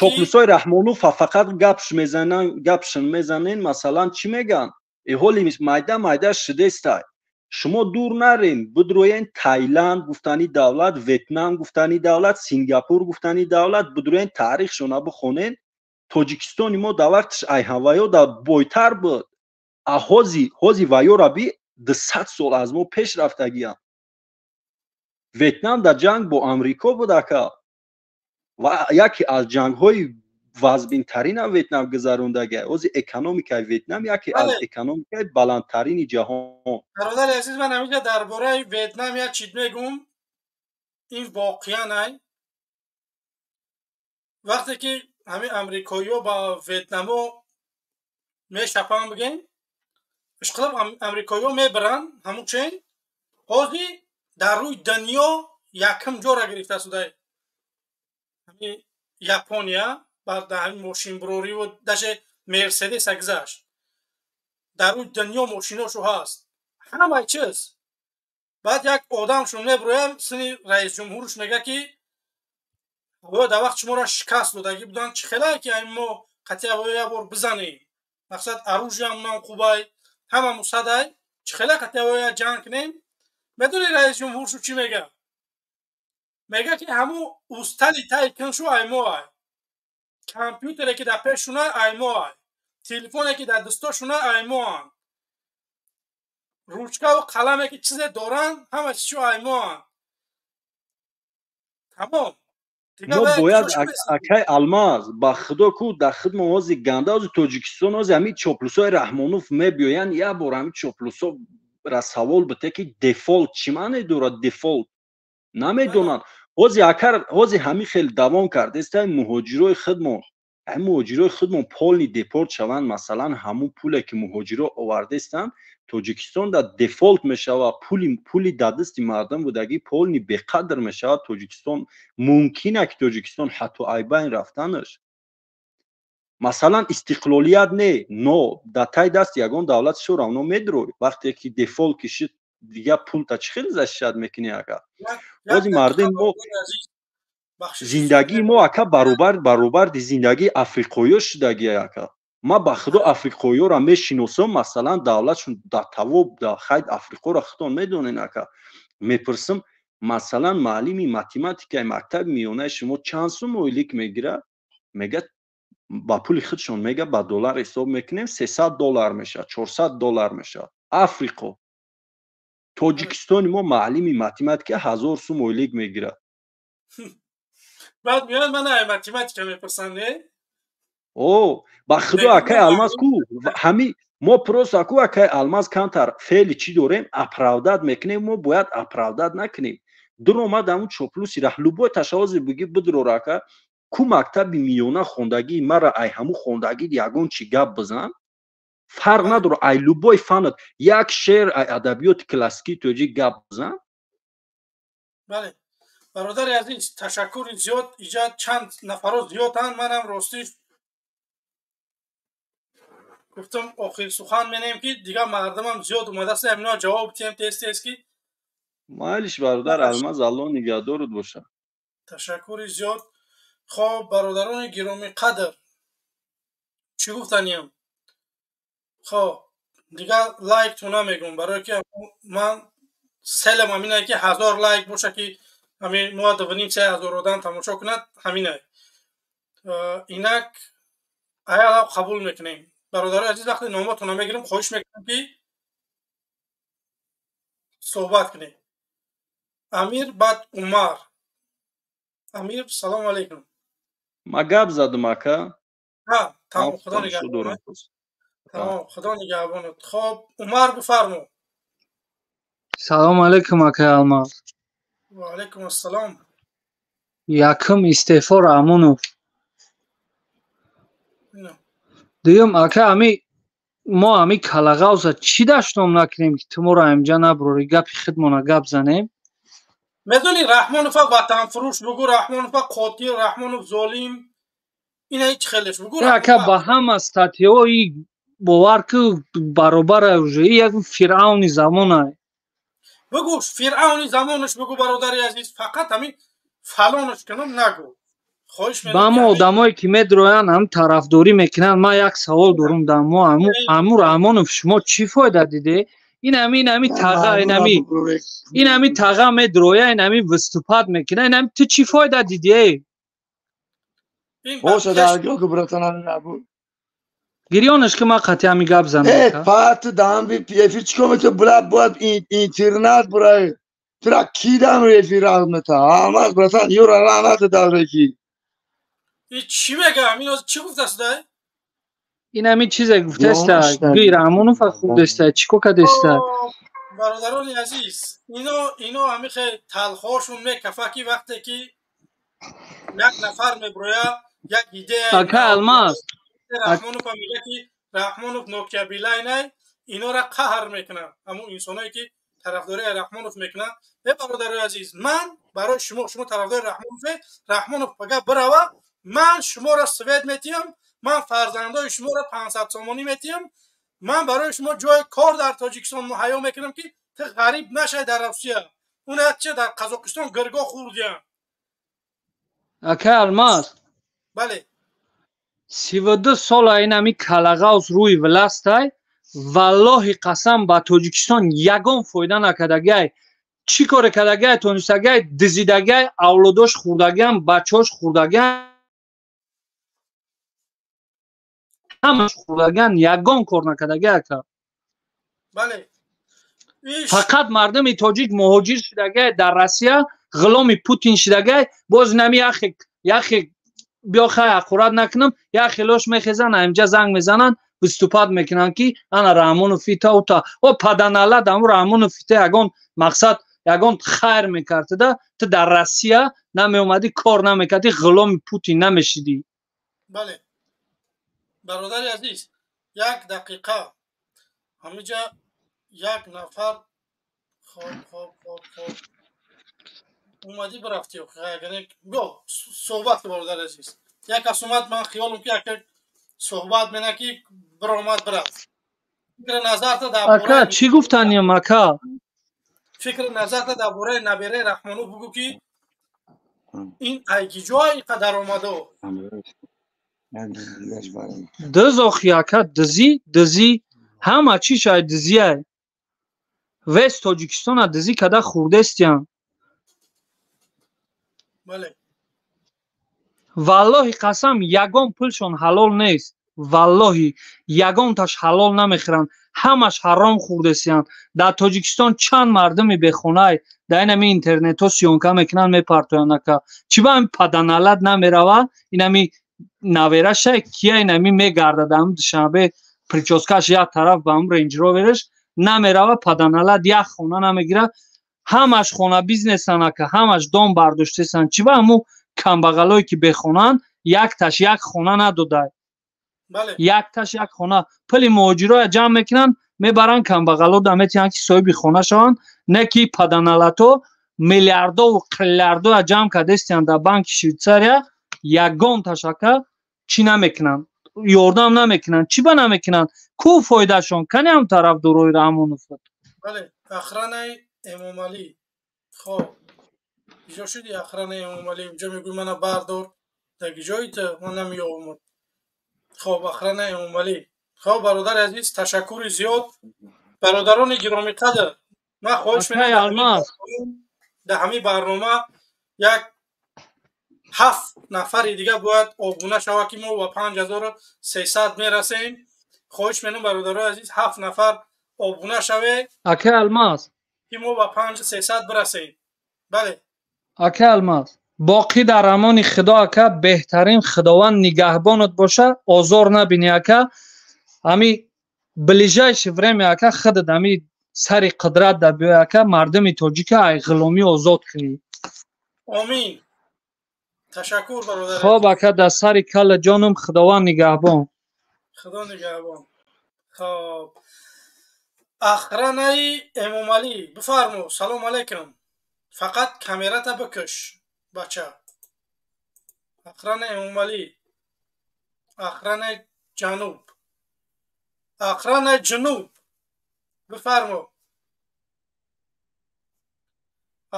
Speaker 18: Чоплусои Раҳмонов фақат гапш мезанан, гапшн мезанен, масалан, чӣ меган? Ҳоли майда майда шидестай. Шумо дур нарен, бидроен Тайланд гуфтани давлат, Ветнам гуфтани давлат, Сингапур гуфтани давлат, бидроен таърихшона бихонен. Тоҷикистони мо дар вақтиш айҳаваё да бойтар буд. А ҳози ваёра би 200 сол аз мо пеш рафтагиям. Ветнам дар ҷанг бо Амрико буд, ака. Ва яке аз ҷангҳои вазбинтаринам Ветнам гузарондагия. Ҳози экономикаи Ветнам яке аз экономикаи баландтарини ҷаҳон.
Speaker 1: Бародари азиз, ман ҳаминҷа дар бораи Ветнам як чиз мегӯм. Ин воқеан ай. Вақте ки ҳамин амрикоиҳо ба Ветнамо мешапанд, бигем, ишқилоб амрикоиҳо мебаранд ҳамун чен, ҳозир дар рӯи дунё якум ҷора гирифта шуда ҳамин Япония бар дар ҳамин мошинбурориву даже Мерседеса гузашт. Дар рӯи дунё мошиношо ҳаст, ҳамаи чиз. Баъд як одамшон мебурояд, сини раисҷумҳурш мега, ки ҳавоё дар вақт шуморо шикаст додагӣ буданд, чӣ хелае ки ҳамин мо қатъи ҳавоё як бор бизанем, мақсад оружиямонам хубай, ҳама мусадай, чӣ хела қатъи ҳавоё ҷанг кунем? Медони раисҷумҳуршу чӣ мега? Мега, ки ҳамун устали тай куншу аймоай, компютере ки дар пешшуна аймоай, телефоне ки дар дастошуна аймоанд, ручкаву қаламе ки чизе доранд, ҳама чизчу аймоанд, тамом.
Speaker 18: Мо бояд, акай Алмаз, ба худо ку дар хидмо ҳози ганда ҳози Тоҷикистон ҳози ҳамин чоплусои Раҳмонов мебиёянд, як бор ҳамин чоплусо ра савол бите, ки дефолт чӣ маъне дорад, дефолт намедонанд. Ҳози акар ҳози ҳамин хел давом кардеста, муҳоҷирои хидмон, ҳамин муҳоҷирои хидмон полный депорт шаванд, масалан, ҳамун пуле ки муҳоҷиро овардестанд, Тоҷикистон дар дефолт мешавад, пули дар дасти мардум будагӣ полный беқадр мешавад. Тоҷикистон мумкин ки Тоҷикистон ҳатто айбайн рафтанаш, масалан, истиқлолият не, но дар тай даст ягон давлат всё равно медрой. Вақте ки дефолт кишид, дигар пулта чӣ хел защищать мекунӣ, ака? Ҳози мардуми мо, зиндагии мо, ака, баробарди зиндагии африқоиё шудагия, ака. Ман ба худо африқоиёро мешиносам, масалан, давлатшон дар тавоб дар хайд, Африқоро худтон медонен, ака. Мепурсам, масалан, маълими математикаи мактаби миёнаи шумо чанд сум ойлик мегирад? Мегӯяд, ба пули худшон мега, ба доллар ҳисоб мекунем, 300 доллар мешавад, 400 доллар мешавад. Африқо. Тоҷикистони мо маълими математика 1000 сум ойлик мегирад.
Speaker 1: Баъд меояд ман ай математика мепурсанд, не?
Speaker 18: О, ба худо, акай Алмаз, ку ҳами мо просто аку, акай Алмаз, камтар феъли чӣ дорем, оправдать мекунем. Мо бояд оправдать накунем. Дуромад ҳамун чоплуси раҳ, любой ташаввузи буги бидрора, ака, ку мактаби миёна хондагии мара, ай ҳамун хондагӣ ягон чӣ гап бизан, фарқ надорад, ай любой фанат як шеър ай адабиёти классикии тоҷик гап бизан.
Speaker 1: Бале, бародари азиз, ташаккури зиёд. Иҷа чанд нафаро зиёданд, манам ростиш гуфтам, охир сухан менем, ки дигар мардумам зиёд омадааст, ҳамино ҷавоб диҳем тез тез ки.
Speaker 18: Майлиш, бародар Алмаз, Аллоҳ нигаҳдорут бошад.
Speaker 1: Ташаккури зиёд. Хоб, бародарони гиромиқадр, чӣ гуфтаниям? Хоб, дигар лайкту намегӯм, барое ки ман селам ҳаминае, ки 1000 лайк боша, ки ҳамин мо дувним се ҳазор одам тамошо кунад, ҳаминае. Инак аялав қабул мекунем. Бародарои азиз, вақте номатона мегирем, хоҳиш мекунем, ки суҳбат кунем. Амир, баъд Умар. Амир, салому алайкум.
Speaker 18: Ма гап задам, ака.
Speaker 1: Тамом, худо нигаҳбонат. Тамом, худо нигаҳбонат. Хоб, Умар, бифармо.
Speaker 3: Салому алайкум, акай Алмаз.
Speaker 1: Ва алайкум ассалом.
Speaker 3: Якум, истеъфо Раҳмонов. Дуюм, ака, ами мо ами калағавза чӣ даштом накунем, ки ту моро инҷа набурорӣ, гапи худмона гап занем?
Speaker 1: Медони, Раҳмонова ватанфурӯш бугӯ, Раҳмонова қотил, Раҳмонов золим, ина ҳеҷ хелеш бугӯ.
Speaker 3: Ака, ба ҳама статьяҳои бовар ку, баробара уже як фиръавни замонай.
Speaker 1: Бугӯ фиръавни замонаш, бугӯ, бародари азиз, фақат ҳамин фалонаш кунам нагӯ. Хоҳиш.
Speaker 3: Ба мо одамое ки медроянд, ҳам тарафдорӣ мекунанд, ман як савол дорум дар мо. Аму Раҳмонов, шумо чӣ фоида диде? Инами инами таға, инами таға медроя, инами выступать мекуна, инами ту чӣ фоида дидӣ?
Speaker 10: Оша даргоҳ ки, братан, набуд.
Speaker 3: Гирёнаш ки, ман қатъи ҳами гап занам.
Speaker 10: Э, фақат даҳам эфир чикор мекунӣ? Бра, бояд интернат бурай. Тура ки дам эфир мета? Ҳамаз, братан, юра раҳмат давре ки.
Speaker 1: Чӣ мегам? Ино чӣ гуфтаст, дай?
Speaker 3: Инами чизе гуфтаста, гӯи Раҳмонов хурдеста, чӣ кор кардеста?
Speaker 1: Бародарони азиз, ино ҳамихе талхошун мекафа, ки вақте ки як нафар меброя, як идея.
Speaker 3: Ака Алмаз.
Speaker 1: Раҳмонов мега, ки Раҳмонов Нокия Билайнай, инора қаҳр мекунад, ҳамун инсоное ки тарафдории Раҳмонов мекунад. Э, бародарои азиз, ман барои шумо, шумо тарафдори Раҳмонове, Раҳмонов пага бирава, ман шуморо свет метиҳам, ман фарзандои шуморо 500 сомонӣ метиҳам, ман барои шумо ҷои кор дар Тоҷикистон муҳайё мекунам, ки ту ғариб нашай дар Русия. Уна че дар Қазоқистон гиргоҳ хӯрдиям.
Speaker 3: Ака Алмаз.
Speaker 1: Бале.
Speaker 3: 32 сола инами калағавз рӯи властай, валлоҳи қасам, ба Тоҷикистон ягон фоида накардагай. Чӣ коре кардагай, тонистагай, дизидагай, авлодош хӯрдагиам, бачаҳош хӯрдагиам, ҳамаш хӯрдагиан, ягон кор накардагай, ака.
Speaker 1: Бале.
Speaker 3: Фақат мардуми тоҷик муҳоҷир шудагай, дар Россия ғуломи Путин шудагай. Боз инами яхе яхе, биё, хай, ҳақорат накунам, як хелош мехезанд, инҷа занг мезананд, выступать мекунанд, ки ана Раҳмонов фита ута. О, паданалат, аму Раҳмонов фита ягон мақсад, ягон хайр мекардида, ту дар Россия намеомадӣ, кор намекардӣ, ғуломи Путин намешидӣ.
Speaker 1: Бале, бародари азиз, як дақиқа, ҳамиҷа як нафар. Хоб, хоб, хоб, хоб, омадӣ, бирафтӣ. Биё, суҳбат, бародари азиз. Як кас омад, ман хиёлам ки як суҳбат мена, ки биромад, бирафт. Фикри назарта дар
Speaker 3: Ака, чӣ гуфтаниям, ака?
Speaker 1: Фикри назарта дар бораи набераи Раҳмонов бугӯ, ки ин айгиҷоа инқадар омадо.
Speaker 3: Дыз охи, ака, дызӣ, дызӣ, ҳама чиш ай дызиай. Весь Тоҷикистона дызӣ када хурдестиян.
Speaker 1: Бале.
Speaker 3: Валлоҳи қасам, ягон пулшон ҳалол нест, валлоҳи, ягонташ ҳалол намехӯранд, ҳамаш ҳаром хӯрдесиянд. Дар Тоҷикистон чанд мардуми бехонай дар инами интернетҳо съёмка мекунанд, мепартоянд. Ака, чӣ ба ҳами паданалат намерава? Инами навераша кия, инами мегардад ам Душанбе, причёскаш як тараф, ба ам Рейндж Ровераш намерава, паданалат як хона намегира. Ҳамаш хона бизнесан, ака, ҳамаш дом бардоштесанд. Чӣ ба ҳаму камбағалое ки бехонанд, якташ як хона надодай? Якташ як хона. Пули муҳоҷироя ҷамъ мекунанд, мебаранд, камбағало да метиҳанд, ки соҳиби хона шаванд. Не ки паданалато миллиардову триллиардоя ҷамъ кардестиянд дар банки Швейтсария, ягонташ, ака, чӣ намекунанд, ёрдам намекунанд. Чӣ ба намекунанд? Ку фоидашон? Кани ҳам тарафдорои Раҳмонов?
Speaker 1: Бале, охранаи Эмомалӣ. Хоб, иҷо шуди, охранаи Эмомалӣ, инҷо мегӯй, мана бардор, дар ҷои ту ман намеёбам. Хоб, охранаи Эмомалӣ. Хоб, бародари азиз, ташаккури зиёд. Бародарони гиромиқадр, ман хоҳиш
Speaker 3: менамоям,
Speaker 1: дар ҳамин барнома як ҳафт нафари дига бояд обуна шавад, ки мо ба 5300 мерасем. Хоҳиш менам, бародарои азиз, ҳафт нафар обуна шавед.
Speaker 3: Ака Алмаз.
Speaker 1: Ки мо ба 5300 бирасем. Бале.
Speaker 3: Ака Алмаз, боқӣ дар амони Худо, ака, беҳтарин, Худованд нигаҳбонат боша, озор набинӣ, ака. Ҳами ближайшее время, ака, худат ҳами сари қудрат да биёй, ака, мардуми тоҷика ай ғуломӣ озод кунӣ.
Speaker 1: Омин, ташаккур, бародар.
Speaker 3: Хоб, ака, дар сари калла ҷонум, Худованд нигаҳбон.
Speaker 1: Худо нигаҳбон. Хоб, охранаи Эмомалӣ, бифармо, салом алайкум. Фақат камерата бикаш, бача. Охранаи Эмомалӣ, охранаи ҷануб, охранаи ҷунуб, бифармо.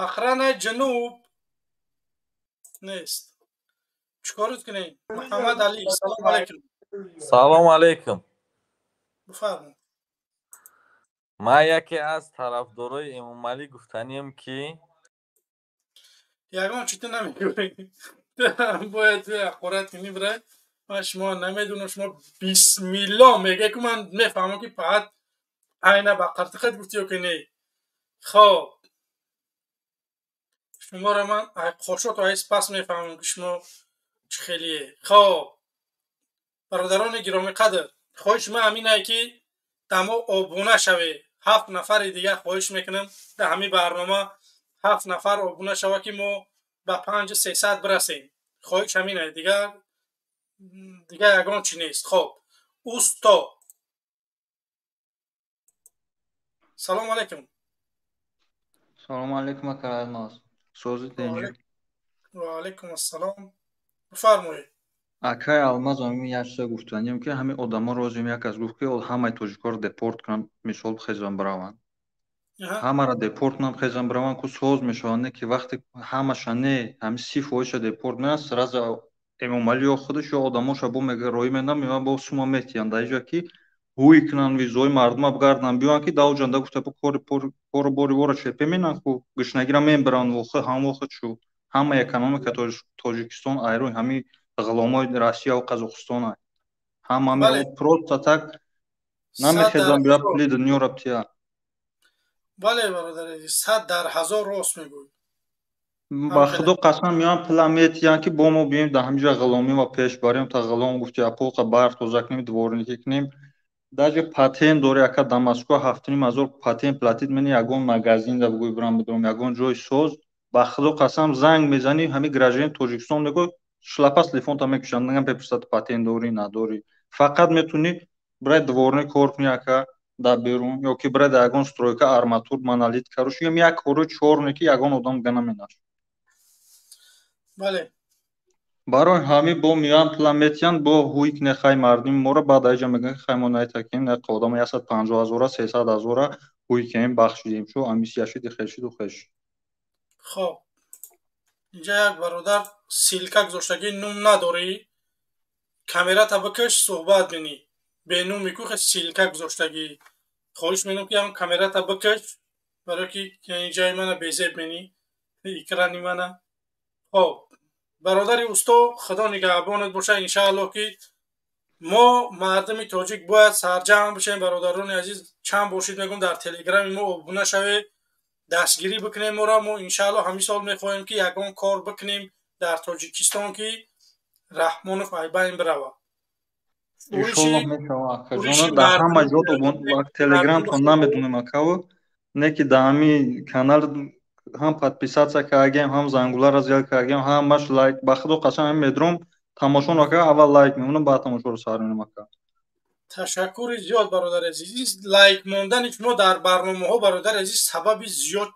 Speaker 1: Охранаи ҷануб нест. Чикор кунем? Муҳаммад Али, салом алейкум.
Speaker 4: Салом алейкум.
Speaker 1: Бифармоед.
Speaker 4: Ман яке аз тарафдорои Эмомалӣ гуфтанием, ки
Speaker 1: Ягон чӣ ту намегӯӣ. Бояд ҳақорат кунӣ, брат. Ман шумо намедонам, шумо бисмилло мегӯе, ки ман мефаҳмам, ки фақат айна ба қартиқат гуфтӣ ё ки не. Хоб, шуморо ман қошото айс пас мефаҳмам, ки шумо чӣ хелие. Хоб, бародарони гиромиқадр, хоҳиши ман ҳаминае, ки дамо обуна шавед. Ҳафт нафари дигар хоҳиш мекунам, дар ҳамин барнома ҳафт нафар обуна шава, ки мо ба 5300 бирасем. Хоҳиш ҳаминае, дигар ягон чӣ нест. Хоб, усто, салому алайкум.
Speaker 19: Салому алейкум, ака Алмаз. Созӣ, тинҷӣ?
Speaker 1: Ва алайкум ассалом, бифармоед.
Speaker 19: Акай Алмаз, ҳамин як чиза гуфтанием, ки ҳамин одамо розием, як кас гуфт, ки ҳамаи тоҷикҳоро депорт кунам, мисол, хезан бираванд. Ҳамаро депорт кунам, хезан бираванд, ку соз мешаванд. Не, ки вақте ҳамаша не, ҳамин 30 фоизша депорт мекунанд, сразу Эмомалӣ ё худаш ё одамоша бо мега роӣ менам, меоянд, бо сума метиҳанд дар иҷа, ки ҳуй кунанд, визои мардума бигарданд, биёянд, ки давҷанда гуфта бо кору бори вора чепе менанд, ку гушнагира мебаранд. Вохи ҳам вохи чу ҳама экономика Тоҷикистон айрӯи ҳамин ғуломои Россияву Қазоқистон ҳама просто так намехезанд, бия пули дунёро птия.
Speaker 1: Бале, бародари азиз, 100 дар 1000 рост мегӯй.
Speaker 19: Ба худо қасам, меоянд, пула метиҳанд, ки бо мо биёем, дар ҳаминҷа ғуломӣ ва пеш барем, та ғулом гуфти апоқа барф тоза кунем, дворникӣ кунем. Даже патент дори, ака, дар Москва 7500 патент платить мени, ягон магазин да бугӯй бирам бидорам, ягон ҷои соз, ба худо қасам, занг мезанӣ, ҳамин гражданин Тоҷикистон мегӯй, шлапас телефонта мекушанд, наган мепурсад, патент дорӣ, надорӣ. Фақат метавонӣ бирай дворник кор кунӣ, ака, дар берун, ё ки бирай дар ягон стройка арматур, монолит карош, ё як кори чорне, ки ягон одам дига наменашд. Барои ҳамин бо меоянд, пула метиҳанд, бо ҳуй кне хай мардуми моро, баъд аиҷа мегӯянд, ки хай мо найтакем, не одама 150 ҳазора, 300 ҳазора ҳуй кунем, бахшидем, шу амнистия шуди, хешиду хеш.
Speaker 1: Хоб, инҷа як бародар ссылка гузоштагӣ, нум надорӣ, камерата бикаш, суҳбат бинӣ. Бенуми ку ссылка гузоштагӣ. Хоҳиш менам, ки ҳам камерата бикаш, барое ки инҷаи мана безеб менӣ, экрани мана. Хоб, бародари усто, худо нигаҳбонат бошад. Иншааллоҳ, ки мо мардуми тоҷик бояд сарҷамъ бишем. Бародарони азиз, чанд бошид мегӯм, дар телеграми мо обуна шавед, дастгирӣ бикунем моро. Мо иншааллоҳ ҳамин сол мехоҳем, ки ягон кор бикунем дар Тоҷикистон, ки Раҳмонов айбайн биравад.
Speaker 19: Иншоаллоҳ мешавад, акаҷона. Дар ҳама ҷо телеграмтон намедонем, акаву не, ки дар ҳамин канал ҳам подписаться кардагем, ҳам зангуларо зиёд кардагем, ҳамаш лайк. Ба худо қасам, ҳамин медром, тамошо нака, аввал лайк мемонам, баъд тамошоро сар менам, ака.
Speaker 1: Ташаккури зиёд, бародари азиз. Лайк мондани шумо дар барномаҳо, бародари азиз, сабаби зиёд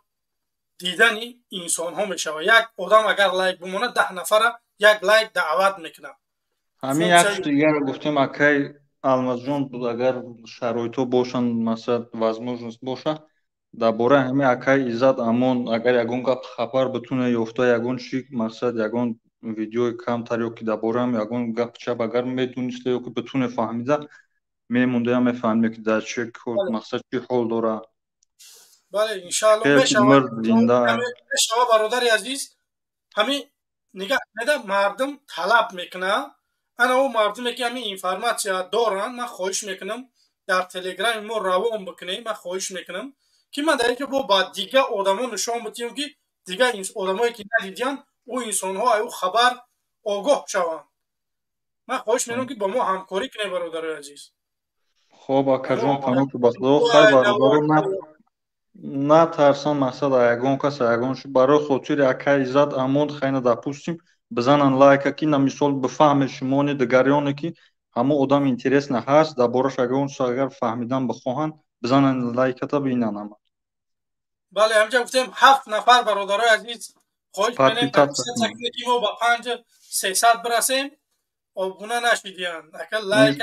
Speaker 1: дидани инсонҳо мешавад. Як одам агар лайк бимонад, 10 нафара як лайк даъват мекунад.
Speaker 19: Ҳамин як дигарро гуфтем, акай Алмазҷон, агар шароитҳо бошанд, масалан, возможность боша, дар бораи ҳамин акай Иззат Амон агар ягон гап хабар битуне ёфта, ягон чи, мақсад, ягон видеои камтар ё ки дар бораам ягон гап чап агар медониста ё ки битуне фаҳмида мемондаям, мефаҳмем, ки дар чи мақсад, чӣ ҳол дора.
Speaker 1: Бале, иншаалло мешава, бародари азиз. Ҳамин нигаҳ кунеда, мардум талаб мекунад. Ана о мардуме, ки ҳамин информатсия доранд, ман хоҳиш мекунам, дар телеграми мо равон бикунем. Ман хоҳиш мекунам, ки ман дар инҷо бо ба дигар одамо нишон бидиҳам, ки дигар одамое, ки надидиянд, ӯ инсонҳо аю хабар огоҳ шаванд. Ман хоҳиш мекунам, ки бо мо ҳамкорӣ кунем, бародарои азиз.
Speaker 19: Хоб, акаҷон, паноҳ ба худо. Хай, бародаро, натарсан, мақсад, ягон кас, ягон барои хотири акай Иззат Амон хайна, допустим, бизанан лайка, ки на мисол бифаҳме шумони дигариёне, ки ҳамон одам интересно ҳаст, дар бораш ягон агар фаҳмидан бихоҳанд, бизанан лайката, бинан ҳама.
Speaker 1: Бале, ҳамҷа гуфтем, ҳафт нафар, бародарои азиз, хоҳиш менем, подписаться кунед, ки мо ба 5300 бирасем. Обуна нашидиянд, ака, лайк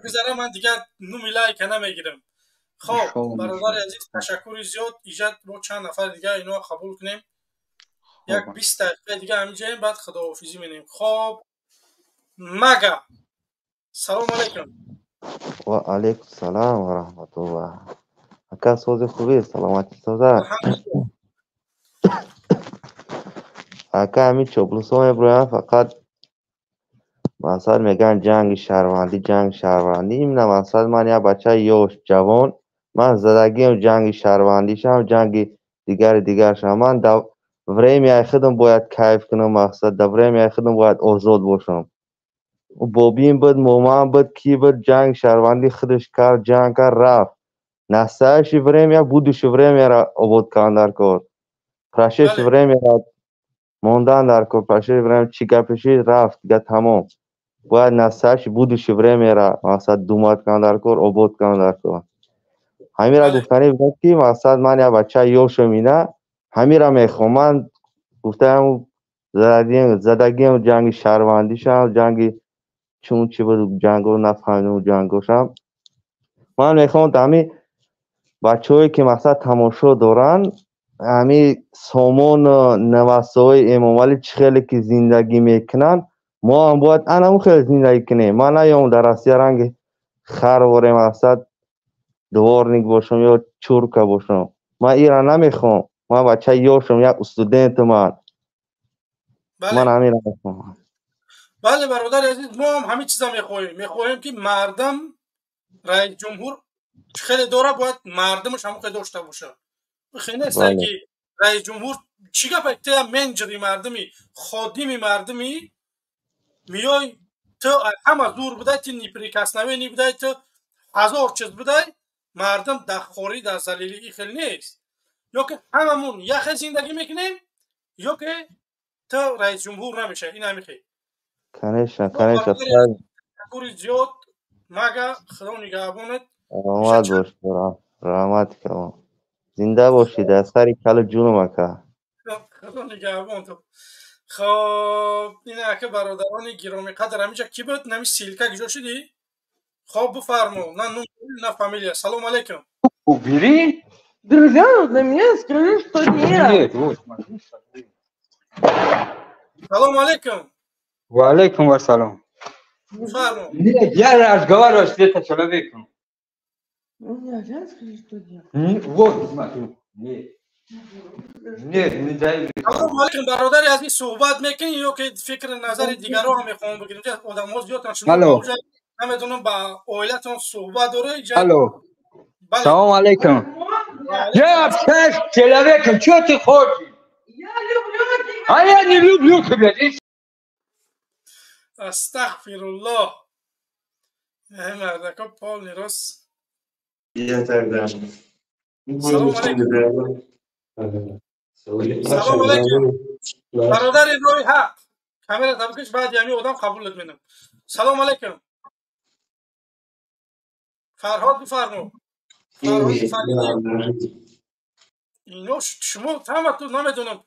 Speaker 1: гузара, ман дигар нуми лайка намегирам. Хоб, бародари азиз, ташаккури зиёд. Иҷад бо чанд нафари дига иноа қабул кунем. Як 20 дақиқаи дига ҳаминҷаем, баъд худоҳофизӣ менем. Хоб, мага, салому алайкум.
Speaker 8: Ва алайкум салом ва раҳматуллоҳ. Ака, сози хубӣ, саломатӣ соза. Ака, ҳамин чоплусо меброянд, фақат мақсад мегӯянд ҷанги шаҳрвандӣ, ҷанги шаҳрвандӣ. Имна мақсад ман як бачаи ёш, ҷавон, ман задагиам ҷанги шаҳрвандишам, ҷанги дигари дигаршам. Ман дар времяи худам бояд кайф кунам, мақсад дар времяи худам бояд озод бошам. Бобин буд, моман буд, ки буд, ҷанги шаҳрвандӣ худаш кард, ҷанг кард, рафт. Настоящее время, будущее времяро обод кардан дар кор. Прошедшее времяро мондан дар кор, прошедшее время чӣ гапеши рафт, дига тамом. Бояд настоящее, будущее времяро мақсад думат кардан дар кор, обод кардан дар кор. Ҳамира гуфтанӣ будам, ки мақсад ман як бачаи ёшам, ина ҳамира мехоҳам. Ман гуфтаам, задагиам ҷанги шаҳрвандишам, ҷанги чун чӣ буд, ҷанго нафаҳмидам, ҷангошам. Ман мехоҳам ҳами бачаҳое ки мақсад тамошо доранд, ҳами сомон навасои Эмомалӣ чӣ хеле ки зиндагӣ мекунанд, мо ҳам бояд анаму хеле зиндагӣ кунем. Ман наём дар Россия ранги хар воре мақсад дворник бошам ё чурка бошам. Ман ира намехоҳам. Ман бачаи ёшам, як студентам ман. Ман ҳамира мехоҳам.
Speaker 1: Бале, бародари азиз, мо ҳам ҳамин чиза мехоҳем. Мехоҳем, ки мардам раис ҷумҳур хеле дора, бояд мардумаш ҳамон хеле дошта бошад. Хеле нест, ки раис ҷумҳур чӣ гапа, ту менеҷери мардуми, ходими мардуми, миёй ту ҳама зур будай, ту неприкосновенный будай, ту ҳазор чиз будай, мардум дар хорӣ, дар залилӣ, и хел нест. Ё ки ҳамамон як хел зиндагӣ мекунем, ё ки ту раис ҷумҳур намешавӣ. Ин ҳамин хел.
Speaker 8: Конечно, конечно.
Speaker 1: Ташаккури зиёд, мага, худо нигаҳбонат.
Speaker 8: Раҳмат бош, раҳмат калон. Зинда бошед, аз сари калу ҷунум, ака.
Speaker 1: Худо нигаҳбон ту. Хоб, ин ака, бародарони гиромиқадр, ҳаминҷа ки буд, нами ссылка киҷо шудӣ? Хоб, бифармо, на ном, на фамилия. Салом алейкум.
Speaker 20: Убери.
Speaker 11: Друзья, на меня скажи, что нет.
Speaker 20: Нет, вот, смотри.
Speaker 1: Салом алейкум.
Speaker 20: Ва алейкум вассалом.
Speaker 1: Бифармо.
Speaker 20: Нет, я разговариваю с этим человеком.
Speaker 11: Нельзя скажи, что нет.
Speaker 20: Вот, смотри. Нет. Нет, не дай.
Speaker 1: Салом алейкум, бародари азиз, суҳбат мекунӣ ё ки фикри назари дигарро мехоҳам бигирем? Одамҳо зиёданд, шумо
Speaker 20: Алло.
Speaker 1: намедонам, ба оилатон суҳбат дорӣ?
Speaker 20: Алло. Салом алейкум. Я общаюсь с человеком, что ты хочешь?
Speaker 11: Я люблю тебя.
Speaker 20: А я не люблю тебя.
Speaker 1: Астағфируллоҳ. Мардако полный рост.
Speaker 21: Я тогда.
Speaker 1: Салом алейкум. Салом алейкум. Бародари роҳи ҳақ. Камера табикиш, баъди ҳамин одам қабулат менам. Салом алейкум. Фарҳод, бифармо. Фарҳод Фаридӣ. Ино шумо ҳаматон намедонам.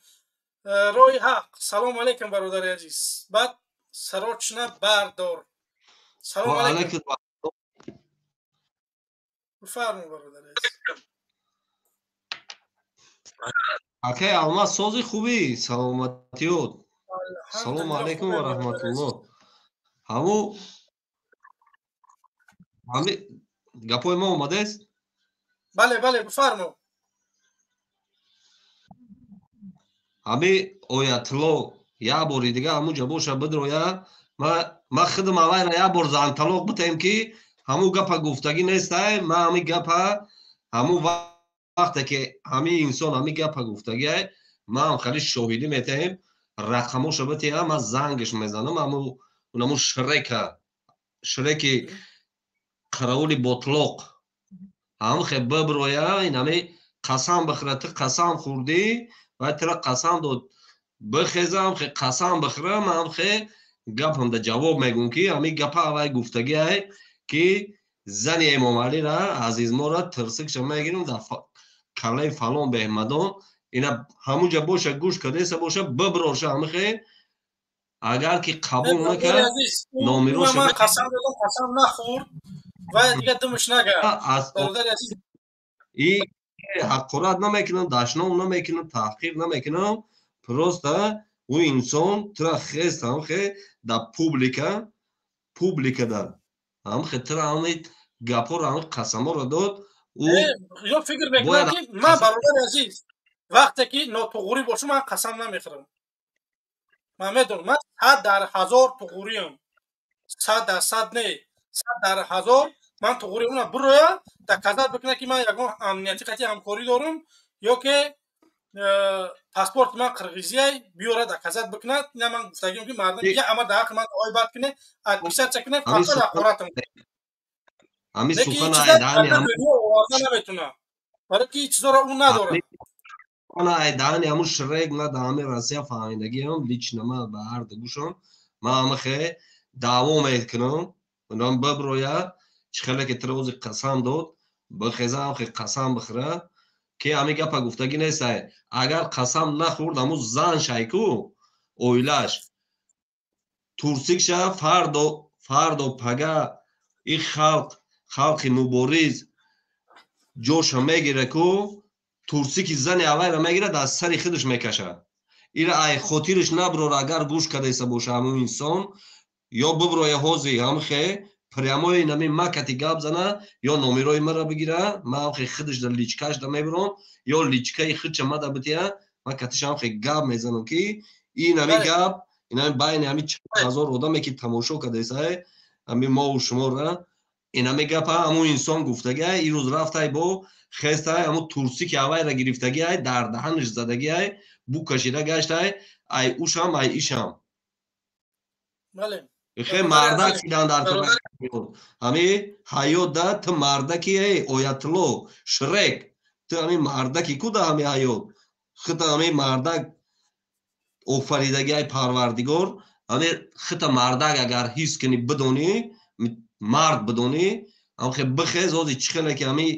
Speaker 1: Роҳи ҳақ. Салом алейкум, бародари азиз. Баъд срочно бардор. Салом алейкум. Бифармо, бародари азиз.
Speaker 24: Акай Алмаз, сози, хубӣ, саломатиёт? Салому алайкум ва раҳматуллоҳ. Ҳаму ҳами гапои мо омадест?
Speaker 1: Бале, бале, бифармо.
Speaker 24: Ҳами Оятулло як бори дига ҳамунҷа боша, бидроя, ма худам авайра як бор занталоқ битем, ки ҳамун гапа гуфтагӣ нестай. Ма ҳами гапа ҳамун вақте ки ҳамин инсон ҳамин гапа гуфтагиай, ман хеле шоҳидӣ метаҳем, рақамоша битеҳам, ман зангаш мезанам. Ҳаму унаму Шрека, Шреки қараули ботлоқ ҳам хе биброя, ин ҳами қасам бихӯра, ту қасам хӯрдӣ ва тура қасам дод, бихезам хе қасам бихӯрам, ҳам хе гапам да ҷавоб мегӯм, ки ҳамин гапа авай гуфтагиай, ки зани Эмомалира, азизмора тирсикша мегирам дар калаи фалон беҳмадон. Ина ҳамунҷа боша, гӯш кардеса боша, биброша, ҳамихе агар ки қабул накард, номироша
Speaker 1: қасам додам, қасам нахӯрд ва дига думаш нагард, бародари азиз.
Speaker 24: И ҳақорат намекунам, дашном намекунам, таҳқир намекунам. Просто ӯ инсон тура хест ҳамхе да публикада ҳамхе тура ҳами гапҳоро, ҳами қасамҳоро дод. Ӯ
Speaker 1: ё фикр мекунам, ки ман, бародари азиз, вақте ки нотуғурӣ бошам, ман қасам намехӯрам. Ман медонам, ман 100 дар 1000 туғуриам, 100%, не, 100 дар 1000 ман туғури. Уна бироя доказать бикунад, ки ман ягон амнияти қати ҳамкорӣ дорам ё ки паспорти ман қирғизияй, биёра доказать бикунад. Ина ман гуфтагиам, ки мардум я ама дар ҳаққи ман дуои бад кунед, отписаться кунед, фақат ҳақоратам.
Speaker 24: Ҳами сухан
Speaker 1: оварда наметунам, барои ки чизоро ӯ надорад.
Speaker 24: Ай даҳани ҳамун Шрек на даҳами Россия фаҳмидагиам, лично ма ба ҳар ду гӯшон ма ҳамахе даъво мекунам. Унам биброя, чӣ хеле ки тирози қасам дод, бихеза, ҳамхе қасам бихӯра, ки ҳами гапа гуфтагӣ нестай. Агар қасам нахӯрд, ҳамун зан шайку оилаш турсикша фардо пага и халқ, халқи мубориз ҷоша мегира ку турсики зани авайра мегирад, аз сари худаш мекаша. Ира ай хотираш наброра. Агар гӯш кадаиса боша ҳамун инсон, ё биброя ҳози ҳамхе прямой нами макати гап зана, ё номерои мара бигира, ма ҳамхе худаш да личкаш да мебиром, ё личкаи худша мада бития, ма катиш ҳамхе гап мезанам, ки ин ҳами гап, ин ҳами байни ҳами чанд ҳазор одаме, ки тамошо кадаисай ҳами мову шумора, ин ҳами гапа ҳамун инсон гуфтагиай. Ирӯз рафтай, бо хестай, ҳамун турсӣ ки авайра гирифтагиай, дар даҳанаш задагиай, бу кашида гаштай, ай ушам, ай ишам. Хе мардак шидан дар ҳами ҳаёт да. Ту мардаки, эй оятулло Шрек, ту ҳами мардаки ку да ҳами ҳаёт хита ҳами мардак офаридагиай Парвардигор. Ҳами хита мардак агар ҳис кунӣ, бидонӣ, мард бидонӣ, ҳамхе бихез ҳози чӣ хеле ки ҳами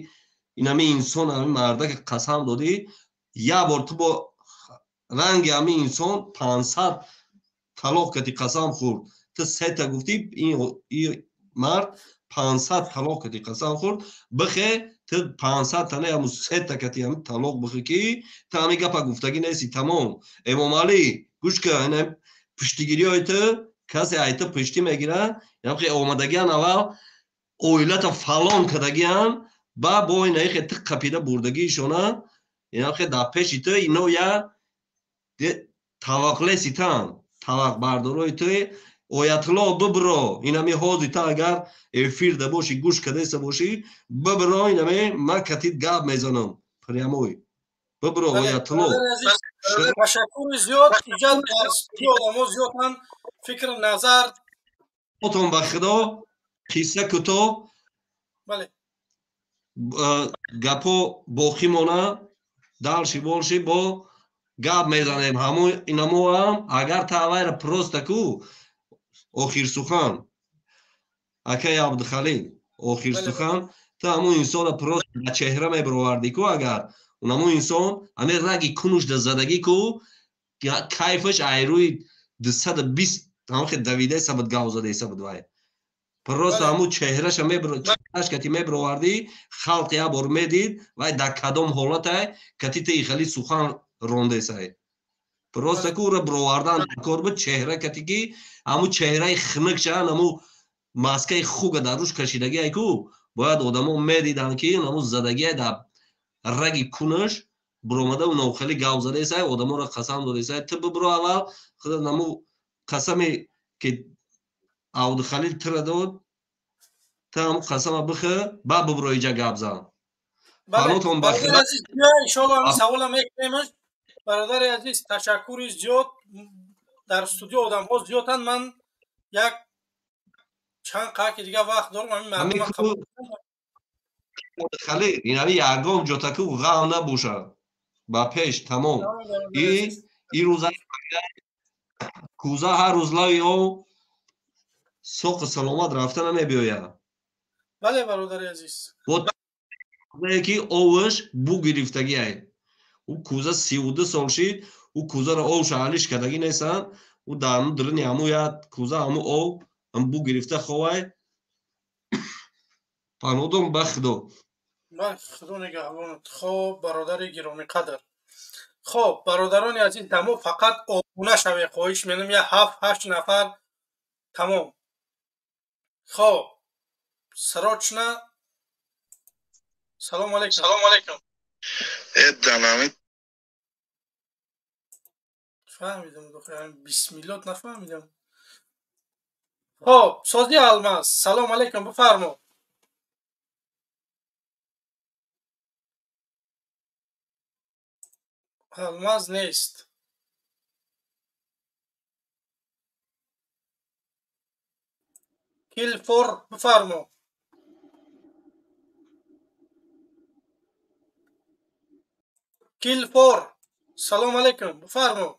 Speaker 24: ин ҳами инсон, ҳами мардаки қасам додӣ, як бор ту бо ранги ҳами инсон 500 талоқ кати қасам хӯрд, ту сета гуфтӣ, ин мард 500 талоқ кати қасам хӯрд. Бихе ту 500 тана ҳаму сета кати ҳами талоқ бихе, ки ту ҳами гапа гуфтагӣ нести. Тамом. Эмомалӣ, гӯш ка, пуштигириҳои ту касе ай ту пуштӣ мегира, ямхе омадагиан, аввал оилата фалон кардагиан, ба бо инаихе ту қапида бурдагиишона, инахе дар пеши ту ино я тавақлеситан, тавақбардорои ту. Оятулло, бибро, инами ҳози та агар эфирда бошӣ, гӯш кадаиста бошӣ, бибро, инами ман катит гап мезанам прямой, бибро, оятулло.
Speaker 1: Ташаккури зиёд. Иҷа дар одамо зиёданд, фикр, назар.
Speaker 24: Отон ба Худо, қисса кӯтоҳ. Гапҳо боқӣ мона, дальше больше бо гап мезанем. Ҳамо инамоам агар та авайра просто ку. Охир сухан, акаи Абдухалил, охир сухан: ту ҳамун инсонро просто ба чеҳра мебировардӣ ку, агар ҳамун инсон ҳамин раги кунуш да задагӣ ку, кайфаш айрӯи 220 ҳамхе давидаиса буд, гав задаиса буд. Вай просто ҳамун чеҳраша чеҳраш кати мебировардӣ, халқ як бор медид, вай дар кадом ҳолатай кати ту ихали сухан рондесай. Просто ку ура бировардан кор буд, чеҳра кати, ки ҳамун чеҳраи хунукша, ҳамун маскаи хуга дар рӯш кашидагиай ку, бояд одамо медиданд, ки ҳамун задагиай дар раги кунаш биромада, нохели гав задаесай, одаморо қасам додаесай. Ту бибиро аввал худа наму қасаме ки Абдухалил тура дод, ту ҳамун қасама бихӯ, баъд бибиро иҷа гап зан. Панотон ба
Speaker 1: Иншоалло, ҳамин савола мекунемаш. Бародари азиз, ташаккури зиёд. Дар студио одамҳо зиёданд, ман як чанд қаки дига вақт дорам, ҳамин мардума қабул.
Speaker 24: Халил, инами ягон ҷотаку ғам набошад, ба пеш, тамом. И рӯза кӯза ҳар рӯз лави об соқу саломат рафта намебиёяд.
Speaker 1: Бале, бародари азиз.
Speaker 24: Ки оваш бу гирифтагиай, ӯ кӯза 32 сол шид, ӯ кӯзаро овша алиш кардагӣ нестанд. Ӯ дар дурини ҳаму як кӯза ҳаму ов бу гирифта ховай. Панодом ба Худо.
Speaker 1: Ман худо нигаҳбонат. Хоб, бародари гиромиқадр. Хоб, бародарони азиз, дамо фақат обуна шавед, хоҳиш менам, я 7-8 нафар тамом. Хоб, срочно. Салом алейкум.
Speaker 2: Салом алейкум. Э,
Speaker 1: Фаҳмидам, бисмиллот нафаҳмидам. Хоб, сози Алмаз, салом алейкум, бифармо. Алмаз нест. Килфор, бифармо. Килфор, салом алейкум, бифармо.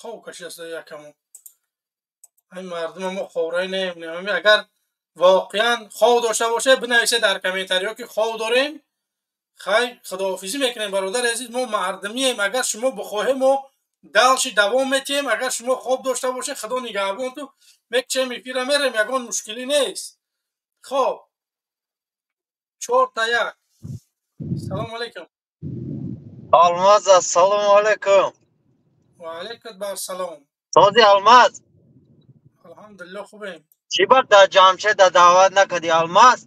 Speaker 1: Хоб кашидаст якамон. Ҳамин мардума мо ховраи неем. Агар воқеан хов дошта бошед, бинависед дар комментариҳо ки хов дорем. Хай, худоҳофизӣ мекунем, бародари азиз, мо мардумием. Агар шумо бихоҳем, мо дальше давом метиҳем. Агар шумо хоб дошта бошед, худо нигаҳбонту, мекчем эфира мерем, ягон мушкилӣ нест. Хоб, 4-1. Салому алейкум.
Speaker 2: Алмаз, ассалому алейкум.
Speaker 1: Ва алейкум ассалом.
Speaker 2: Сози Алмаз.
Speaker 1: Алҳамдулиллоҳ, хубем.
Speaker 2: Чӣ бар дар Ҷамшед даъват накардӣ, Алмаз?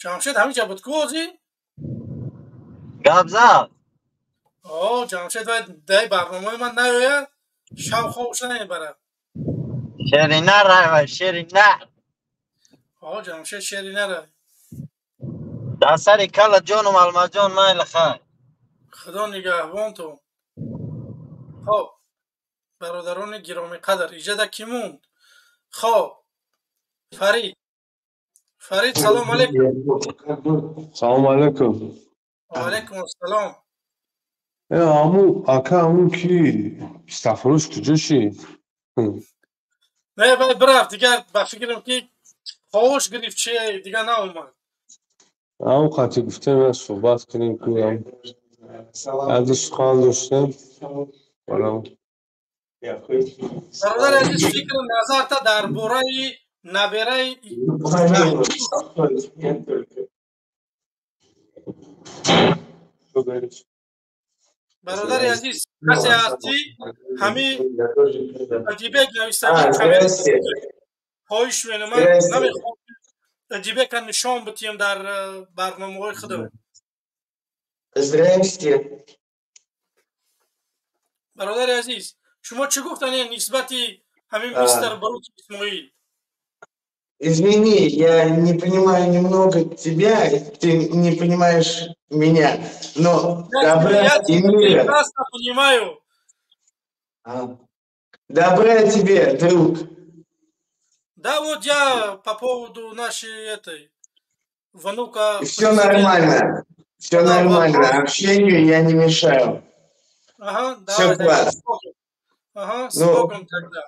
Speaker 1: Ҷамшед ҳаминҷа буд ку ҳозир?
Speaker 2: Гап зад.
Speaker 1: О, Ҷамшед вай дай барномаи ман наояд, шаб хобш намебарад.
Speaker 2: Шерина рай вай, шерина.
Speaker 1: О, Ҷамшед шерина рай.
Speaker 2: Дар сари кала ҷонум, Алмазҷон, майли, хай.
Speaker 1: Худо нигаҳбонтон. Хоб, бародарони гиромиқадр, иҷода кӣ монд? Хоб, Фарид. Фарид, салом алейкум.
Speaker 6: Салом алейкум.
Speaker 1: Ва алейкум ассалом.
Speaker 6: Э, аму ака, аму ки пистафурӯш куҷо шид?
Speaker 1: Не, вай бирафт, дигар ба фикрам ки ховуш гирифт, чи дигар наомад.
Speaker 6: Аму қати гуфтем, я суҳбат кунем, ки аз сухан доштем.
Speaker 1: Бародари азиз, фикру назарта дар бораи набераи бародари азиз, касе ҳастӣ, ҳамин Адибек навистагӣ, хоҳиш менам, ман намехоҳам Адибека нишон битиҳам дар барномаҳои худам.
Speaker 21: Здрасте.
Speaker 1: Бародари азиз, шумо чӣ гуфтане нисбати ҳамин мистер Барут Исмоил?
Speaker 21: Извини, я не понимаю немного тебя, ты не понимаешь меня, но добра
Speaker 1: Я
Speaker 21: и мира.
Speaker 1: Прекрасно понимаю.
Speaker 21: Добра тебе, друг.
Speaker 1: Да, вот я по поводу нашей этой внука.
Speaker 21: Все нормально, все нормально, общению я не мешаю.
Speaker 1: Ага,
Speaker 21: Все
Speaker 1: давай,
Speaker 21: класс.
Speaker 1: с Богом. Ага, с
Speaker 21: Ну.
Speaker 1: Богом тогда.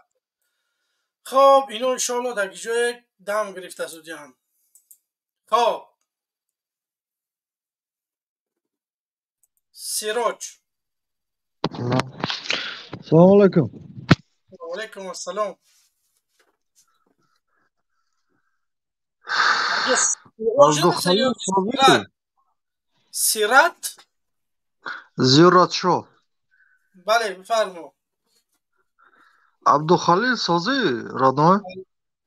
Speaker 1: Хоб, ино иншоалло дар ҷое дам гирифта судиям. Хоб. Сироҷ.
Speaker 7: Салому алейкум.
Speaker 1: Ва алейкум ассалом.
Speaker 7: Абдухалил Созӣ.
Speaker 1: Сират?
Speaker 7: Зиёратшо.
Speaker 1: Бале, бифармо.
Speaker 7: Абдухалил Созӣ, родной.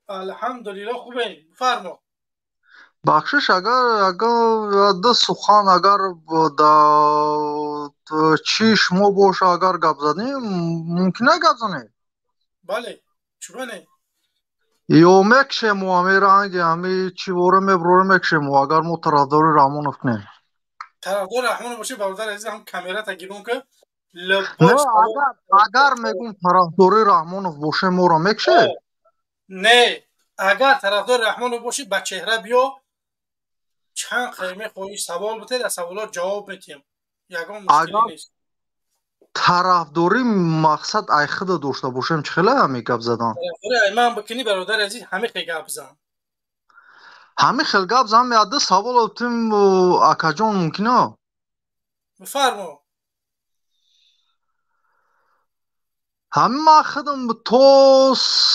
Speaker 1: Алҳамдулиллоҳ, хубем. Бифармо.
Speaker 7: Бахшиш, агар ду сухан агар да чӣ шумо боша, агар гап занем, мумкин а гап занем?
Speaker 1: Бале, чуба не?
Speaker 7: Ё мекшему ҳами ранги ҳами чӣ вора меброра мекшему, агар мо тарафдори Раҳмонов кунем.
Speaker 1: Тарафдори Раҳмонов бошӣ, бародари азиз, ҳам камерата гирон ки
Speaker 7: Не, агар мегум тарафдори Раҳмонов бошем, моро мекше?
Speaker 1: Не, агар тарафдори Раҳмонов бошӣ, ба чеҳра биё, чанд хел мехоҳӣ савол битед, аз саволот ҷавоб метиҳем. Ягон мушкилӣ нест.
Speaker 7: Тарафдорӣ мақсад ай худа дошта бошем, чӣ хела ҳами гап задан?
Speaker 1: Тарафдорӣ ай ман бикунӣ, бародари азиз, ҳами хел гап зан.
Speaker 7: Ҳами хел гап зан, меяд савол тим, акаҷон, мумкина?
Speaker 1: Бифармо.
Speaker 7: Ҳами ман худам то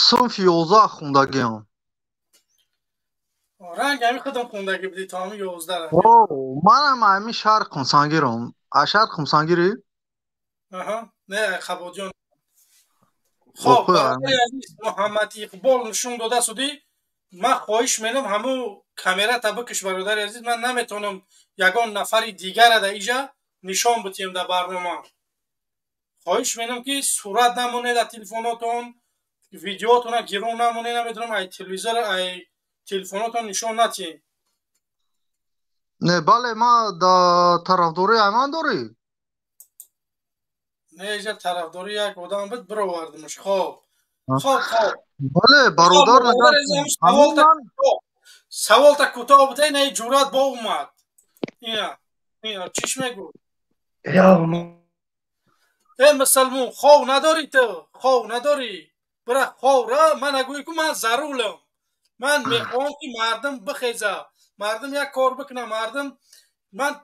Speaker 7: синфи 11 хондагиам.
Speaker 1: Ранг ҳами худам хондаги будӣ то ҳами 11.
Speaker 7: О, манам ҳами шаҳри Қумсангирам. Аз шаҳри Қумсангирӣ?
Speaker 1: Аҳа, не, Қабодиён. Хоб, бародари азиз, Муҳаммад Иқбол нишон дода судӣ. Ман хоҳиш менам, ҳамун камерата бикиш, бародари азиз. Ман наметавонам ягон нафари дигара дар иҷа нишон битиҳам дар барнома. Хоҳиш менам, ки сурат намонед дар телефонотон, видеотона гирон намонед, намедонам, ай телевизор, ай телефонотон нишон натиҳед.
Speaker 7: Не, бале, ман да тарафдории айман дорӣ?
Speaker 1: Не, иҷа тарафдорӣ як одам буд, бировардимаш. Хоб, хоб, хоб.
Speaker 7: Бале, бародар.
Speaker 1: Саволта кӯтоҳ буда, ина ҷуръат бо омад. Ина, ина чиш мегӯ? Э, мусалмон, хов надорӣ ту? Хов надорӣ? Бира, хов ра, ман агӯӣ ку, ман зарулам. Ман мехоҳам, ки мардум бихеза, мардум як кор бикуна, мардум, ман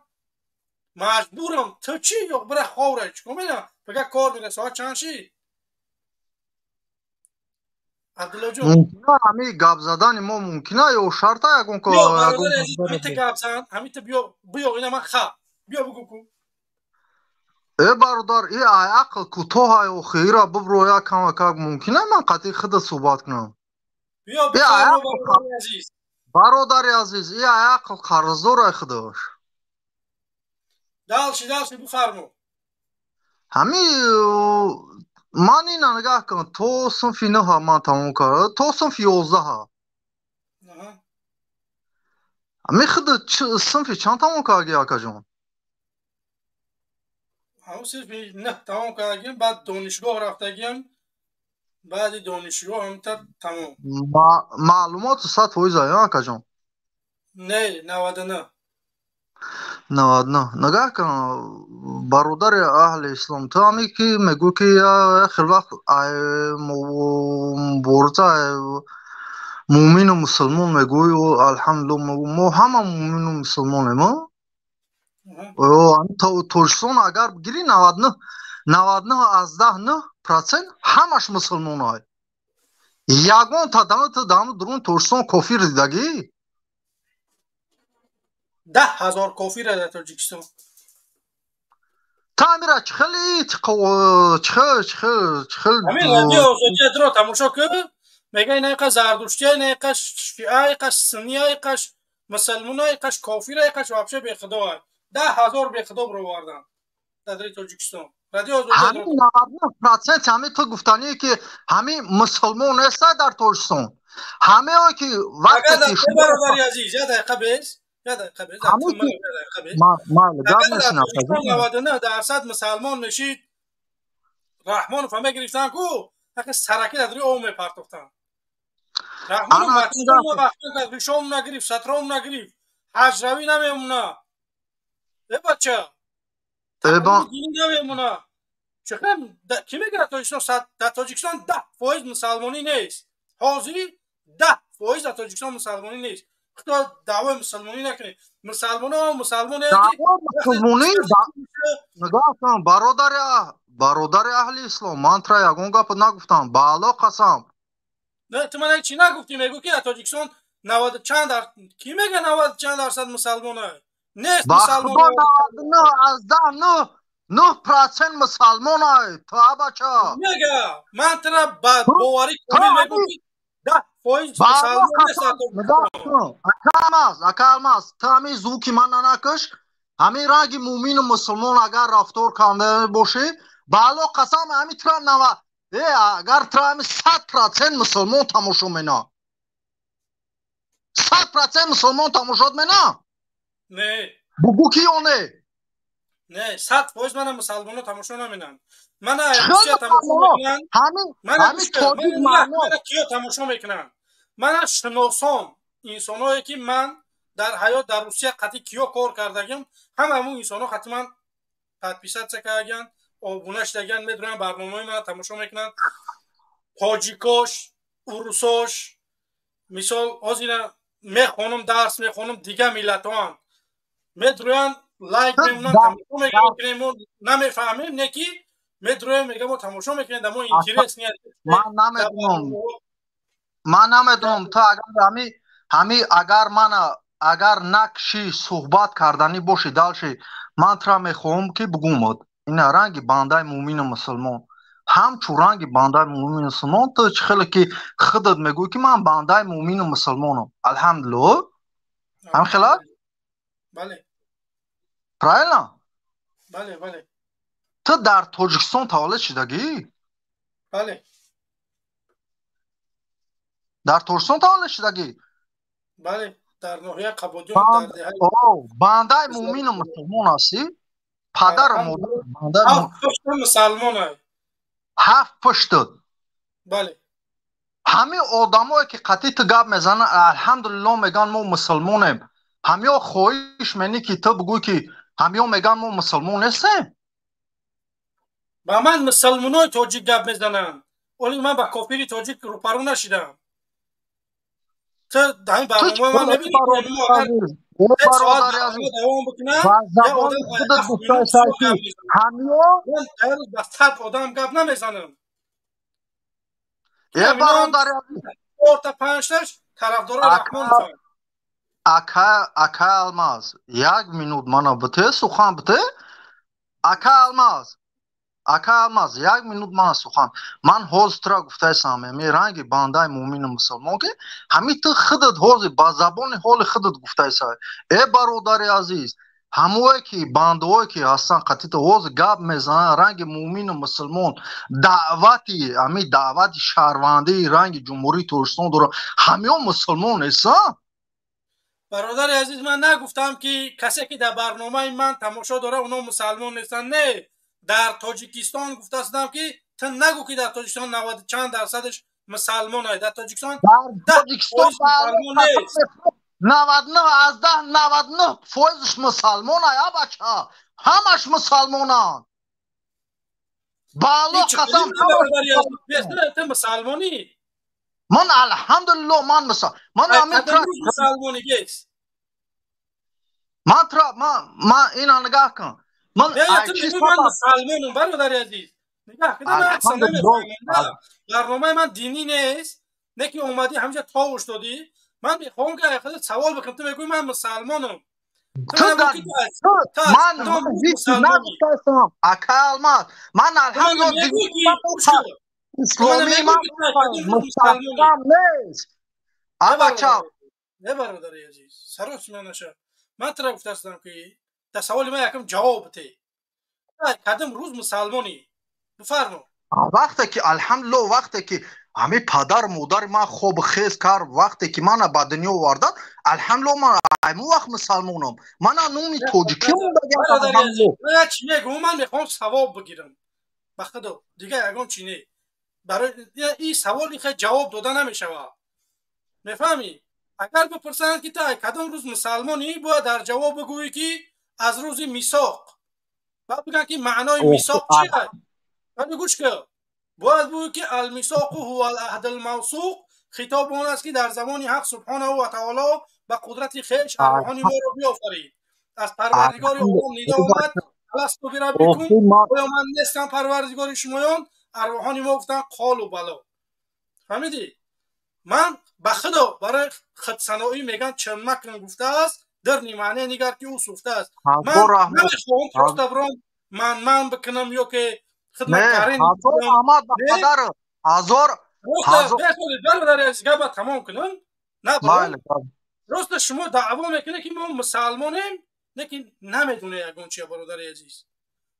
Speaker 1: маҷбурам. Ту чӣ? Ёқ, бира, хов ра, чикор мена? Бага кор мекунӣ, соат чанд шид? Абдуллоҷон.
Speaker 7: Мумкина ҳами гап задани мо, мумкина ё шарта ягон
Speaker 1: Ҳамита гап зан, ҳамита биё, биё, ина ман ха. Биё, бугӯ ку.
Speaker 7: Э, бародар, и ай ақл кӯтоҳ ай, охи ира бибро, як камакак мумкина ман қатъи худа суҳбат кунам?
Speaker 1: Биё, бифармо, бародари азиз.
Speaker 7: Бародари азиз, и ай ақл қарздор ай худош.
Speaker 1: Дальше, дальше, бифармо.
Speaker 7: Ҳами ман ина нигаҳ кун, то синфи нӯҳа ман тамом кардам, то синфи 11-ҳа. Ҳами худ синфи чанд тамом кардӣ, акаҷон?
Speaker 1: Ҳамун синфи нӯҳ тамом кардагим, баъд донишгоҳ рафтагиам, баъди донишгоҳ ҳамта тамом.
Speaker 7: Маълумоту 100% ая, акаҷон?
Speaker 1: Не, 99.
Speaker 7: 99. Нигаҳ кун, бародари аҳли ислом, ту ҳаме ки мегӯ, ки хел вақт мубориза муъмину мусулмон мегӯй, алҳамдулилла, мо ҳама муъмину мусулмонем. Тоҷикистон агар бигирӣ, 99,9% ҳамаш мусулмонай. Ягон та ту дар дуруни Тоҷикистон кофир дидагӣ?
Speaker 1: 10 000 кофира дар Тоҷикистон.
Speaker 7: Та амира чӣ хеле чӣ хел?
Speaker 1: Ҳамин Радио Озодиятро тамошо кун, мега ина иқа зардуштия, ина иқа шиа, иқа сунния, иқаш мусалмона, иқаш кофира, иқаш вообще бехудоа. 10 000 бехудо бировардан дар Тоҷикистон. Радио
Speaker 7: Ҳамин 99% ҳамин ту гуфтание, ки ҳамин мусулмон неста дар Тоҷикистон, ҳаме он ки
Speaker 1: вақте ки, бародари азиз, як дақиқа бес, як дақиқа бес, 99% мусалмон мешид, Раҳмонов мегирифтан ку, сараки дар рӯи об мепартохтан. Раҳмонов ришом нагирифт, сатром нагирифт, ҳаҷравӣ намемона. Э, бача, динӣ намемона. Ки мегирад Тоҷикистон? Дар Тоҷикистон 10% мусалмонӣ нест. Ҳозирӣ 10% дар Тоҷикистон мусалмонӣ нест. Худо, даъвои мусалмонӣ накунед. Мусалмоно мусалмоне.
Speaker 7: Мусулмонӣ, нигоҳ кун, бародари аҳли ислом, ман тра ягон гап нагуфтам, ба Аллоҳ қасам.
Speaker 1: Ту мана чӣ нагуфтӣ? Мегӯ, ки дар Тоҷикистон навад чанд дар, ки мега навад чанд дарсад мусалмона нест.
Speaker 7: Ба Худо, 99,9% мусалмонай, ту абача.
Speaker 1: Мега, ман тра ба боварӣ комил мегӯм, ки 10% мусалмон нест.
Speaker 7: Ака Алмаз, ака Алмаз, ту ҳамин звуки ман нанакаш. Ҳамин ранги муъмину мусулмон агар рафтор карда бошӣ, ба Аллоҳ қасам, ҳамин тра нава э агар тра ҳамин 100% мусулмон тамошо мена, 100% мусулмон тамошот мена.
Speaker 1: Не.
Speaker 7: Бугӯ, ки ё не?
Speaker 1: Не, 100% мана мусалмоно тамошо наменанд. Мана Русия тамошо мекунанд. Мана киё тамошо мекунанд? Мана шиносон, инсоное ки ман дар ҳаёт дар Русия қатъи киё кор кардагим, ҳама ҳамун инсонҳо қатъи ман подписаться кардагианд, обуна шудагианд, медонанд, барномаи мана тамошо мекунанд. Тоҷикош, урусош, мисол, ҳозира мехонам, дарс мехонам, дига миллатҳоанд, медурӯянд, лайк мемонанд, тамошо мекунем. Мо намефаҳмем, не ки медурӯем, мега мо тамошо мекунем, да мо интерес.
Speaker 7: Ман намедонам, ман намедонам, ту агар ҳами Ҳами агар мана агар накши суҳбат карданӣ боши дальше ман тура мехоҳам ки бугумад. Ина ранги бандаи муъмину мусулмон. Ҳамчун ранги бандаи муъмину мусулмон ту чӣ хеле ки худат мегӯӣ ки ман бандаи муъмину мусулмонам. Алҳамдулиллоҳ. Ҳам хела?
Speaker 1: Бале.
Speaker 7: Правильно?
Speaker 1: Бале, бале.
Speaker 7: Ту дар Тоҷикистон таваллуд шудагӣ?
Speaker 1: Бале.
Speaker 7: Дар Тоҷикистон таваллуд шудагӣ?
Speaker 1: Бале, дар ноҳияи Қабодиён, дар деҳаи
Speaker 7: Бандаи муъмину мусулмон ҳастӣ? Падару модар бандаи
Speaker 1: ҳафт пушти мусалмонай.
Speaker 7: Ҳафт пуштат.
Speaker 1: Бале.
Speaker 7: Ҳамин одамое ки қатъи ту гап мезананд, алҳамдулиллоҳ мегӯянд мо мусулмонем. Ҳамиё хоҳиш менӣ ки ту бигӯй ки ҳамиё мегӯянд мо мусулмон нестем?
Speaker 1: Ба ман мусалмонои тоҷик гап мезананд. Оли ман ба кофири тоҷик рӯпарӯ нашидам. Ту дар ин барномаи ман мебинӣ ки мо агар се соат барнома давом бикунад, як одам
Speaker 7: худат гуфтаи ки ҳамиё
Speaker 1: ман дар рӯз ба 100 одам гап намезанам.
Speaker 7: Э бародари азиз,
Speaker 1: чорта панҷташ тарафдорои Раҳмонованд.
Speaker 7: Ака Алмаз, як минут мана бите сухан бите. Ака Алмаз, ака Алмаз, як минут мана сухан. Ман ҳозир тура гуфтаистам, ами ранги бандаи муъмину мусулмон ки ҳами ту худат ҳозир ба забони ҳоли худат гуфтаиса. Э бародари азиз, ҳамое ки бандаое ки ҳастанд қатъи ту ҳозир гап мезананд ранги муъмину мусулмон, даъвати ҳами даъвати шаҳрвандии ранги Ҷумҳурии Тоҷикистон доранд, ҳамиё мусулмон нестанд?
Speaker 1: Бародари азиз, ман нагуфтам ки касе ки дар барномаи ман тамошо дорад, оно мусалмон нестанд. Не, дар Тоҷикистон гуфтастам ки ту нагӯ ки дар Тоҷикистон наваду чанд дарсадаш мусалмон аст. Дар Тоҷикистон
Speaker 7: дар Тоҷикистон
Speaker 1: мусалмон нест.
Speaker 7: 99 аз 10 99 фоизш мусалмон ай, а бача, ҳамаш мусалмонанд. Ба Аллоҳ қасам.
Speaker 1: Ту мусалмонӣ?
Speaker 7: Ман алҳамдулиллоҳ, ман ман
Speaker 1: мусалмонӣ гес.
Speaker 7: Ман тра ман ина нигоҳ кун.
Speaker 1: Ман ман мусалмонам, бародари азиз. Нигоҳ кун, ман барномаи ман динӣ нест, не ки омадӣ ҳамҷа товуш додӣ. Ман мехоҳам ки худат савол бикунам. Ту мегӯӣ ман мусалмонам.
Speaker 7: Ман нагуфтаистам, ака Алмаз. Ман алҳамдулиллоҳ исломӣ ман мусалмон нест. А бача.
Speaker 1: Не, бародари азиз, саросима наша. Ман тура гуфтастам ки дар саволи ман якам ҷавоб бите. Кадом рӯз мусалмонӣ? Бифармо.
Speaker 7: Вақте ки алҳамдулиллоҳ, вақте ки ҳами падару модари ман хобу хез кард, вақте ки мана ба дунё оварданд, алҳамдулиллоҳ, ман айму вақт мусалмонам. Мана номи тоҷикӣ.
Speaker 1: Чи мегӯм, ман мехоҳам савоб бигирам ба худо, дигар ягон чи не. Барои ин савол ихе ҷавоб дода намешавад, мефаҳмӣ? Агар бипурсанд ки ту кадом рӯз мусалмонӣ, бояд дар ҷавоб бигӯӣ ки аз рӯзи мисоқ. Баъд бигӯянд ки маънои мисоқ чи аст, вале гӯш кун, бояд бигӯӣ ки алмисоқу ҳува алаҳд алмавсуқ, хитоб он аст ки дар замони ҳақ субҳонаҳу ва таоло ба қудрати хеш арвоҳони моро биёфарид. Аз парвардигори олам нидо омад: аласту бираббикум, оё ман нестам парвардигори шумоён? Арвоҳони мо гуфтанд: қолу бало. Фаҳмидӣ? Ман ба худо барои худсаноӣ мегӯям, чунмакун гуфтааст, дирни маъне нигар ки ӯ сӯфтааст. Ман намехоҳам просто биром ман бикунам ё ки хидматгари. Тамом кунам. Просто шумо даъво мекунед ки мо мусалмонем, лекин намедонед ягон чия. Бародари азиз,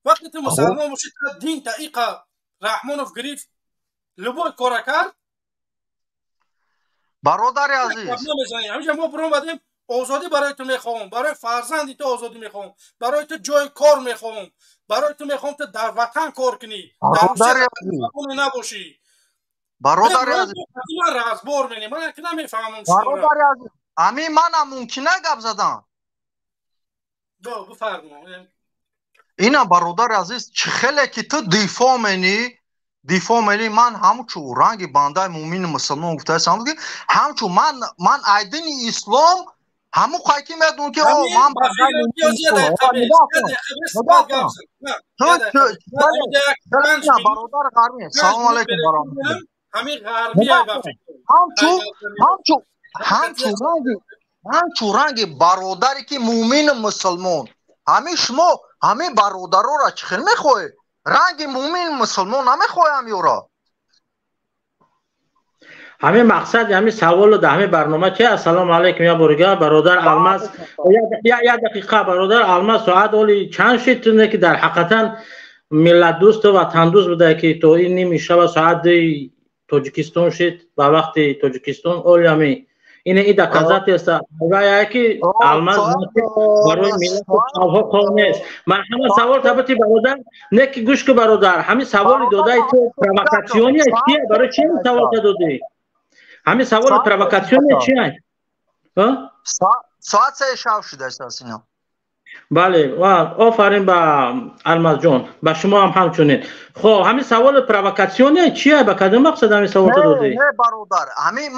Speaker 1: вақте ту мусалмон бошӣ, дин таиқа Раҳмонов гирифт, любой кора кард.
Speaker 7: Бародари азиз,
Speaker 1: ҳамиҷа мо биромадем, озодӣ барои ту мехоҳам, барои фарзанди ту озодӣ мехоҳам, барои ту ҷои кор мехоҳам, барои ту мехоҳам ту дар ватан кор кунӣ, дар Русия набошӣ.
Speaker 7: Бародари азиз,
Speaker 1: ман разбор менем, ман ки намефаҳмам.
Speaker 7: Бародари азиз, ами манам мумкина гап задан?
Speaker 1: Бифармо.
Speaker 7: Ина, бародари азиз, чӣ хеле ки ту дифоъ менӣ, дифоъ менӣ, ман ҳамчун ранги бандаи муъмини мусулмон гуфтаистам ки ҳамчун ман айдини ислом ҳамун қайки медонам ки ман. Бародар ғармӣ, салому алайкум. Ҳамчун ранги бародаре ки муъмину мусулмон, ҳамин шумо ҳамин бародароро чӣ хел мехоҳед? Ранги муъмин мусулмон намехоҳам ёро.
Speaker 9: Ҳамин мақсад, ҳамин саволу дар ҳамин барнома чи? Ассалому алайкум, я борига бародар Алмаз, як дақиқа бародар Алмаз, соат оли чанд шид? Туне ки дар ҳақиқатан миллатдӯсту ватандӯст буда ки то ин ними шаба соат Тоҷикистон шид, ба вақти Тоҷикистон оли ҳамин ин и доказательство вая ки Алмаз барои миллату шавҳо кор нест. Ман ҳама савол табати бародар, не ки гӯш ку бародар, ҳамин саволи додаи ту провокатсиония чия? Барои чи ин саволта додӣ? Ҳамин саволи провокатсиония чия?
Speaker 7: Соат 3 шаб шудааст, Сино.
Speaker 9: Бале, офарин ба Алмазҷон, ба шумо ҳам ҳамчунин. Хоб, ҳамин саволи провокатсиония чия? Ба кадом мақсад ҳамин саволта додӣ?
Speaker 7: Не, бародар, ҳамин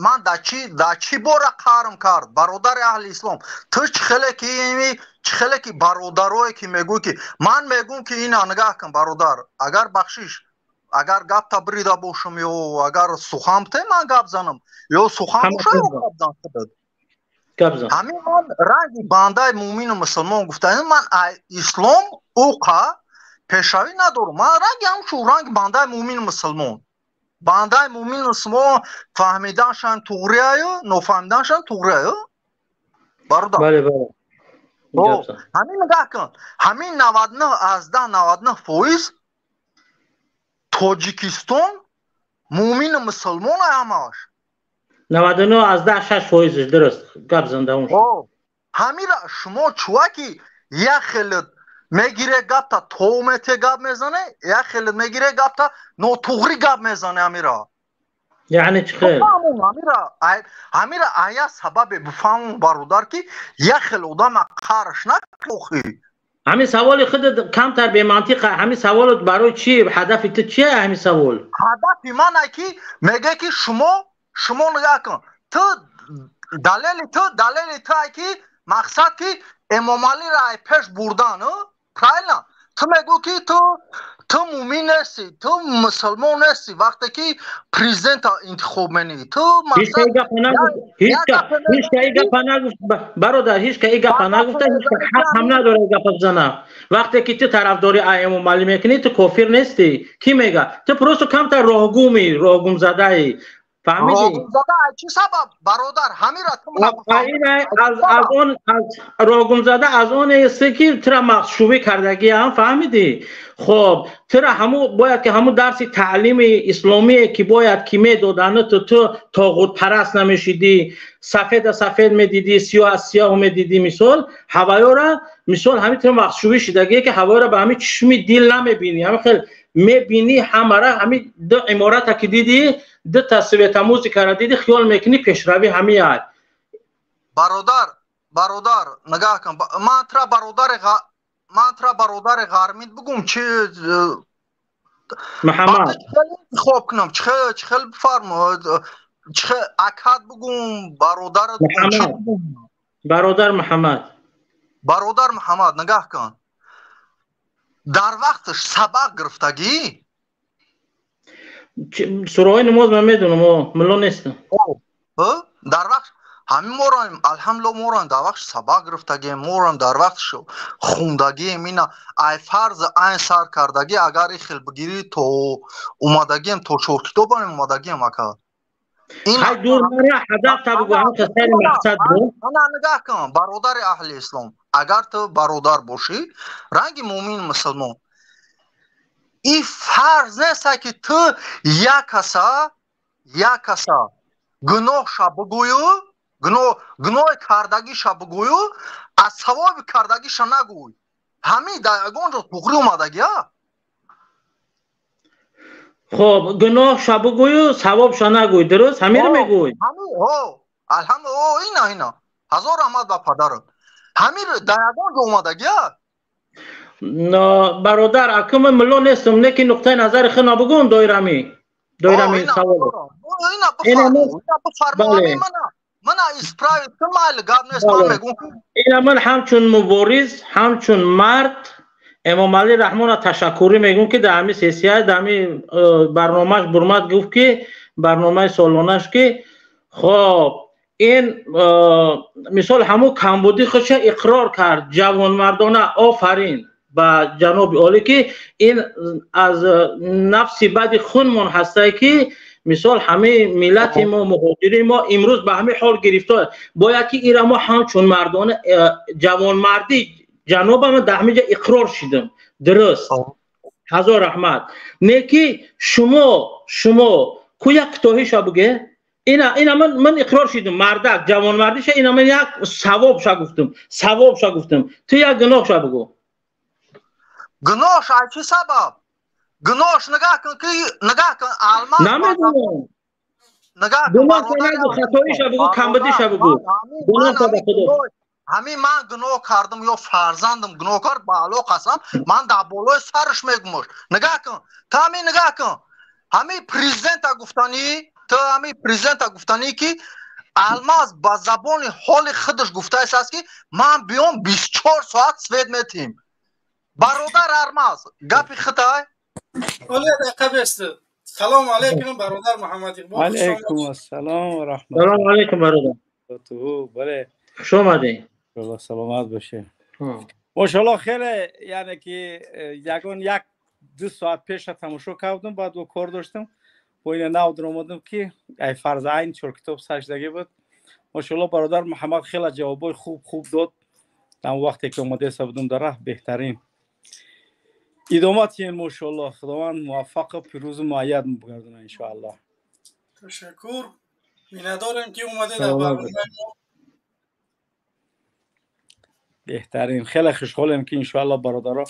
Speaker 7: ман дар чӣ бора қарм кард, бародари аҳли ислом? Ту чӣ хеле ки чӣ хеле ки бародарое ки мегӯй ки ман мегӯм ки ина нигаҳ кун, бародар, агар бахшиш, агар гапта бирида бошам ё агар сухан бите, ман гап занам, ё сухан боша, ё гап зан худат. Ҳамин ман ранги бандаи муъмину мусулмон гуфтаем, ман ислом уқа пешравӣ надорам. Ман ранги ҳамчун ранги бандаи муъмину мусулмон, бандаи муъмину мусулмон фаҳмиданшан туғрияю нофаҳмиданшан туғрияю, бародар. Ҳамин нигаҳ кун, ҳамин 99,99% Тоҷикистон муъмину мусулмон ҳамааш.
Speaker 9: 99,6%-ш дуруст гап зан, давом.
Speaker 7: Ҳамира шумо чуваки як хеле мегире гапта то мете гап мезане, як хеле мегире гапта нотуғри гап мезане ҳамира.
Speaker 9: Яъне чӣ хел?
Speaker 7: Ҳамира ая сабабе бифаҳмум, бародар, ки як хел одама қарш накохӣ.
Speaker 9: Ҳамин саволи худат камтар бемантиқа. Ҳамин саволот барои чӣ? Ҳадафи ту чия ҳамин савол?
Speaker 7: Ҳадафи ман ки меге ки шумо нигоҳ кун, ту далели ту ай ки мақсад ки Эмомалиро ай пеш бурдан, правильно? Ту мегӯ ки ту муъмин нести, ту мусулмон нести, вақте ки президента интихоб менӣ ту.
Speaker 9: Ҳеҷ ка и гапа нагуфт, бародар, ҳеҷ ка и гапа нагуфта, ҳеҷ ка ҳақ ҳам надора и гапа бизана. Вақте ки ту тарафдори Эмомалӣ мекунӣ, ту кофир нестӣ. Кӣ мега? Ту просто камтар роҳгуми, роҳгумзадаӣ, фаҳмидӣ?
Speaker 7: Роҳгумзада чӣ сабаб, бародар? Ҳамира ту
Speaker 9: аз он аз роҳгумзада аз он аст ки тура мағшубӣ кардагиам, фаҳмидӣ? Хоб, тура ҳаму бояд ки ҳаму дарси таълими исломие ки бояд ки медоданд, ту тоғутпараст намешидӣ, сафеда сафед медидӣ, сиёҳ аз сиёҳ медидӣ. Мисол ҳаваёра, мисол ҳамин тура мағшубӣ шидагие ки ҳавоёра ба ҳамин чишми дил намебинӣ, ҳамин хел мебинӣ ҳамара. Ҳамин ду имората ки дидӣ, ду та светомузыкара дидӣ, хиёл мекунӣ пешравӣ ҳамин аст.
Speaker 7: Бародар, нигаҳ кун, ман тра бародари ғармид бугум чи?
Speaker 9: Муҳаммад.
Speaker 7: Интихоб кунам, чӣ хел бифармо, чӣ акад бугум, бародарат?
Speaker 9: Бародар Муҳаммад.
Speaker 7: Бародар Муҳаммад, нигаҳ кун, дар вақташ сабақ гирифтагӣ?
Speaker 9: Сураҳои намоз ман медонам, мулло нестам.
Speaker 7: Дар вақт ҳамин морам, алҳамдулилла, морам дар вақт сабақ гирифтагием, морам дар вақт хундагием, ина ай фарзи айн сар кардагӣ, агар и хел бигирӣ, то омадагием, то чоркитобам омадагием, ака.
Speaker 9: Ҳай, дур нара, ҳадаф та бугӯ, ҳамин сари мақсад бу.
Speaker 7: Ана нигаҳ кун, бародари аҳли ислом, агар ту бародар бошӣ, ранги муъмин мусулмон, ин фарз нест ки ту як каса гуноҳша бугӯю, гуноҳи кардагиша бугӯю, аз савоби кардагиша нагӯй. Ҳамин дар ягон ҷо туғри омадагия?
Speaker 9: Хоб, гуноҳша бугӯю, савобша нагӯй, дуруст ҳамиро мегӯй?
Speaker 7: Алҳамду, ина ҳазор раҳмат ба падарат. Ҳамин дар ягон ҷо омадагия?
Speaker 9: Бародар, акума мулло нестам, не ки нуқтаи назари худ набугӯм доирами савол.
Speaker 7: Ина бифармо, мана исправить кун, майли, гап нест, ман мегӯм.
Speaker 9: Ина ман ҳамчун мубориз, ҳамчун мард Эмомалӣ Раҳмонро ташаккурӣ мегӯм, ки дар ҳамин сессия, дар ҳамин барномааш бурмад, гуфт ки барномаи солонаш ки хоб Ин мисол ҳамун камбудӣ худша иқрор кард ҷавонмардона. Офарин ба ҷаноби олӣ, ки ин аз нафси бади хунмон ҳастае, ки мисол ҳамаи миллати мо, муҳоҷири мо имрӯз ба ҳамин ҳол гирифтор. Бояд ки ира мо ҳамчун мардона ҷавонмардӣ ҷанобама дар ҳамин ҷо иқрор шидам. Дуруст, ҳазор раҳмат. Не ки шумо ку як кӯтоҳиша буге, ина ман иқрор шидам, мардак ҷавонмардиша, ина ман як савобша гуфтам, савобша гуфтам. Ту як гуноҳша бугу.
Speaker 7: Гуноҳш ай чӣ сабаб? Гуноҳш нигаҳ кун, ки нигаҳ кун, Алмаз,
Speaker 9: намедонам.
Speaker 7: Нигаҳ кун,
Speaker 9: гуноҳ нагу, хатоиша бугу, камбудиша бугу. Гуноҳ ба Худо.
Speaker 7: Ҳамин ман гуноҳ кардам ё фарзандам гуноҳ кард, ба Аллоҳ қасам, ман дар болои сараш мегумош. Нигаҳ кун, ту ҳамин нигаҳ кун, ҳамин президента гуфтанӣ, ту ҳамин президента гуфтанӣ, ки Алмаз ба забони ҳоли худаш гуфтааст, ки ман биём 24 соат свет метиҳем. Бародар Алмаз, гапи худай.
Speaker 1: Оля дақиқа бест. Салом алейкум, бародар Муҳаммад Иқбол.
Speaker 12: Алейкум ассалом ва раҳматуллоҳ.
Speaker 9: Салом алейкум, бародар.
Speaker 12: Бале.
Speaker 9: Хуш омадед.
Speaker 12: Аллоҳ саломат бошед. Мошаллоҳ, хеле, яъне ки ягон як ду соат пеша тамошо кардам, баъд бо кор доштам. Бо ина нав даромадам, ки ай фарз айн чор китоб саждагӣ буд. Мошаллоҳ, бародар Муҳаммад хеле ҷавобҳои хуб хуб дод. Дар вақте ки омадаеса будам дар раҳ, беҳтарин. Идома тиҳем, мошаллоҳ. Худованд муваффақу пирӯзу муайяд бигардона, иншоаллоҳ.
Speaker 1: Ташаккур. Миннатдорем, ки омадед дар барномаи мо.
Speaker 12: Беҳтарин. Хеле хушҳолем, ки иншоаллоҳ бародаро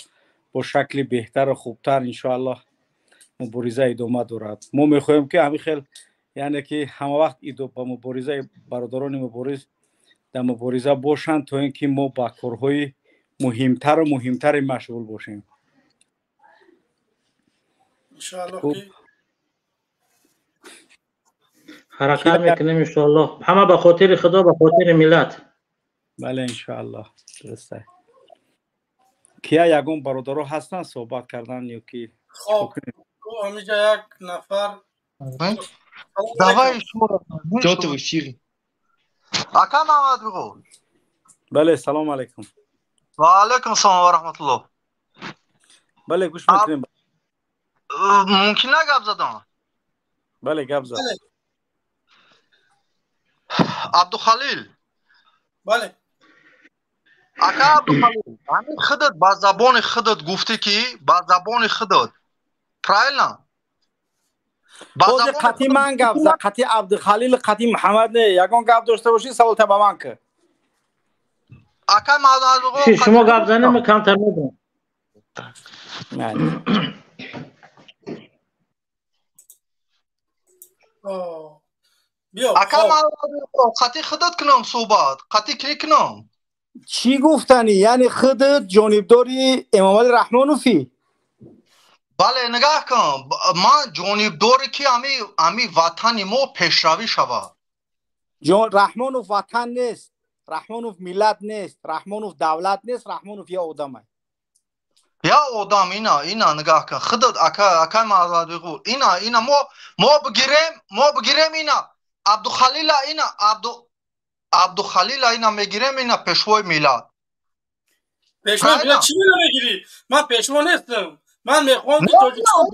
Speaker 12: бо шакли беҳтару хубтар иншоаллоҳ мубориза идома дорад. Мо мехоҳем, ки ҳамин хел, яъне ки ҳама вақт ба муборизаи бародарони мубориз дар мубориза бошанд, то ин ки мо ба корҳои муҳимтару муҳимтаре машғул бошем.
Speaker 1: Иншоаллоҳ ки
Speaker 9: ҳаракат мекунем, иншоаллоҳ, ҳама ба хотири Худо, ба хотири миллат.
Speaker 12: Бале, иншоаллоҳ, дуруст. Кия ягон бародаро ҳастанд суҳбат кардан ё ки?
Speaker 1: Хоб, ҳамиҷа як нафар.
Speaker 7: Давай.
Speaker 21: Кто ты в эфире?
Speaker 7: Ака Мамад бигӯ.
Speaker 12: Бале, салом алейкум.
Speaker 7: Ва алейкум салом ва раҳматуллоҳ.
Speaker 12: Бале, гӯш мекунем.
Speaker 7: Мумкин на гап задан?
Speaker 12: Бале, гап зад.
Speaker 7: Абдухалил.
Speaker 1: Бале.
Speaker 7: Ака Абдухалил, ҳамин худат ба забони худат гуфтӣ, ки ба забони худат, правильно?
Speaker 12: Бози қати ман гап зад, қати Абдухалил, қати Муҳаммад не. Ягон гап дошта бошӣ, саволта ба ман кӣ.
Speaker 7: Ака.
Speaker 9: Шумо гап занем, ман камтар медонам.
Speaker 7: Ака, қати худат кунам суҳбат, қати кӣ кунам?
Speaker 12: Чӣ гуфтанӣ? Яъне худат ҷонибдори Эмомалӣ Раҳмонофӣ?
Speaker 7: Бале, нигаҳ кун, ман ҷонибдоре, ки ҳами ватани мо пешравӣ шавад.
Speaker 12: Раҳмонов ватан нест, Раҳмонов миллат нест, Раҳмонов давлат нест, Раҳмонов я одамай.
Speaker 7: Я одам. Ина нигаҳ кун, худат, ака, акай Маҳмадиқул, ина мо бигирем ина Абдухалила, ина Абдухалила, ина мегирем, ина пешвои миллат.
Speaker 1: Пешвои миллат чӣ мегирӣ? Ман пешво нестам. Ман мехоҳам, ки Тоҷикистон.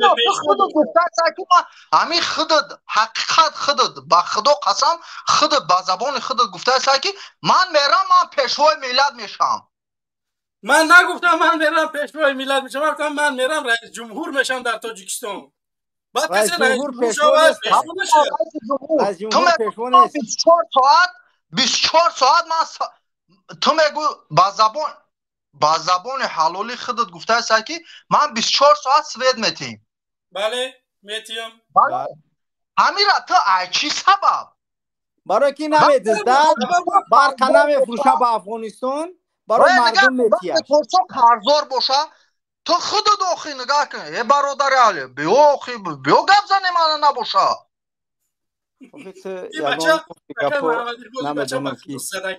Speaker 7: Ҳамин худат, ҳақиқат, худат, ба Худо қасам, худат ба забони худат гуфтааст, ки ман мерам, ман пешвои миллат мешавам.
Speaker 1: Ман нагуфтам ман мерам пешвои миллат мешавам. Ман гуфтам ман мерам раис ҷумҳур мешавам дар Тоҷикистон. Баъд касе раис ҷумҳур шавад, пешво мешавад.
Speaker 7: 24 соат, 24 соат ман ту мегӯ, ба забони ҳалоли худат гуфтааст, ки ман 24 соат свет метиҳем.
Speaker 1: Бале, метиҳам.
Speaker 7: Ҳамира ту ай чӣ сабаб?
Speaker 12: Барои ки намедиздад, барқа намефурӯша ба Афғонистон, барои мардум метиҳад.
Speaker 7: Қарздор боша, ту худат охи нигаҳ кун, э бародари али, биё охи, биё гап занем, ана набоша.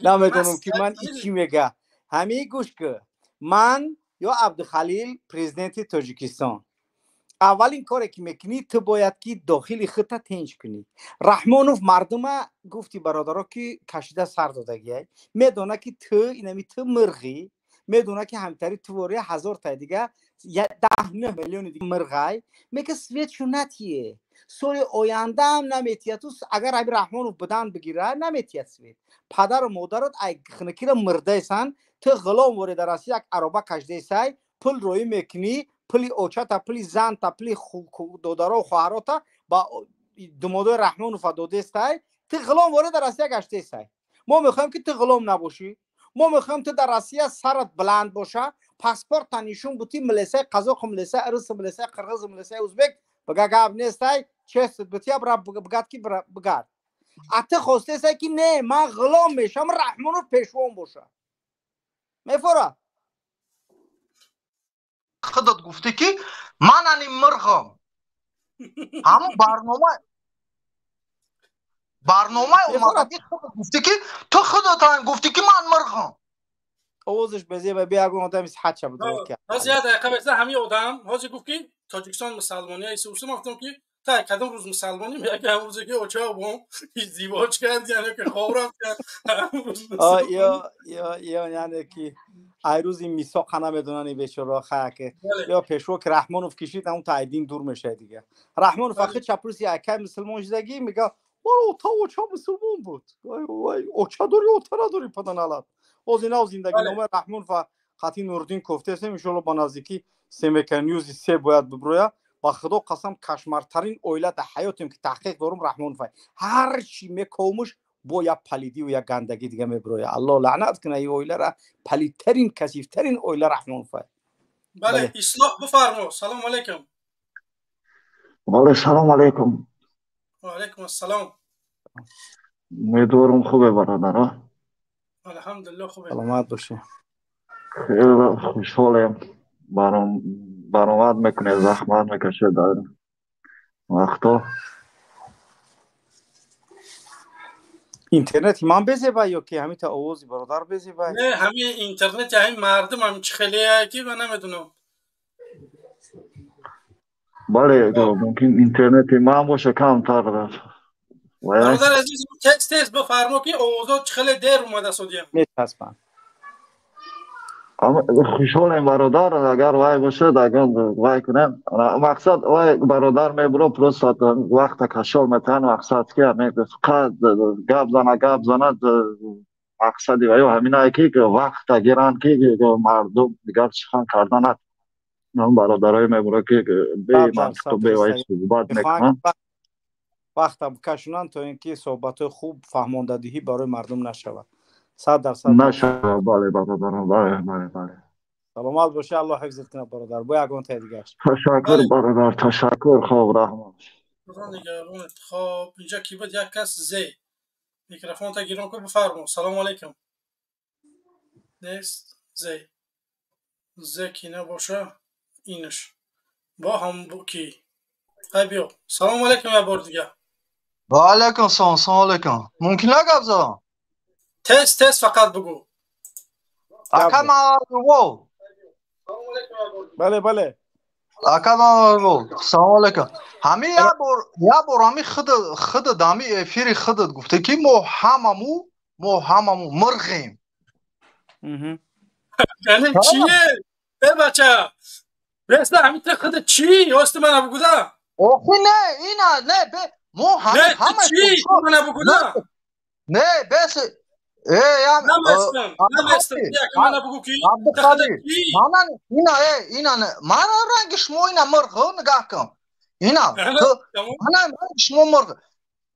Speaker 12: Намедонам, ки ман чӣ мега. Ҳамин гӯш ки, ман ё Абдухалил президенти Тоҷикистон.
Speaker 13: Аввалин коре ки мекунӣ, ту бояд ки дохили худта тинҷ кунӣ. Раҳмонов мардума гуфти, бародаро, ки кашида сар додагиай, медона ки ту инами ту мирғӣ, медона ки ҳамтари тувория ҳазортай дига 10 9 миллиони дига мирғай мека. Светшу натие, соли ояндаам наметия. Ту агар ҳами Раҳмонов будан бигира, наметия свет. Падару модарот ай хинакира мирдайсан. Ту ғулом воре дар Россия як ароба кашдесай, пул роӣ мекунӣ, пули очата, пули занта, пули додаро, хоҳарота ба думодои Раҳмонова додестай. Ту ғулом воре дар Россия гаштесай. Мо мехоҳем, ки ту ғулом набошӣ. Мо мехоҳем, ту дар Россия сарат баланд боша, паспорта нишон бутӣ, милесаи қазоқу, милесаи русу, милесаи қирғизу, милесаи узбек бага гап нестай, честит бутия, бигад ки бигад. А ту хостесай, ки не, ман ғулом мешам, Раҳмонов пешвом боша, мефора.
Speaker 7: Худат гуфтӣ, ки ман ани мирғам. Ҳамун барномаи омадагӣ худат гуфтӣ, ки ту худатан гуфтӣ, ки ман мирғам.
Speaker 13: Овозаш безеба, би ягон одами сиҳат шабуд.
Speaker 1: Ҳозир як дақиқа беса. Ҳамин одам ҳозир гуфт, ки Тоҷикистон мусалмонӣ исусум. Гуфтам, ки та кадом рӯз мусалмонӣ? Яке ҳамун рӯзе ки оча бом издивоҷ кард, яъне ки хоб рафт.
Speaker 13: Ё яъне ки ай рӯзи мисоқа намедонани бечора хаяке ё пешво ки Раҳмонов кишид, ҳамун та айдин дур мешавад дига. Раҳмонов ахи чапруси акай мусулмон шудагӣ, мега: ота, оча мусулмон буд. Оча дори, ота надори, паданалат. Ҳозир нав зиндагиномаи Раҳмонов қатъи Нурдин кофтесем, иншоалло ба наздикӣ Семека Ньюзи се бояд биброя. Ба худо қасам, кошмартарин оила дар ҳаётем ки таҳқиқ дорум, Раҳмонов. Ҳар чи мекомуш, бо як палидиву як гандагӣ дига мебироя. Алло лаънат куна ин оилара, палидтарин, касифтарин оила Раҳмонов.
Speaker 1: Бале, Ислоҳ, бифармо, салому алайкум.
Speaker 14: Бале, салом алайкум.
Speaker 1: Ва алайкум ассалом.
Speaker 14: Умедворам, хубе, бародаро.
Speaker 1: Алҳамдулилло, хубе.
Speaker 13: Саломат бошед.
Speaker 14: Хеле хушҳолем, баромад мекунед, заҳмат мекашед дар вақто.
Speaker 13: Интернети ман безеба ё ки ҳамита овози бародар безеба?
Speaker 1: Не, ҳамин интернети ҳамин мардум ҳам чӣ хеле ки ман намедонам.
Speaker 14: Бале, мумкин интернети ман боша камтар.
Speaker 1: Бародар азиз, тез тез бифармо, ки овозот чӣ хеле дер омада судиям.
Speaker 13: Метаспам.
Speaker 14: Хушҳолем, бародар. Агар вай бошад, агар вай кунем, мақсад вай бародар мебуро, просто вақта кашол метаҳан. Мақсад ки фақат гап зана, гап занад. Мақсади ваё ҳаминае, ки вақта гиранд, ки мардум дигар сухан карда натавонанд. Бародарое мебуро, ки бемантиқу бевай суҳбат мекунанд.
Speaker 13: Вақта бикашонанд, то ин ки суҳбатҳои хуб фаҳмондадиҳӣ барои мардум нашавад, 100%.
Speaker 14: Нашавад. Бале, бародарон, бале, бале, бале.
Speaker 13: Саломат бошӣ, Аллоҳ ҳифзат кунад, бародар. Бо ягонтаи дигар.
Speaker 14: Ташаккур, бародар, ташаккур. Хоб, раҳмат.
Speaker 1: Худо нигаҳбонат. Хоб, инҷа ки буд? Як кас зе микрофонта гирон ку, бифармо, салому алайкум. Нест зе, зе ки набоша, инаш бо ҳам ки хай биё. Салому алайкум як бор дигар.
Speaker 7: Ва алайкум салом, салому алайкум. Мумкин гап задам?
Speaker 1: Тез тез фақат бугӯ.
Speaker 7: Ака Мавалво.
Speaker 13: Бале, бале.
Speaker 7: Ака Мавалво, салому алайкум. Ҳами як бор ҳами худат ҳами эфири худат гуфте, ки мо ҳамаму мирғем.
Speaker 1: Яъне чие, э бача? Беста, ҳами ту худат чӣ ёсти мана бугӯда.
Speaker 7: Охи не, ина не, мо ҳами ҳама
Speaker 1: чӣ мана бугӯда.
Speaker 7: Не, бес.
Speaker 1: Наместам, наместам. Мана бугӯ, ки
Speaker 7: Мана ина, ина мана ранги шумо, ина мирғ, нигаҳ кун. Ина мана ранги шумо мирғ.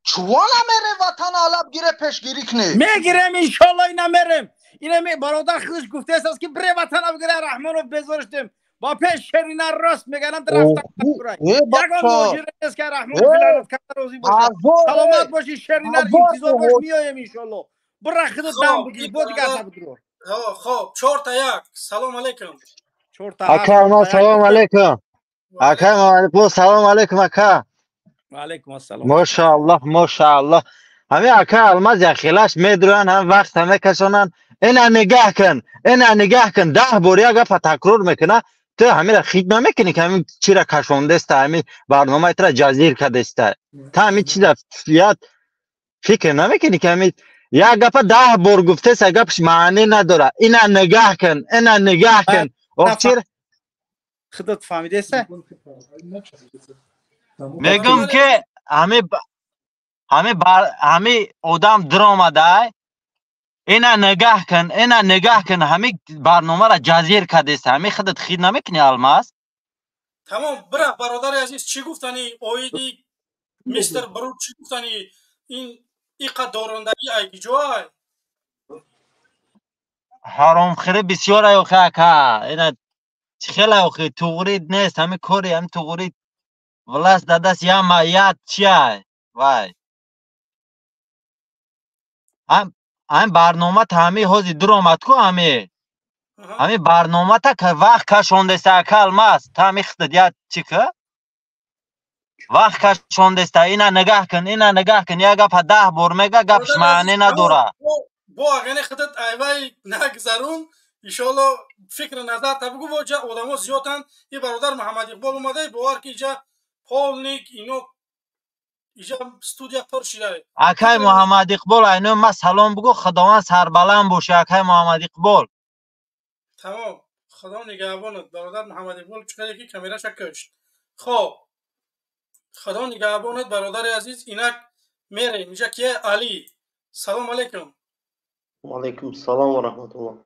Speaker 7: Чува намере ватан алаб гире, пешгирӣ кунӣ?
Speaker 13: Мегирем, иншолло, ина мерем. Ина бародар худаш гуфтааст, ки бре ватана бигире, Раҳмонов безорштем. Бо пеш шерина рост меганам, рафта ягон муҳоҷир нест, ки Раҳмонов лаънат карда розӣ бошад. Саломат бошӣ, шерина, интизор бош, меоем, иншолло. Бира, худат дам бигир, бо дигар набудро.
Speaker 1: Хоб, чорта як, салом алейкум.
Speaker 2: Ака, салом алейкум. Ака, салом алейкум, ака.
Speaker 13: Алейкум ассалом.
Speaker 2: Мошааллоҳ, мошааллоҳ. Ҳамин ака Алмаз яхелаш медуранд, ҳам вақт мекашонанд. Ина нигаҳ кун, ина нигаҳ кун, 10 бор як гапа такрор мекуна. Ту ҳамира хит намекунӣ, ки ҳамин чира кашондаста, ҳамин барномаи тура ҷазир кадаста. Ту ҳамин чиза я фикр намекунӣ, ки ҳамин як гапа 10 бор гуфтеса, гапш маъне надора. Ина нигаҳ кун, ина нигаҳ кун. Охир
Speaker 13: худат фаҳмидеса?
Speaker 2: Мегӯм, ки ҳами одам диромадай, ина нигаҳ кун, ина нигаҳ кун, ҳами барномаро ҷазир кардеста, ҳами худат хид намекунӣ, Алмаз?
Speaker 1: Тамом, бира, бародари азиз, чӣ гуфтани оиди мистер Бруд, чӣ гуфтани ин иқа дорондагӣ ай киҷоай?
Speaker 2: Ҳаромхӯрӣ бисёр ай охи, ака. Ина чӣ хеле охи туғри нест, ҳами кори ҳами туғри власть дадаст яма я чиай вай. Ҳами барнома та ҳами ҳози дуромад ку ҳами. Ҳами барнома та вақт кашондаста, ака Алмаз, та ҳами худат я чӣ ка? Вақт кашондаста, ина нигаҳ кун, ина нигаҳ кун, як гапа 10 бор мега, гапш маъне надора.
Speaker 1: Бо агане худат айвай нагзарун, иншоалло фикри назар та бугу, боҷа одамо зиёданд. И бародар Муҳаммад Иқбол омада, бовар ки иҷа полник ино иҷа студия пур шуда.
Speaker 2: Акай Муҳаммад Иқбол, айно ма салом бугу, Худованд сарбаланд боша, акай Муҳаммад Иқбол.
Speaker 1: Тамом, Худо нигаҳбонат, бародар Муҳаммад Иқбол, чӣ ки камераша кушт. Хоб, Худо нигаҳбонат, бародари азиз, инак мерем. Инҷа кия? Али. Салом алейкум.
Speaker 15: Ва алейкум салом ва раҳматуллоҳ.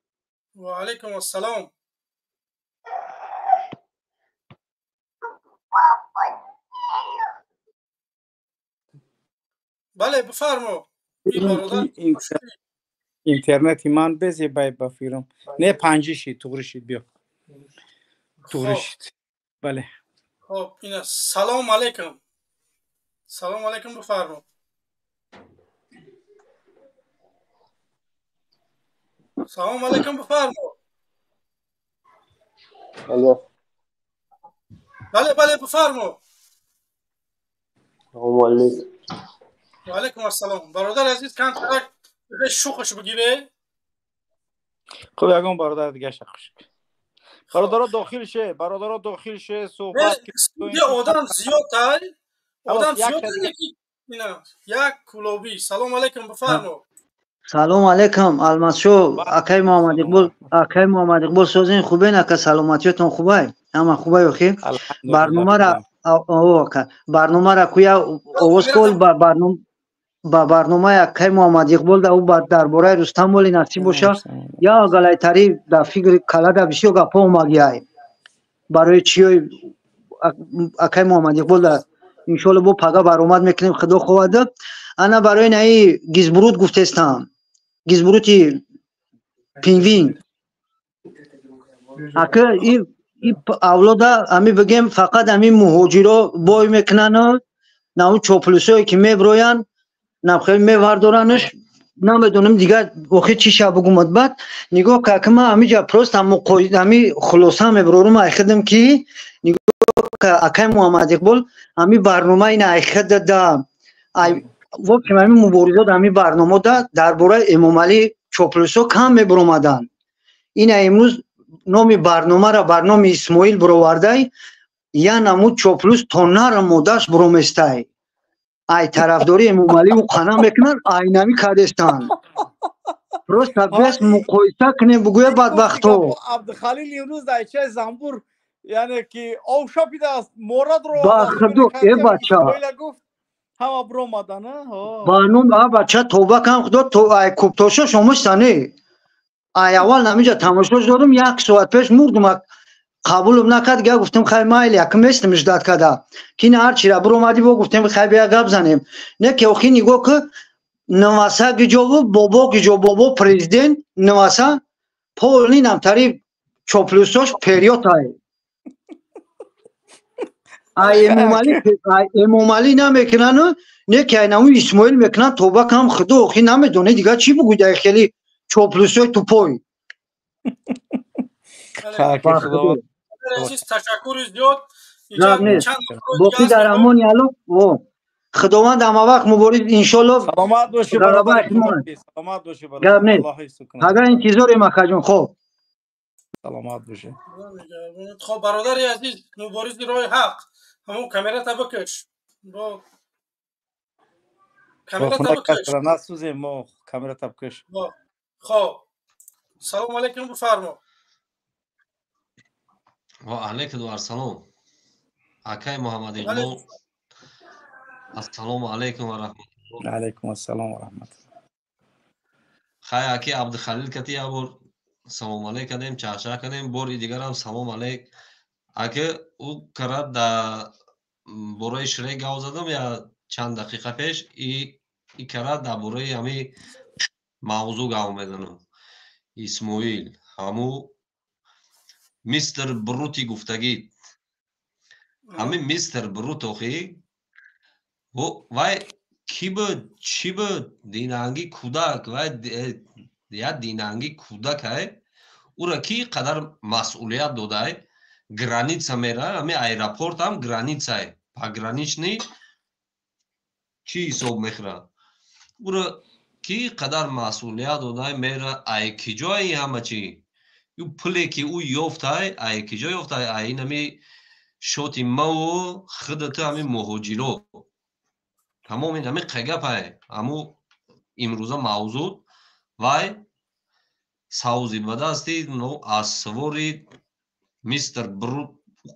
Speaker 1: Ва алейкум ассалом. Бале, бифармо.
Speaker 12: Интернети ман безебай ба фирм. Не, панҷи шид, туғри шид, биё. Туғри шид. Бале.
Speaker 1: Хоб, ина салом алейкум. Салом алейкум, бифармо. Салом алейкум, бифармо.
Speaker 15: Алло.
Speaker 1: Бале, бале, бифармо.
Speaker 15: Салом алейкум.
Speaker 1: Ва алейкум ассалом. Бародари азиз, камтарак шӯхаш бигире.
Speaker 12: Хуб, ягон бародар дигаша хуш. Бародаро дохил ше, бародаро дохил ше, суҳбат.
Speaker 1: Студия одам зиёд ай. Одам зиёд ина як кулоби. Салом алейкум, бифармо.
Speaker 16: Салом алейкум, Алмазшо, акай Муҳаммад Иқбол, акай Муҳаммад Иқбол, созин хубен, ака, саломатиётон хубай? Ҳама хубай охи? Барномара ака, барномара куя овоз кол ба барном ба барномаи акай Муҳаммад Иқбол да ӯ дар бораи Рустам Моли насиб боша, я галайтари да фикри калада бисёр гапҳо омагиай. Барои чиёи акай Муҳаммад Иқбол да иншоалло бо пага баромад мекунем, худо хоҳад. Ана барои наи гизбуруд гуфтестам. Гизбурути пингвин. Ака и авлода ами бигем фақат ами муҳоҷиро бой мекунанд, на он чоплусое ки меброянд, на хеле мевардоранаш, намедонам дигар охир чӣ ша бугумад. Баъд нигоҳ ка ки ман ҳамиҷа просто ҳами хулоса меброрум айхидам ки нигоҳ ка акай Муҳаммад Иқбол ҳами барнома ина айхида да ай в общем ҳами муборизот ҳами барнома да дар бораи Эмомалӣ чоплусо кам мебуромаданд. Ина имрӯз номи барномаро бар номи Исмоил буровардай, я намуд чоплус то нара модаш буроместай. Ай тарафдори Эмомалӣ ӯ қана мекунанд, айнамӣ кардестанд. Просто бес муқоиса кунем, бугӯя бадбахто.
Speaker 12: Абдухалил имрӯз дар чаи замбур, яъне ки ов шапидааст, морадро
Speaker 16: Ба худо, э бача.
Speaker 12: Гуфт ҳама буромадан.
Speaker 16: Ба ном а бача тоба кам худо то ай кубтошо шомоштане. Ай аввал намиҷа тамошош дорум, як соат пеш мурдум, қабулам накард, га гуфтем хай майли, якм местам ждать када. Ки на ҳарчира буромадӣ, бо гуфтем хай бия гап занем. Не ки охи нигоҳ ки наваса гиҷову бобо гиҷо бобо президент наваса полни намтари чоплусош период ай. Ай Эмомалӣ, ай Эмомалӣ намекунану, не ки ай наму Исмоил мекунанд, тоба кам худо, охи намедонӣ дигар чӣ бугӯй ай хели чоплусои тупой.
Speaker 1: Азиз, ташаккури зиёд.
Speaker 16: Боқӣ дар амони Аллоҳ. Худованд ҳама вақт мубориз, иншоалло.
Speaker 12: Саломат бошӣ,
Speaker 16: бародар.
Speaker 12: Саломат бошӣ.
Speaker 16: Гап нест. Агар интизорем, акаҷон, хоб.
Speaker 13: Саломат бошед.
Speaker 1: Хоб, бародари азиз, муборизи роҳи ҳақ, ҳамон камерата бикаш, бо камерата бикаш.
Speaker 13: Насӯзем мо, камерата бикаш.
Speaker 1: Хоб, салому алайкум, бифармо.
Speaker 24: Ва алайкум ассалом, акай Муҳаммад Иқбол, ассалому алайкум ва раҳматуллоҳ.
Speaker 13: Алайкум ассалом ва раҳматуллоҳ.
Speaker 24: Хай, аки Абдухалил кати як бор салом алейк кардем, чахчах кардем, бори дигарам салом алейк. Аки ӯ кара да бораи Шрек гап задам я чанд дақиқа пеш, и кара дар бораи ҳами мавзӯъ гап мезанам. Исмоил, ҳаму мистер Брути гуфтагӣ, ҳамин мистер Брут охи вай кӣ буд, чӣ буд? Динанги кӯдак, вай як динанги кӯдакай, ӯра ки қадар масъулият додай? Граница мера, ҳами аэропортам границай, пограничный чӣ ҳисоб мехӯрад? Ӯра ки қадар масъулият додай, мера, ай ки ҷои ҳама чӣ? Ӯ пуле ки ӯ ёфтай, ай ки ҷо ёфтай? Ай инами шоти маву худату ҳами муҳоҷиро тамом ин ҳами қагапай. Ҳаму имрӯза мавзӯъ вай савзи ба дасти аз сувори мистер Брут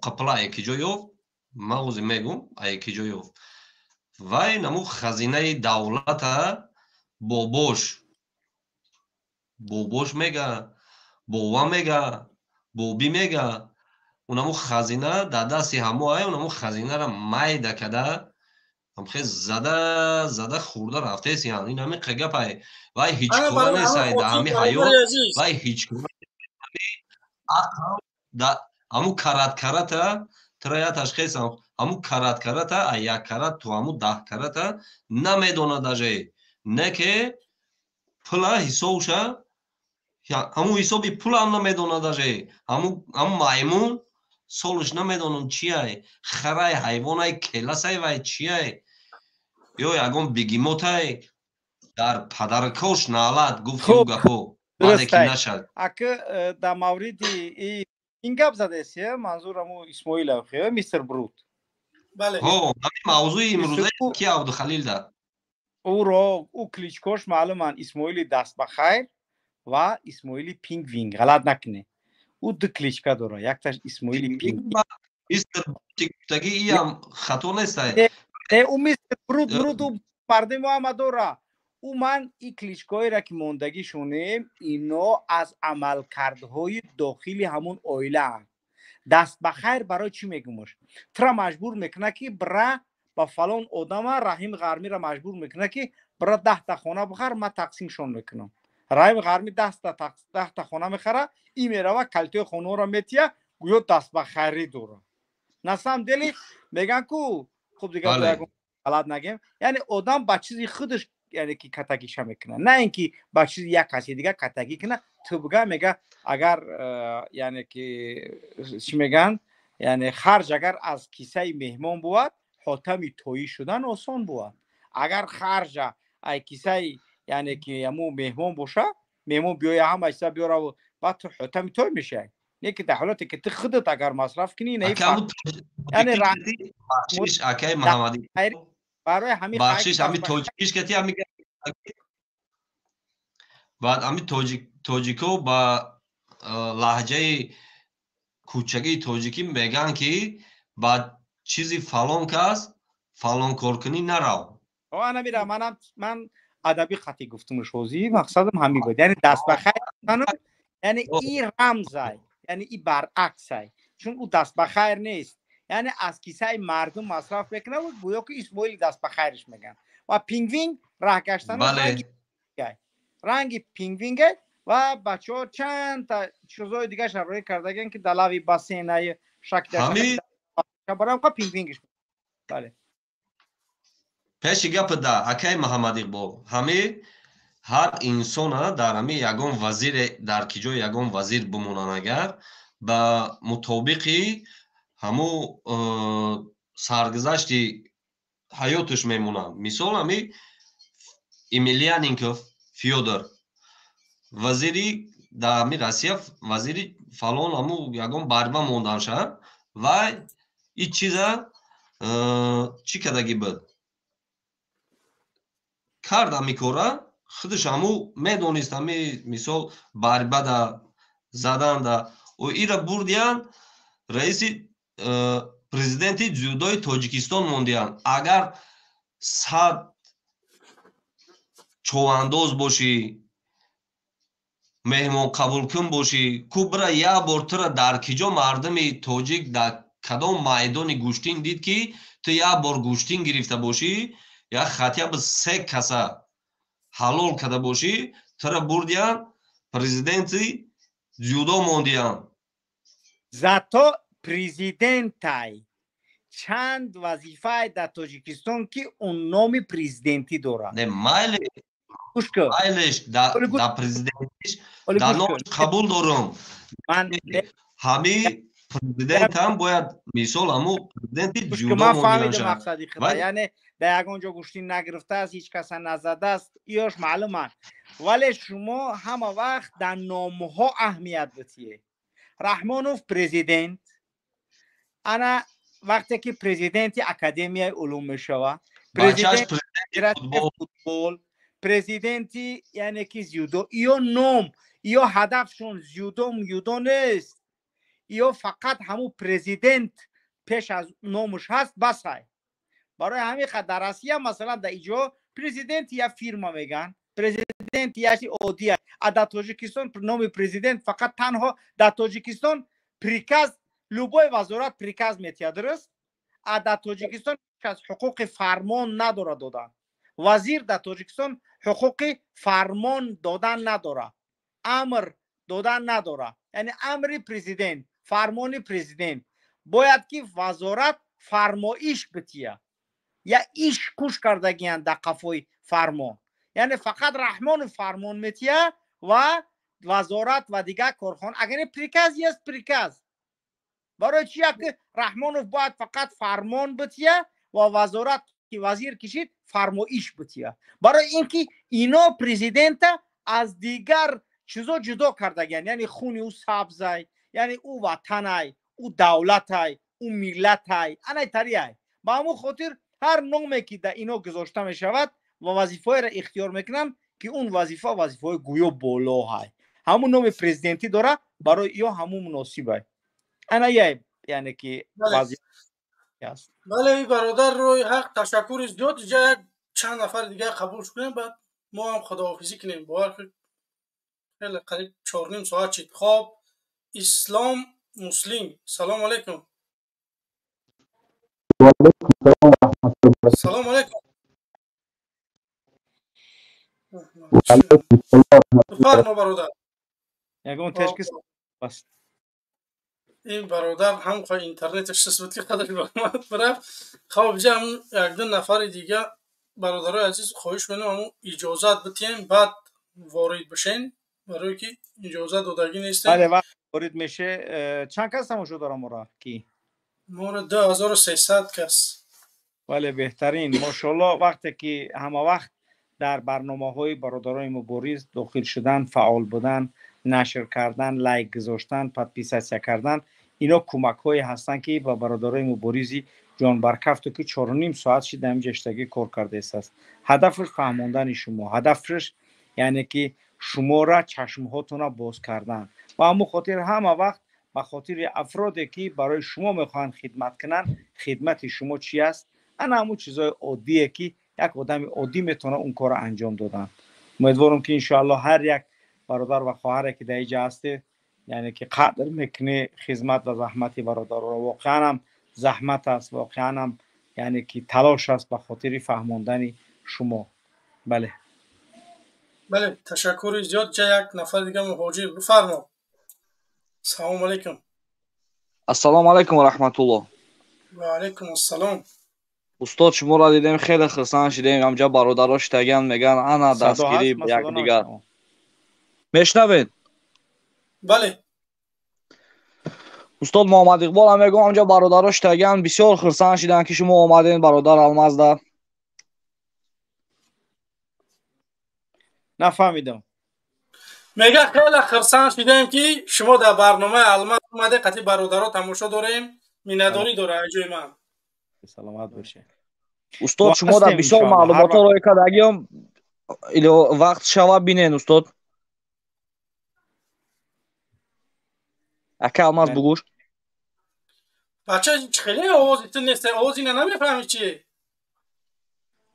Speaker 24: қапла ай ки ҷо ёфт, ман ҳозир мегум ай ки ҷо ёфт. Вай наму хазинаи давлата бобош мега, бова мега, бобӣ мега, унаму хазина дар дасти ҳамо ай, унаму хазинара майда када, ҳамхе зада зада хӯрда рафтесиян. Ин ҳами қагапай. Вай ҳеҷкора несай дар ҳами ҳаёт, вай ҳеҷкора ҳаму карат карата тра я ташхисам, ҳаму карат карата, а як карат то ҳаму 10 карата намедонад даже, не ке пула ҳисобша, ҳаму ҳисоби пулам намедонад даже. Ҳаму маймун солш намедонам чиай, харай, ҳайвонай, келасай, вай чиай, ё ягон бегемотай, дар падаркош наалат гуфти ӯ гапо баъде ки нашад.
Speaker 13: Ака, дар мавриди ин гап задеси, манзур ҳаму Исмоилов, мистер Брут?
Speaker 1: Бале.
Speaker 24: Ҳо, ҳамин мавзӯи имрӯзаи ки Абдухалил да.
Speaker 13: Ӯро ӯ кличкош маълуманд: Исмоили Дастбахайр ва Исмоили Пингвин. Ғалат накунед, ӯ ду кличка дорад, якташ Исмоили Пингвин.
Speaker 24: Мистер гуфтагӣ иам хато нестай.
Speaker 13: Не, ӯ мистер Брут, Брут ӯ мардуми ҳама дора. Ӯ ман и кличкаҳоеро ки мондагӣ шунем, ино аз амалкардҳои дохили ҳамун оилаанд. Дастбахайр барои чӣ мегумош? Тура маҷбур мекунад ки бира ба фалон одама, Раҳим Ғармиро маҷбур мекунад ки бира 10та хона бихар, ман тақсимшон мекунам. Раҳим Ғармӣ 10та хона мехара, и мерава калтиҳои хонаҳоро метия, гӯё дастбахайрӣ дора. На самом деле меган ку хуб, дигар ғалат нагем, яъне одам ба чизи худаш, яъне ки катагиша мекунад, на ин ки ба чизи як каси дигар катагӣ кунад. Ту бига мега, агар яъне ки чӣ мегӯянд, яъне харҷ агар аз кисаи меҳмон бувад, ҳотами тоӣ шудан осон бувад. Агар харҷа ай кисаи, яъне ки ҳамун меҳмон боша, меҳмон биёя, ҳама чиза биёраву, баъд ту ҳотами той мешавӣ. Не ки дар ҳолате ки ту худат агар масраф кунӣ,
Speaker 24: яъне акаи Муҳаммадӣ
Speaker 13: барои ҳамин
Speaker 24: бахшиш, ҳами тоҷикиш кати ҳами баъд ҳами тоҷико ба лаҳҷаи кӯчагии тоҷикӣ мегӯянд ки ба чизи фалон кас фалон коркунӣ нарав.
Speaker 13: Анамира манам ман адабӣ хати гуфтумуш, ҳозӣ мақсадам ҳамин буд, яъне даст ба хайр, яъне и рамзай, яъне и баръаксай, чун ӯ даст ба хайр нест, яъне аз кисаи мардум масраф мекунад, гӯё ки Исмоили даст ба хайрш мегӯянд. Ва пингвин раҳ гаштан ранги пингвинге. Ва бачаҳо чандта чизҳои дигаша рӯй кардагиан ки дар лави бассейнаи шакдарам пингвингиш. Бале,
Speaker 24: пеши гапа да акаи Муҳаммад Иқбол, ҳами ҳар инсона дар ҳами ягон вазире, дар ки ҷои ягон вазир бимонанд, агар ба мутобиқи ҳаму саргузашти ҳаёташ мемонанд. Мисол, ҳами Емельяненков Фёдор вазири дар ҳами Россия вазири фалон ҳаму ягон барба монданша вай ин чиза чӣ кардагӣ буд, кард ҳами кора, худаш ҳаму медонист, ҳами мисол барбада заданда ира бурдиян раиси президенти дзюдои Тоҷикистон мондиян. Агар 100 човандоз бошӣ, меҳмонқабулкун бошӣ, ку бира як бор тура дар киҷо мардуми тоҷик дар кадом майдони гӯштин дид, ки ту як бор гӯштин гирифта бошӣ, як хотя бы се каса ҳалол карда бошӣ, тура бурдиян президенти дзюдо мондиян.
Speaker 13: Зато президентай чанд вазифае дар Тоҷикистон, ки он номи президентӣ дорад.
Speaker 24: Не, майли, майлеш, да президентиш дар номаш қабул дорам. Ҳами президентам бояд мисол ҳаму президенти дзюдо.
Speaker 13: Ман фаҳмидам мақсади худа, яъне дар ягон ҷо гӯштин нагирифтааст, ҳеҷ каса назадааст, иёш маълуманд, вале шумо ҳама вақт дар номҳо аҳамият битиед. Раҳмонов президент, ана вақте ки президенти Академияи улум мешавад, президенти футбол, президенти яъне ки дзюдо, иё ном, иё ҳадафшон дзюдо мюдо нест, иё фақат ҳамун президент пеш аз номуш ҳаст, басай. Барои ҳамин ха дар Россия масалан дар иҷо президенти як фирма меган, президент яши оддия, а дар Тоҷикистон номи президент фақат танҳо дар Тоҷикистон приказ, любой вазорат приказ метиҳад, дуруст? А дар Тоҷикистон кас ҳуқуқи фармон надорад додан. Вазир дар Тоҷикистон ҳуқуқи фармон додан надорад, амр додан надорад, яъне амри президент, фармони президент бояд ки вазорат фармоиш бития, я иш куш кардагиянд дар қафои фармон. Яъне фақат Раҳмонов фармон метия ва вазорат ва дигар корхона. Агар не приказ есть приказ. Барои чи як Раҳмонов бояд фақат фармон бития ва вазорат ки вазир кишид фармоиш бития? Барои ин ки ино президента аз дигар чизо ҷудо кардагиянд, яъне хуни ӯ сабзай, яъне ӯ ватанай, ӯ давлатай, ӯ миллатай, анай тариай. Ба ҳамун хотир ҳар номе ки дар ино гузошта мешавад ва вазифаҳоеро ихтиёр мекунанд, ки он вазифа вазифаҳои гӯё болоҳай, ҳамун номи президентӣ дора, барои ё ҳамун муносибай. Ана яй, яъне ки вазифа аст.
Speaker 1: Бале, бародар, рӯи ҳақ, ташаккури зиёд. Иҷа як чанд нафари дигар қабул кунем, баъд мо ҳам худоҳофизӣ кунем. Бовар кунед, хеле қариб 4:30 соат шид. Хоб, Ислом Муслим, салому алайкум. Салому алайкум. Бифармо, бародар.
Speaker 13: Ягон тешкис бас.
Speaker 1: Ин бародар ҳам хоҳ интернеташ шуд, ки қадр баромад рафт. Хоб, иҷа ҳамун як-ду нафари дига, бародарои азиз, хоҳиш менам ҳамун иҷозат битиҳем, баъд ворид бишен, барое ки иҷозат додагӣ нестем.
Speaker 13: Бале, вақт ворид меше. Чанд кас тамошо дорам моро ки?
Speaker 1: Моро 2300 кас.
Speaker 13: Бале, беҳтарин, мошоалло. Вақте ки ҳама вақт дар барномаҳои бародарони мубориз дохил шудан, фаъол будан, нашр кардан, лайк гузоштан, подписаться кардан, ино кӯмакҳое ҳастанд, ки ба бародарои муборизи ҷонбаркафту ки 4:30 соат шид дар ҷаштагӣ кор кардаистааст. Ҳадафаш фаҳмондани шумо, ҳадафаш яъне ки шуморо чашмҳотона боз кардан. Ба ҳамун хотир ҳама вақт ба хотири афроде ки барои шумо мехоҳанд хидмат кунанд, хидмати шумо чи аст? Ана ҳамун чизҳои оддие ки як одами оддӣ метавонад он корро анҷом додан. Умедворам ки иншоалло ҳар як бародар ва хоҳаре ки дар инҷа ҳастед, яъне ки қадр мекунӣ хизмат ва заҳмати бародарро. Воқеан ҳам заҳмат аст, воқеан ҳам яъне ки талош аст ба хотири фаҳмондани шумо. Бале.
Speaker 1: Бале, ташаккури зиёд. Ҷа як нафар дига муҳоҷир, бифармо. Салому алайкум.
Speaker 5: Ассалому алайкум ва раҳматуллоҳ.
Speaker 1: Ва алайкум ассалом.
Speaker 5: Устод, шуморо дидем, хеле хурсанд шудем. Ҳамҷа бародаро шитаган меган, ана дастгирӣ якдигар. Мешнавед?
Speaker 1: Бале.
Speaker 5: Устод Муҳаммад Иқбол ҳам мегӯям, ҳамҷа бародаро шитаган бисёр хурсанд шуданд, ки шумо омадем, бародар Алмазда.
Speaker 13: Нафаҳмидам.
Speaker 1: Мега хеле хурсанд шудем, ки шумо дар барномаи Алмаз омаде, қати бародаро тамошо дорем, миннатдорӣ дора аз ҷои ман.
Speaker 12: Саломат бошед.
Speaker 5: Устод, шумо дар бисёр маълумотҳо роя кардагиём, вақт шава бинен, устод. Ака Алмаз, бугӯш.
Speaker 1: Бача, хеле овози ту нест, овоз ина намефаҳми чи?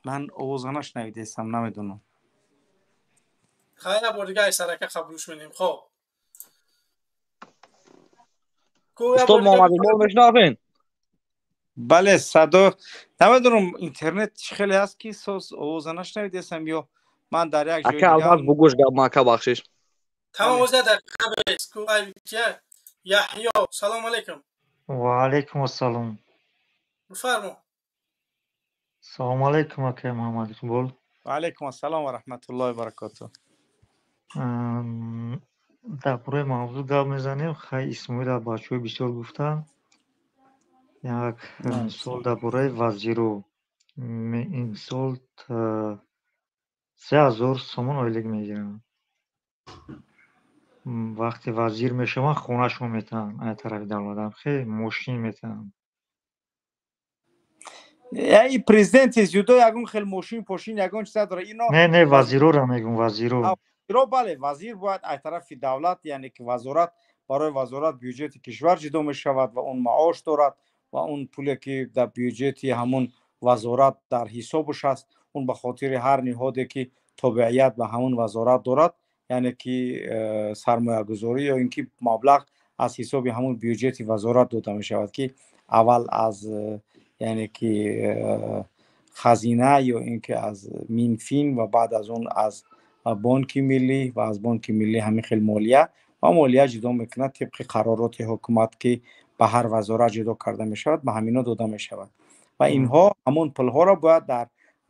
Speaker 12: Ман овоза нашнавидестам, намедонам.
Speaker 1: Хайр, бор дига ай сарака қабулш менем. Хоб,
Speaker 5: устод Муҳаммад Иқбол, мешнавен?
Speaker 12: Бале, садо намедонам, интернет чӣ хеле ҳаст, ки соз овоза нашнавидестам ё ман дар як
Speaker 5: ҷой. Ака Алмаз, бугӯш гап, мака бахшиш.
Speaker 1: Тамом, оз дақиқа бес. Яҳё, салом алейкум.
Speaker 17: Ва алейкум ассалом.
Speaker 1: Бифармо.
Speaker 17: Салом алейкум, акай Муҳаммад Иқбол.
Speaker 12: Ва алейкум ассалом ва раҳматуллоҳи ва баракотуҳ.
Speaker 17: Дар бораи мавзӯъ гап мезанем. Хай, Исмоила, бачаҳои бисёр гуфтанд. Як мисол дар бораи вазиро. Имсол 3000 сомон ойлик мегиранд. Вақте вазир мешаванд, хонашон метаҳанд ай тарафи давлат, хе мошин метаҳанд.
Speaker 12: И президенти зюдо ягон хел мошин пошин ягон чиз надора ино.
Speaker 17: Не, вазироро мегум, вазиро.
Speaker 12: Вазиро, бале, вазир бояд аз тарафи давлат, яъне ки вазорат, барои вазорат бюҷети кишвар ҷудо мешавад ва он маош дорад ва он пуле ки дар бюҷети ҳамун вазорат дар ҳисобаш аст, он ба хотири ҳар ниҳоде ки тобеият ба ҳамун вазорат дорад, яъне ки сармоягузорӣ ё ин ки маблағ аз ҳисоби ҳамун бюҷети вазорат дода мешавад, ки аввал аз, яъне ки, хазина ё ин ки аз Минфин ва баъд аз он аз Бонки Миллӣ ва аз Бонки Миллӣ ҳамин хел молия ва молия ҷудо мекунад тибқи қаророти ҳукумат, ки ба ҳар вазорат ҷудо карда мешавад, ба ҳамино дода мешавад ва инҳо ҳамон пулҳоро бояд дар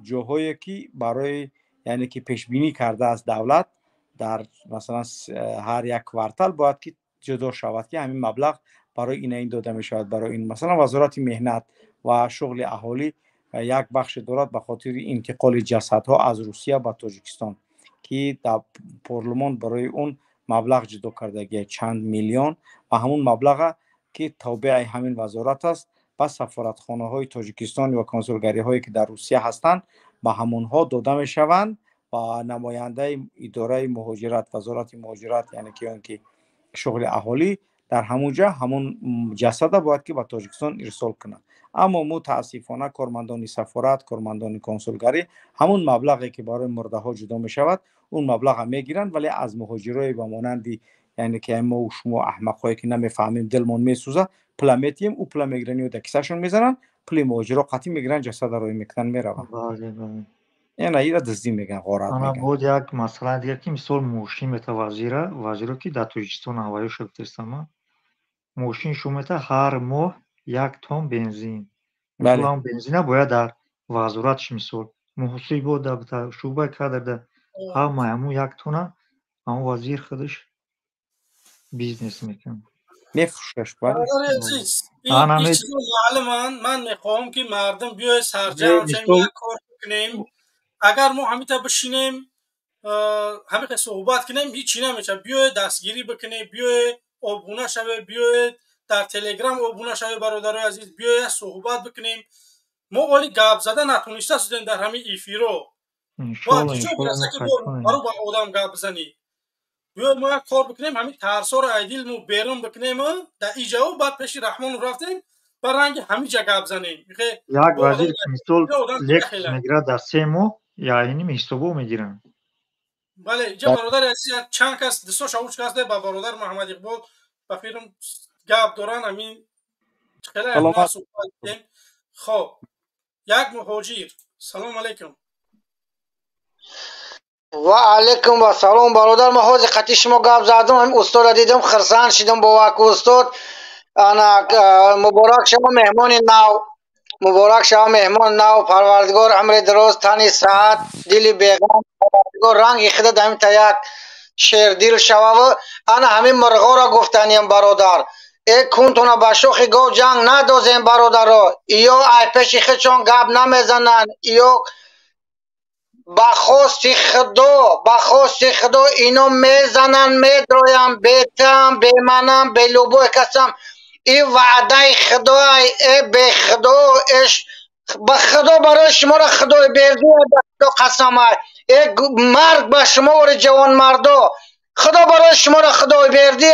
Speaker 12: ҷоҳое ки барои, яъне ки, пешбинӣ кардааст давлат, дар масалан ҳар як квартал бояд ки ҷудо шавад, ки ҳамин маблағ барои ина ин дода мешавад, барои ин, масалан, Вазорати меҳнат ва шуғли аҳолӣ як бахше дорад ба хотири интиқоли ҷасадҳо аз Русия ба Тоҷикистон, ки дар парлумон барои он маблағ ҷудо кардагия, чанд миллион, ва ҳамун маблаға ки тобеи ҳамин вазорат аст, ба сафоратхонаҳои Тоҷикистон ё консулгариҳое ки дар Русия ҳастанд, ба ҳамонҳо дода мешаванд ва намояндаи идораи муҳоҷират, Вазорати муҳоҷират, яъне ки он ки шуғли аҳолӣ, дар ҳамун ҷа ҳамун ҷасада бояд ки ба Тоҷикистон ирсол кунад. Аммо мутаассифона кормандони сафорат, кормандони консулгарӣ ҳамун маблағе ки барои мурдаҳо ҷудо мешавад, он маблаға мегиранд, вале аз муҳоҷирои ба монанди, яъне ки, мо шумо аҳмақҳое ки намефаҳмем, дилмон месӯза, пула метиҳем, ӯ пула мегиранд ё дар кисашон мезананд, пули муҳоҷиро қатъӣ мегиранд, ҷасада роӣ мекунанд, мераванд. Яна ира дуздӣ мегӯянд, ғорат
Speaker 17: мегӯянд. Боз як масъала дигар, ки мисол мошин мета вазира, вазиро ки дар Тоҷикистон ҳавоё шуд, мошин шу мета, ҳар моҳ як тон бензин. Мисол, бензина бояд дар вазоратш, мисол муҳосибо, дар шӯъбаи кадрда, ҳамаи ҳамун як тона ҳамун вазир худаш бизнес мекунад.
Speaker 12: Мефурӯшаш.
Speaker 1: Маълуман, ман мехоҳам, ки мардум биёед, сарҷамъ шавем, як кор кунем. Агар мо ҳамита бишинем, ҳамиқа суҳбат кунем, ҳичи намешавад. Биёед, дастгирӣ бикунем, биёед, обуна шавед, биёед, дар Телеграм обуна шавед, бародарои азиз, биёед, суҳбат бикунем. Мо оли гап зада натониста шудем дар ҳамин эфиро. Баро ба одам гап бизанӣ. Биёед, мо як кор бикунем, ҳамин тарсоро айдилмо берун бикунем дар иҷаву баъд пеши Раҳмонов рафтем, ба ранги ҳамиҷа гап занем.
Speaker 17: Як вазир, мисол, Лексус мегирад дар 3 моҳ, яъне ҳисобо мегиранд.
Speaker 1: Бале, иҷа бародари азиз, чанд кас дусто шавуч кас ба бародар Муҳаммад Иқбол ба фирм гап доранд, ҳамин. Хоб, як муҳоҷир, салом алейкум.
Speaker 18: Ва алейкум вассалом, бародар. Ман ҳозир қатъи шумо гап задам, ҳамин устода дидам, хирсанд шидам. Боваку, устод, ана муборак шумо, меҳмони нав, муборак шава, меҳмон нав. Парвардигор умри дароз, тани саҳат, дили беғам, парвардигор ранги худа ҳамита як шердил шававу. Ана ҳамин мурғоро гуфтаниям, бародар, э кунтуна ба шохи гов ҷанг надозем, бародаро. Иё ай пеши худшон гап намезананд, иё. Ба хости Худо, ба хости Худо ино мезананд, медроянд, бетам, беманам, белюбой касам. И ваъдаи Худоай, э бехудо, эш ба Худо барои шуморо Худои бердӣ, ба Худо қасамай. Э марг ба шумо, ори ҷавонмардо. Худо барои шуморо Худои бердӣ.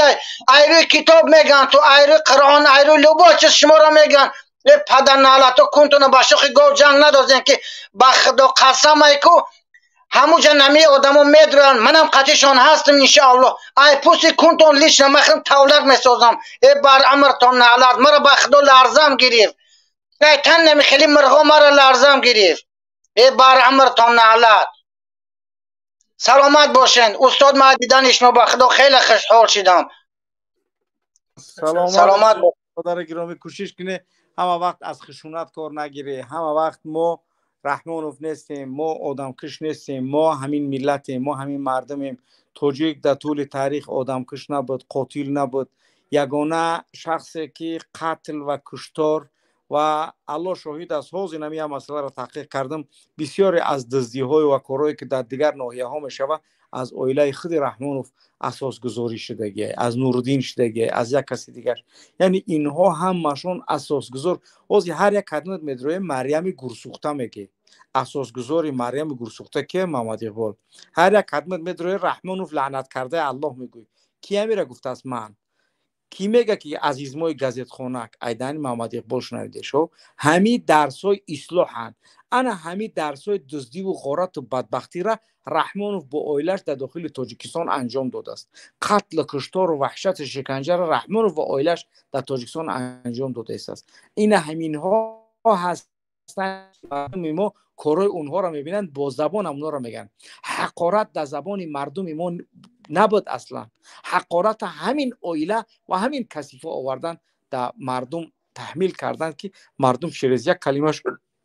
Speaker 18: Ай рӯи китоб меган, ту ай рӯи Қуръон, ай рӯи любой чиз шуморо меган. Э падар налато кунтуна ба шохи гов ҷанг надозен ки ба Худо қасамай ку ҳамуҷа нами одамо медроянд, манам қатишон ҳастам иншааллоҳ. Ай пӯсти кунтон лично махрам тавлак месозам. Э бар амртон наълат, мара ба Худо ларзам гирифт. Эй тан нами хеле мирғо мара ларзам гирифт. Э бар амртон наълат. Саломат бошен устод, ман дидани шумо ба Худо хеле хушҳол шидам.
Speaker 13: Саломат бародари гиромӣ, кӯшиш кунед ҳама вақт аз хушунат кор нагирӣ. Ҳама вақт мо Раҳмонов нестем, мо одамкуш нестем, мо ҳамин миллатем, мо ҳамин мардумем. Тоҷик дар тӯли таърих одамкуш набуд, қотил набуд. Ягона шахсе ки қатл ва куштор ва Аллоҳ шоҳид аст, ҳозир ҳами як масъаларо таҳқиқ кардам, бисёре аз дуздиҳою ва корҳое ки дар дигар ноҳияҳо мешавад, аз оилаи худи Раҳмонов асосгузорӣ шудагия, аз Нуруддин шудагия, аз як каси дигар. Яъне инҳо ҳамашон асосгузор. Ҳозир ҳар як кадмат медроем, Марьями гурсӯхта мегӯ. Асосгузори Марьями гурсӯхта кие? Муҳаммад Иқбол. Ҳар як кадмат медроe, Раҳмонов лаънат кардаи Аллоҳ мегӯй. Ки ҳамира гуфтааст? Ман. Кӣ мега ки азизмои газетхонак айдани Муҳаммад Иқбол шунавидешо? Ҳами дарсҳои ислоҳанд. Ана ҳами дарсҳои дуздиву ғорату бадбахтира Раҳмонов бо оилааш дар дохили Тоҷикистон анҷом додааст. Қатлу куштору ваҳшату шиканҷаро Раҳмонов ва оилааш дар Тоҷикистон анҷом додаистааст. Ина ҳаминҳо ҳастанд, мардуми мо корҳои онҳоро мебинанд, бо забон ҳамонҳоро мегӯянд. Ҳақорат дар забони мардуми мо набуд аслан. Ҳақората ҳамин оила ва ҳамин касифо овардан, дар мардум таҳмил карданд, ки мардум через як калимаш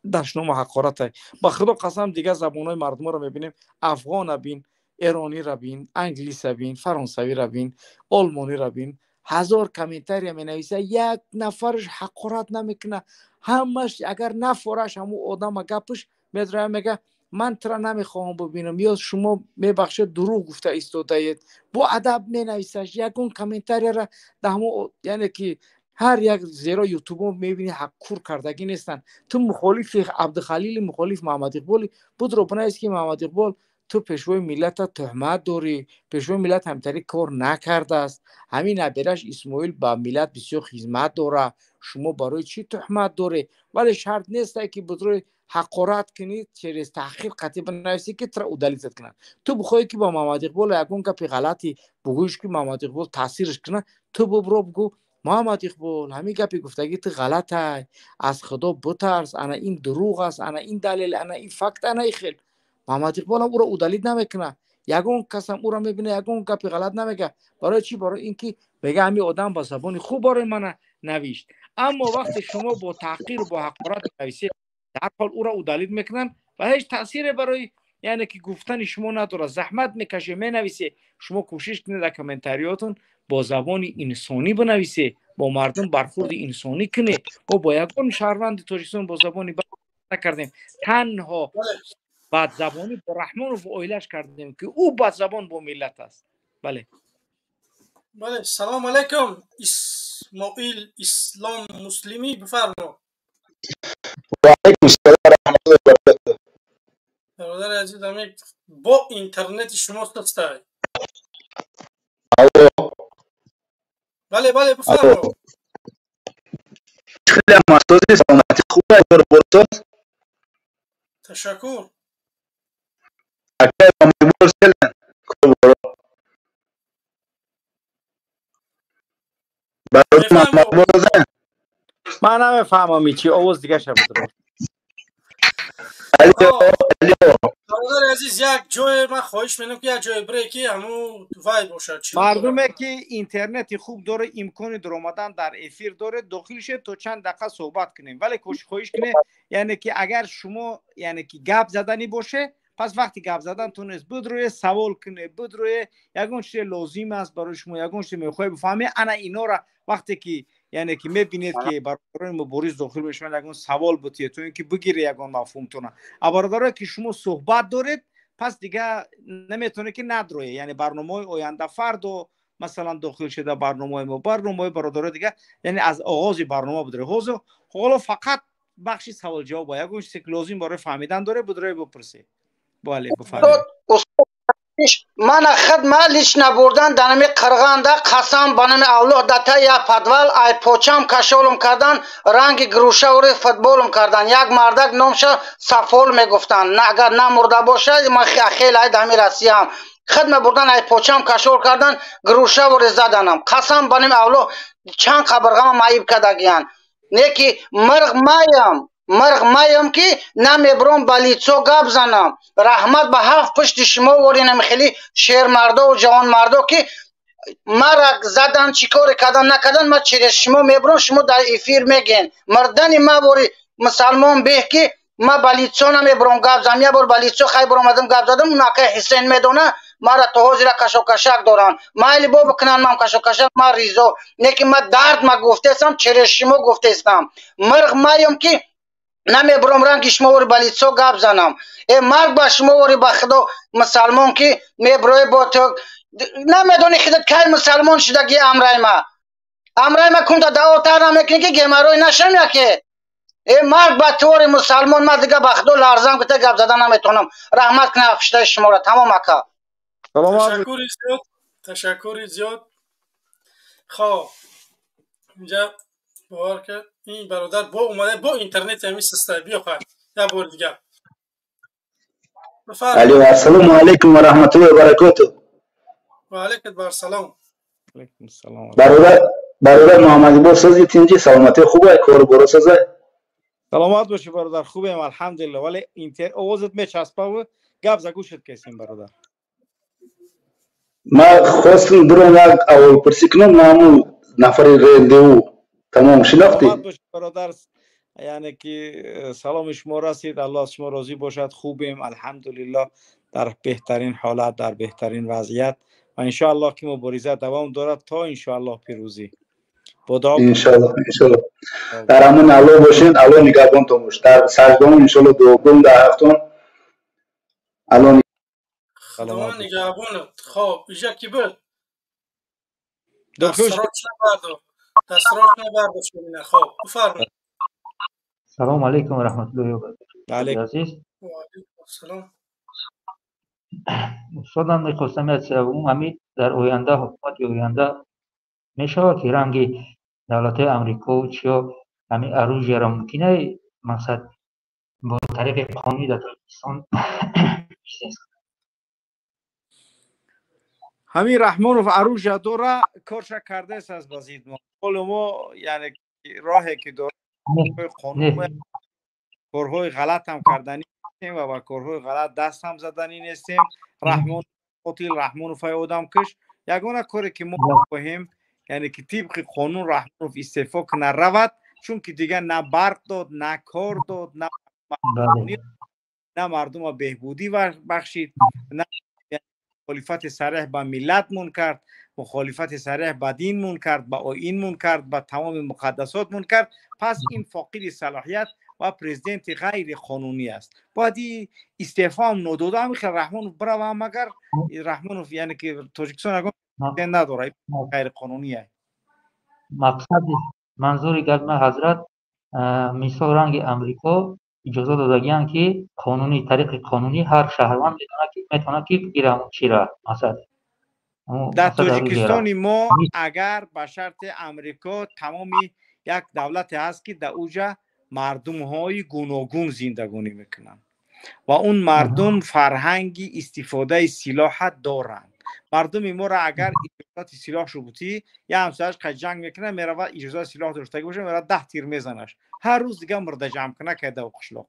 Speaker 13: дашному ҳақоратай. Ба Худо қасам, дигар забонҳои мардуморо мебинем, афғона бин, эронира бин, англиса бин, фаронсавира бин, олмонира бин, ҳазор комментария менависа, як нафараш ҳақорат намекуна. Ҳамаш агар нафораш ҳамун одама гапаш медроя, мега ман тура намехоҳам бубинам ё шумо мебахшед, дурӯғ гуфта истодаед. Бо адаб менависаш ягон комментарияра дар ҳамон, яъне ки ҳар як зеро ютубо мебини, кур кардагӣ нестанд. Ту мухолифи Абдухалили, мухолиф Муҳаммад Иқболи будро, бинавис ки Муҳаммад Иқбол, ту пешвои миллата туҳмат дорӣ, пешвои миллат ҳамтари кор накардааст, ҳамин набераш Исмоил ба миллат бисёр хизмат дорад, шумо барои чӣ туҳмат доред? Вале шарт несте ки будрои ҳақорат кунӣ, через таҳқир қатъӣ бинависӣ ки тура удалить кунанд. Ту бихоҳӣ ки ба Муҳаммад Иқбол ягон гапи ғалати бугӯиш ки Муҳаммад Иқбол таъсираш кунад, ту бубро бугӯ: Муҳаммад Иқбол, ҳамин гапи гуфтагӣ ту ғалатай, аз Худо бутарс, ана ин дурӯғ аст, ана ин далел, ана ин факт, ана ин хел. Муҳаммад Иқболам ӯро удалить намекунад, ягон касам ӯро мебина, ягон гапи ғалат намега. Барои чӣ? Барои ин ки мега ҳамин одам ба забони хуб барои мана навишт. Аммо вақте шумо бо таҳқиру бо ҳақорат нависед, дарҳол ӯро удалить мекунанд ва ҳеҷ таъсире барои, яъне ки гуфтани шумо надорад. Заҳмат мекаше, менависе, шумо кӯшиш кунед дар комментариётон бо забони инсонӣ бинависе, бо мардум бархурди инсонӣ кунед. Мо бо ягон шаҳрванди Тоҷикистон бо забони накардем, танҳо бадзабонӣ бо Раҳмонов ва оилааш кардем, ки ӯ бадзабон бо миллат аст. Бале.
Speaker 1: Бале, салом алайкум, Исмоил Ислом Муслимӣ, бифармо.
Speaker 3: Ва алайкум салом ва раҳматуллоҳи ва баракатуҳ.
Speaker 1: Бародари азиз, ами бо интернети шумо састай.
Speaker 3: Алло.
Speaker 1: Бале, бифармо.
Speaker 3: Хеле махсуси, саломатӣ хуб аст?
Speaker 1: Ташаккур.
Speaker 3: Акай Мамадибор селен коборо. Барои Мамадибор.
Speaker 13: Ман намефаҳмам чӣ овоз дига шабудро.
Speaker 1: Бародари азиз, як ҷое ман хоҳиш менам ки як ҷое бире ки ҳамун вай бошад.
Speaker 13: Мардуме ки интернети хуб дора, имкони даромадан дар эфир доред, дохил шед, то чанд дақиқа суҳбат кунем. Вале хоҳиш кунед, яъне ки агар шумо, яъне ки гап заданӣ боше, пас вақти гап задан ту нест, будрӯе савол кунед, будрӯе ягон чизе лозим аст барои шумо, ягон чизе мехоҳед бифаҳмед, ана инора вақте ки Яъне ки мебинед ки бародарони мубориз дохил мешаванд, ягон савол бутиед, то ин ки бигире ягон мафҳумтона. А бародарое ки шумо суҳбат доред, пас дига наметавонед ки надрое. Яъне барномаҳои оянда, фардо масалан дохил шуда барномаҳои мо, барномаҳои бародарои дига, яъне аз оғози барнома будре. Ҳозир ҳоло фақат бахши савол ҷавоб, ягон чизе ки лозим барои фаҳмидан доре, будре бипурсед. Бале, бифармоед.
Speaker 18: Мана худ ма лично бурдан дар нами Қирғанда, қасам ба нами Аллоҳ, дата я подвал ай почам кашолум кардан, ранги грушавори футболум кардан. Як мардак номша Сафол мегуфтанд, агар намурда бошад, ман хеле ай дар ҳами Россияам. Худ ма бурдан ай почам кашол кардан, грушавори заданам. Қасам ба нами Аллоҳ, чанд қабрғама маиб кардагиянд. Не ки мирғ маям, мирғ маям ки намебром ба лицо гап занам. Раҳмат ба ҳафт пушти шумо воринам, хеле шермардову ҷавонмардо ки мара задан, чӣ коре кардан накардан, ма через шумо мебром, шумо дар эфир мегӯен. Мардани ма вори мусалмон беҳ ки ма ба лицо намебром гап занам. Як бор ба лицо хай баромадам гап задам, он акай Ҳусейн медона, мара то ҳозира кашокашак доранд. Майли бо бикунанд ман кашокашак, ма ризо. Не ки ма дард ма гуфтестам, через шумо гуфтестам. Мирғ маем ки намебром ранги шумо вори ба лицо гап занам. Э марг ба шумо вори ба худо мусалмон ки меброи бо ту намедони худат кай мусалмон шудаги амрайма. Амрайма кунта даъвотар намекунӣ ки геморрой нашам яке. Э марг ба ту вори мусалмон, ман дига ба худо ларзам гуфта гап задан наметавонам. Раҳмат кунам пуштаи шуморо. Тамом ака.
Speaker 1: Ташаккури зиёд, ташаккури зиёд. Хоб, инҷа бовар кард ин бародар бо омада бо интернет ҳамин систа биё хай як бори дигар.
Speaker 3: Алло, ассалому алайкум ва раҳматуллоҳи ва баракотуҳ.
Speaker 1: Ва алайкум ассалом.
Speaker 13: Алайкум ассалом.
Speaker 3: Бародар, бародар Муҳаммадибо, созӣ, тинҷӣ, саломатӣ хуб ай, кору боро созай?
Speaker 13: Саломат бошӣ бародар, хубем алҳамдулиллоҳ, вале интер овозат мечаспаву гап за гӯшат кесем бародар.
Speaker 3: Ман хостам дуром як аввалпурсӣ кунам, ман ҳамун нафари РНДУ тамом шинохтӣ?
Speaker 13: Саломат бошӣ бародар, яъне ки саломи шумо расид, Аллоҳ аз шумо розӣ бошад. Хубем алҳамдулиллоҳ, дар беҳтарин ҳолат, дар беҳтарин вазъият ва иншоаллоҳ ки мубориза давом дорад то иншоаллоҳ пирӯзӣ. Бо дуо
Speaker 3: иншоаллоҳ, иншоаллоҳ. Дар амон Аллоҳ бошед, Аллоҳ нигаҳбонтон бошад. Дар саҷдаҳон иншоаллоҳ дуогӯм дар ҳақтон. Аллоҳ
Speaker 1: Худованд нигаҳбонат. Хоб, иҷа ки буд? Дастроч набардор. Дастроч набардошт ина. Хоб, бифармоед.
Speaker 17: Салому алайкум ва раҳматуллоҳи ва баракотуҳ. Азиз.
Speaker 1: Ва алайкум ассалом.
Speaker 17: Устодам, мехостам як савол, ҳамин дар оянда, ҳукумати оянда мешавад ки ранги давлатҳои Амрико чиё ҳамин оружияро мумкин мақсад бо тариқи қонунӣ дар Тоҷикистон бизнес?
Speaker 13: Ҳамин Раҳмонов оружия дора, корша кардааст аз ба зид мо. Ҳоло мо яъне роҳе ки дора қонун, корҳои ғалат ҳам карданӣ нестем ва ба корҳои ғалат даст ҳам заданӣ нестем. Раҳмон қотил, Раҳмонов ай одамкуш. Ягона коре ки мо хоҳем, яъне ки тибқи қонун Раҳмонов истеъфо кунад, равад, чунки дигар на барқ дод, на кор дод, на мардума беҳбудӣ бахшид, на мухолифати сареҳ ба миллатмон кард, мухолифати сареҳ ба динмон кард, ба оинмон кард, ба тамоми муқаддасотмон кард. Пас ин фоқиди салоҳият ва президенти ғайриқонунӣ аст. Бояд истеъфоам нодода ҳамин хел Раҳмонов бирава. Магар Раҳмонов, яъне ки Тоҷикистон ягон президент надорад, ғайриқонунӣ аст.
Speaker 17: Мақсади манзури гап ман, ҳазрат, мисол ранги Амрико иҷоза додагианд ки қонунӣ, тариқи қонунӣ ҳар шаҳрванд метавонад ки бигира ҳамун чира, масалан
Speaker 13: дар Тоҷикистони мо агар ба шарти Амрико тамоми як давлате ҳаст ки дар уҷа мардумҳои гуногун зиндагонӣ мекунанд ва он мардум фарҳанги истифодаи силоҳа доранд. Мардуми моро агар иҷозати силоҳ шубутӣ, я ҳамсояш қай ҷанг мекунад, мерава, иҷозати силоҳ доштагӣ боша, мерава 10 тир мезанаш, ҳар рӯз дига мурда ҷамъ куна кайдаву қишлоқ.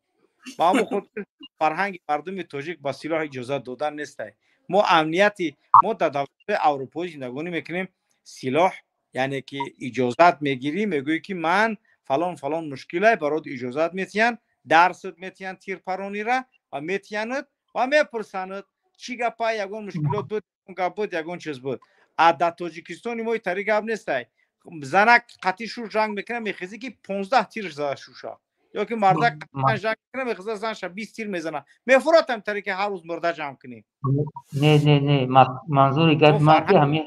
Speaker 13: Ба ҳамон хотир фарҳанги мардуми тоҷик ба силоҳ иҷозат додан нестай. Мо амнияти мо дар давлатҳои аврупоӣ зиндагонӣ мекунем, силоҳ яъне ки иҷозат мегирӣ, мегӯӣ ки ман фалон фалон мушкилай, барот иҷозат метиҳанд, дарсат метиҳанд тирпаронира ва метиҳанад ва мепурсанад чӣ гапа, ягон мушкилот буд, ягон гап буд, ягон чиз буд. А дар Тоҷикистони мо тари гап нестай. Занак қатъи шуш ҷанг мекунад, мехезӣ ки 15 тир зада шуша, ё ки мардак ҷанг мекунад, мехеза занша 20 тир мезанад. Мефуротам таре ки ҳар рӯз мурда ҷамъ кунем.
Speaker 4: Не, не, не, манзури гапи ман ки ҳамин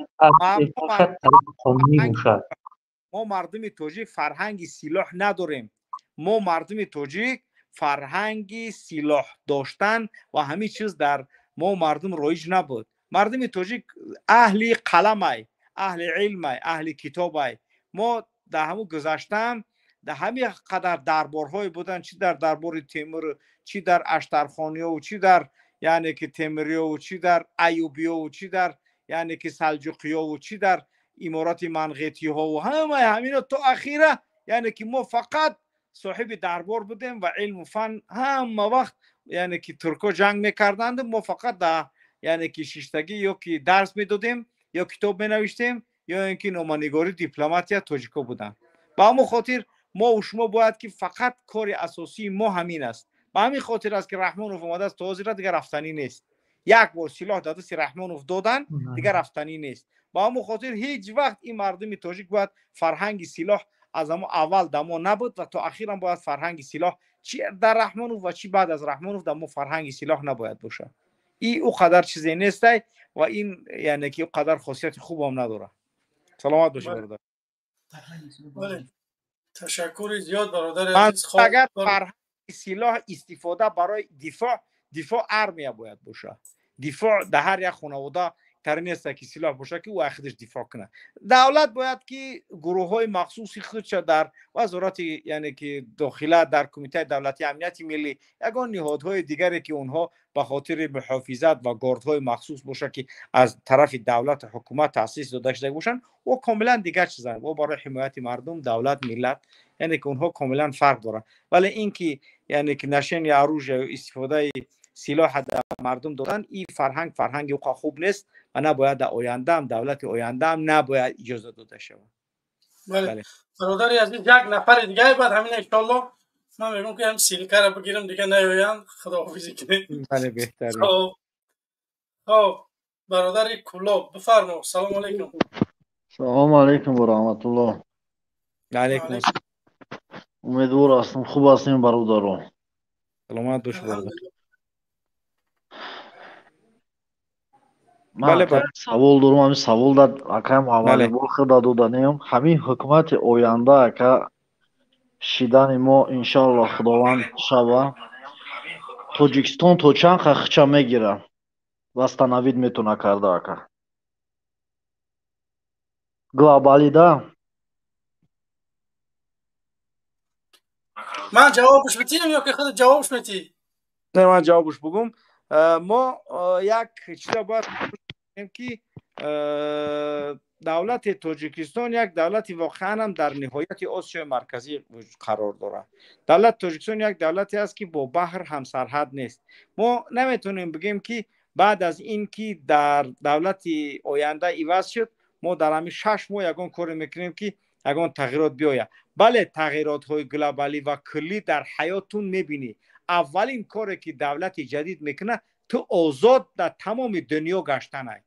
Speaker 4: бошад, тариқи қонунӣ бошад.
Speaker 13: Мо мардуми тоҷик фарҳанги силоҳ надорем. Мо мардуми тоҷик фарҳанги силоҳ доштан ва ҳамин чиз дар мо мардум роиҷ набуд. Мардуми тоҷик аҳли қаламай, аҳли илмай, аҳли китобай. Мо дар ҳамун гузаштаам дар ҳамин қадар дарборҳое буданд, чи дар дарбори Темур, чи дар Аштархониёву, чи дар яъне ки Темуриёву, чи дар Аюбиёву, чи дар яъне ки Салҷуқиёву, чи дар иморати Манғетиҳову, ҳамаи ҳамино то ахира, яъне ки мо фақат соҳиби дарбор будем ва илму фан ҳама вақт, яъне ки туркҳо ҷанг мекарданд, мо фақат дар яъне ки шиштагӣ ё ки дарс медодем, ё китоб менавиштем, ё ин ки номанигорӣ, дипломатия тоҷикҳо буданд. Ба ҳамон хотир мо шумо бояд ки фақат кори асосии мо ҳамин аст. Ба ҳамин хотир аст ки Раҳмонов омадааст, то ҳозира дигар рафтанӣ нест. Як бор силоҳ дар дасти Раҳмонов додан, дигар рафтанӣ нест. Ба ҳамон хотир ҳеҷ вақт ин мардуми тоҷик бояд фарҳанги силоҳ аз ҳамон аввал дар мо набуд ва то ахирам бояд фарҳанги силоҳ чи дар Раҳмонов ва чи баъд аз Раҳмонов дар мо фарҳанги силоҳ набояд бошад. И ӯ қадар чизе нестай ва ин яъне ки ӯ қадар хосияти хубам надорад. Саломат бошед, бародар.
Speaker 1: Ташаккури зиёд, бародари азиз.
Speaker 13: Агар фарҳанги силоҳ истифода барои дифоъ, дифоъ армия бояд бошад. Дифоъ дар ҳар як хонавода таре нест ки силоҳ бошад ки ӯ аз худаш дифоъ кунад. Давлат бояд ки гурӯҳҳои махсуси худша дар вазорати яъне ки дохила, дар Кумитаи давлатии амнияти миллӣ, ягон ниҳодҳои дигаре ки онҳо ба хотири муҳофизат ва гардҳои махсус бошад ки аз тарафи давлату ҳукумат таъсис дода шуда бошанд, ӯ комилан дигар чизанд. Ӯ барои ҳимояти мардум, давлат, миллат, яъне ки онҳо комилан фарқ доранд. Вале ин ки яъне ки ношения оружия истифодаи силоҳ дар мардум додан, ин фарҳанг фарҳанги ӯ хуб нест ва набояд дар ояндаам, давлати ояндаам набояд иҷоза дода шавад.
Speaker 1: Бале, бародари азиз, як нафари дигаре баъд ҳамин иншоаллоҳ ман мегӯям ки ҳам силкаро бигирам, дига наёянд, худоҳофизӣ кунем.
Speaker 13: Бале, беҳтарин.
Speaker 1: Хоб, бародари Кулоб, бифармо. Салому алайкум.
Speaker 14: Салому алайкум ва раҳматуллоҳ.
Speaker 13: Алайкум.
Speaker 14: Умедвор ҳастам хуб ҳастем, бародарон.
Speaker 13: Саломат бош, бародар.
Speaker 14: Ман савол дорам, ҳамин савол дар акаям аввалин бор худа доданем. Ҳамин ҳукумати оянда ака шидани мо иншоаллоҳ худованд шава, Тоҷикистон то чанд хахча мегира восстановить метона карда ака? Глобалида?
Speaker 1: Ман ҷавобш битиям ё ки худ ҷавобш метӣ?
Speaker 13: Не, ман ҷавобш бугум. Мо як чиза бояд кунем ки давлати Тоҷикистон як давлати воқеан ҳам дар ниҳояти Осиёи Марказӣ қарор дорад. Давлати Тоҷикистон як давлате аст ки бо баҳр ҳамсарҳад нест. Мо наметавонем бигӯем ки баъд аз ин ки дар давлати оянда иваз шуд, мо дар ҳамин 6 моҳ ягон коре мекунем ки ягон тағйирот биёяд. Бале, тағйиротҳои глобалӣ ва куллӣ дар ҳаёттун мебинӣ. Аввалин коре ки давлати ҷадид мекунад, ту озод дар тамоми дунё гаштанай.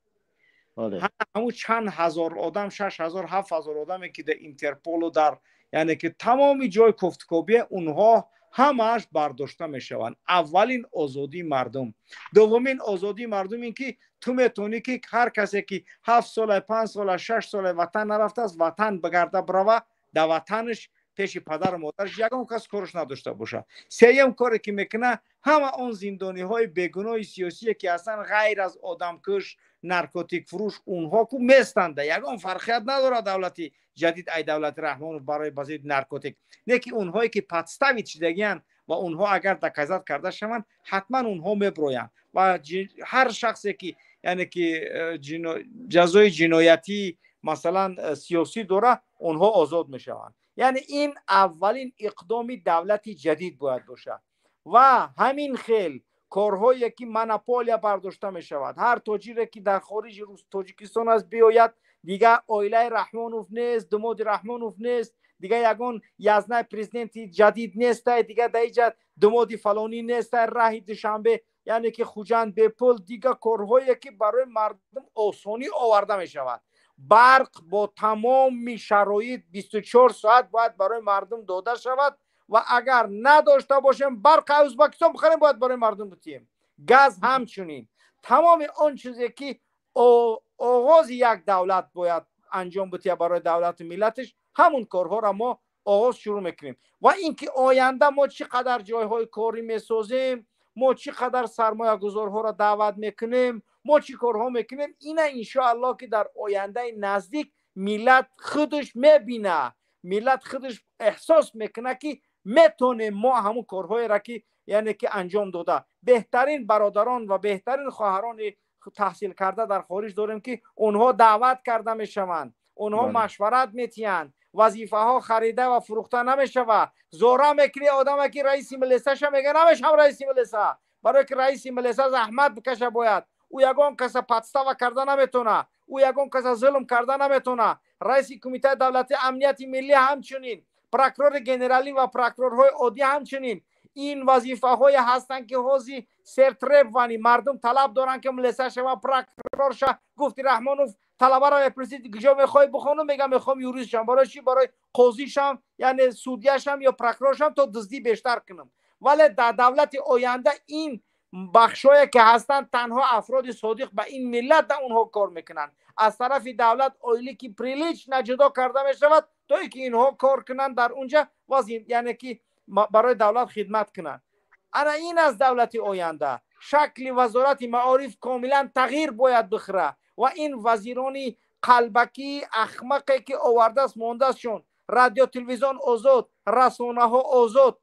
Speaker 13: Ҳамун чанд ҳазор одам, 6000, 7000 одаме ки дар Интерполу дар яъне ки тамоми ҷои кофтукобия, онҳо ҳамааш бардошта мешаванд. Аввалин озодии мардум. Дуввумин озодии мардум ин ки ту метавонӣ ки ҳар касе ки 7 сола, 5 сола, 6 сола ватан нарафтааст, ватан бигарда бирава, дар ватанаш пеши падару модараш ягон кас кораш надошта бошад. Сеюм коре ки мекунад, ҳама он зиндониҳои бегуноҳи сиёсие ки ҳастанд, ғайр аз одамкуш, наркотикфурӯш, онҳо ку местанда, ягон фарқият надорад давлати ҷадид ай давлати Раҳмонов барои ба зидди наркотик. Не ки онҳое ки подставить шудагианд ва онҳо агар доказат карда шаванд, ҳатман онҳо меброянд ва ҳар шахсе ки яъне ки ҷазои ҷиноятӣ масалан сиёсӣ дорад, онҳо озод мешаванд. Яъне ин аввалин иқдоми давлати ҷадид бояд бошад ва ҳамин хел корҳое ки монополия бардошта мешавад. Ҳар тоҷире ки дар хориҷи Тоҷикистон аст биёяд, дигар оилаи Раҳмонов нест, думоди Раҳмонов нест, дигар ягон язнай президенти ҷадид нестай, дигар дар иҷа думоди фалонӣ нестай, раҳи Душанбе яъне ки Хуҷанд бепул, дигар корҳое ки барои мардум осонӣ оварда мешавад. Барқ бо тамоми шароит 24 соат бояд барои мардум дода шавад ва агар надошта бошем барқ аз Ӯзбекистон бихарем, бояд барои мардум битием. Газ ҳамчунин. Тамоми он чизе ки оғози як давлат бояд анҷом бития барои давлату миллаташ, ҳамун корҳоро мо оғоз шурӯъ мекунем. Ва инки оянда мо чӣ қадар ҷойҳои корӣ месозем, мо чӣ қадар сармоягузорҳоро даъват мекунем, мо чӣ корҳо мекунем, ина иншоаллоҳ ки дар ояндаи наздик миллат худаш мебина, миллат худаш эҳсос мекунад ки метонем мо ҳамун корҳоеро ки яъне ки анҷом дода. Беҳтарин бародарон ва беҳтарин хоҳарони таҳсил карда дар хориҷ дорем ки онҳо даъват карда мешаванд, онҳо машварат метиҳанд, вазифаҳо харида ва фурӯхта намешавад. Зора мекунӣ одаме ки раиси милисаша мега намешам раиси милиса, барое ки раиси милиса заҳмат бикаша бояд. Ӯ ягон каса подстава карда наметона, ӯ ягон каса зулм карда наметона. Раиси кумитаи давлати амнияти миллӣ ҳамчунин, прокурори генералӣ ва прокурорҳои оддӣ ҳамчунин. Ин вазифаҳое ҳастанд ки ҳозир сертребвани мардум талаб доранд ки милиса шава, прокурор ша. Гуфти Раҳмонов талабаро мепурсид куҷо мехоҳӣ бихонам, мегам мехоҳам юрист шам. Барои чӣ? Барои қозӣ шам, яъне судья шам ё прокурор шам то дуздӣ бештар кунам. Вале дар давлати оянда ин бахшҳое ки ҳастанд танҳо афроди содиқ ба ин миллат дар онҳо кор мекунанд. Аз тарафи давлат ойлики прилично ҷудо карда мешавад то ин ки инҳо кор кунанд дар унҷа ва яъне ки барои давлат хидмат кунанд. Ана ин аз давлати оянда. Шакли вазорати маориф комилан тағйир бояд бихӯрад ва ин вазирони қалбакӣ ахмақе ки овардааст мондаастшон, радио телевизион озод, расонаҳо озод,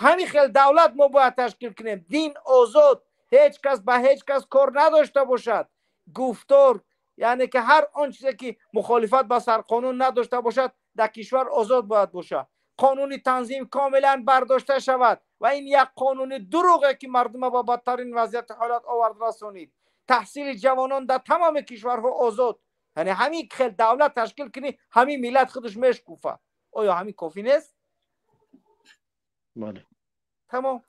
Speaker 13: ҳамин хел давлат мо бояд ташкил кунем. Дин озод, ҳеҷ кас ба ҳеҷ кас кор надошта бошад. Гуфтор яъне ки ҳар он чизе ки мухолифат ба сарқонун надошта бошад дар кишвар озод бояд бошад. Қонуни танзим комилан бардошта шавад ва ин як қонуни дурӯғе ки мардума ба бадтарин вазъияти ҳолат овард расонид. Таҳсили ҷавонон дар тамоми кишварҳо озод. Яъне ҳамин хел давлат ташкил кунӣ, ҳамин миллат худаш мешкуфа. Оё ҳамин кофӣ нест?
Speaker 15: Бале.
Speaker 13: Тамом.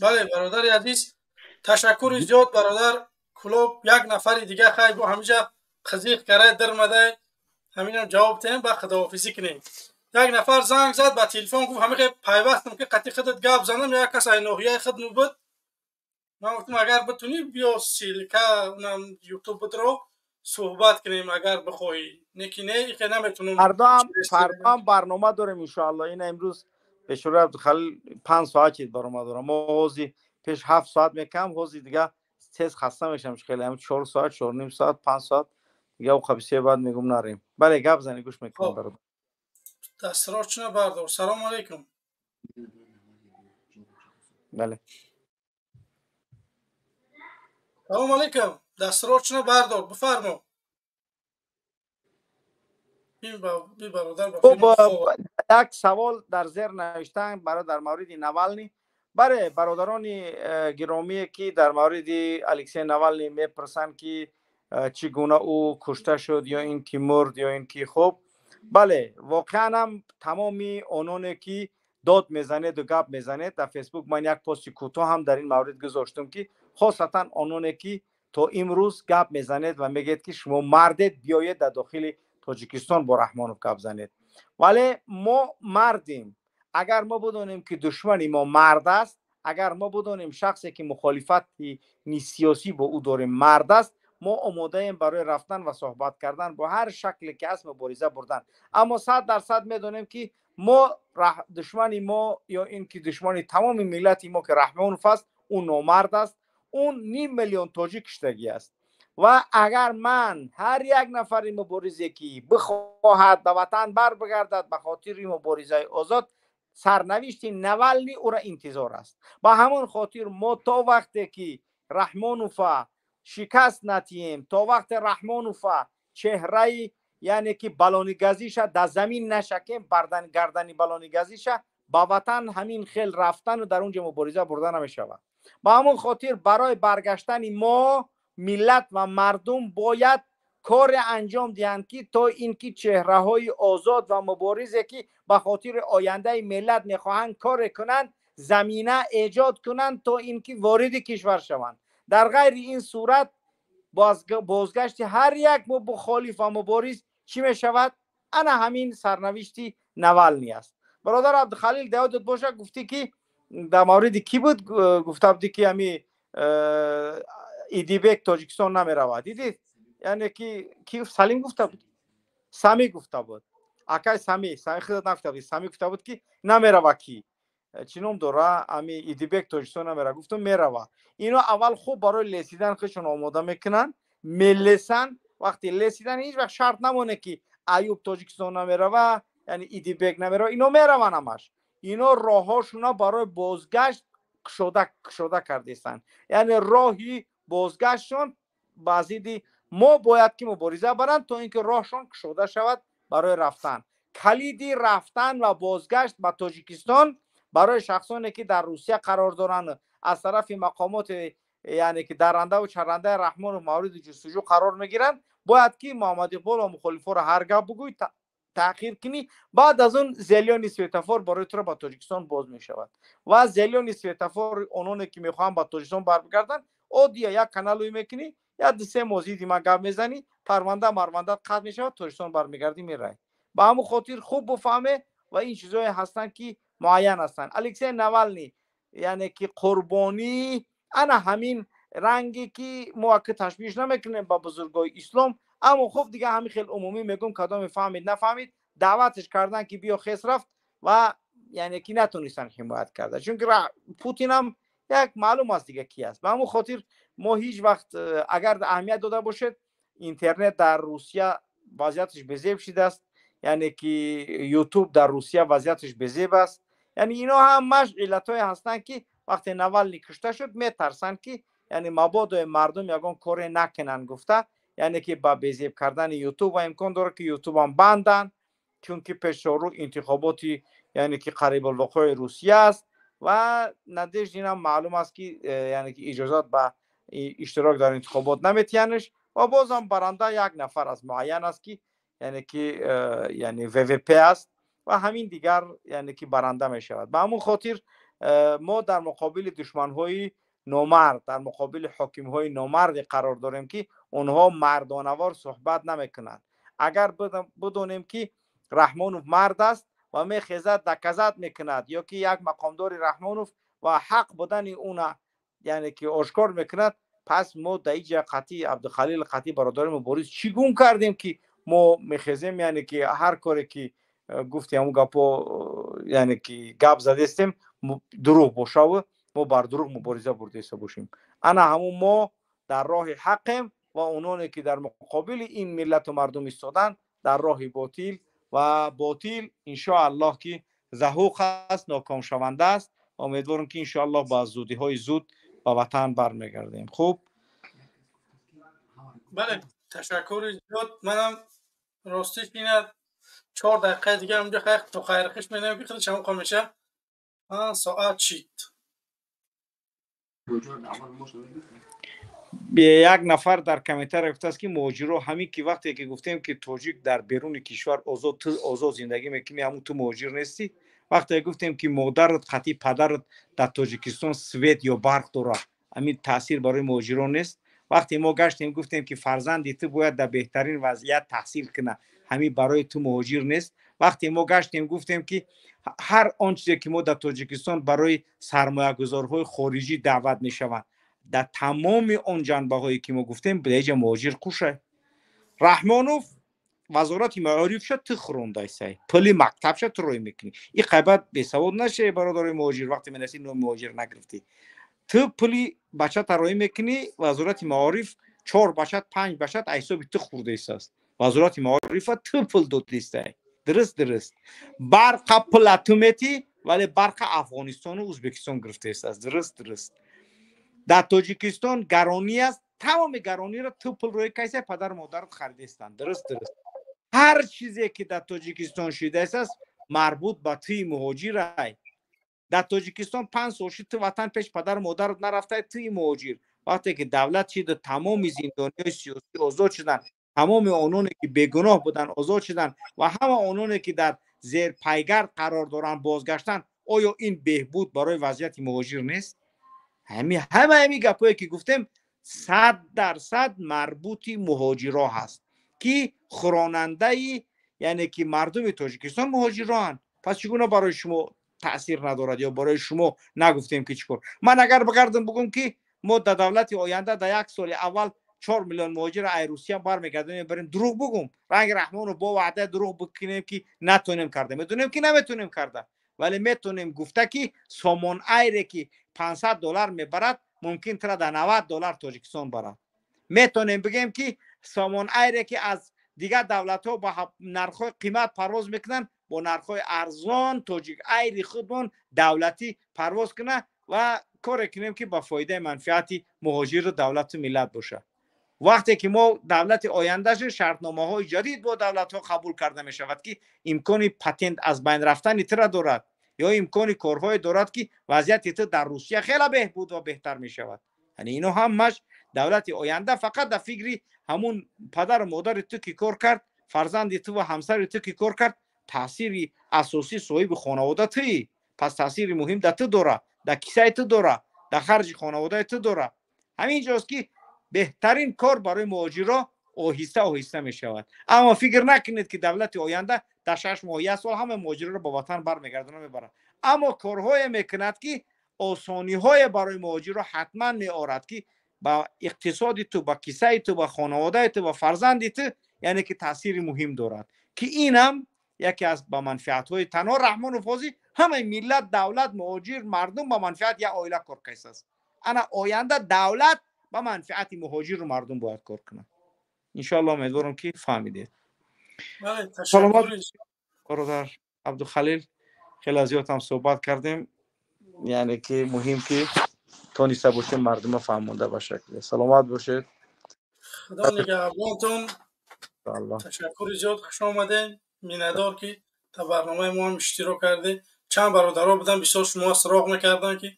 Speaker 1: Бале, бародари азиз, ташаккури зиёд бародар Кулоб. Як нафари дига хай бо ҳамиҷа қизиқ карай дармадай, ҳаминам ҷавоб диҳем ба худоҳофизӣ кунем. Як нафар занг зад ба телефон, гуфт ҳамихе пайвастам ки қатъи худат гап занам, як кас ай ноҳияи худ мубуд. Ман гуфтам агар битунӣ биё ссылка унам ютуб будро суҳбат кунем агар бихоҳӣ. Не ки не, ихе наметунам.
Speaker 13: Фардоам барнома дорем иншоаллоҳ. Ина имрӯз бешура Абдухалил 5 соат чиз барнома дорам. Мо ҳозир пеш 7 соат мекам, ҳозир дига тез хаста мешам, хеле ҳам 4 соат, 4.5 соат, 5 соат дига у қабисия баъд мегум нарем. Бале, гап зани гӯш мекунам бародар.
Speaker 1: Дастрочна бардор. Салом алейкум.
Speaker 13: Бале.
Speaker 1: Салом алейкум. Дастрочна бардор. Бифармо.
Speaker 13: Як савол дар зер навиштан барои дар мавриди Навални. Бале, бародарони гиромие ки дар мавриди Алексей Навални мепурсанд ки чӣ гуна ӯ кушта шуд ё ин ки мурд ё ин ки хуб. Бале, воқеан ҳам тамоми ононе ки дод мезанед ва гап мезанед дар Фейсбук, ман як пости кӯтоҳ ҳам дар ин маврид гузоштам ки хосатан ононе ки то имрӯз гап мезанед ва мегӯед ки шумо мардед, биёед дар дохили Тоҷикистон бо Раҳмонов гап занед. Вале мо мардем. Агар мо бидонем ки душмани мо мард аст, агар мо бидонем шахсе ки мухолифати сиёсӣ бо ӯ дорем мард аст, мо омодаем барои рафтан ва суҳбат кардан бо ҳар шакле ки аст мубориза бурдан. Аммо 100% медонем ки мо душмани мо ё ин ки душмани тамоми миллати мо ки Раҳмонов аст, ӯ номард аст, ӯ ним миллион тоҷик куштагӣ аст. Ва агар ман ҳар як нафари муборизе ки бихоҳад ба ватан барбигардад ба хотири муборизаи озод, сарнавишти Навални ӯро интизор аст. Ба ҳамон хотир мо то вақте ки Раҳмонова шикаст натиҳем, то вақте Раҳмонова чеҳраи яъне ки балонигазиша дар замин нашакем, гардани балонигазиша ба ватан ҳамин хел рафтану дар унҷа мубориза бурда намешавад. Ба ҳамон хотир барои баргаштани мо миллат ва мардум бояд коре анҷом диҳанд ки то ин ки чеҳраҳои озод ва муборизе ки ба хотири ояндаи миллат мехоҳанд коре кунанд, замина эҷод кунанд то ин ки вориди кишвар шаванд. Дар ғайри ин сурат Бозгашти ҳар як мухолиф ва мубориз чӣ мешавад? Ана ҳамин сарнавишти Навални аст. Бародар Абдухалил, даёдат боша, гуфтӣ ки дар мавриди кӣ буд, гуфта будӣ ки ҳами Идибек Тоҷикистон намеравад. Дидид, яъне ки ки Салим гуфта буд, Сами гуфта буд, акай Сами, Сами худат нагуфта буд, Сами гуфта буд ки намерава. Ки чӣ ном дора, ами Идибек Тоҷикистон намера. Гуфтум мерава. Ино аввал хуб барои лесидан худшон омода мекунанд, мелесанд. Вақте лесидан, ҳеҷ вақт шарт намоне ки Аюб Тоҷикистон намерава, яъне Идибек намерава. Ино мераванд ҳамаш. Ино роҳҳошуна барои бозгашт кушода кардестанд, яъне роҳи бозгаштшон ба зидди мо бояд ки мубориза баранд, то ин ки роҳшон кушода шавад барои рафтан. Калиди рафтан ва бозгашт ба Тоҷикистон барои шахсоне ки дар Русия қарор доранд, аз тарафи мақомоти, яъне ки дарандаву чарандаи Раҳмонов мавриди ҷустуҷӯ қарор мегиранд, бояд ки Муҳаммад Иқбол ва мухолифоро ҳар гап бугӯй, таъхир кунӣ. Баъд аз он зелёный светофор барои туро ба Тоҷикистон боз мешавад. Ва зелёный светофор ононе ки мехоҳанд ба Тоҷикистон барбигарданд, оддия як каналуй мекунӣ, як ду се моҳ зидди ман гап мезанӣ, парванда марвандат қатъ мешавад, Тоҷикистон бармегардӣ, мерай. Ба ҳамун хотир хуб буфаҳме, ва ин чизҳое ҳастанд ки муайян ҳастанд. Алексей Навални, яъне ки қурбонии ана ҳамин ранге ки мо ака ташбиҳш намекунем ба бузургои ислом, аммо хуб дига ҳамин хел умумӣ мегӯм, кадоме фаҳмид, нафаҳмид, даъватш кардан ки биё, хес рафт ва яъне ки натонистанд ҳимоят карда, чунки Путинам як маълум аст дига ки аст. Ба ҳамун хотир мо ҳеҷ вақт, агар аҳамият дода бошед, интернет дар Русия вазъияташ безеб шидааст, яъне ки Ютуб дар Русия вазъияташ безеб аст. Яъне ино ҳамаш иллатҳое ҳастанд ки вақте Навални кушта шуд, метарсанд ки яъне мабодо мардум ягон коре накунанд гуфта, яъне ки ба безеб кардани Ютуб, ва имкон дорад ки Ютубам банданд, чунки пешору интихоботи, яъне ки қарибулвуқӯи Русия аст ва Надеждинам маълум аст ки яъне ки иҷозат ба иштирок дар интихобот наметиҳанш, ва бозам баранда як нафар аст, муайян аст ки яъне ки яъне ВВП аст ва ҳамин дигар, яъне ки баранда мешавад. Ба ҳамун хотир мо дар муқобили душманҳои номард, дар муқобили ҳокимҳои номарде қарор дорем ки онҳо мардонавор суҳбат намекунанд. Агар бидонем ки Раҳмонов мард аст ва мехезад, доказать мекунад, ё ки як мақомдори Раҳмонов ва ҳақ будани уна, яъне ки ошкор мекунад, пас мо дар иҷа қатъи Абдухалил, қатъи бародари мубориз чӣ гум кардем ки мо мехезем, яъне ки ҳар коре ки гуфти ҳамун гапо, яъне ки гап задестем, дурӯғ бошаву мо бар дурӯғ мубориза бурдаиста бошем. Ана ҳамун мо дар роҳи ҳақем ва ононе ки дар муқобили ин миллату мардум истоданд дар роҳи ботил, ва ботил иншоаллоҳ ки заҳуқ аст, нокомшаванда аст. Умедворам ки иншоаллоҳ ба зудиҳои зуд ба ватан бармегардем. Хуб.
Speaker 1: Бале, ташаккури зиёд. Манам ростиш ина 4 дақиқаи дигар онҷо то хайрхиш менам ки худаш ҳамон меша. Соат шид.
Speaker 13: Як нафар дар комментария гуфтааст ки муҳоҷиро ҳамин ки вақте ки гуфтем ки тоҷик дар беруни кишвар озод, ту озод зиндагӣ мекунӣ, ҳамун ту муҳоҷир нестӣ. Вақте гуфтем ки модарат қатъи падарат дар Тоҷикистон свет ё барқ дорад, ҳамин таъсир барои муҳоҷирон нест. Вақте мо гаштем, гуфтем ки фарзанди ту бояд дар беҳтарин вазъият таҳсил кунад, ҳамин барои ту муҳоҷир нест. Вақте мо гаштем, гуфтем ки ҳар он чизе ки мо дар Тоҷикистон барои сармоягузорҳои хориҷӣ даъват мешаванд, дар тамоми он ҷанбаҳое ки мо гуфтем, ҳеҷа муҳоҷир қуша. Раҳмонов вазорати маорифша ту хӯрондайсай, пули мактабша ту рӯй мекунӣ. И қайбат бесавод нашавӣ, бародарои муҳоҷир. Вақте менаси номи муҳоҷир нагирифтӣ, ту пули бачата рӯй мекунӣ. Вазорати маориф чор бачат, панҷ бачат аз ҳисоби ту хӯрдаистааст. Вазорати маорифа ту пул додистай. Дуруст, барқа пула ту метӣ, вале барқа Афғонистону Ӯзбекистон гирифтаистааст. Дуруст, дар Тоҷикистон гаронӣ аст, тамоми гарониро ту пул рӯи кайса, падару модарат харидастанд. Дуруст, ҳар чизе ки дар Тоҷикистон шидааст, марбут ба туи муҳоҷирай. Дар Тоҷикистон 5 сол шид, ту ватан пеш падару модарат нарафтай, туи муҳоҷир. Вақте ки давлат шиду тамоми зиндониҳои сиёсӣ озод шуданд, тамоми ононе ки бегуноҳ буданд озод шуданд ва ҳама ононе ки дар зерпайгард қарор доранд бозгаштанд, оё ин беҳбуд барои вазъияти муҳоҷир нест? Ҳама ҳамин гапҳое ки гуфтем. 100% марбути муҳоҷиро ҳаст, ки хӯронандаи, яъне ки мардуми Тоҷикистон муҳоҷироанд. Пас чӣ гуна барои шумо таъсир надорад ё барои шумо нагуфтем ки чӣ кор? Ман агар бигардам бигӯм ки мо дар давлати оянда дар як соли аввал 4 миллион муҳоҷир ай Русия бармегардонем, мебарем, дурӯғ бигӯм, ранги Раҳмонов бо ваъда дурӯғ бикунем ки натонем карда, медонем ки наметонем карда, вале метонем гуфта ки Сомон Айре ки $500 мебарад, мумкин тра дар $90 Тоҷикистон барад. Метонем бигем ки Сомон Айре ки аз дигар давлатҳо ба нархҳои қимат парвоз мекунанд, бо нархҳои арзон Тоҷик Айри худмон давлатӣ парвоз кунад ва коре кунем ки ба фоидаи манфиати муҳоҷиру давлату миллат бошад. Вақте ки мо давлати оянда шуд, шартномаҳои ҷадид бо давлатҳо қабул карда мешавад ки имкони патент аз байн рафтани тира дорад ё имкони корҳое дорад ки вазъияти ту дар Русия хеле беҳбуд ва беҳтар мешавад. Яъне ино ҳамаш давлати оянда фақат дар фикри ҳамун падару модари ту ки кор кард, фарзанди ту ва ҳамсари ту ки кор кард, таъсири асосӣ соҳиби хонавода туӣ. Пас таъсири муҳим дар ту дора, дар кисаи ту дора, дар харҷи хонаводаи ту дора. Ҳамин ҷост ки беҳтарин кор барои муҳоҷиро оҳиста оҳиста мешавад. Аммо фикр накунед ки давлати оянда дар 6 моҳ, як сол ҳама муҳоҷироро ба ватан бармегардона мебарад. Аммо корҳое мекунад ки осониҳое барои муҳоҷиро ҳатман меорад ки ба иқтисоди ту, ба кисаи ту, ба хонаводаи ту, ба фарзанди ту, яъне ки таъсири муҳим дорад, ки инам яке аз ба манфиатҳои танҳо Раҳмонов ҳозир ҳамаи миллат, давлат, муҳоҷир, мардум ба манфиат як оила кор кардааст. Ана оянда давлат ба манфиати муҳоҷиру мардум бояд кор кунад. Иншоаллоҳ умедворам ки фаҳмидед. Саломат бародар Абдухалил, хеле зиёд ҳам суҳбат кардем, яъне ки муҳим ки тониста бошем мардума фаҳмонда ба шакле. Саломат бошед.
Speaker 1: Худо нигаҳбонтон. Ташаккури зиёд, хуш омадед. Миннатдор ки дар барномаи мо ҳам иштирок кардед. Чанд бародаро буданд, бисёр шумо суроғ мекарданд ки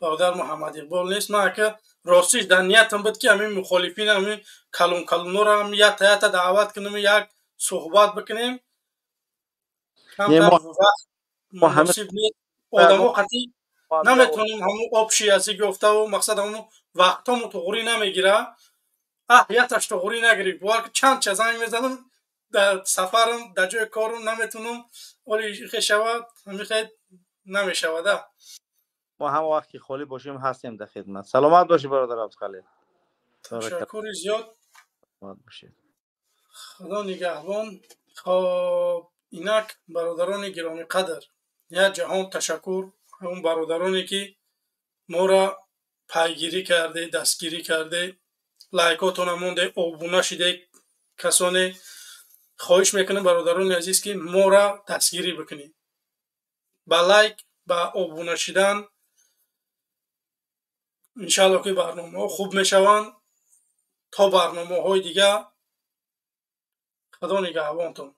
Speaker 1: бародар Муҳаммад Иқбол нест. Ман ака ростиш дар ниятам буд ки ҳамин мухолифин, ҳамин калон калонҳоро ҳам якта якта даъват кунем, як суҳбат бикунем. Камтар вақт муносиб нест. Одамо қатъи наметавонем ҳамун общий язык ёфтаву мақсад ҳамун вақтҳомо туғрӣ намегира. Аҳ, якташ туғрӣ нагирифт. Бовар ки чанд ча занг мезанам, дар сафарам, дар ҷои корам наметавонам. Оли ихе шавад, ҳамихе намешавада.
Speaker 13: Мо ҳама вақт ки холӣ бошем ҳастем дар хидмат. Саломат бошӣ бародар Абдухалил.
Speaker 1: Ташаккури зиёд.
Speaker 13: Саломат бошед.
Speaker 1: Худо нигаҳбон. Хоб, инак бародарони гиромиқадр, як ҷаҳон ташаккур он бародароне ки моро пайгирӣ карде, дастгирӣ карде, лайкотона монде, обуна шиде. Касоне хоҳиш мекунем бародарони азиз ки моро дастгирӣ бикунед ба лайк, ба обуна шидан. Иншаалло ки барномаҳо хуб мешаванд. То барномаҳои дигар, Худо нигаҳбонтон.